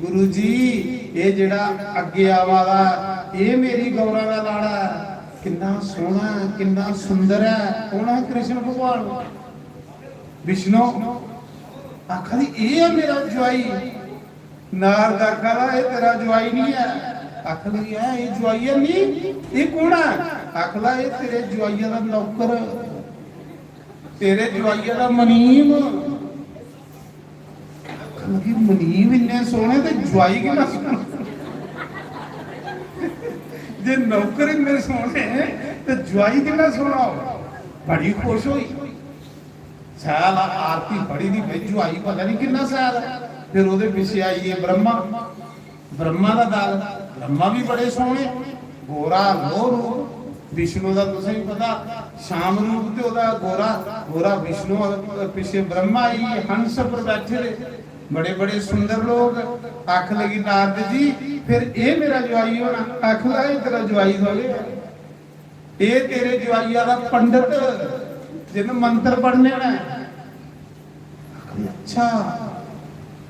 "गुरु जी, एह् जेह्ड़ा अग्गे आवा दा, एह् मेरी गौरा दा लाड़ा ऐ? किन्ना सोहना ऐ, किन्ना सुंदर ऐ।" कौन ऐ? कृष्ण भगवान। विष्णु आखा दी, "एह् ऐ मेरा जुआई।" नारद आखा दा, "एह् तेरा जुआई निं ऐ।" आखन लगी, "ऐ, एह् जुआई है निं? एह् कौन ऐ?" आखन लगा, "एह् तेरे जुआइया दा नौकर, तेरे जुआइया दा मनीम।" आखन लगी, "मनीम इन्ने सोहने ते जुआई किन्ना सोहना?" जे नौकर इन्ने सोहने ते जुआई किन्ना सोहना हो। बड़ी खुश होई। सैल आ, आरती पढ़ी दी, भाई, जुआई पता नहीं किन्ना सैल ऐ। फिर ओह्दे पिच्छे आई गे ब्रह्मा, ब्रह्मा दा दल, ब्रह्मा भी बड़े सोहने, गोरा लोह रूप, विष्णु दा तुसें भी पता, श्याम रूप ते ओह्दा गोरा, गोरा विष्णु, पिच्छे ब्रह्मा आई गे, हंस पर बैठे दे, बड़े बड़े सुंदर लोग। आख लगी नारद जी, "फिर एह् मेरा जुआई होना?" आख लगा, "एह् तेरा जुआई थोड़े ऐ।" एह् तेरे जुआइया दा पंडत, जिन्न मंत्र पढ़ने न। आखदी, "अच्छा,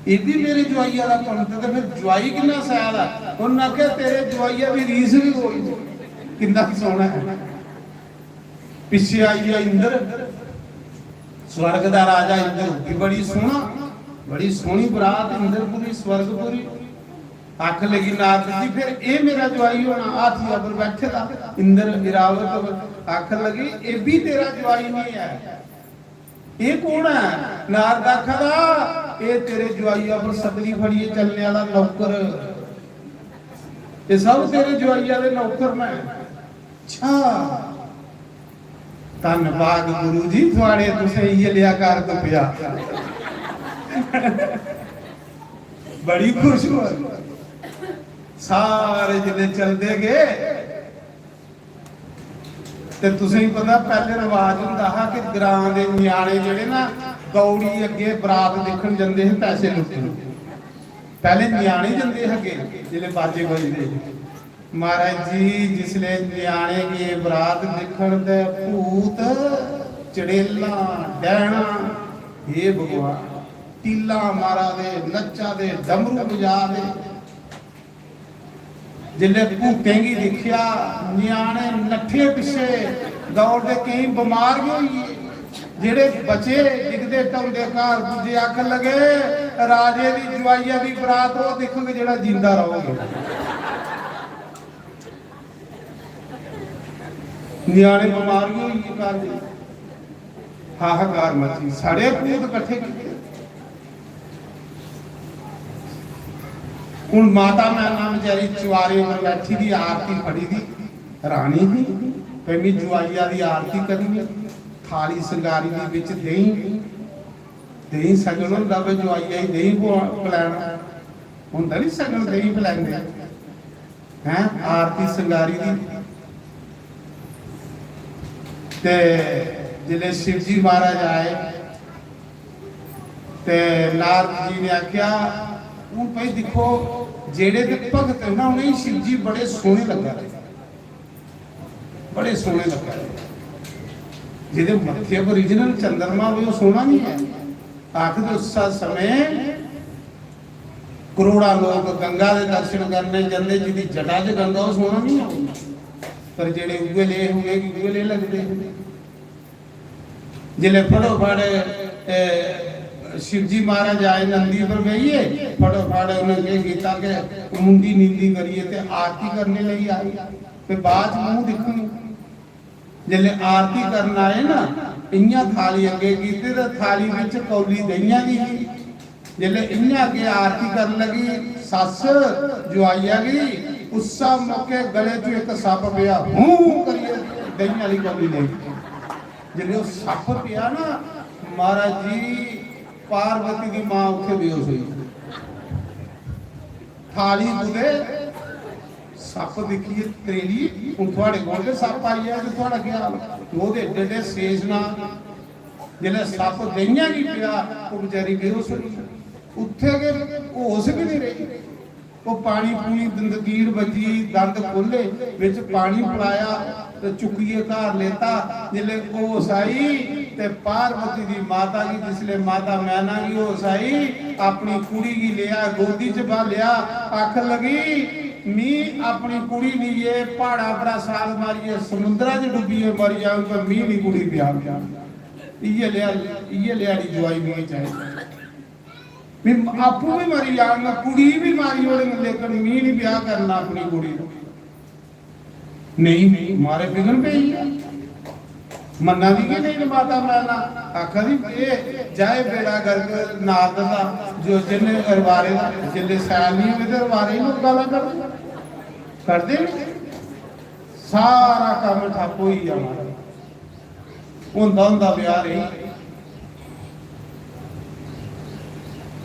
एह् बी मेरे जुआइया दा पंडत, ते फिर जुआई किन्ना सैल ऐ?" उन्न आखेआ, "तेरे जुआइया दी रीस बी कोई निं, किन्ना सोह्ना ऐ।" पिच्छे आई गेआ इंद्र, स्वर्ग दा राजा इंद्र, ओह् बी बड़ी सोह्ना, बड़ी सोह्नी बरात इंद्रपुरी, स्वर्गपुरी। आख लगी नारद जी, "फिर एह् मेरा जुआई होना?" हाथिया पर बैठे दा इंद्र इरावत आख लगी, "एह् बी तेरा जुआई निं ऐ।" "एह् कौन ऐ?" नारद आखा दा, "एह् तेरे जुआइया पर सगली फड़ियै चलने आह्ला नौकर, एह् सब तेरे जुआइया दे नौकर न।" "अच्छा, धन्नबाद गुरु जी, थुआड़े तुसें इ'यै लेआ घर तुप्पेआ।" बड़ी खुश होआ। सारे जिसलै चलदे गे ते तुसें गी पता, पैह्ले रवाज होंदा हा कि ग्रां दे ञ्याणे जेह्ड़े ना, दौड़ी अग्गे बरात दिक्खन जंदे हे पैसे लुट्टन। पैह्ले ञ्याणे जंदे हे अग्गे, जिसलै बाजे बजदे हे। महाराज जी, जिसलै ञ्याणे गे बरात दिक्खन ते भूत, चड़ेलां, डैना, हे भगवान, टीलां मारा दे, नच्चा दे, डमरू बजा दे। जिसलै भूतें गी दिक्खेआ, ञ्याणे नट्ठे पिच्छे दौड़दे, केईं बमार गै होई गे। जेह्ड़े बचे, डिगदे ढौंदे घर पुज्जे, आखन लगे, "राजे दी जुआइया दी बरात ओह् दिक्खग जेह्ड़ा जींदा रौह्ग।" ञ्याणे बमार गै होई गे घर दे। हाहाकार मची, सारे भूत कट्ठे कीते। हून माता मैना बेचारी चुआरे पर बैठी दी, आरती फड़ी दी, रानी ही, भाई, मी जुआइया दी आरती करनी, थाली संगारी दी बिच देहीं, देहीं सगन होंदा, भाई, जुआइया गी देहीं पवा-, पलैना होंदा नी, सगन देहीं पलैंदे। हैं, आरती संगारी दी। ते जिसलै शिवजी महाराज आए ते नारद जी ने आखेआ, "हून भाई दिक्खो, जेह्ड़े ते भगत न ना, उ'नेंगी शिवजी बड़े सोह्ने लग्गा दे, बड़े सोह्ने लग्गा दे। जेह्दे मत्थे पर original चंद्रमा होवे, ओह् सोह्ना निं ऐ।" आखदे उस समय करोड़ां लोक गंगा दे दर्शन करने जंदे, जिंदी जटा च गंगा, ओह् सोह्ना निं होंदा, पर जेह्ड़े उ'ऐ ले हे, उ'नेंगी उ'ऐ ले लगदे हे। जिसलै फटोफट, ए, शिवजी महाराज आए नंदी पर बेहियै, फटोफट उ'नें केह् कीता कि मुंडी नींदी करियै ते आरती करने लेई आए। ते बाद च मूंह दिक्खन, जिसलै आरती करन आए ना, इ'यां थाली अग्गें कीती ते थाली बिच कौली देहियां दी ही। जिसले इन्ने अग्गे आरती करन लगी सस जुआइया गी, उस्सा मौके गले च इक सप्प पेआ, हूं करियै देहीं आह्ली कौली लेई। जिसले ओह् सप्प पेआ ना, महाराज जी, पार्वती दी मां उत्थे बेहोश होई। थाली कुतै, सप्प दिक्खियै त्रेली, हून थुआड़े कोल गै सप्प आई जाए ते थुआड़ा केह् हाल? ओह्दे एड्डे एड्डे शेष नाग। जिसलै सप्प गइयां गी पेआ, ओह् बेचारी बेहोश होई। उत्थै गै होश गै निं रेही। ओह् पानी पूनी दंदकीड़ बज्जी, दंद खोह्ल्ले, बिच पानी पलाया ते चुक्कियै घर लेता। जिसलै होश आई ते पार्वती दी माता गी, जिसलै माता मैना गी होश आई, अपनी कुड़ी गी लेआ, गोदी च ब्हालेआ, आखन लगी, "मी अपनी कुड़ी लेइयै प्हाड़ा परा साल मारियै समुंदरा च डुब्बियै मरी जाङ, पर मी निं कुड़ी ब्याह्।" इ'यै लेआ, इ'यै लेआड़ी जुआई मिगी चाहिदी। मी आपूं बी मरी जाङ, कुड़ी बी मारी ओड़ङ, लेकिन मी निं ब्याह् करना अपनी कुड़ी दा। नेईं, मारे बिघन पेई गेआ। मन्ना दी गै नेईं माता मैना। आखा दी, "एह् जाए बेड़ा गर्क नारद दा, जो जिन्ने रवारे दा, जिल्ले सैल निं होवे ते रवारे ही लोक गालां कड्ढदे, कड्ढदे निं।" सारा कम्म ठप्प होई गेआ महाराज। होंदा होंदा ब्याह् रेही।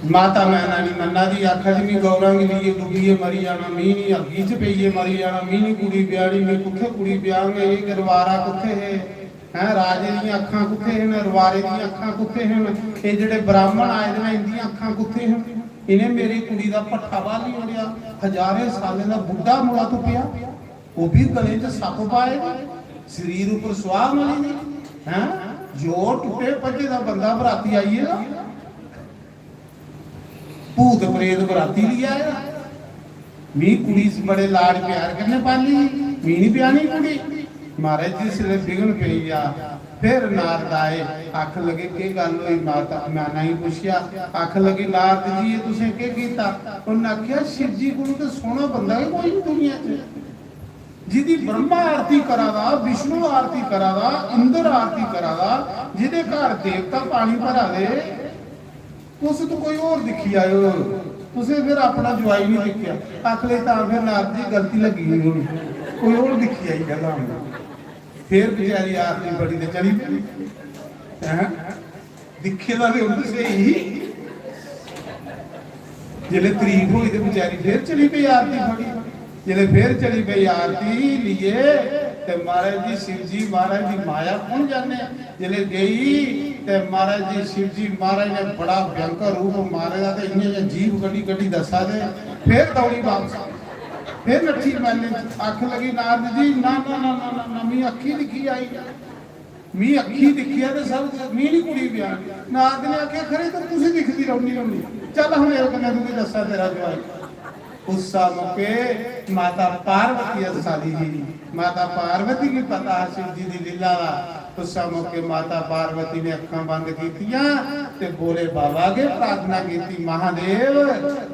माता मैना नी मन्ना दी, आखा दी, "मी गौरां गी लेइयै डुब्बियै मरी जाना, मी नी अग्गी च पेइयै मरी जाना, मी नी कुड़ी ब्याहनी, मी कुत्थै कुड़ी ब्याहंगे? एह् दरबारा कुत्थै हे? हैं, राजे दियां अक्खां कुत्थै हन? रवारे दियां अक्खां कुत्थै हन? एह् जेह्ड़े ब्राह्मण आए दे न, इंदियां अक्खां कुत्थै हन? इ'नें मेरी कुड़ी दा भट्ठा बाली ओड़ेआ, हजारें सालें दा बुड्ढा मुड़ा तुप्पेआ।" ओह् बी गले च सप्प पाए दे, शरीर उप्पर सुआह मली दी, हैं? जोर टुट्टे भज्जे दा बंदा बराती आई गेदा, भूत प्रेत बराती लेई आए दा। मी कुड़ी बड़े लाड प्यार कन्नै पाली, मी निं ब्याह्नी कुड़ी। महाराज, जिसलै बिघन पेई जा, फिर नारद आए, आखन लगे, "केह् गल्ल होई?" माता मैना गी पुच्छेआ, आखन लगे, "नारद जी, एह् तुसें केह् कीता?" उन्नै आखेआ, "शिव जी कोलू ते सोह्ना बंदा गै कोई निं दुनिया च।" जिदी ब्रह्मा आरती करा दा, विष्णु आरती करा दा, इंद्र आरती करा दा, जिदे घर देवता पानी भरा दे, तुस तो कोई होर दिक्खी आए हो, तुसें फिर अपना जुआई नहीं दिक्खेआ। आखले तां फिर नारद जी गलती लग्गी गई होनी, कोई होर दिक्खी आई गया धाम। फिर बेचारी आरती बड़ी ते चली पई। हैं? दिक्खे दा ते उन्न स्हेई। जिसलै तरीफ होई ते बेचारी फिर चली पई आरती फड़ी। जिसलै फिर चली पई आरती लेइयै, ते महाराज जी शिव जी महाराज दी माया कु'न जाने। जिसलै गई ते महाराज जी शिव जी महाराज ने बड़ा भयंकर रूप मारे दा, ते इ'यां इ'यां जीभ कड्ढी कड्ढी दस्सा दे, फिर दौड़ी बापस, फिर नट्ठी मैह्‌ले च। आखन लगी, "नारद जी, ना, ना, ना, ना, ना, ना, मी अक्खीं दिक्खी आई।" मी अक्खीं दिक्खियै ते सब, मी निं कुड़ी ब्याह्नी। नारद ने आखेआ, "खरे, तूं कुसी दिखदी रौह्‌नी होन्नी? चल, हां मेरे कन्नै, तुगी दस्सां तेरा जुआई।" उस्सा मौके माता पार्वती हस्सा दी ही। माता पार्वती गी पता हा शिव जी दी लीला दा। उस्सा मौके माता पार्वती ने अक्खां बंद कीतियां ते भोले बाबा अग्गें प्रार्थना कीती, "महादेव,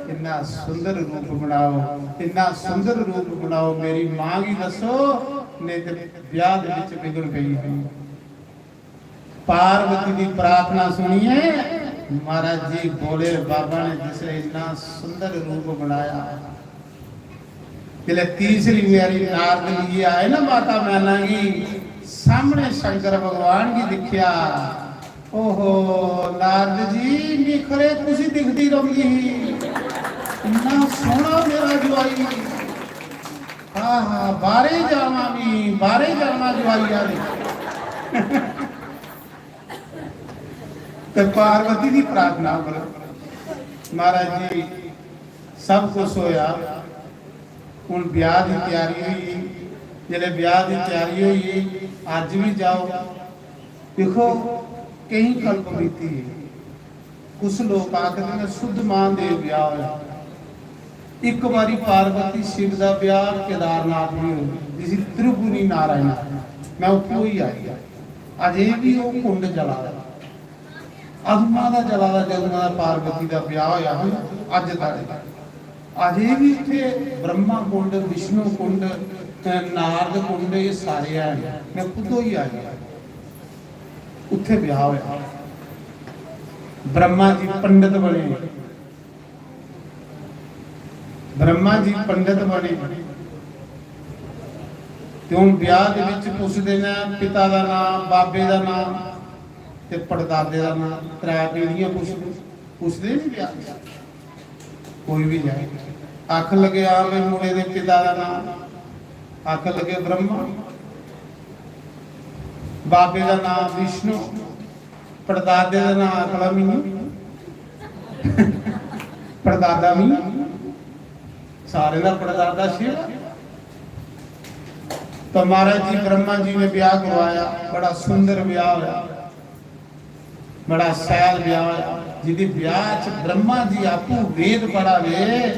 इन्ना सुंदर रूप बनाओ, इन्ना सुंदर रूप बनाओ, मेरी मां गी दस्सो, नेईं ते ब्याह् दे बिच बिघन पेई जानी।" पार्वती दी प्रार्थना सुनियै महाराज जी भोले बाबा ने जिसलै इन्ना सुंदर रूप बनाया, जिसलै तीसरी बारी नारद लेइयै आए ना माता मैना गी, सामने शंकर भगवान गी दिक्खेआ। ओहो, नारद जी, निखरे कुसी दिखदी रौंह्‌दी ही, इन्ना सोह्‌ना मेरा जुआई। आहा, बाहरे जाना भी, बाहरे जाना जुआइया ने। ते पार्वती दी प्रार्थना पर महाराज जी सब कुछ होया। हुन ब्याह दी त्यारी होई, जिसलै ब्याह दी त्यारी होई, अज्ज भी जाओ, दिक्खो, केईं कल्प बीती गे। कुछ लोक आखदे न शुद्ध महादेव ब्याह होया। इक बारी पार्वती शिव दा ब्याह केदारनाथ भी होया, जिसी त्रिभुवनी नारायण आखदे। मैं उत्थों होई आई, अजे भी ओह कुंड चला दा, अदुआं दा चला दा, जदुआं दा पार्वती दा ब्याह होया हा, अज्ज तक। अजे भी उत्थे ब्रह्मा कुंड, विष्णु कुंड, अ, नारद कुंड, एह सारे हैन। मैं खुद होई आया, उत्थे ब्याह होया। ब्रह्मा जी पंडित बने, ब्रह्मा जी पंडित बने। ते हून ब्याह दे विच पुछदे न पिता दा नां, बाबे दा नां ते पड़दादे दा नां। त्रै पीढ़ियां पुछदे, पुछदे नी ब्याह च। कोई भी जाए, आखन लगे, हां भाई, मुंडे दे पिता दा नां, आखन लगे ब्रह्मा, बाबे दा नां विष्णु, पड़दादे दा नां आखला मिगी, पड़दादा मी, सारे दा पड़दादा शिव। तो महाराज जी, ब्रह्मा जी ने ब्याह करवाया, बड़ा सुंदर ब्याह होया, बड़ा सैल ब्याह होया। जिदी ब्याह च ब्रह्मा जी आपू वेद पढ़ा दे,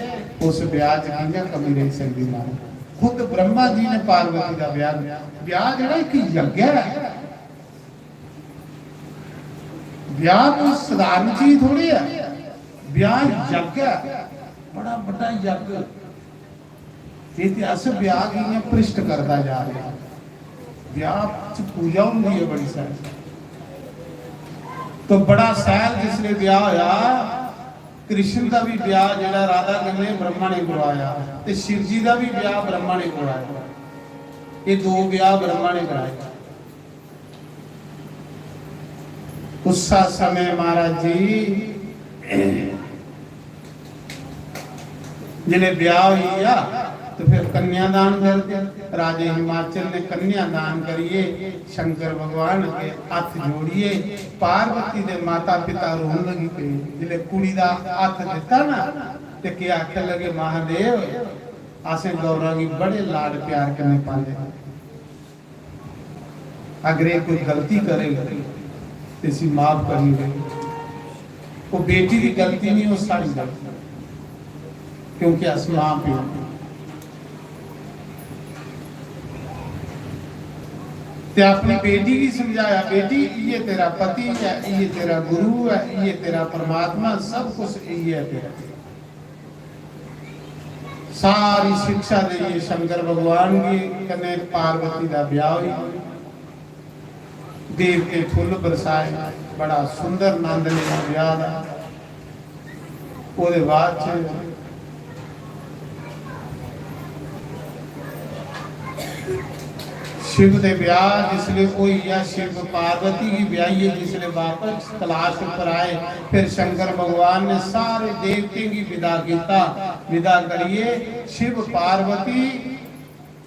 उस ब्याह च कियां कमी रही सकदी महाराज? खुद ब्रह्मा जी ने पार्वती दा ब्याह, ब्याह जेड़ा इक यज्ञ है। ब्याह कोई साधारण चीज थोड़ी है, ब्याह यज्ञ है, बड़ा बड़ा यज्ञ। ये ते अस ब्याह गी इयां भ्रिश्ट करदा जा रहे हैं। ब्याह च पूजा होंदी है बड़ी सारी। तो बड़ा सैल जिसले ब्याह होया, कृष्ण दा भी ब्याह जेड़ा राधा कन्नै ब्रह्मा ने करवाया, ते शिव जी दा भी ब्याह ब्रह्मा ने करवाया। ये दो ब्याह ब्रह्मा ने कराए। उस समय महाराज जी जिसले ब्याह होई गया, तो फिर कन्यादान कर दिया। राजे हिमाचल ने कन्यादान करिए शंकर भगवान के हथ जोड़िए, पार्वती दे माता पिता रोन लगी पे। जिसले कुड़ी दा हथ दिता ना, ते के आखन लगे, महादेव, असें गौरा गी बड़े लाड प्यार कन्नै पाले। अगर ये कोई गलती करे, तो इसी माफ करी दे। वो बेटी की गलती नहीं, वो सारी गलती, क्योंकि अस मां प्यो। ते अपनी बेटी की समझाया, बेटी, ये तेरा पति है, ये तेरा गुरु है, ये तेरा परमात्मा, सब कुछ ये है तेरा। सारी शिक्षा देइयै शंकर भगवान गी कन्नै पार्वती दा ब्याह होई। देवते फुल्ल बरसाए, बड़ा सुंदर नंद लेना ब्याह दा। ओह्दे बाद च शिव दे ब्याह जिसले होई गेआ, शिव पार्वती गी ब्याहियै जिसले बापस कैलाश उप्पर आए, फिर शंकर भगवान ने सारे देवतें गी विदा कीता। विदा करियै शिव पार्वती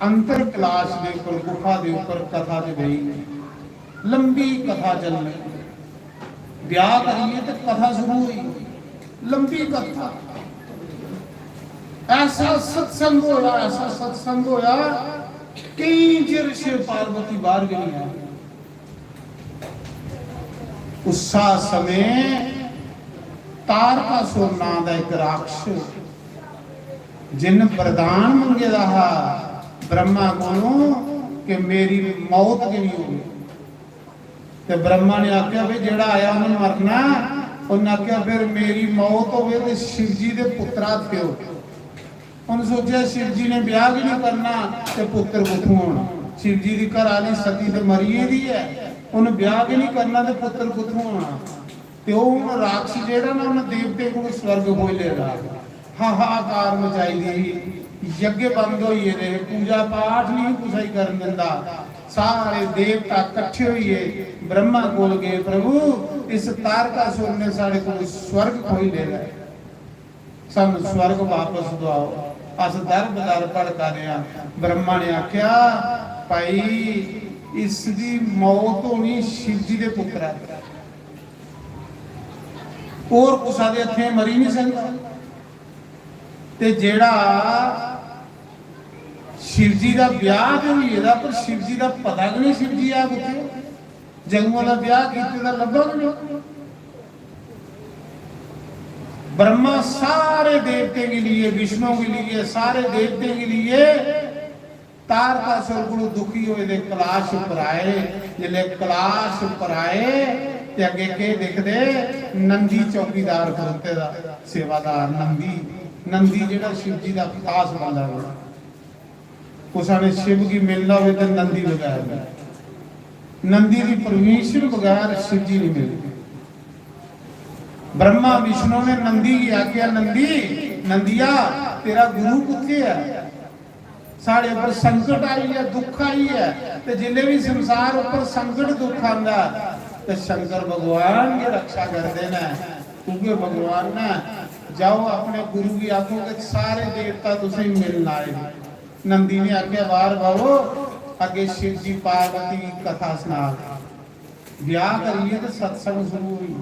अंतर कैलाश दे उप्पर, गुफा दे उप्पर कथा च बेही। लंबी कथा चलनी। ब्याह करियै ते कथा शुरू होई, लंबी कथा। ऐसा सत्संग होया, ऐसा सत्संग होया, केई चिर शिव पार्वती बाहर गै नहीं आए। उस्सा समय तारकासुर नां दा इक राक्षस, जिन वरदान मंगे दा हा ब्रह्मा कोलों कि मेरी मौत गै नहीं होगी। ते ब्रह्मा ने आख्या, "भाई, जेड़ा आया उन्हें मरना।" उन्हें आख्या, "फिर मेरी मौत होवे ते शिव जी दे पुत्रा थेओ।" उन्हें सोचा, शिव जी ने ब्याह भी नहीं करना ते पुत्र कुत्थों होना? शिव जी दी घर आली सती ते मरी गेदी है, उन्हें ब्याह भी नहीं करना ते पुत्र कुत्थों होना? ते ओह हुन राक्षस जेड़ा ना, उन्हें देवते को स्वर्ग खोई लेदा। हाहाकार मचाई दी, यज्ञ बंद होई गेदे हे, पूजा पाठ नहीं कुसै गी करन दिंदा। सारे देवता कट्ठे होइए ब्रह्मा कोल गए, "प्रभु, इस तारकासुर ने साढ़े को स्वर्ग खोई लेदा है, सानू स्वर्ग वापस दवाओ, अस दर बदर भड़का दे हां।" ब्रह्मा ने आख्या, "भाई, इसदी मौत होनी शिव जी दे पुत्रा दी, और कुसा दे हत्थें मरी नहीं सकदा।" ते जेड़ा शिव जी दा ब्याह ते होई गेदा, पर शिव जी दा पता गै नहीं शिव जी है कुत्थै। जदुआं दा ब्याह कीते दा लब्भा गै नहीं। ब्रह्मा सारे देवतें के लिए, विष्णु के लिए, सारे देवतें के लिए तारकासुर कोलू दुखी होए दे कैलाश उप्पर आए। जिसले कैलाश उप्पर आए ते अग्गे केह दिखदे? नंदी चौकीदार खड़ोते दा, सेवादार नंदी। नंदी जेड़ा शिव जी दा खास बंदा होंदा। कुसै ने शिव गी मिलना होवे ते नंदी बगैर नहीं। नंदी दी परमिशन बगैर शिव जी नहीं मिलदे। ब्रह्मा विष्णु ने नंदी गी आख्या, "नंदी, नंदिया, तेरा गुरु कुत्थै ऐ? साढ़े उप्पर संकट आई ऐ, दुख आई ऐ, ते जिसलै बी संसार उप्पर संकट दुख आंदा ऐ, ते शंकर भगवान गै रक्षा करदे न। उ'ऐ भगवान ने, जाओ अपने गुरु गी आखो कि सारे देवता तुसेंगी मिलन आए। नंदी ने आखेआ, "बाहर बावो, अग्गे शिव जी पार्वती गी कथा सना।" ब्याह करियै ते सत्संग शुरू होई।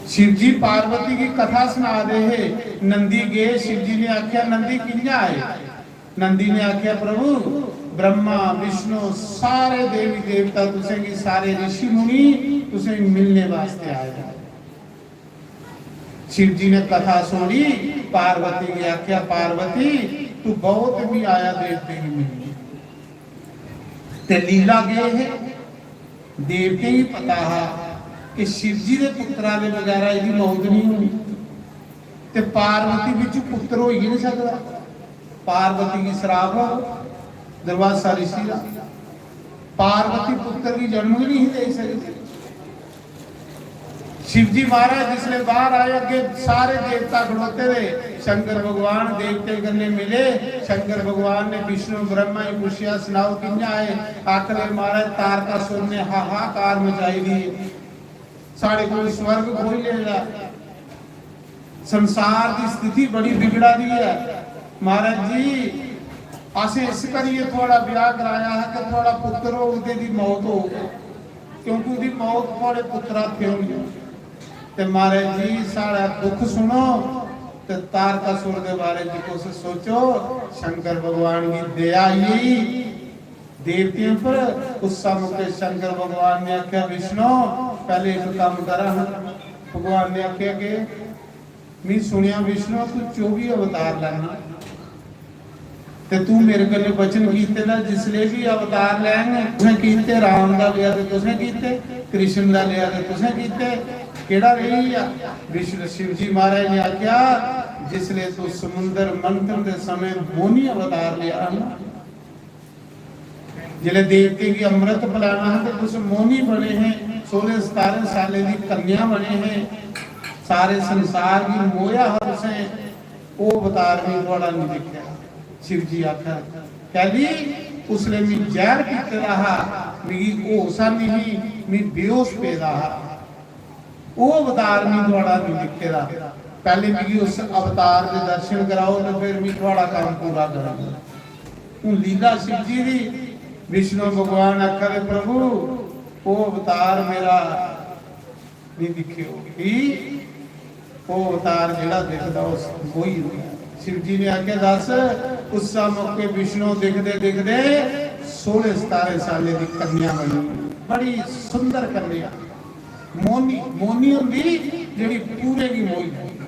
शिव जी पार्वती की कथा सना दे हे। नंदी गए, शिव जी ने आख्या, "नंदी, कि'यां आए?" नंदी ने आख्या, "प्रभु, ब्रह्मा, विष्णु, सारे देवी देवता तुसेंगी, सारे ऋषि मुनि तुसेंगी मिलने वास्ते आए हैं।" शिव जी ने कथा सुनी, पार्वती ने आख्या, "पार्वती, तू बहुत भी आया देवते की मिलने।" ते लीला केह् हे? देवतें गी पता हा कि शिव जी दे पुत्तरा दे बगैरा एह्दी मौत नहीं होनी। ते पार्वती बिच पुत्तर होई गै नहीं सकदा। पार्वती गी श्राप हो दुर्वासा ऋषि दा, पार्वती पुत्तर गी जन्म गै नहीं देई सकदी। शिव जी महाराज जिसले बाहर आए, अग्गे सारे देवता खड़ोते दे। शंकर भगवान देवतें कन्नै मिले। शंकर भगवान ने विष्णु ब्रह्मा गी पुच्छेआ, "सनाओ कि'यां आए?" आखदे, "महाराज, तारकासुर ने हाहाकार मचाई दी, साढ़े कोल स्वर्ग खोई लेदा।" संसार दी स्थिति बड़ी बिगड़ा दी ऐ। महाराज जी, असें इस करियै थुआढ़ा ब्याह कराया हा कि थुआढ़ा पुत्तर होग ते एह्दी मौत होग, क्योंकि ओह्दी मौत थुआढ़े पुत्तरा हत्थे होनी। ते महाराज जी, साढ़ा दुख सुनो ते तारकासुर दे बारे च कुछ सोचो। शंकर भगवान गी दया आई गेई देवतें पर। उस मौके शंकर भगवान ने आखेआ, "विष्णु, पैह्ले इक कम्म करा हां।" भगवान ने आखेआ कि "मी सुनेआ विष्णु, तू चौबी अवतार लैना ते तू मेरे कन्नै वचन कीते दा, जिसले भी अवतार लैंग, तुसें कीते, राम दा लेआ ते तुसें कीते, कृष्ण दा लेआ ते तुसें कीते, केह्ड़ा रेही गेआ?" विष्णु, शिव जी महाराज ने आखेआ, "जिसले तू समुंदर मंथन दे समें मोहनी अवतार लेआ ना, जिसलै देवतें गी अमृत पिलाना हा ते तुस मोहनी बने हे, सोलह सतारें सालें दी कन्या बने हे, सारे संसार गी मोहेआ हा तुसें, ओह् अवतार मी थुआढ़ा निं दिक्खेआ।" शिव जी आखा, "कैली? उसलै मी जैह्र पीते दा हा, मिगी होश निं ही, मी बेहोश पेदा हा।" ओह् अवतार मी थुआढ़ा निं दिक्खे दा। पैह्ले मिगी उस अवतार दे दर्शन कराओ ते फिर मी थुआढ़ा कम्म पूरा करां। हून लीला शिव जी दी, विष्णु भगवान आखा दे, "प्रभु, ओह् अवतार मेरा निं दिक्खेओ।" की? ओह् अवतार जेह्ड़ा दिखदा, ओह् मोही जंदा। शिव जी ने आखेआ, "दस।" उस मौके विष्णु दिखदे दिखदे सोलह सतारें सालें दी कन्या बनी, बड़ी सुंदर कन्या। मोहनी, मोहनी होंदी जेह्ड़ी पूरे गी मोही लैंदी।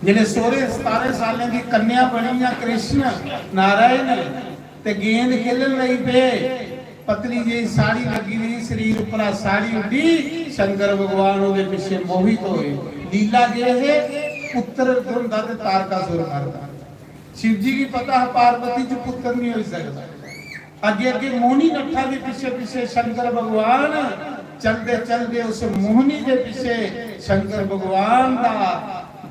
जिसलै सोलह सतारें सालें दी कन्या बनी जां कृष्ण नारायण ते गेंद खेलन लगी पे, पतली जेही साड़ी लग्गी दी, शरीर उप्परा साड़ी उड्डी, शंकर भगवान ओह्दे पिच्छे मोहित होए। लीला केह् हे? पुत्तर होंदा ते तारकासुर मरदा। शिव जी गी पता हा पार्वती च पुत्तर नहीं होई सकदा। अग्गे अग्गे मोहनी नट्ठा दे पिच्छे पिच्छे शंकर भगवान चलदे चलदे उस मोहनी दे पिच्छे शंकर भगवान दा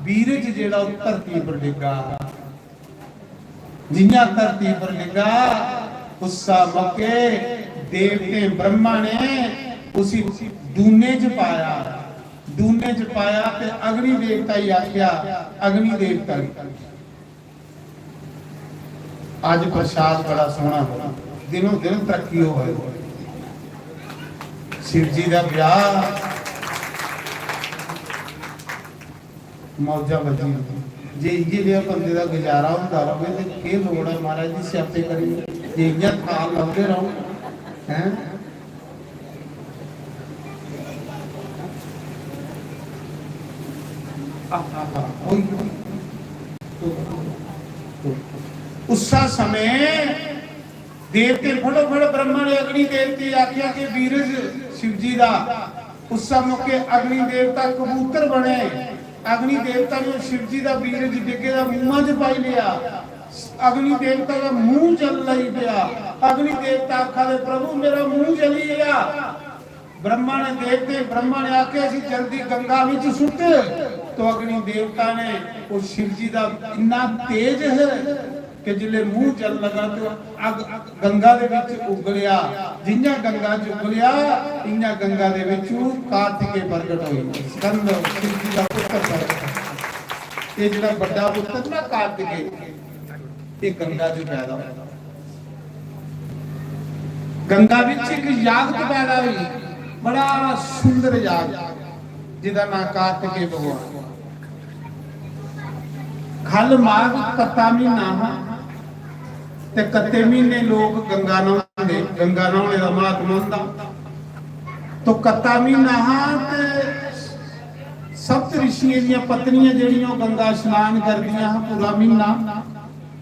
बीरज जेह्ड़ा ओह् धरती पर डिग्गा। जियां धरती पर डिग्गा, उस्सा मौके देवतें ब्रह्मा ने उसी डूने च पाया। डूने च पाया ते अग्नि देवता गी आखेआ, अग्नि देवता गी, अज्ज प्रसाद बड़ा सोहना होआ, दिनों दिन तरक्की होआ। शिव जी दा ब्याह, मौजां बज्जी। जे इ'यै जेहा बंदे दा गुजारा होंदा र'वै ते केह् लोड़ ऐ महाराज जी स्यापे करी? जे इ'यां थाल लभदे र'वो, हैं? आहा, होई। उस्सा समें देवते फटोफट ब्रह्मा ने अग्नि देवते गी आखेआ कि बीरज शिव जी दा, उस्सा मौके अग्नि देवता कबूतर बने। अग्नि देवता ने शिव जी दा बीरज डिग्गे दा मुंहा च पाई लेआ। अग्नि देवता दा मूंह जलन लगी पेआ। अग्नि देवता आखा दे, "प्रभु, मेरा मूंह जली गेआ।" ब्रह्मा ने, देवते, ब्रह्मा ने आखेआ, "इसी जल्दी गंगा विच सुट्ट।" तो अग्नि देवता ने, उस शिव जी दा इन्ना तेज है कि जिसले मूंह जल लगा तो अग गंगा दे विच उगलेआ। जियां गंगा च उगलेआ, इयां गंगा दे विच कार्तिकेय प्रगट होई। स्कंद शिव जी दा पुत्र प्रगट। ये जेड़ा बड़ा पुत्र ना कार्तिकेय, ये गंगा च पैदा होया। गंगा विच एक याक पैदा हुई, बड़ा सुंदर याक, जिदा नाम कार्तिकेय भगवान। खल माघ कत्ता महीना हा, ते कत्ते महीने लोग गंगा न्हांदे, गंगा न्हाने दा महात्मा होंदा। तो कत्ता महीना हा, ते सप्त ऋषियें दियां पत्नियां जेह्ड़ियां, ओह् गंगा स्नान करदियां हा पूरा महीना।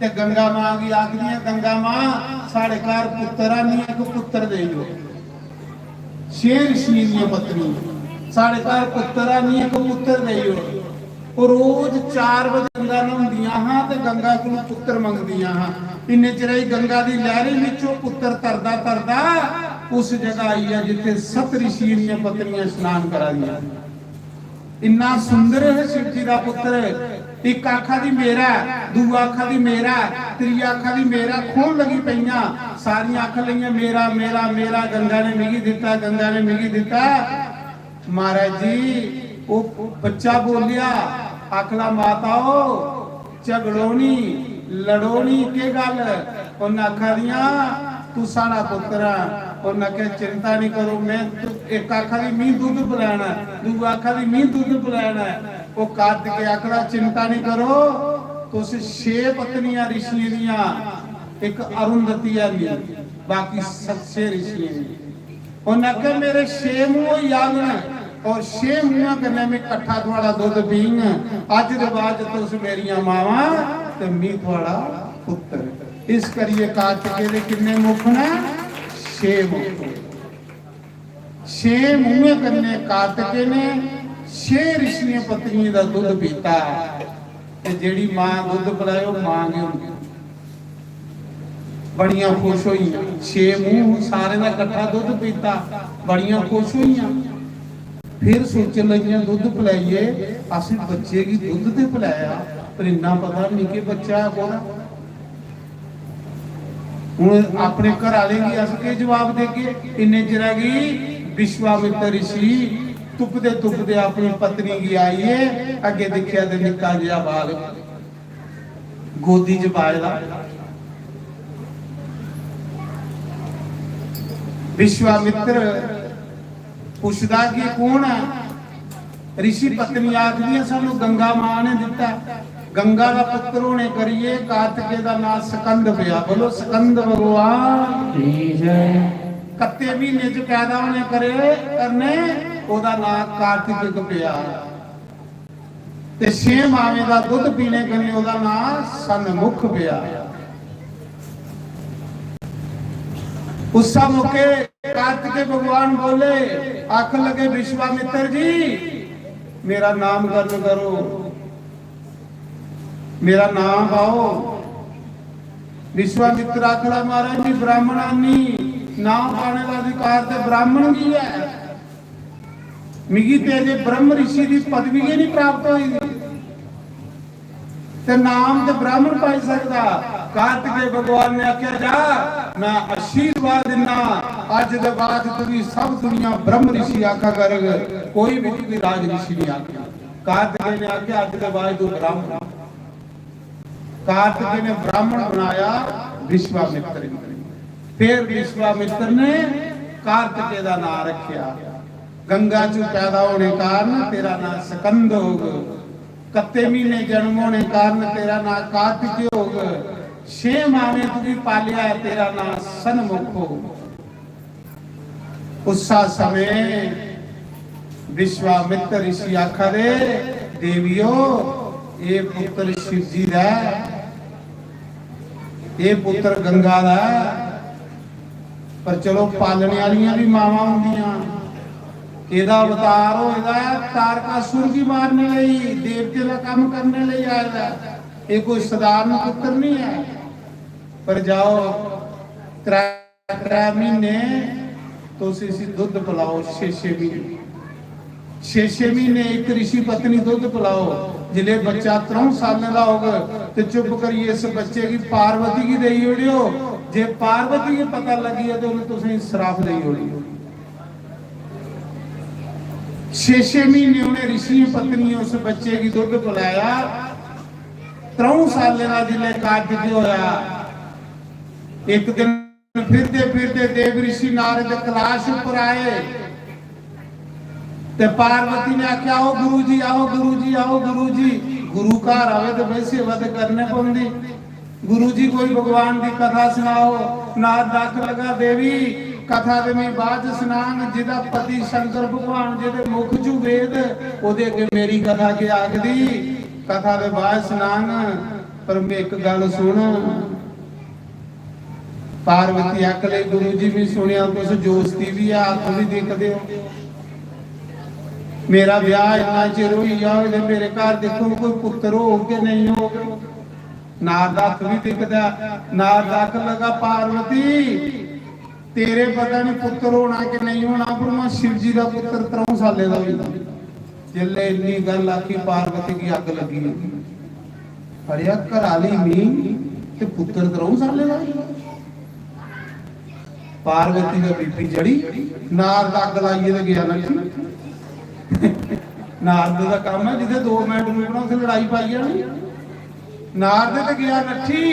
ते गंगा मां गी आखदियां, "गंगा मां, साढ़े घर पुत्तर है नहीं, इक पुत्तर देई ओड़।" छे ऋषियें दियां पत्नियां, "साढ़े घर पुत्तर है नहीं, इक पुत्तर देई ओड़।" ओह् रोज चार बजे गंगा न्हौंदियां हां ते गंगा कोलों पुत्तर मंगदियां हां। इन्ने चिरै च गंगा दी लैह्रें विच ओह् पुत्तर तरदा तरदा उस जगह आई गेआ जित्थे सत ऋषियें दियां पत्नियां स्नान करा दियां। इन्ना सुंदर है शिव जी दा पुत्र। इक आखा दी मेरा, दूआ आखा दी मेरा, त्रीया आखा दी मेरा। खोन लगी पईयां, सारियां आखन लगियां, "मेरा, मेरा, मेरा, गंगा ने मिगी दिता, गंगा ने मिगी दिता।" महाराज जी, ओह बच्चा बोलिया, आखला, "माता ओ, झगड़ो नी, लड़ो नी, केह गल्ल?" उन्हें आखा दियां, "तू साढ़ा पुत्र है।" उन्हें आखेआ, "चिंता नहीं करो, मैं तु-," एक आखा दी, "मी दुद्ध पिलाना है," दूआ आखा दी, "मी दुद्ध पिलाना है।" ओह कार्तिकेय आखदा, "चिंता नहीं करो, तुस छे पत्नियां ऋषियें दियां, एक अरुंधति है नहीं, बाकी सच्चे ऋषियें दी।" उन्हें आखेआ, "मेरे छे मूंह होई जाङन और छे मूंहां कन्नै में कट्ठा थुआड़ा दुद्ध पींग। अज्ज दे बाद च तुस मेरियां मावां ते मी थुआड़ा पुत्तर।" इस करियै कार्तिकेय दे किन्ने मुख न? छे मुख। छे मूंहें कन्नै कार्तिकेय ने छे ऋषियें पत्नियें दा दुद्ध पीता। ते जेड़ी मां दुद्ध पिलाए, ओह मां गै होंदी। बड़ियां खुश होइयां, छे मूंह, सारे दा कट्ठा दुद्ध पीता, बड़ियां खुश होइयां। फिर सोचन लगियां, "दुद्ध पिलाइयै असें बच्चे गी दुद्ध ते पिलाया, पर इन्ना पता नहीं कि बच्चा है कोह्दा।" हुन अपने घर आह्लें गी अस केह् जवाब देगे? इन्ने चिरा गी विश्वामित्र ऋषि तुपदे तुपदे अपनी पत्नी गी आइयै अग्गें दिक्खेआ ते निक्का जेहा बालक गोदी च पाए दा। विश्वामित्र पुछदा कि कौन है? ऋषि पत्नी आखदी ऐ, "सानू गंगा मां ने दिता।" गंगा दा पुत्र होने करियै कार्तिकेय दा नां स्कंद पेआ। बोलो, स्कंद भगवान की जय। कत्ते महीने च पैदा होने करे, करने ओदा नां कार्तिक पेआ। ते छे मावें दा दुद्ध पीने कन्नै ओदा नां सन्मुख पेआ। उस मौके कार्तिकेय भगवान बोले, आखन लगे, "विश्वामित्र जी, मेरा नामकरण करो, मेरा नाम पाओ।" विश्वामित्र आखदा, "महाराज, मी ब्राह्मण आनी, नाम पाने दा अधिकार ते ब्राह्मण गी ऐ, मिगी ते अजे ब्रह्म ऋषि दी पदवी गै नहीं प्राप्त होई दी।" ते नाम ते ब्राह्मण पाई सकदा। कार्तिकेय भगवान ने आखेआ, "जा, मैं आशीर्वाद दिन्ना, अज्ज दे बाद तुगी सब दुनिया ब्रह्म ऋषि आखा करग, कोई भी तुगी राज ऋषि नहीं आखेगा।" कार्तिकेय ने आखेआ, "अज्ज दे बाद तू ब्राह्मण।" कार्तिकेय ने ब्राह्मण बनाया विश्वामित्र गी। फिर विश्वामित्र ने कार्तिकेय दा नाम रखेआ। गंगा चू पैदा होने कारण तेरा नाम स्कंद होग। कत्ते महीने जन्म होने कारण तेरा नां कार्तिकेय होग। छे मावें तुगी पालेआ ऐ, तेरा नां सन्मुख होग। उस्सा समें विश्वामित्र ऋषि आखा दे, "देवियो, एह पुत्र शिव जी दा ऐ, एह पुत्र गंगा दा ऐ।" पर चलो, पालने आह्लियां बी मावां होंदियां। एह्दा अवतार होए दा ऐ तारकासुर गी मारने लेई, देवतें दा कम्म करने लेई आए दा ऐ। एह् कोई सधारण पुत्र नहीं ऐ। पर जाओ, त्रै, त्रै म्हीने तुस इसी दुद्ध पिलाओ, छे, छे म्हीने। छे छे म्हीने इक ऋषि पत्नी दुद्ध पलाओ, जिसलै बच्चा त्र'ऊं सालें दा होग ते चुप करियै इस बच्चे गी पार्वती गी देई ओड़ेओ। जे पार्वती गी पता लग्गी गेआ ते उ'नें तुसेंगी श्राप देई ओड़ेआ। छे छे म्हीने उ'नें ऋषियें पत्नियें उस बच्चे गी दुद्ध पलाया। त्र'ऊं सालें दा जिसलै कद होआ, इक दिन फिरदे फिरदे देव ऋषि नारद कैलाश उप्पर आए ते पार्वती ने आखेआ, "आओ गुरु जी, आओ गुरु जी, आओ गुरु जी।" गुरु घर आवे तो भाई सेवा तो करने पौंदी। "गुरु जी, कोई भगवान की कथा सुनाओ।" नारद आखन लगा, "देवी, कथा ते मैं बाद च सुनांग, जिदा पति शंकर भगवान, जिदे मुख चू वेद, ओदे अगे मेरी कथा के आखदी, कथा ते बाद च सुनांग, पर मैं एक गल सुन।" पार्वती आखन लगी, "गुरु जी, मैं सुनेआ तुस जोस्ती भी है, अक्ख भी दिखदे हो। मेरा ब्याह इन्ना चिर होई गेआ, ते मेरे घर दिक्खो कोई पुत्तर होग के नेईं होग।" नारद अक्ख भी दिखदा। नारद आखन लगा, "पार्वती, तेरे पता नहीं पुत्तर होना के नेईं होना, पर मैं शिव जी दा पुत्तर त्र'ऊं सालें दा होई गेआ।" जिसलै इन्नी गल्ल आखी, पार्वती गी अग्ग लग्गी गेई। अड़ेआ, घर आली मी ते पुत्तर त्र'ऊं सालें दा होई गेआ। पार्वती दा बीपी चढ़ी, नारद अग्ग लाइयै ते गेआ नट्ठी। नारद दा कम्म ऐ, जित्थै दो मिंट रुकना, उत्थै लड़ाई पाई जानी। नारद ते गेआ नट्ठी,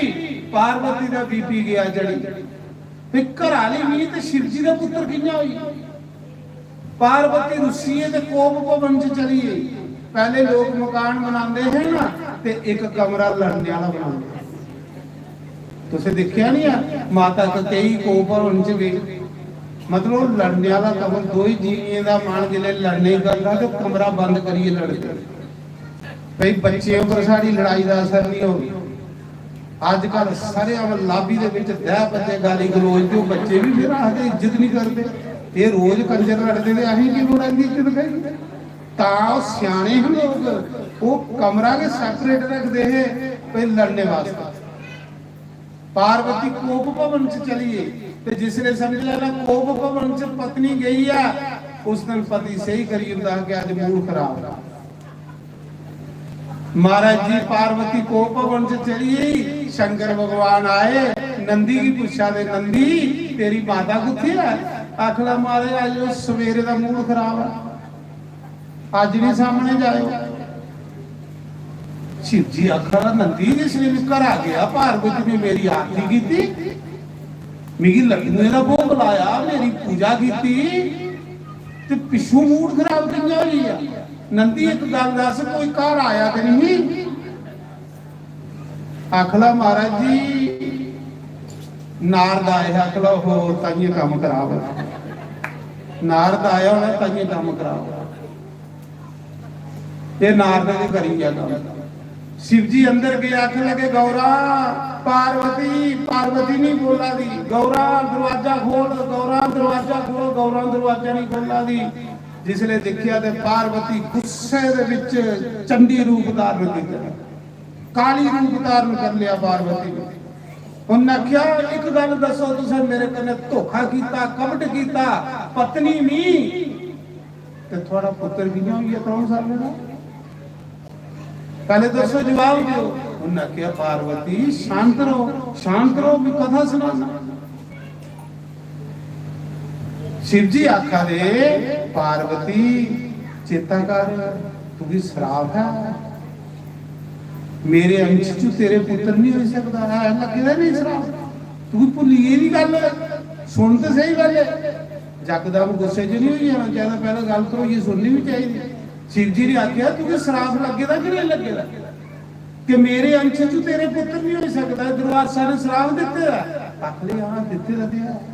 पार्वती दा बीपी गेआ चढ़ी। ते घर आली मी ते शिव जी दा पुत्तर कि'यां होई? पार्वती रुस्सी ते कोप भवन च चली गेई। पैह्ले लोक मकान बनांदे हे ना, ते इक कमरा लड़ने आह्ला बनांदे। तुसें दिक्खेआ निं ऐ, माता कैकेयी कोप भवन च बी, मतलब, लड़ने आह्ला कमरा, दो ही जीवियें दा मन जिसलै लड़ने गी करदा, ते कमरा बंद करियै लड़दे। भई, बच्चें उप्पर साढ़ी लड़ाई दा असर निं होग। अजकल सरेआम लाबी दे बिच दह बच्चे गाली गलोच ते ओह् बच्चे बी फिर आखदे, "इज्जत निं करदे, एह् रोज कंजर लड़दे ते असें की लोड़ ऐ इं'दी इज्जत करनी?" तां ओह् स्याने हे लोक, ओह् कमरा गै separate रखदे हे भई लड़ने वास्तै। पार्वती कोप भवन च चली गेई ते जिसले समझ लैना कोप भवन च पत्नी गई ऐ, उस दिन पति स्हेई करी जंदा हा कि अज्ज मूड खराब ऐ। महाराज जी, पार्वती कोप भवन च चली गेई, शंकर भगवान आए, नंदी गी पुच्छा दे, "नंदी, तेरी माता कुत्थे ऐ?" आखला, "महाराज, अज्ज ओह् सवेरे दा मूड खराब ऐ, अज्ज नहीं सामने जायो।" शिव जी आखा दा, "नंदी, जिसले मैं घरा गया, पार्वती ने मेरी आरती कीती, मिगी लड्डुएं दा भोग लाया, मेरी पूजा कीती, ते पिच्छों मूड खराब कि'यां होई गेआ? नंदी, इक गल्ल दस, कोई घर आया ते नहीं?" आखला, "महाराज जी, नारद आए हे।" आखला, "ओहो, ताइये कम्म खराब होया। नारद आया होना, ताइये कम्म खराब होया।" ये नारद ने करी गया कम्म। शिव जी अंदर गए, आखन लगे, "गौरा, पार्वती, पार्वती नहीं बोला दी, गौरा दरवाजा खोल, गौरा दरवाजा खोल, गौरा दरवाजा नहीं खोला दी।" जिसले देखिया ते पार्वती गुस्से दे विच चंडी रूप धारण किया, काली रूप धारण कर लिया पार्वती ने। उन्हें आख्या, "एक गल दसो, तुसें मेरे कन्नै धोखा कीता, कपट कीता, पत्नी मी, ते थुआड़ा पुत्र कि'यां होई गेआ त्र'ऊं सालें दा? पैह्ले दस्सो, जवाब देओ।" उन्हें आखेआ, "पार्वती, शांत रहो, शांत रहो, मैं कथा सुनाना।" शिव जी आखा दे, "पार्वती, चेता कर, तुगी श्राप है, मेरे अंश च तेरे पुत्र नहीं हो सकता है, लग्गे दा नहीं श्राप, तुगी भुल्ली गेदी गल्ल, सुन ते सही पैह्ले।" जकदम गुस्से च नहीं होई जाना चाहिदा, पैह्ले गल्ल धरोइयै सुननी बी चाहिदी। शिव जी ने आखेआ, "तुगी श्राप लग्गे दा कि नहीं लग्गे दा? कि मेरे अंश च तेरे पुत्र नहीं हो सकता, दुर्वासा ने श्राप दित्ते दा?" आखले, "हां, दित्ते दा ते है।"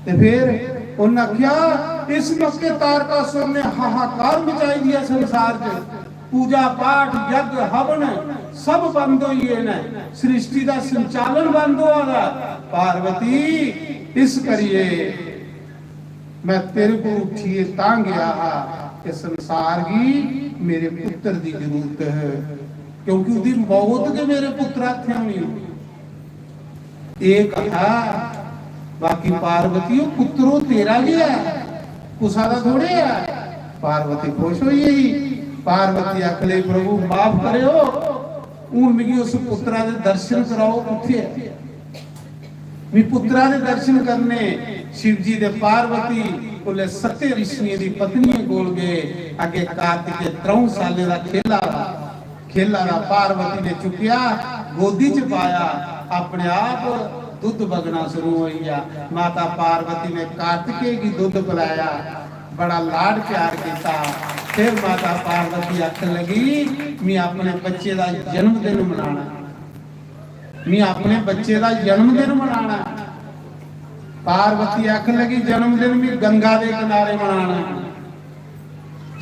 ते फिर उन्हें आखेआ, इस मौके तारकासुर ने हाहाकार मचाई दिया संसार च। पूजा पाठ, यज्ञ, हवन सब बंद होई गए न, सृष्टि दा संचालन बंद होआ दा। पार्वती, इस करिए मैं तेरे को उठिए तां गया हा कि संसार गी मेरे पुत्र दी जरूरत है, क्योंकि उसदी मौत के मेरे पुत्र हत्थे होनी। एक हा, बाकी पार्वती, ओह् पुत्तर ओह् तेरा गै ऐ, कुसा दा थोड़े ऐ। पार्वती खुश होई गेई। पार्वती आखन लगी, "प्रभु, माफ करेओ, हून मिगी उस पुत्तरा दे दर्शन कराओ, कुत्थै ऐ? मी पुत्तरा दे दर्शन करने।" शिव जी ते पार्वती उसलै सत्तें रिशियें दी पत्नियें कोल गे। अग्गें कार्तिकेय त्र'ऊं सालें दा खेला दा, खेला दा। पार्वती ने चुक्केआ, गोदी च पाया, अपने आप दुद्ध बगना शुरू होई गेआ। माता पार्वती ने कार्तिकेय गी दुद्ध पिलाया, बड़ा लाड प्यार किया। फिर माता पार्वती आखन लगी, "मैं अपने बच्चे दा जन्मदिन मनाना, मैं अपने बच्चे दा जन्मदिन मनाना।" पार्वती आखन लगी, "जन्मदिन मैं गंगा दे किनारे मनाना।"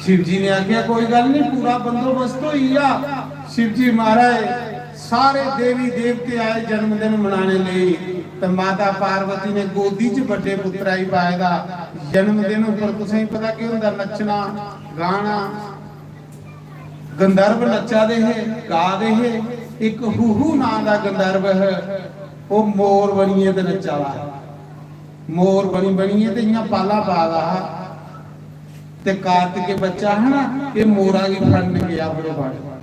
शिव जी ने आख्या, "कोई गल्ल नहीं, पूरा बंदोबस्त होई गया।" शिव जी महाराज, सारे देवी देवते आए जन्मदिन मनाने लेई, ते माता पार्वती ने गोदी च बड्डे पुत्तरा गी पाए दा। जन्मदिन उप्पर तुसें पता केह् होंदा, नच्चना, गाना। गंधर्व नच्चा दे हे, गा दे हे। इक हुहू नां दा गंधर्व है, ओह् मोर बनियै ते नच्चा दा हा। मोर बनी बनियै ते इ'यां पाला पा दा हा। ते कार्तिकेय बच्चा हा ना, एह् मोरा गी फड़न गेआ फटोफट।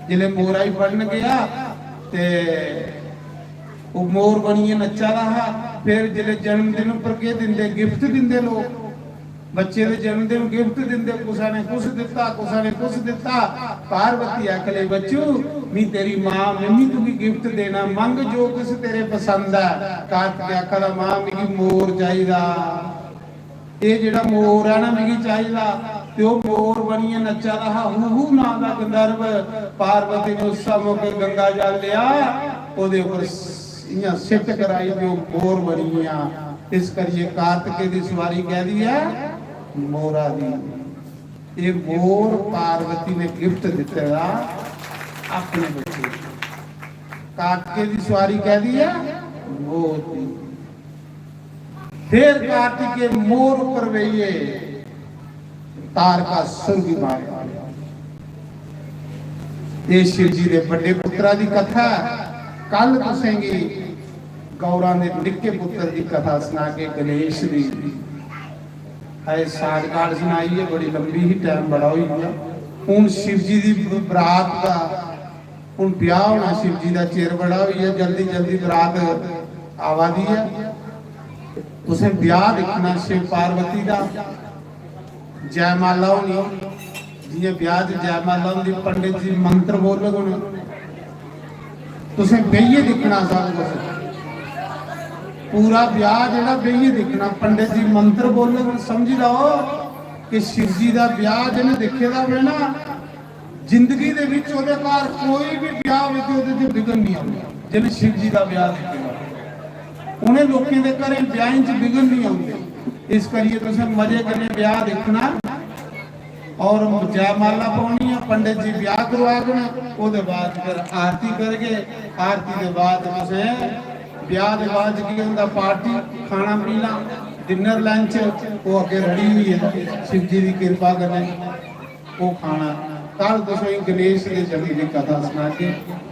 जिसलै मोरा गी फड़न गेआ ते ओह् मोर बनियै नच्चा दा हा। फिर जिसलै जन्मदिन उप्पर केह् दिंदे, गिफ्ट दिंदे लोक। बच्चे दे जन्मदिन गिफ्ट दिंदे, कुसै ने कुछ दित्ता, कुसै ने कुछ दित्ता। पार्वती आखन लगी, "बच्चू, मी तेरी मां मिम्मी तुगी गिफ्ट देना, मंग जो कुछ तेरे पसंद ऐ।" कार्तिकेय आखा दा, "मां, मिगी मोर चाहिदा, एह् जेह्ड़ा मोर ऐ ना, मिगी चाहिदा।" ते ओह् मोर बनियै नच्चा दा हा, हुहू नां दा गंधर्व। पार्वती ने उस्सै मौके गंगा जल लेआ, ओह्दे उप्पर इ'यां सिट्ट कराई ते ओह् मोर बनी गेआ। इस करियै कार्तिकेय दी सुआरी कैह्दी ऐ? मोरा दी। एह् मोर पार्वती ने गिफ्ट दित्ते दा अपने बच्चे गी। कार्तिकेय दी सुआरी कैह्दी ऐ? मोर दी। फिर कार्तिकेय मोर उप्पर बेहियै तारकासुर गी मारेआ। एह् शिव जी दे बड्डे पुत्तरा दी कथा ऐ। कल तुसेंगी गौरां दे निक्के पुत्तर दी कथा सनागे, गणेश दी। अजें शार्टकट सनाई ऐ, बड़ी लंबी ही, टाइम बड़ा होई गेआ। हून शिव जी दी बरात दा, हून ब्याह होना शिव जी दा, चिर बड़ा होई गेआ, जल्दी जल्दी बरात आवा दी ऐ। तुसें ब्याह दिक्खना शिव पार्वती दा, जयमाला होनी, जियां ब्याह च जयमाला होंदी, पंडित जी मंत्र बोलग, हून तुसें बेहियै दिक्खना सब कुछ, पूरा ब्याह जेह्ड़ा बेहियै दिक्खना। पंडित जी मंत्र बोलग, समझी लैओ कि शिव जी दा ब्याह जिन्हें दिक्खे दा होवे ना, जिंदगी दे विच ओह्दे घर कोई भी ब्याह होवे ते ओह्दे च विघ्न नहीं आंदा। जिन्हें शिव जी दा ब्याह दिक्खे दा, उन्हें लोकें दे घरें ब्याहें च विघ्न नहीं आंदे। इस करियै तुसें मजे कन्नै ब्याह दिक्खना और जयमाला पानी ऐ, पंडित जी ब्याह करवागन, ओह्दे बाद फिर आरती करगे। आरती दे बाद तुसें, ब्याह दे बाद च केह् होंदा, पार्टी, खाना पीना, डिनर लंच, ओह् अग्गें रेडी होई गेदा शिव जी दी किरपा कन्नै। ओह् खाना। कल तुसें गणेश दे जन्म दी कथा सनागे।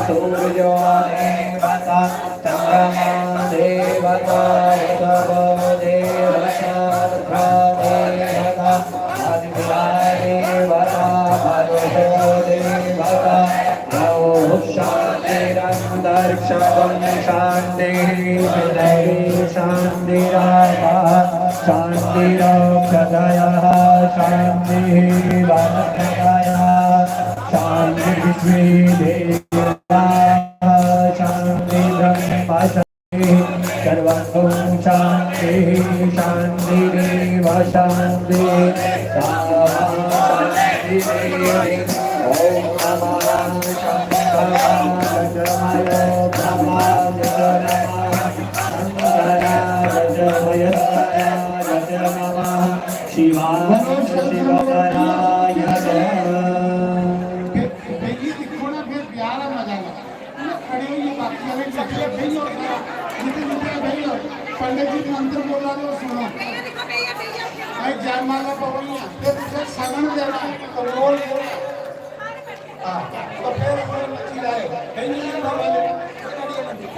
सूर्यो देवता, चंद्रमा देवता, ऋषभो देवता, रुद्रो देवता, अग्निर्देवता, मरुतो देवता। ॐ शान्तिरन्तरिक्षं शान्तिः, पृथिवी शान्तिरापः शान्तिरोषधयः शान्तिः वनस्पतयः शान्तिः, पृथ्वी देवताः शान्तिः, ब्रह्म सर्वं शान्तिः, शान्तिरेव शान्तिः, सर्वं शान्तिरेव। ॐ नमः शंभवे, शंकराय नमः, शिवाय शिवकराय नमः। बेहियै दिक्खो ना, फिर ब्याह दा मजा लैओ। इ'यां खड़े होइयै बाकी आह्ले चक्कर बेही जाओ, सारा जित्थै जित्थै बेही जाओ। पंडित जी मंत्र बोला दे, ओह् सुनो। जयमाला पौनी है, फिर तुसें सगन देना, कमोल देना। हां, तो फिर हम नच्ची जाए। नहीं, नहीं, नहीं, नहीं।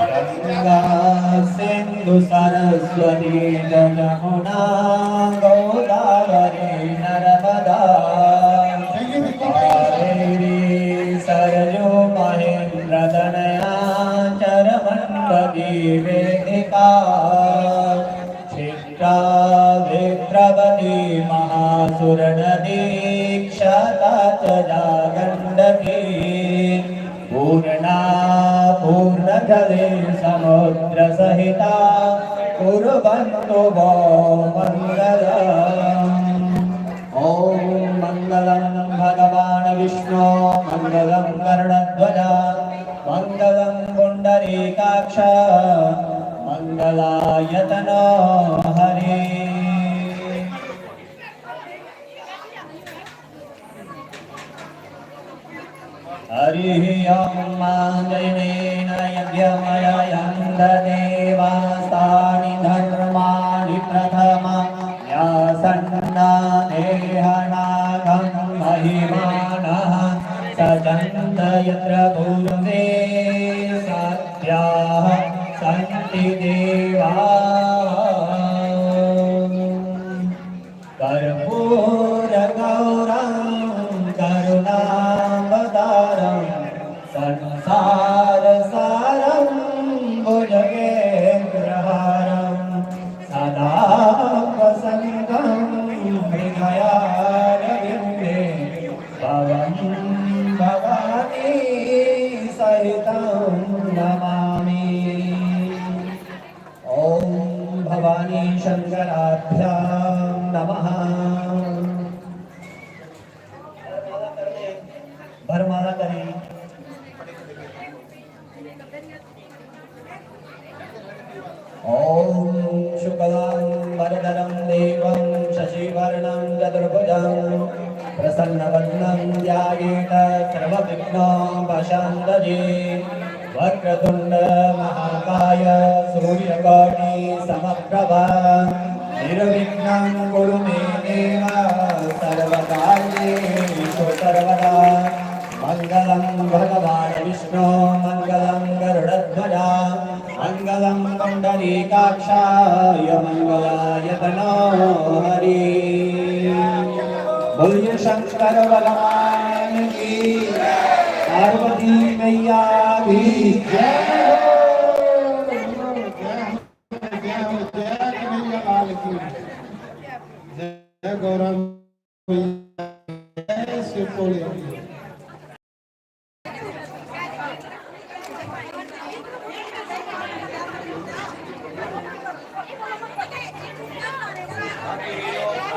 गंगा सिंधु सरस्वती जमुना गोदावरी नर्मदा कावेरी सरजू महेंद्र तनया चरमंडली वेदिका सावित्रवती महासुरनदी क्षता च जागण्डकी पूर्णा पूर्णजले समुद्रसहिता कुर्वन्तु वो मङ्गलम्। ॐ मङ्गलं भगवान् विष्णो मङ्गलं गरुडध्वजा मङ्गलं पुण्डरीकाक्ष मङ्गलायतनो हरि। हरिः ॐ। आञ्जनेन यज्ञमययन्त देवास्तानि धर्माणि प्रथमान्यासन्ना देहनागं महिमानः सचन्त यत्र पूर्वे सत्याः सन्ति देवाः। कर्पूरगौरं करुणावतारं संसारसारं भुजगेन्द्रहारं सदा वसन्तं हृदयारविन्दे भवं भवानी सहितं नमामि। ॐ भवानी शंकराभ्यां नमः। वरमाला करें। ॐ शुक्लां वरदरं देवं शशिवर्णं चतुर्भुजं प्रसन्नवदनं ध्यायेत सर्वविघ्नोपशान्तये। वक्रतुण्ड महाकाय सूर्यकोटि समप्रभ निर्विघ्नं कुरु मे देव सर्वकार्येषु सर्वदा। मङ्गलं भगवान् विष्णो मङ्गलं गरुडध्वजा मङ्गलं पुण्डरीकाक्षाय मङ्गलायतनो हरि। बोलिए शंकर भगवान की, पार्वती मैया की जय हो। जय हो, जय हो, जय हो, जय कन्हैया लाल की। जय गौरव मैया, जय शिव भोले।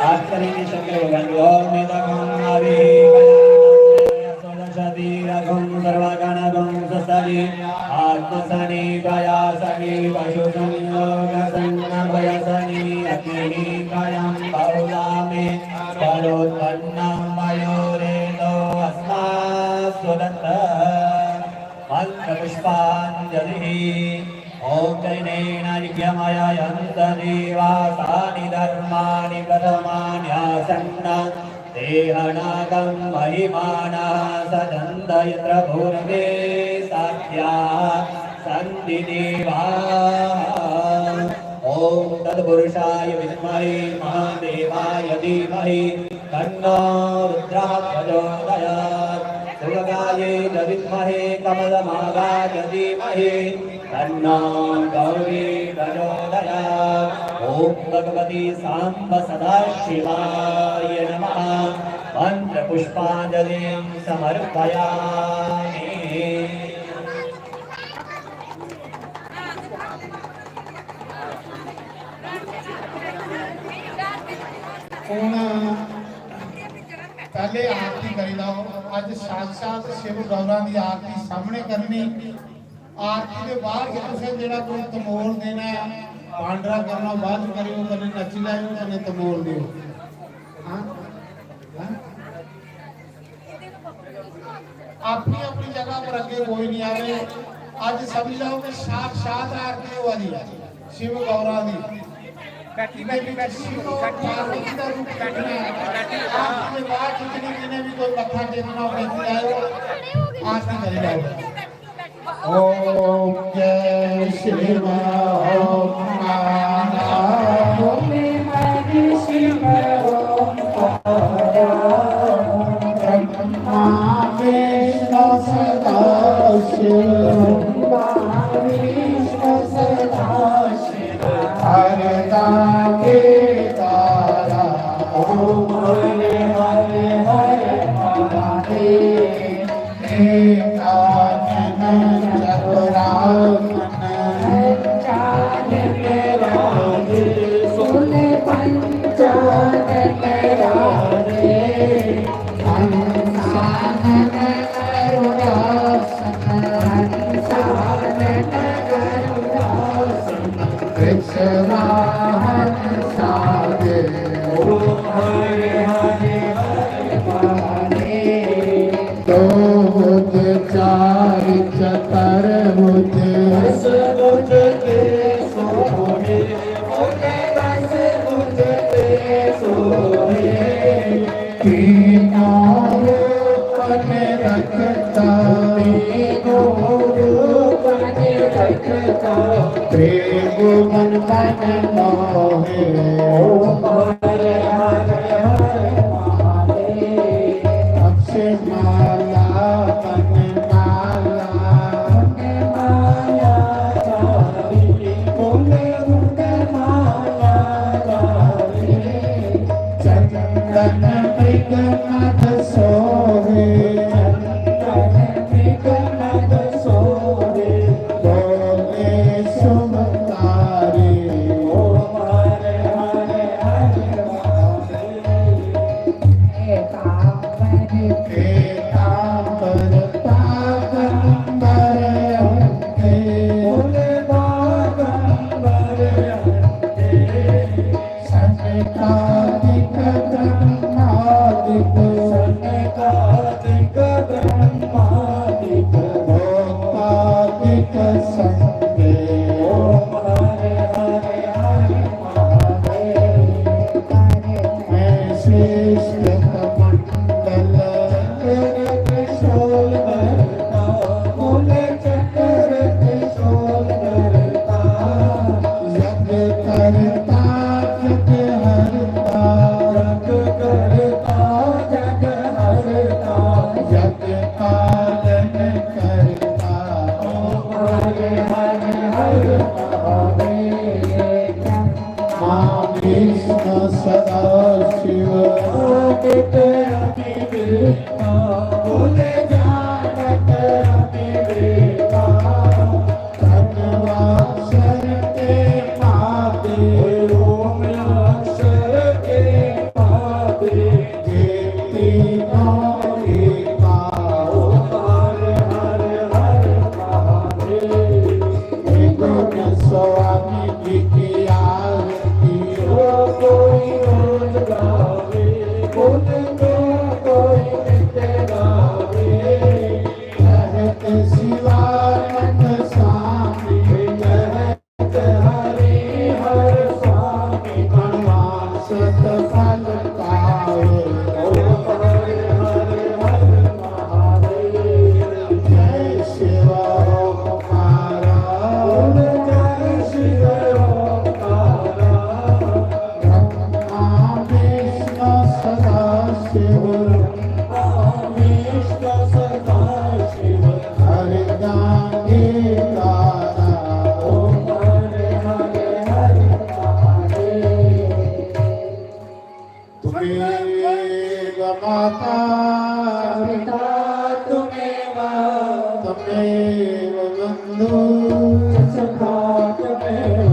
आत्मनेन शंकर भगवान ओम नेता कम आवे। शरीरगं सर्वगणगं ससरि आत्मसनि प्रयासनि पशुसंयोगसन्नभयसनि अग्निः कयं बहुला मे परोत्पन्नं मयूरेतो अस्मासु दत्त मन्त्रपुष्पाञ्जलिः। ॐ जनेन यज्ञमययन्त देवासानि धर्माणि प्रथमान्यासन्न देहनागं महिमानः सचन्त यत्र पूर्वे सत्याः सन्ति देवाः। ॐ तत्पुरुषाय विद्महे महादेवाय धीमहि तन्नो रुद्रः प्रचोदयात्। सुखगायै च विद्महे कमलमालाय धीमहि तन्नो गौरी प्रचोदयात्। ॐ भगवती साम्ब सदाशिवाय नमः। मन्त्रपुष्पाञ्जलिं समर्पयामि। हुन पैह्ले आरती करी लैओ। अज्ज साक्षात शिव गौरा दी आरती सामने करनी। आरती दे बाद गै तुसें जेह्ड़ा कोई तमोल देना ऐ, भांडरा करना, बाद च करेओ, कन्नै नच्ची लैएओ, कन्नै तमोल देओ। हां? हां? अपनी अपनी जगह पर अग्गे कोई नहीं आवे। अज्ज समझ जाओ कि साक्षात आरती होआ दी ऐ शिव गौरा दी। बैठी, बैठी, बैठी, बैठी, बैठी, बैठी, बैठी। आपके बाद जितने, जितने भी कोई मत्था टेकना हो, बैठी जाओ, आरती करी जाओ। ओम जय शिव, ओम नारायण, ओम शिव, ओम ब्रह्मा विष्णु सदा शिव, ब्रह्मा विष्णु सदा शिव, हरदा के तारा। ओम हरे हरे हरे महादेव। एकानन चक्रासन। पंचानन राधे, सुन पंचानन राधे। हंसानन गरुड़ासन, हंसानन गरुड़ासन। वृषवाहन सादे। ओम हरे हरे हरे महादेव। दो भुज चारि चतुर्भुज। दस भुज के सोहे, बोले दस भुज के सोहे। तीनों रूप निरखता, तीनों रूप निरखता, त्रिभुवन मन मोहे। ओम हरे हरे हरे महादेव। अक्षमाला वनमाला, वनमाला धारी, बोले वनमाला धारी। चंदन मृग मद सोहे, चंदन मृग मद सोहे। बोले शुभकारी। ओम हरे हरे हरे महादेव। पीतांबर, पीतांबर पागंबर अंगे। बोले पागंबर अंगे। सनकादिक ब्रह्मादिक। सनकादिक ब्रह्मादिक। भूतादिक संगे। ओम हरे हरे हरे महादेव। मैं श्रेष्ठ कमंडल। चक्र त्रिशूल धरता, बोले चक्र त्रिशूल धरता। जग करता जग हरता। जग करता जग हरता। जग पालन करता। ओम हरे हरे हरे महादेव। माँ विष्णु सदा शिव। आदित्य अति देवता, बोले जानत अति देवता। तन अक्षर के पाते। ओम अक्षर के पाते। जे तीनों एकता। ओम हरे हरे हरे महादेव। त्रिगुण स्वामी जी की आरती। जो कोई रोज गावे, गुण जो कोई नित्य गावे। कहत शिवानंद स्वामी, कहत हरि हर स्वामी। मनवांछित फल पावे। ओम हरे हरे हरे महादेव। जय शिव ओंकारा। ओम जय शिव ओंकारा। ब्रह्मा विष्णु सदा शिव। ब्रह्मा विष्णु सदा शिव। हरदा के तारा। ओम हरे हरे हरे महादेव। त्वमेव माता पिता त्वमेव। त्वमेव बंधु सखा त्वमेव।